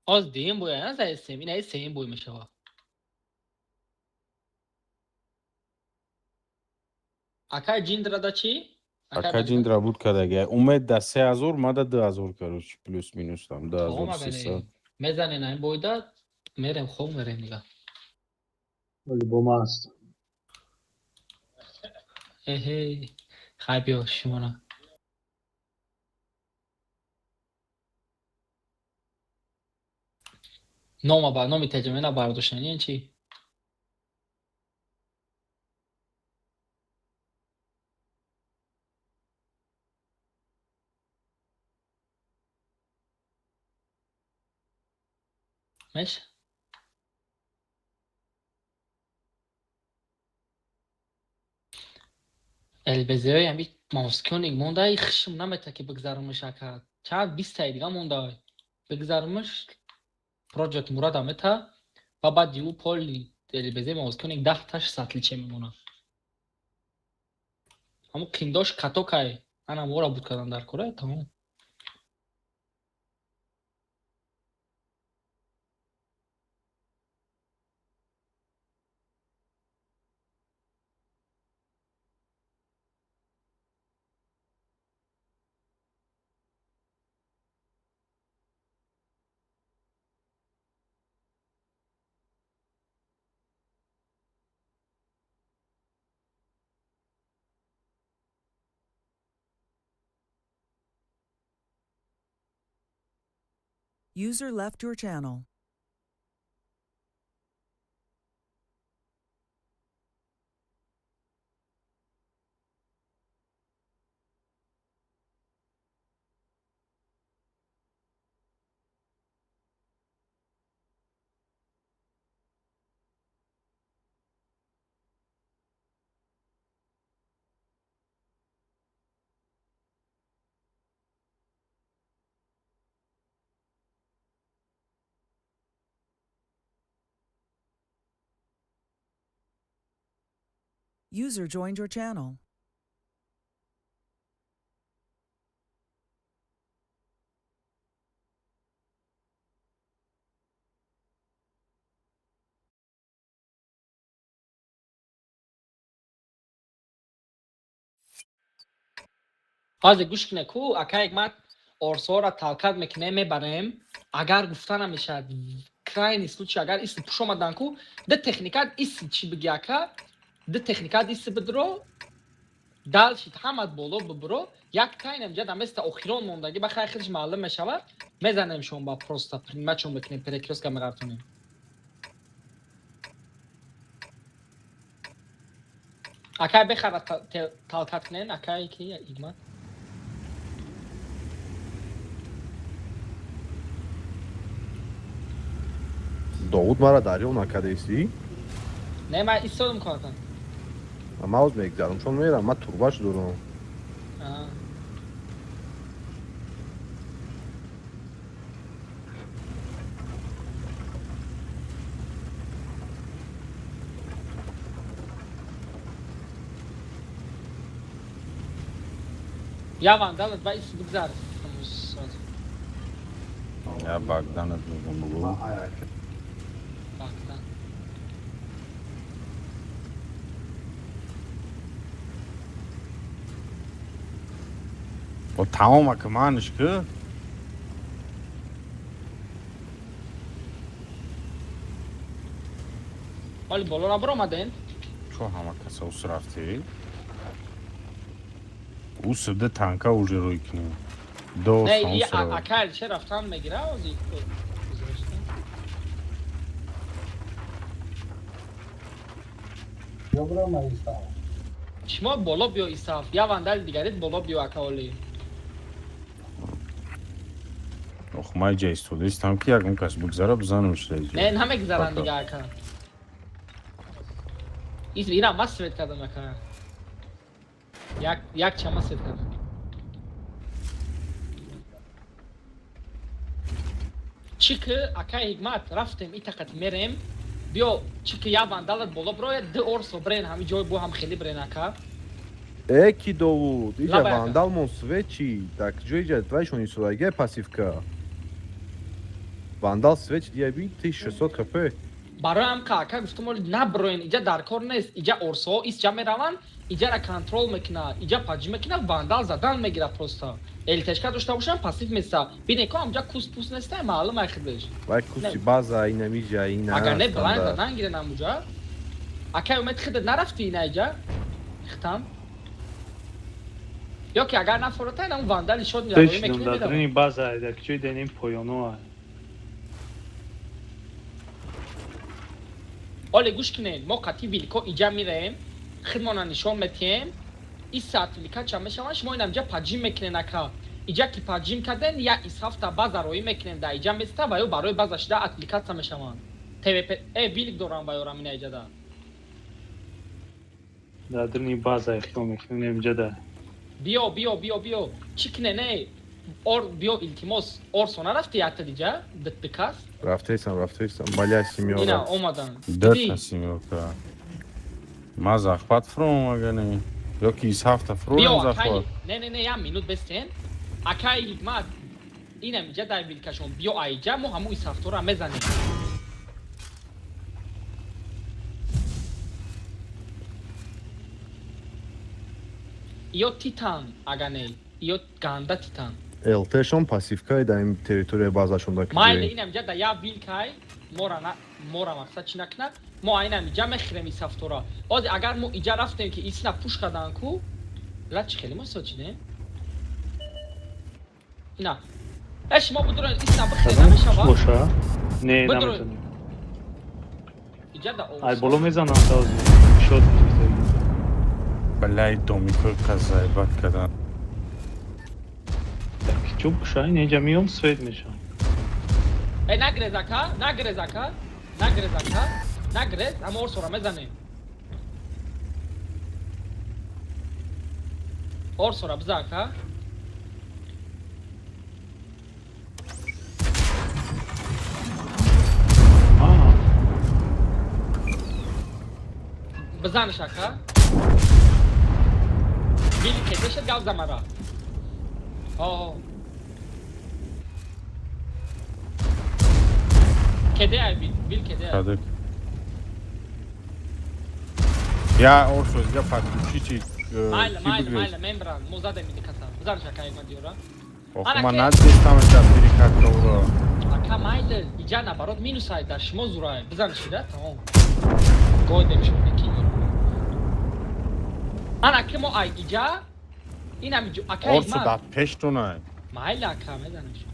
Оз дуюм боя на заесем, ина сеюм бой мешава. Акай Ҷиндрада чӣ? Ака Ҷиндра буд кадаги. Умед да 3000, мада 2000, короче, плюс минус там 2300. Мезанем ин бойда, мерем хоб, мерем дига. Вале бо ма аст. Эҳе, хай биё шумона. Нома ба номи теҷамена бардоштан яъне чӣ? Меш? ЛБЗ-ҳои ҳами мавскёник монда, хишм намета ки бигзарумш ака. Чанд бистаи дига монда. Бигзарумш Project Мурада мета ва баъди ӯ поли ЛБЗ мавскёник 10 таш сатличе мемонад. Ҳамун киндош катокай. Ана мора буд кардан дар кора, тамом. User left your channel. User joined your channel. Ҳозир гӯш кунед ку, ака Ҳикмат, орсоро талкат мекунем, мебарем. Агар гуфта намешавад, крайний случай, агар иси пуш омадан ку, ду техникат иси чӣ биги ака, ду техникат иси бидро, дальше ҳамат боло бибиро, як тайнам ҷа даместа охирон мондагӣ, ба хайр худаш маълум мешавад, мезанем шон ба просто принимать мекунем, перекрёстка меғартонем. Акай бехара талкат кунен, акай ки Ҳикмат. Довуд, мара дарёб накардаистӣ? Не, ман истодам кортан. Ман ҳоз мегзарам, чун мерам, ман турбаш дорам. Аа. Я вандалат ба иси бигзар. Я Багданат мегам бугу. Багдан. О тамом ака манш ки. Ҳоли боло ра биромаден? Чо ҳама каса ус рафтӣ? Ус ду танка уже рӯй кунем. До Не, и ака Алишер рафтан мегира ози. Шумо боло биё Исаф, я вандали дигарит боло биё ака Оли. Ох, ман иҷа истодаистам ки ягон кас бигзара бизанам шуда иҷа. Не, намегзаранд дига ака. Ира ма свет кардам ака. Як чама свет кардам. Чӣ ки акай Ҳикмат рафтем итақат мерем, биё чӣ ки я вандалат боло бирояд, ду орсо брен ҳами ҷой бо ҳам хеле брен ака. Э ки Довуд, иҷа Лабай ака. вандалмон свет чи, так ҷо иҷа вайшон истодагия пассивка. Вандал свет чи дия би 1600 хп. Барои ҳам ка ака гуфтам оли наброен, иҷа дар кор нест, иҷа орсоҳо исҷа мераванд, иҷара контрол мекунад, иҷа паҷӣ мекунад, вандал задан мегирад просто. Элтешка дошта бошам пассив места. Бине ко ҳамҷа кус пус неста, маълум ай худаш. Вай куси база инамиҷа ина. Агар не блайн задан гирен ҳамуҷа. Акай умед худат нарафти ина иҷа? Хитам. Ё ки агар нафоротай, ҳамун вандали шод Ҳеч дар даруни база, дар ҷои дар ин поёно. Оле гӯш кунед, мо қатъи вилко иҷа мираем, худмона нишон метиҳем, и саат вилка ча мешаванд, шумо инамҷа паҷим мекунед ака. Иҷа ки паҷим карден, я исҳафта база роӣ мекунем, дар иҷа места ва ё барои база шида отвлекаться мешаванд. ТВП, вилк дорам ва ёрам ина иҷада. Дар даруни база ихтиёр мекунем иҷада. Биё, биё, биё, биё. Чӣ куне, не? Ор, биё, илтимос, орсо нарафти якта диҷа? Дикас? Рафтаистам, рафтаистам. Баля семёра. Ина омадан. Дата семёрка. Ма захват фром агане. Ё ки исҳафта фром захват. Не, не, не, як минут бестен. Акай Ҳикмат, инам иҷа дар вилкашон. Биё айҷа, мо ҳамун исҳафтора мезанем. Ё титан агане, ё ганда титан. ЛТ-шон пассивкай дар ин территорияи базашон дар Майли инам иҷа дар як вилкай, мора на, мора мақсад чӣ накунад, мо айнам иҷа мехӯрем исҳафтора. Ози агар мо иҷа рафтем ки исна пуш кардан ку, ла чӣ хеле мо сочине? Ина. Э шумо будурен исна бихӯред намешава? Боша? Не, наметонем. Иҷа да Ай боло мезанам та ози. Шод гирифтагӣ. Балай домикои қазайбат кардан. Чӯб кушай, инҷа миём свет мешавам. Э нагрез ака, нагрез ака, нагрез ака, нагрез, ама орсора мезанем. Орсора биза ака. Бизаниш ака. Били кедешад гав замара. О. Кеде ай бил, бил кеде ай. Кадык. Я орсо дига подключите. Майла, майла, майла, мембран, мо задем иди каса. Бизаниш ака ма диёра. Ох, ма надистам ша перекатка уро. Ака майла, иҷа наоборот минус ай дар шумо зурай. Бизаниш да, тамом. Гойдем шумо ки. Ана ки мо ай иҷа инам иҷо ака Орсо дар пештонай. Майла ака мезаниш.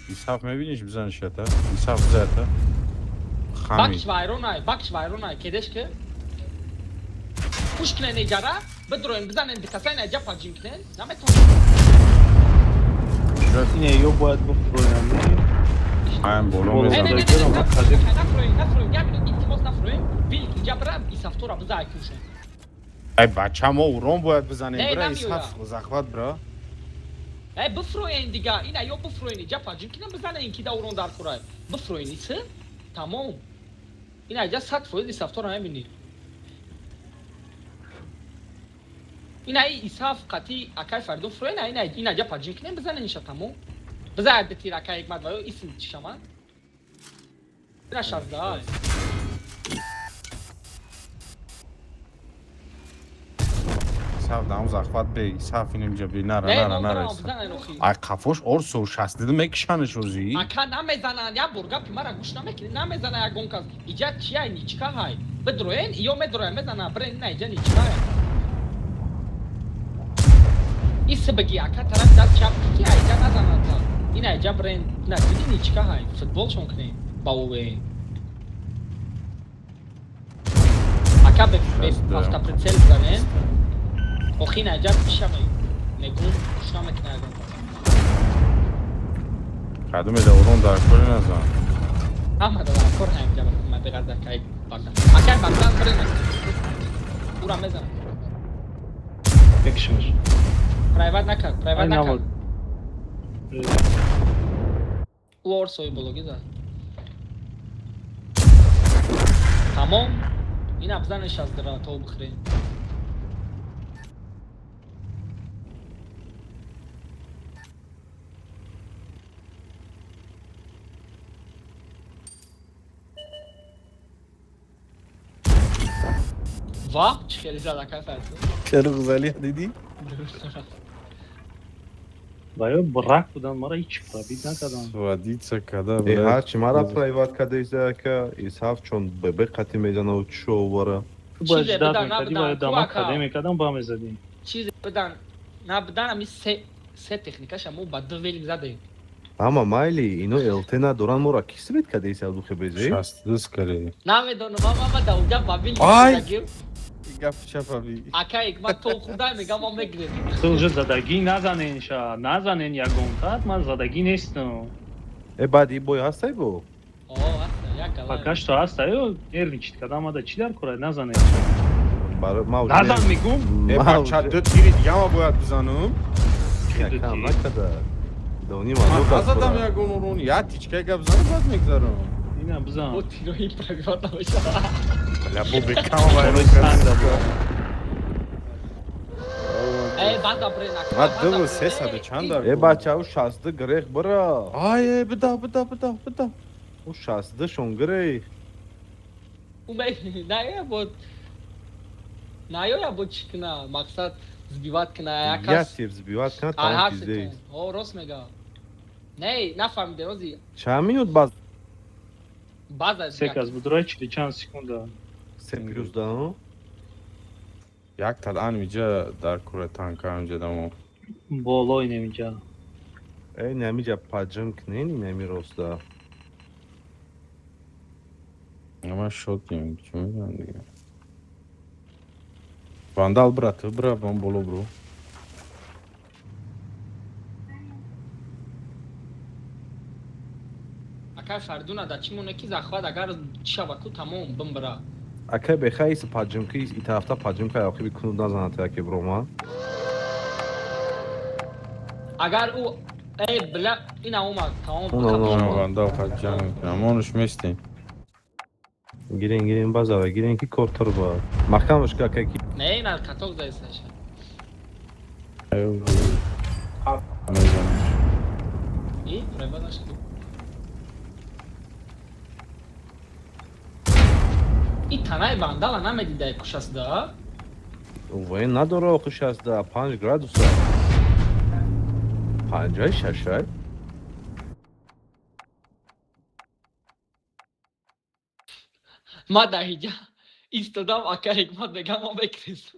Исаф мебиниш бизаниш ята? Исаф бизата. Хами. Бакш вайронай, бакш вайронай, кедеш ки? Пуш кунен иҷара, бидроен бизанен дикасайн иҷа паҷим кунен, наметонем. Ине ё бояд бифурӯям, не? Ам боло Не, мезанам. не, не, не, нафурӯем, нафурӯем, як минут илтимос нафурӯем, вилк иҷа бира, исафтора биза ай кушен. Ай бача мо урон бояд бизанем, Не, бира намеояд. исаф захват бира. Эй бифурӯен дига, ина ё бифурӯен иҷа паҷим кунен, бизанен ки да урон дар курай. Бифурӯен иси, тамом. Ина иҷа 100% исафтора мебинӣ. Ина и исаф қатӣ акай Фаридун фурӯен, ина ина иҷа паҷим кунен, бизанен иша тамом. Биза ай битир акай Ҳикмат ва ё исм чишаман. Ина шазда. Исаф дам захват бе, Исаф инҷа бе, нара, Не, нара, мо нара. бирам, Исаф. бизанен охи. Ай қафош орсо 62 мекишанаш озӣ. Ака, намезананд, як бор гапи мара гӯш намекунӣ, намезана ягон кас. Иҷа чия, ничка ҳай. Бидроен, ё медроен, мезана, бирен, ина иҷа ничка ҳай. Иси бигӣ, ака, тараф даст чап ки иҷа назананд. Ина иҷа бирен, ина диди ничка ҳай. Футболшон кунем ба ОВ. Ака, бе автоприцел бизанен. Охи ина иҷа пиша мегум, гӯш намекунӣ ягон кас. Кадом эда урон дар кори назан. Ҳама дар кор ҳаем ҷаба ма беғарз акай Богдан. Акай Богдан бирен. Ура мезанам. Мекишимаш. Прайват накард, прайват Ай, накард. набуд. Ӯ орсои бологӣ зад. Тамом. Ина бизанеш аз дара то бихӯрем. Ва, чӣ хеле зад акай Файзул. Чаро ғузалия дидӣ? Ва ё брак будан, мара ҳеч пробит накардан. Сводиться када. Э, ҳарчи мара прайват када изака, Исаф чон ББ қати мезанаву чӯ вара. Ту бояд Чизе ждат бидан, мекардӣ, набудан, бояд дама ку ака? каде мекардам, ба мезадӣ. Чизе бидан, набудан, ами се техникаша мо ба ду велик задем. Ама майли, ино ЛТ надоран, мора ки свет када Исаф духе безе? 62 скаре. Намедонам, ама да уҷа ба велик Ай! задагим. Гап чапаби. Ака ҳикмат то хурдай мегам, мо мегирем. Ту уже задагӣ назанен ша, назанен ягонтат, ман задагӣ нестам. Э, баъди бой ҳастай бо? О, аста, як гала. Пока что ҳаста, ё нервничать кардам, ада чӣ дар кора, назанен. Барои ма уже Назан мегум? Э, Ма бача, уже ду тири дига ма бояд бизанам. якам накада. Дони Ман ма назадам ягон урон, як тичка гап занам, баъд мегзарам. Ина бизан. Бо тирои прайват намешава. Бля, бо бекам вайрон Санга кард. Э, банда брен, ака. Ма банда ду брен. сесаду чанд дар. Э, бача, ӯ 62 грех бира. Ай, э, бида, бида, бида, бида. Ӯ 62 шон грех. Ӯ наёя бо наёя бо чӣ кина, мақсад сбивать кина, як Як кас. тир сбивать кана, Ай, тамом ҳар пиздец. сетон. О, рост мега. Не, нафаҳмиде, рози. Чанд минут баз? База Се кас будурай чили чанд секунда. Се плюс да, но? Як тадан инҷа дар кура танка инҷа дамо. Боло инамиҷа. Э, инамиҷа паджам кунен, инами роста. Ама шоким, чӣ мегӯям дига. Вандал бра, ту бра, бам боло бро. Акай Фардуна да чӣ моне ки захват агар шава ку тамом бимбира. Ака беха иси паджам ки и тарафта паджам ка охиби кунуд назанад яке брома. Агар ӯ э бля ина омад тамом. Уна, уна, уна. Вандал паджам мекунам. Монуш местем. Гирен, гирен базава, гирен ки кор турба. Маҳкамаш ка ака ки. Не, ина каток заисаша. Мезанам. И прайват нашуд. И танаи вандала намедидай кушасда. Уве надора охи 65 градуса. 56 ай. Ма дар ҳиҷа истодам, ака ҳикмат мегам, мо мекирисм.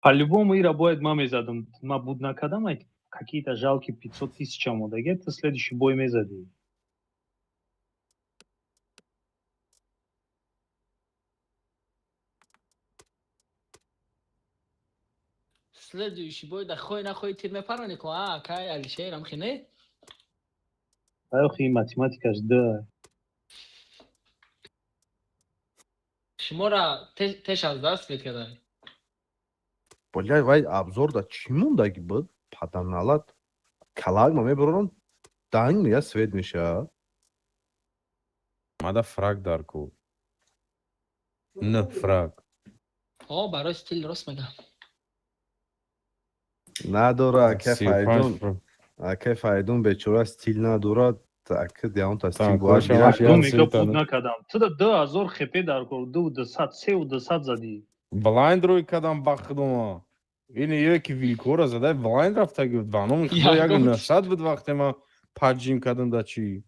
По-любому ира бояд ма мезадам. Ма буд накардам, ай какие-то жалкие 500 тысяч омодаги, ту следующий бой мезадӣ. Следующий бой да хоҳӣ нахоҳӣ тир мепаронӣ ку, а акай Алишер амхи не? Охи математикаш да. Шуморо теш аз даст свет кардай. Бля, вай обзор да чӣ мондаги буд? Паданалат. Калак ма мебарорам, данг мея свет меша. Мада фраг дар ку. Н фраг. О, барои стил рост мегам. Надора ака 35 Файдун. фраг. Ака Файдун бечора стил надорад. Так, диам та Танкоша стигуа. маш Ду як мега пуд сетана. накардам. Ту да 2000 хп дар кор, 2200, 3200 задӣ. Блайнд рӯй кардам ба худома. Ин ё ки вилкора задай блайнд рафта гуфт. Ба номи худо як 900 буд вақте ма паджим кардам да чӣ.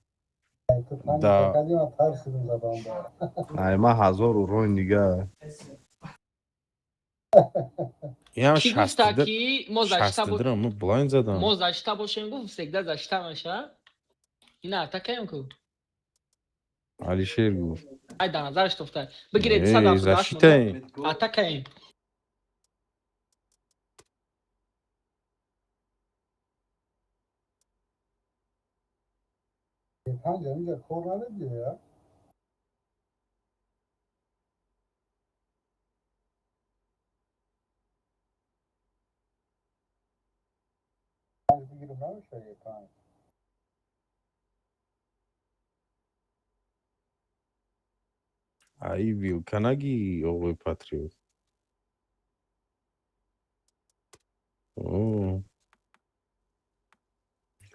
Да. Ай ма 1000 урон дига. Ям Ки гуфта 62 ки мо защита бо 62 ма блайнд задам. Мо защита бошем, гуфт, всегда защита меша. Ина атакаем ку. Алишер гуфт. Ай да назараш тофта. Бигиред Эй, 178 защитаем. Атакаем. Ай вилка наги оғои патриот. О.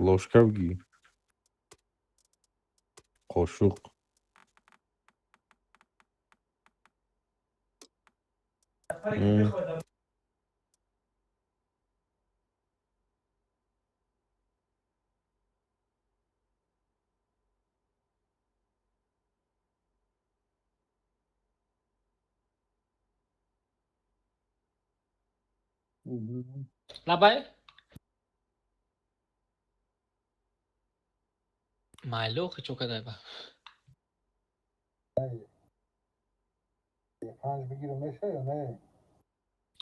Ложка бги. Қошуқ. Лабай? Майло хичо кадай ба.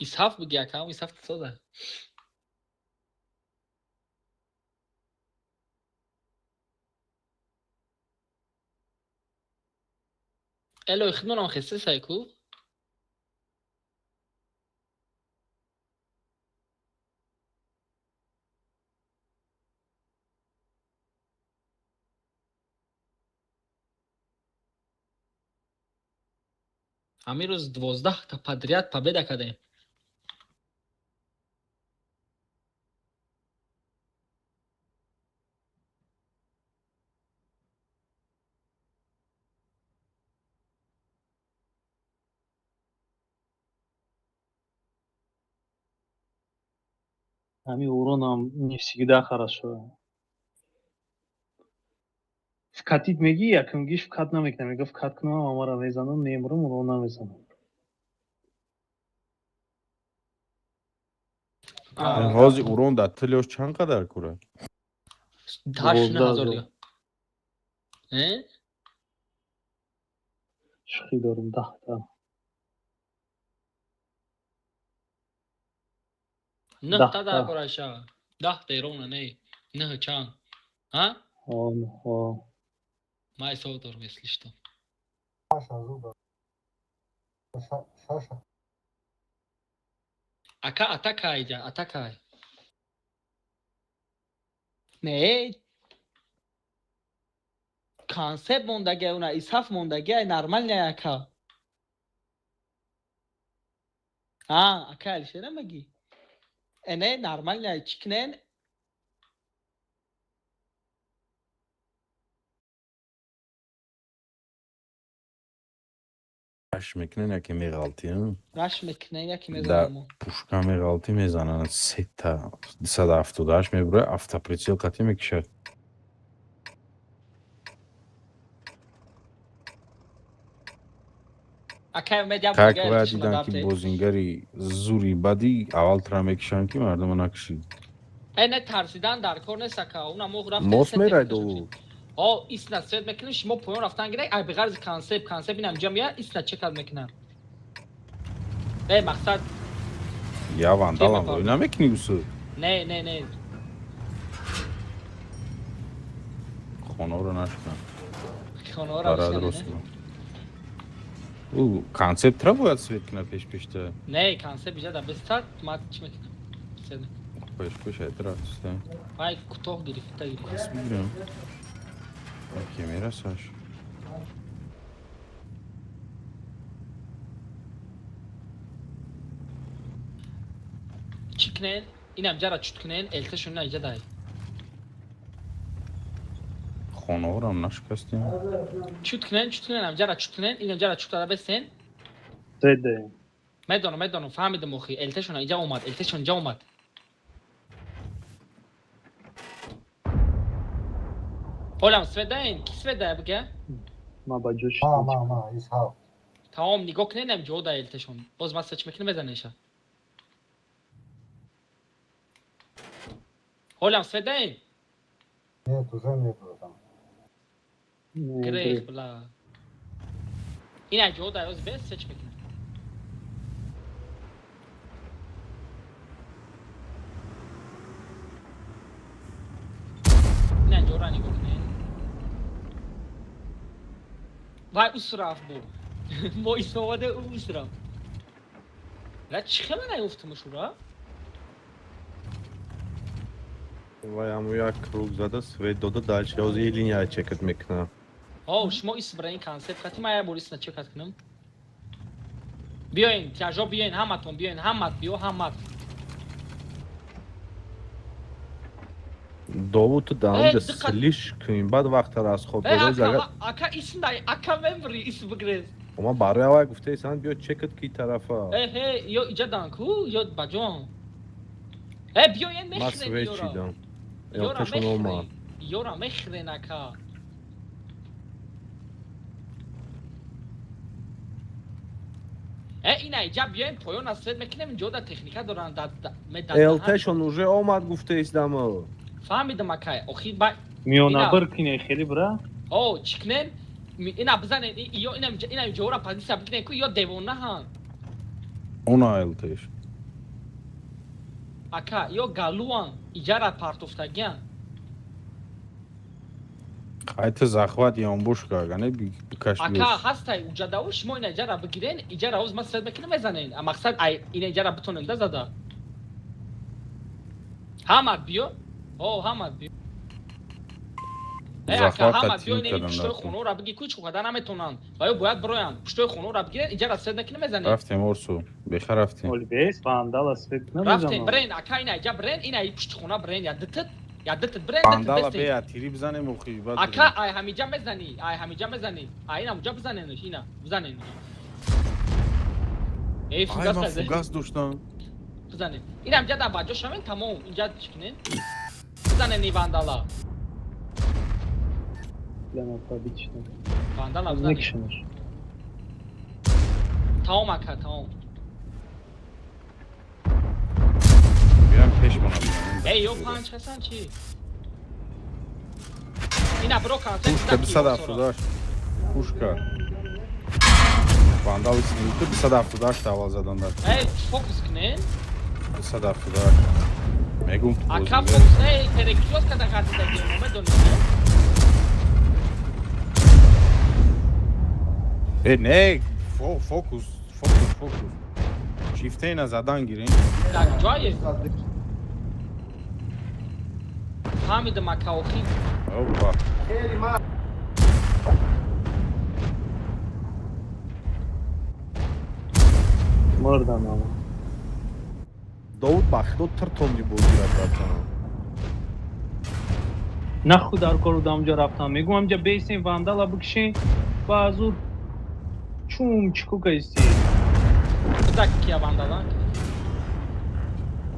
Исҳаф буги акам, исҳаф соза. Эло хидмонам хесе сайку. Ҳамин рӯз 12 та подряд победа кардем. Ҳамин уронам не всегда хорошо. Вкатить мегӣ, якумгиш вкат намекунам. Мега вкат кунам, амара мезанам, мемурам, урон намезанам. Ҳозир урон дар тилёш чанд қадар кура? 8 9000 дига. Э? Шӯхӣ дорум, 10 та. Нӯҳ та дар кораша. 10 та ирона не. Нӯҳ чанд? Ҳа? О. Ман ҳисоб дорум, если что. Ака атакай ҷа, атакай. Не, концепт мондагиай, уна исҳаф мондагиай, нормальный ака. А, ака Алишера мегӣ? Э, не, нормальный, чӣ кунен? Раш мекунен, яке меғалтӣ. Раш мекунен, яке Да мезанам. пушка меғалтӣ мезананд сета 278 мебура автоприцел қатӣ мекушад. Ака Умед як Как дига бояд чишма дидан ки дабте. бозингари зури бадӣ аввал тра мекушанд ки мардумо накушид. Э, не, тарсидан дар кор нест, ака. Уна мо рафтем Мос се мерай техника довуд. О, исна свет мекунем, шумо поён рафтан гирек, ай биғарзи концепт, концепт инам ҷа меяд, исна чекат мекунам. Э, мақсад, Я вандалам Ки рӯй намекунӣ усу. не, не, не. Хонаро нашкан. Хонаро Барад нашкан, рост. не? Ӯ концепт тра бояд свет кунад пеш пешта. Не, концепт иҷа да бистад, ма чӣ мекунам? Свет мекунам. Пеш пеш айтра туста. Вай кӯтоҳ гирифта гирифта. Бигирам. Ки мерасаш. Чӣ кунен? Инам ҷара чут кунен, элташон на иҷа дай. Хонаҳорам нашикастем. Чут кунен, чут кунен, амҷара чут кунен, ин амҷара чут када бесен. Зеде. Медонам, медонам, фаҳмидам охи. Элтешон инҷа омад, элтешон инҷа омад. Ҳолам свет даен, ки свет дая бига? Ма ба ҷош. Ма, ма, ма, Исҳоқ. Тамом, нигоҳ кунен ам ҷо да элтешон. Боз ман сеч мекунам мезанеша. Ҳолам свет даен? Нет, уже нет там. Грех, бла. Ина ҷо да оз бес сеч мекунам. Ина ҷора нигоҳ кунен. Вай усраф бу. Мо исоваде ӯ усраф. Ла чӣ хела наёфтумуш ура? Вай ҳаму як круг зада, свет дода, дальше ҳозир и линия чекат мекунам. О, шумо ис бираин концепт хати ман як бор исна чекат кунам. Биёен, тяжо биёен, ҳаматон биёен, ҳамат биё, ҳамат. Довуд, ту дар Э, онҷа диққат. слишком баъд вақтара аз хоб Э, додоз ака, агар ака исна, ака мембри, ис бигрез. Ма барои авай гуфтаи сан биё чекат ки тарафа. Э, ҳе, ё иҷа дан ку, ё баҷон. Э, биёен Ма мехрен свет ёра. чидам. Ёра Элтешон омад. мехрен. Ёра мехрен ака. Э, ина иҷа биёем поён аз свет мекунем, инҷо да техника доранд, да медадаҳанд. Элтешон уже омад гуфтаистам. Фаҳмидам акай, охи ба Миёнабир кине хеле бира. О, чӣ кунем? Ина бизанен, ё ина ина ҷора позиция бикунен ку ё девонаҳанд. Она элтеш. Ака, ё галуан, иҷара партофтагиан. Қайта захват ёнбош кагане бикаш Ака, биёш. ҳастай уҷадаву шумо ина иҷара бигирен, иҷара оз ман свет мекунам мезанен. А мақсад ай ина иҷара битонем да зада. Ҳамат биё. О, ҳамат биё. Э, ака, Захвата ҳамат биё тим ина кардам пуштои рафтем. хонаро биги ку чӣ қадар наметонанд. Ва ё бояд бироянд. Пуштои хонаро бигирен, иҷара свет мекунам мезанен. Рафтем Орсу, беха рафтем. Оли бес, вандала свет Рафтем, намезанам. бирен, ака ина иҷа бирен, ина пушти хона бирен, я дитит, я дитит бирен, дитит Вандала бестен. бея тири бизанем охи баъд Ака, бирем. ай ҳамиҷа мезанӣ, ай ҳамиҷа мезанӣ. Ай ина уҷа бизаненш, ина, бизаненш. Эй, Ай фугас ман зада. фугас доштам. Бизанен. Ина ҳамиҷа дар баҷо шавен, тамом, инҷа чӣ кунен? Бизанен и вандала. Бля, пробить шудам. Вандала бизанен. Мекушамаш. Тамом ака, тамом. Биём пеш мона бизанем. Эй, ё панҷ хасан чӣ? Ина биро концерт Пушка бизан ки 278. Пушка. Вандал исми 278 аввал задан дар. Эй, фокус кунен. 278. Мегум ту Ака бозингар. фокус, эй, перекрёст када ғазидаги, мо медонем. Э, не, фокус, фокус, фокус. Чифте ина задан гирем. Дар ҷое? Фаҳмидам ака, охи. Опа. Мурдам ама. Довуд ба худо тиртонди бозира братан. Наху дар кор будам ҷо рафтам. Мегӯм ҳамҷа бесем вандала бикшем ва аз ӯ чум чику кайсти. Бизак кия вандала?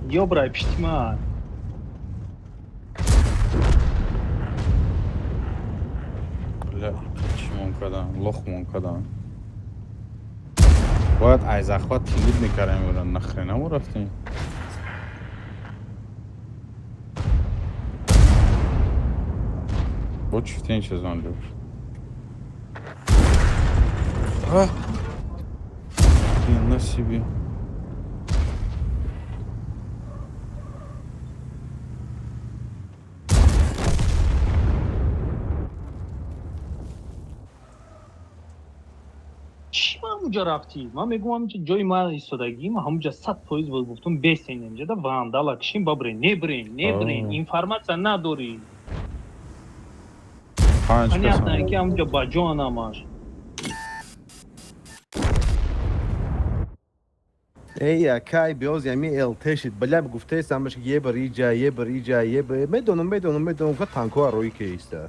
Ё брай пишти ман. Бля, чимон кардам, лохмон кардам. Бояд ай захват тилид мекардем ӯра, нахрена мо рафтем. Бо чифтен чизон ҷош. А! Хрена себе. Чӣ ман ҳамуҷа рафтӣ? Ман мегӯм ҳамуҷа ҷои ман истодагӣ, ман ҳамуҷа 100% боз гуфтум бесен инҷа да вандала кишем бабрен, небрен, небрен, информатсия надорӣ. Панҷ Понятно, касан. ки ҳамуҷа ба ҷон ҳамаш. Эй, акай, биёз ями ЛТ шид. Бля, гуфтаистам ки ебр иҷа, ебр иҷа, ебр. Медонам, медонам, медонам, ка танкоа рои кеиста.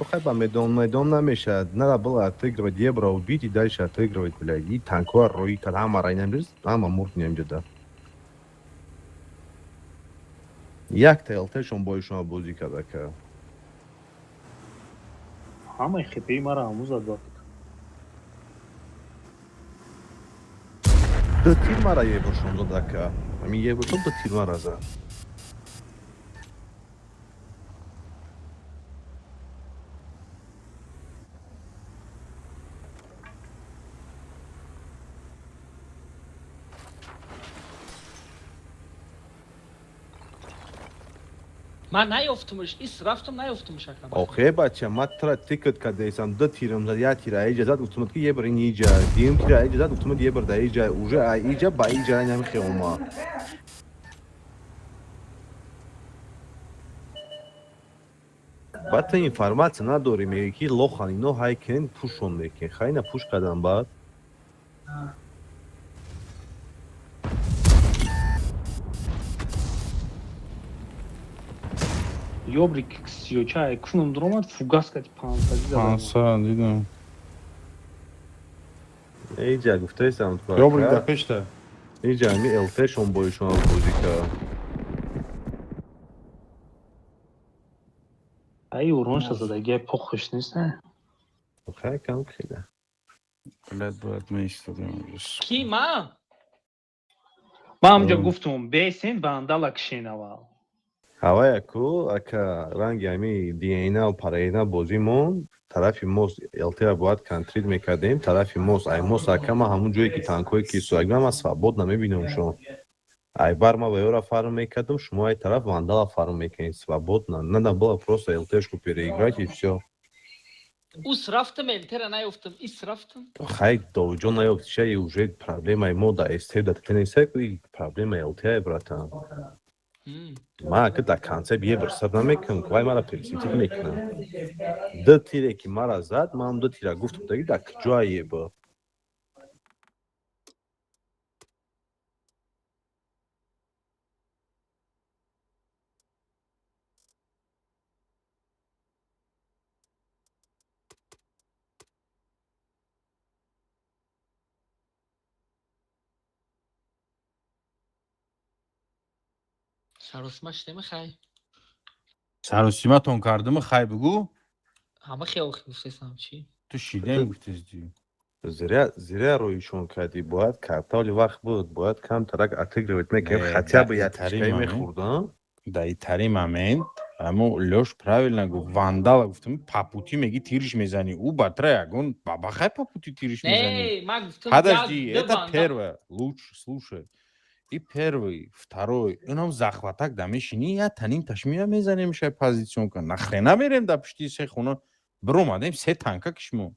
Охай, ба медон медон намешавад. Надо было отыгрывать, евро убить и дальше отыгрывать, блядь. И танкова рои кард, ҳама ра инам ҳама мурд инамҷода. Як ТЛТшон бо шумо бозӣ кард, ака. Ҳамаи хипаи мара ҳаму зад ба фикр. Ду тир мара еврошон зад, ака. Ҳамин еврошон ду тир мара зад. Ман наёфтумш, ис рафтум, наёфтумш, ака. Охе, бача, ма тра тикет кадаисам, ду тирам зад, як тира иҷа зад, гуфтумад ки ебр ин иҷа, дуюм тира иҷа зад, гуфтумад ебр да иҷа, уже а иҷа ба иҷа ин ҳами хеома. Баъд ту информатсия надорӣ, мегӯӣ ки лохан ино ҳай кунен, пушон мекунен. Хай, ина пуш кардан баъд. Ёбри сиёча кунам дуромад, фугас кати пансади зад. Панса дидам. Иҷа гуфтаистам ту. Ёбри да пешта. Иҷа ҳами ЛТшон бо шумо бозӣ кард. Ай, уронша задаги похуш нест, не? Хай, кам хеле. Блядь, бояд меистодем. Ки ма? Ман ҳамҷо гуфтум, бесен вандала кишен аввал. Ҳавая ку, ака, ранги ҳами диена параена бозӣ мон, тарафи мос ЛТ бояд контрит мекардем, тарафи мос, ай мос, ака, ма ҳамун ҷое ки танкое ки суагна ма свободно мебинам шумо. Ай бар ма ба ёра фарм мекардам, шумо ай тараф вандала фарм мекунед свободно. Надо было просто ЛТшку переиграть и всё. Ус рафтум, элтера наёфтум, ис рафтум. Хай, довҷон наёфтиша и уже проблемаи мо да СТ да ТТ нест, и проблема ЛТ, братан. Ма ака дар концепт ебр саб намекунам, вай мара пересветить мекунам. Ду тире ки мара зад, ман ду тира гуфтам, таги дар куҷоа ебр. Саросима шудем, хай. Саросиматон кардиму, хай, бугӯ. Ҳама хел гуфтесам, чӣ? Ту шидем гуфтести. Зря, зря роишон кардӣ, бояд картоли вақт буд, бояд камтарак отыгрывать мекардем, хотя бы як тичкаи мехӯрдам. Да итари момент, амо Лёш правильно гуфт, вандала гуфтам, папути меги тириш мезани, ӯ батра ягон бабахай папути тириш мезани. Не, ман гуфтам. Подожди, это первое, лучше слушай. И первый, второй, инам захватак да мешини, я таним ташмира мезанем шай позиционка. Нахрена мерем да пишти се хона биромадем се танка кишмо.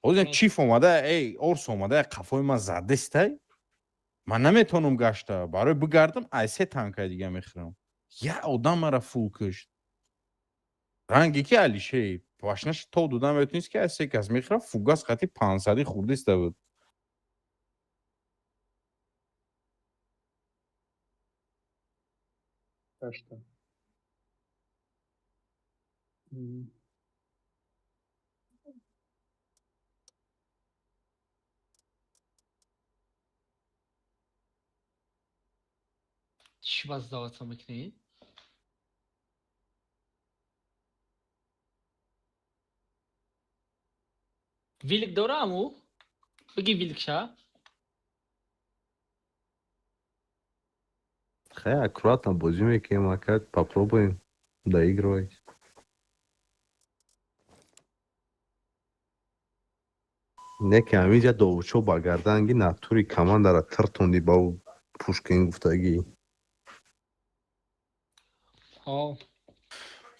Озем чиф омада, эй, орс омада, қафои ман задестай. Ман наметонам гашта, барои бигардам, ай се танкаи дига мехӯрам. Я одам мара фул кушт. Ранге ки Алишей, пашнаш то додам метонист ки ай се кас мехӯрам, фугас қати пансади хурдиста буд. Гаштам. Чӣ ба сдаваться мекунӣ? Вилик дора аму? Биги виликша. Хай, аккуратно бозӣ мекунем, ака, попробуем доигрывать. Не ки ҳаминҷа довучо ба гарданги натури командара тиртонди ба ӯ Пушкин гуфтагӣ.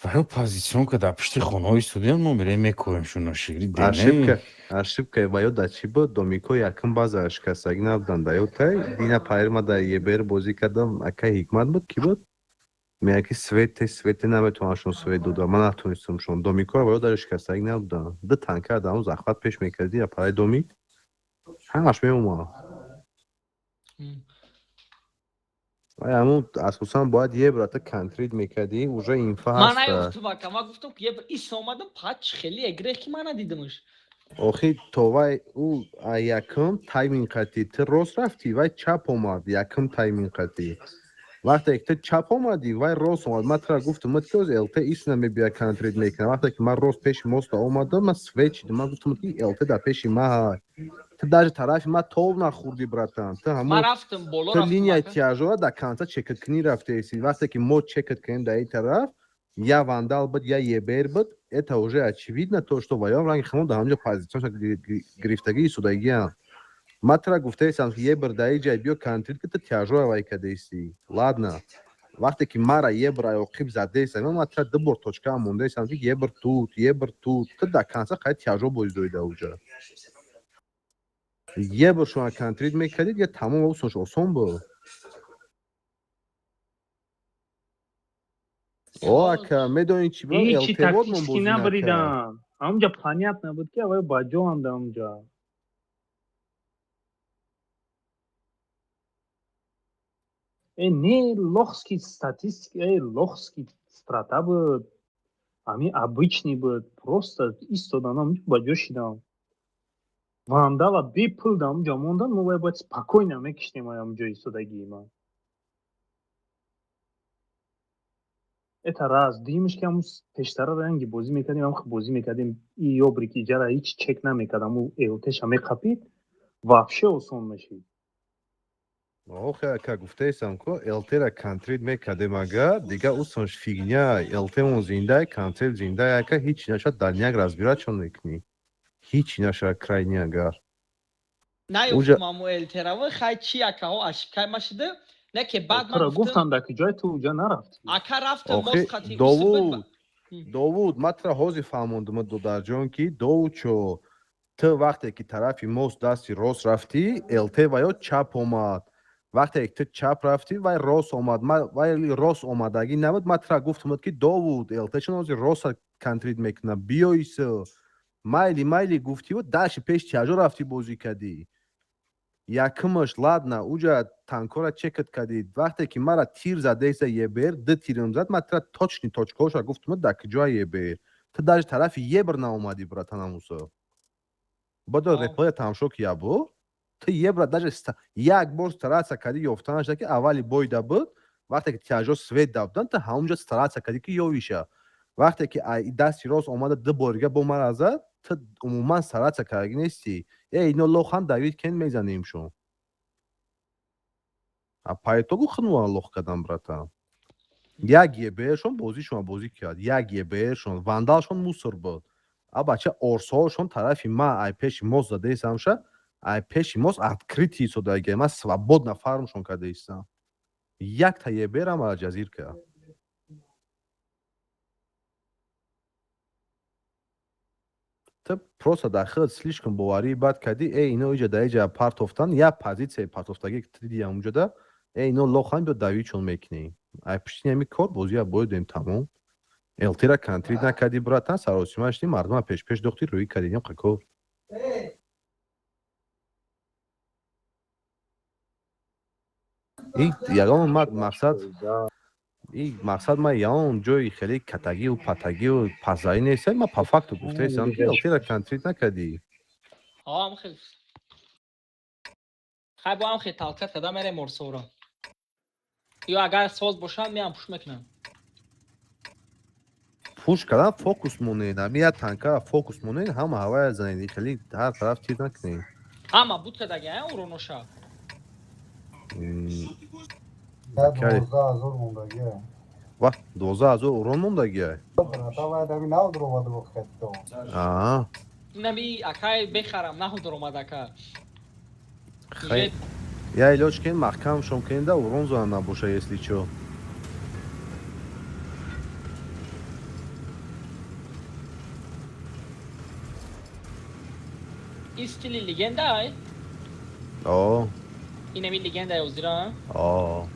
Ваё позиционка дар пишти хонаҳои студент мо мерем мекоем шуно шигри. Ошибка, ошибка ваё да чӣ буд? Домико якум база шикастагӣ набуданд да ё тай дина пайрма да ебр бозӣ кардам, ака, ҳикмат буд, ки буд? Мега ки свете, свете наметавонашон свет дода, ман натонистам шон. Домикоро ваё дар шикастагӣ набуданд. Ду танка дар он захват пеш мекардӣ, я параи домик ҳамаш меомад. Вай ҳамун асосан бояд ебрата контрит мекардӣ, уже инфа Ман ҳаста. наёфтум, ака, ман гуфтам ки ебр ис омадам, пач хеле эгрех ки ман надидамш. Охи то вай ӯ якум тайминг қатӣ ту рост рафтӣ, вай чап омад, якум тайминг қатӣ. Вақте ки ту чап омадӣ, вай рост омад. Ман тура гуфтам, ки оз ЛТ исна мебия контрит мекунам. Вақте ки ман рост пеши моста омадам, ман свет шидам. Ман гуфтам, ки ЛТ дар пеши ма ҳай. Ту даже тарафи ма тов нахӯрдӣ, братан. Ту Ман ҳамун рафтам боло, ту рафтам, линияи ака. тяжора до конца чекат кунӣ рафтаеси. Вақте ки мо чекат кунем дар ин тараф, я вандал буд, я ебер буд, это уже очевидно то, что ваём ранги хамон дар ҳамҷо позитсионша гирифтагӣ истодагиам. Ман тура гуфтаестам, ки ебр дар ин ҷай биё контрит ки ту тяжора вай кадаисӣ. Ладно. Вақте ки мара ебр аёқиб задаестам, ман тура ду бор точкаам мондаестам, ки ебр тут, ебр тут. Ту до конца қайд тяжо бозӣ дои дар уҷа. Ебр шума контрит мекардид, я тамом осонш осон буд. О, ака, медонӣ чӣ буд? Ҳичи ЛТ-вод мон тактически бозӣ накард. набридан. Ҳамунҷа понятно буд, ки авай ба ҷоанда ҳамунҷа. Э, не лохский статистика, э, лохский страта буд. Ами обычный буд. Просто истодан ҳамунҷа ба ҷо шидам. Вандала бепул дар ҳамунҷа мондан, мо бояд спокойно мекиштем ҳамунҷо истодагии ман. Это раз. Дуюмаш ки ҳамун пештара ранги бозӣ мекардем, ҳам бозӣ мекардем, и ёбри ки иҷара ҳеҷ чек намекард, ҳамун ЛТша меқапид, вообще осон мешид. Охе, ака, гуфтаестам ку ЛТ-ра контрит мекардем, агар дига усонш фигня, ЛТ-мон зиндай, концепт зиндай, ака, ҳичи нашад, дальняк разбирать чон мекунӣ. Ҳичи нашад крайний агар. Наёфтум ҳаму ЛТ-равы, хай чи акаҳо ошибкай машида, не ки баъд ман Тура гуфтам, гуфтам, дар ки ҷой ту уҷа нарафтӣ. Ака, рафтам Охи мост қати Довуд, Довуд, ман тура ҳозир фаҳмондум, додарҷон, ки Довудчо, ту вақте ки тарафи мост дасти рост рафтӣ, ЛТ ваё чап омад. Вақте ки ту чап рафтӣ, вай рост омад. Вай рост омадагӣ набуд. Ман тура гуфтам, ки Довуд, ЛТ чун ҳозир рост контрит мекунад, биёису. Майли, майли гуфтиву даши пеш тяжо рафтӣ бозӣ кардӣ. Якумаш ладно, уҷа танкора чекат кардӣ. Вақте ки мара тир задаеса ебер, ду тирм зад, ман тура точный точкаҳоша гуфтам, дар куҷоа ебер. Ту даже тарафи ебр наомадӣ, братан, Мусо. Бадо реплея тамошо ки ябо. Ту ебра даже як бор стараться кардӣ ёфтанаш, ки аввали бойда буд, вақте ки тяжо свет да будан, ту ҳамунҷо стараться кардӣ ки ёвиша. Вақте ки дасти рост омада ду борига бо мара зад, ту умуман стараться кардагӣ нестӣ. Э, ино лохан давид кен мезанемшон. А по итогу хунуа лох кардам, братан. Як ебершон бозишон бозӣ кард, як ебершон вандалшон мусор буд. А бача орсоҳошон тарафи ма ай пеши мост задаестамша, ай пеши мост открытый истодагия, ман свободно фармшон кардаистам. Якта еберам ара ҷазир кард. Ту просто дар худ слишком боварии бад кардӣ, э, ино иҷа дар иҷа партофтан, як позитсияи партофтагӣ ки ту дидӣ ҳамунҷода, э, ино лохан биё давидшон мекунӣ. Ай пишти ҳами кор бозия боидем тамом. ЛТ-ра контрит накардӣ, братан, саросима шудӣ, мардума пешпеш дохтӣ, рӯӣ кардӣ, инам кор. И ягон мақсад, и мақсад ман ягон ҷои хеле катагиву патагиву пасзаӣ нестам, ман по факту гуфтаестам, ки ЛТ-ра контрит накардӣ. Ҳам хел. Хай бо ҳам хел талкат када мерем орсоро. Ё агар соз бошад, меам пуш мекунам. Пуш кардан фокус монед, ами як танкара фокус монед, ҳама ҳавая занед, хеле ҳар тараф тир накунед. Ҳама буд кадаги, а уроноша. 12 000 мондагия. Ва, 12 000 урон мондагия? Нав дуромада буд хатто. Аа. Инами акай бехарам, наҳу дуромад ака. Хай. Я илоҷ кен маҳкам шон кенда урон зана набоша, если чо. Ин стили легенда ай? О. Инами легенда озира? О.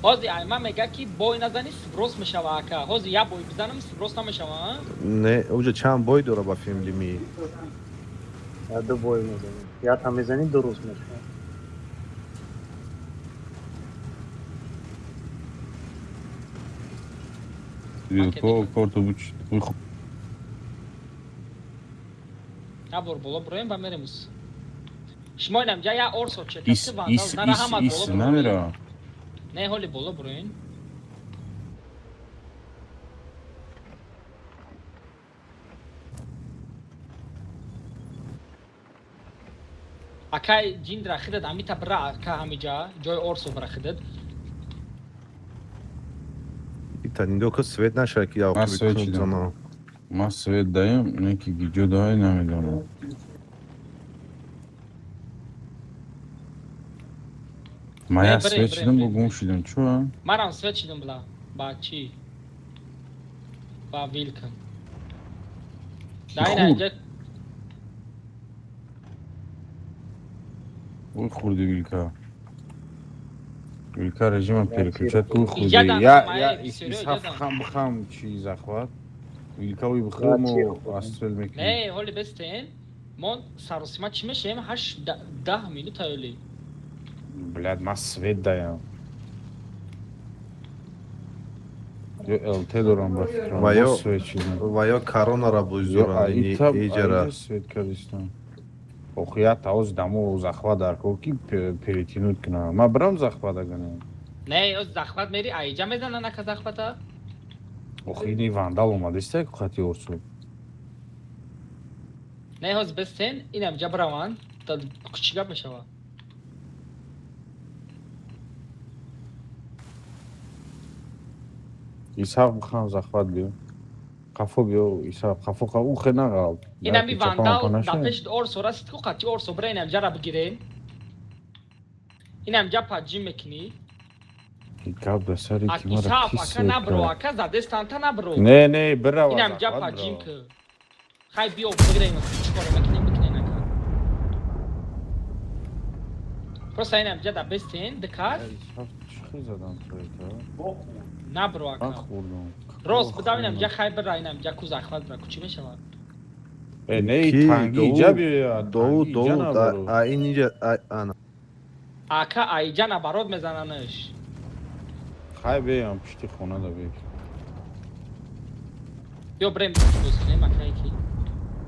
Ҳозир ай ман мега ки бой назанӣ, сброс мешава, ака. Ҳозир як бой бизанам, сброс намешава, а? Не, уҷа чанд бой дора ба филмлими. Я ду бой мезанӣ. Якта мезанӣ, ду рӯз мешава. Вилко корту буч. Як бор боло бироем ва мерем ус. Шумо инам ҷа як орсо чека Ис ки ис вандал нара ис ҳама ис боло бироем. намера. Не, ҳоли боло бироен. Акай ҷиндра хидад амита бира, ака, ҳамиҷа ҷои орсо бира хидад. Ита ниндо ка свет наша ки Ман яқуби свет кун чидам. зана. Ман свет даем, не ки гиҷо дай намедонам. Ман Не, як бирем, свет бирем, шидам, бо бирем. гум шидам. Чо? Манам свет шидам била. Ба чӣ? Ба вилка. Ки Да ина хурд? ҷа. Ой, хурди вилка. Вилка режима переключать ку Иҷа хурди. дан Я мае я ис бисёриё иҷа исҳаф дан. хам бихам чи захват. Вилка уй Я бихӯр тир мо хӯрдам. астрел мекунем. Не, ҳоли бестен. Мо саросима чӣ мешавем? Ҳашт 10 минута ҳоли. Блядь, ман свет даям. Ё ЛТ дорам ба фикрам. Ва Боз ё свет шидам. ва ё коронара Ё бузуранд аита иҷара. аиҷа свет кардистам. Охи я таоз дамо захват дар кор ки перетянуть кунам. Ман бирам захват аганам. Не, оз захват мери, аиҷа мезанан, ака, захвата. Охи ини вандал омадиста хати орсу. Не, ҳоз бестен, инам ҷа бираванд. Та чӣ гап мешава? Исҳақ бихам захват биё. Қафо биё, Исҳақ, қафо қа ухе нағалт. Инами Дар ки чапа вандал мапа дар нашавем. пеши орсо расид ку қати орсо бира инам ҷара бигирем. Инам ҷа паджим мекунӣ. Гап дар сари Ак ки мара Исҳақ, ки ака, свет набро, кард. ака, задестанта набро. Не, не, бирава Инам ҷа захват паджим бирава. ку. Хай биё бигирем, чӣ коро мекунем, бикунем, ака. Просто инам ҷа да бестен, дикас. Исҳақ чӣ хел задан туета? Набро, Ман ака. хӯрдам. Рост бидав инам ҷа, хай бира инам ҷа ку захват бира, ку чӣ мешавад? Э, не, Ки танги иҷа Довуд биёя, Довуд танги иҷа Довуд набаро. а ин иҷа а ана. Ака, аиҷа набарод мезананаш. Хай биёям пишти хона да бек. Биё бирем боз кунем, акае ки.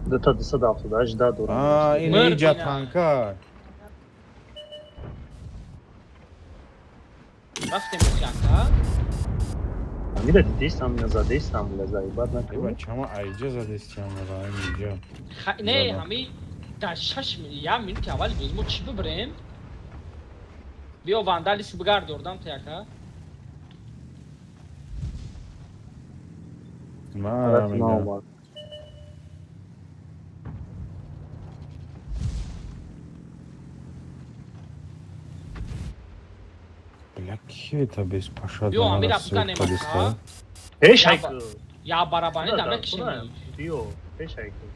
Дута 278 дорам. А, ин Мыр иҷа бина. танка. Рафтем охи, ака. Амира дидестам, ина задестам, бля, заебать Э, накун. бачама аиҷа задестиам ра ин иҷа. Не, Задам. ҳами дар шаш як минути аввали боз мо чӣ бибирем? Биё вандалиси бигард ёрдам те, ака. Ман Тарафи ман мегам. омад. Бля, ки это без паша Биё да мара амира свет бизанем, кардиста? ака. Пеш Я айку. Я барабани Куна да дар куна? мекишем. Биё, пеш айку.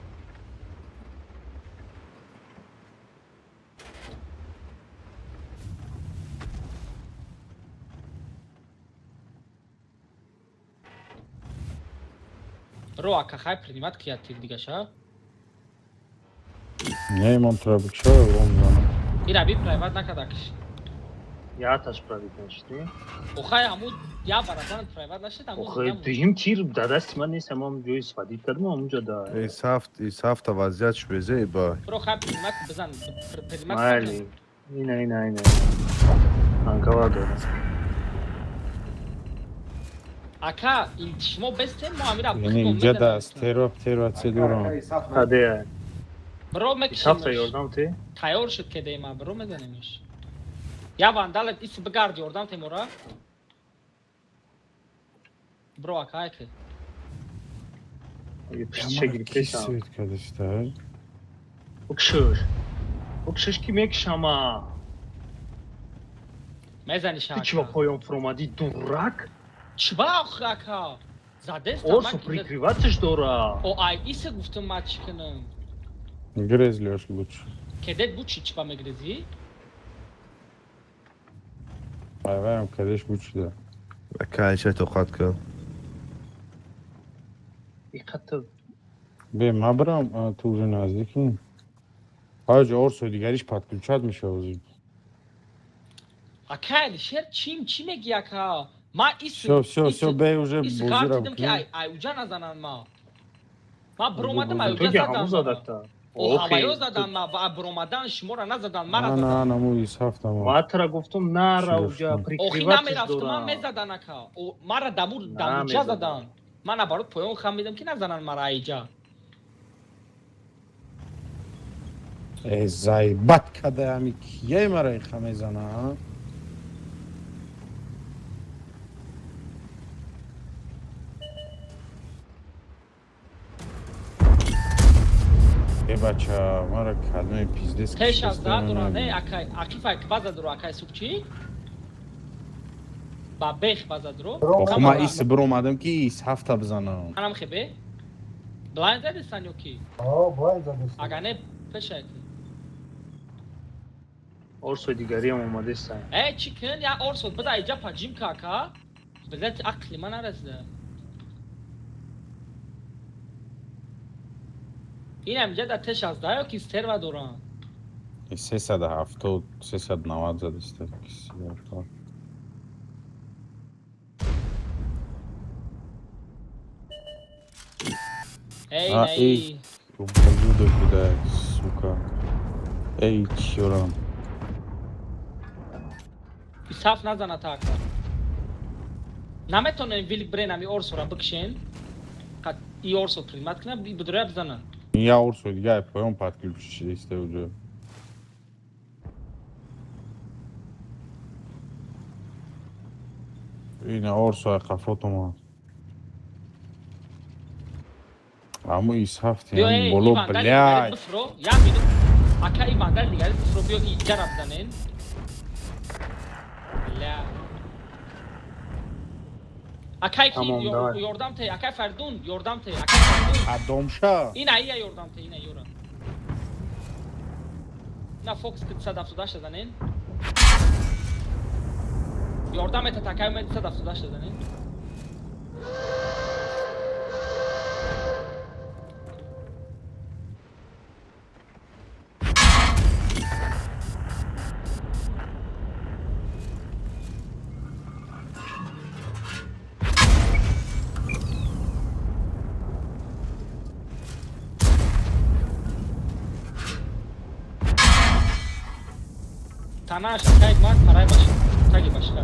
Ро, ака, хай принимать ки як тир дигаша. Не, ман тура бикша ром занам. Ира би прайват накардакш. Яташ правит нашди. Охай ҳаму я барабан прайват нашид, ҳаму Охе, зинда дуюм тир дар дасти ман нест, ҳамон ҷои сводит кардам, ҳамонҷо да. Исҳафт исҳафта вазъият шубезе ба. Бро, хай принимать бизан, принимать. Майли. Ина, ина, ина. Танкава дорам. Ака, ин шумо бестем, мо амира Яъне иҷа да аз терва терва цедурам. Аде. Бро Исҳафта мекишемш. ёрдам те. Тайёр шуд кедема, бро мезанемш. Я вандалет иси бигард ёрдам темора. Бро, ака, айки. Пишча Мара ки гирифтесам. свет кардиста? Укшуш. Укшуш ки мекишама. Мезаниш, Ту чӣ ба ака. поён фуромадӣ, дурак? Чӣ ба охи, ака? Задеста Орсу прикрываться дора. О ай иса гуфтам ма чӣ кунам? Грезлиош лучше. Кедет бу чӣ ба мегрезӣ? Айваям кадеш буд шуда. Ака Алишер тоқат кун. Иқата Бе, ма бирам, ту уже наздикӣ. Ҳаҷ орсо дигариш подключать мешава. Ака Алишер чим чӣ мегӣ ака? Ма ис Всё, всё, всё, бе уже ис бозира ғартидам ки ай ай уҷа назананд ма. Ма биромадам ай уҷа Тоги ҳамун задан. задата. О ҳаваё задан ма ва биромадан шуморо назадан мара На, задан. на, на, му исҳафтам. Ма тра гуфтум нара уҷа Охи прикрывать намерафтам, ман дорам. мезадан ака. О, мара дамур дамуҷа Намезадан. задан. Ман наоборот поён хам медам ки назананд мара айҷа. Э, заебать када ами кияй мара иха мезана, а? Э, бача, мара кадме пиздец Теш аз кишиста да дора, на. не, акай, акифай база дуро, акай сукчи. Ба бех база дуро. Охо ма ис биромадам ки ис ҳафта бизанам. Анам хебе. Блайн задисан ё ки? О, блайн задест. Ага не пешай ки. Орсо дигариам омадеста. Э, чӣ кун? Я орсот бада иҷа паҷим ка ака. Билет ақли ман нарасида. Инам иҷа да теш аз да ё ки стерва дорам. 370, 390 задиста. Эй, А, эй. эй, ублюдок, блядь, сука. Эй, чёрам. Исаф назана та ака. Наметонем вилк брен ами орсора бикшен. Қат и орсо примат кна би бидроя бизана. Я орсо дига поён подключишь уже. Ина орсо қафотума. Аму исҳафти Биё эй, боло и вандали дигари блядь. бифро, як минут. Ака и вандали дигари бифро, биё иҷара бизанен. Бля. Акай ки Тамом, давай. ёрдам те, акай Фардун, ёрдам те, акай Фардун. Адомша. Ина ия ёрдам те, ина ёра. На Фокс 178 занен. Ёрдам ета такай умед 178 занен. Танаш акай ман парай баш. Таги башка.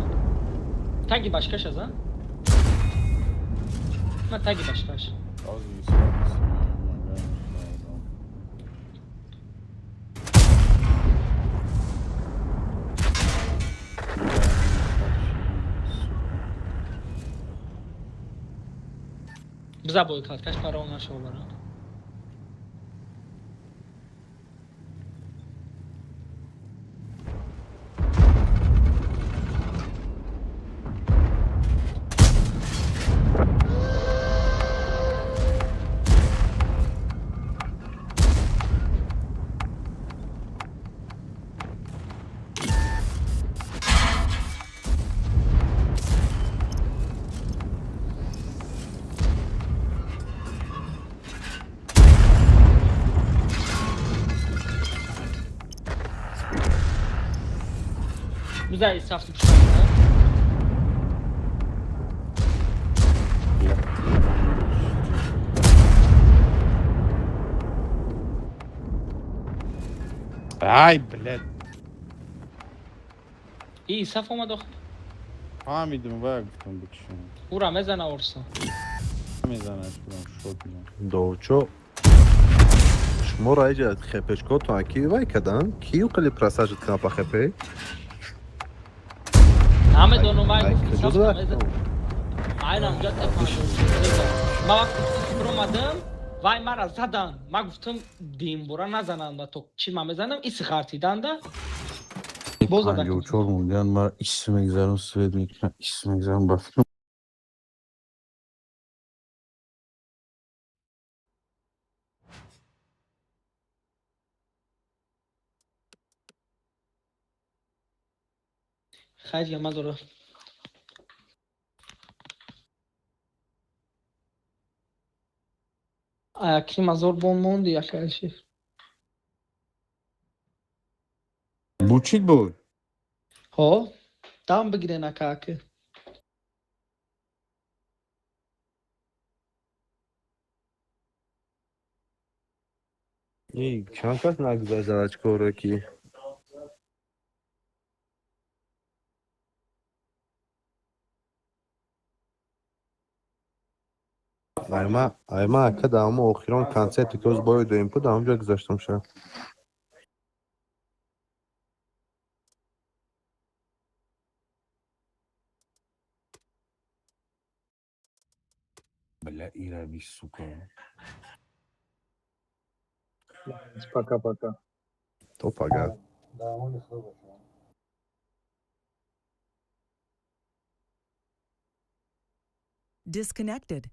Таги башкаш аз а? На таги башкаш. Биза бой каткаш пара он нашо бара. Биза исафти пушта. Ай, блядь. И исаф омад ох. Фаҳмидум ва гуфтам бикшам. Ура мезана орса. Мезанаш будам шот мезанам. Довчо шуморо айҷа хепешкотон ки вай кадан? Ки уқали просажит кана па хепе? Намедонам вай Ай, гуфт куҷо исаф зад? мезана. Айнам ҷа тепан. Ма вақти биромадам, вай мара задан. Ма гуфтам димбура назананд ба то чӣ ма мезанам ис ғартиданда. Боз зада. 54 мундиан ма ис мегзарам, свет мекунам, ис мегзарам ба фикрам. Хайр, гап надора. Аким азор бон монди, акайши. Бучид буд. Ҳо, дам бигирен, ака, аки. Чанд кас нагузашт дар очкоро ки? Айма ака, дар ҳамо охирон консерте ки ҳоз бой доим ку, дар ҳамон ҷо гузаштам ша. Бля, ираби, сука. Пока, пока. То пага. Дар амони Худо бошед. Disconnected.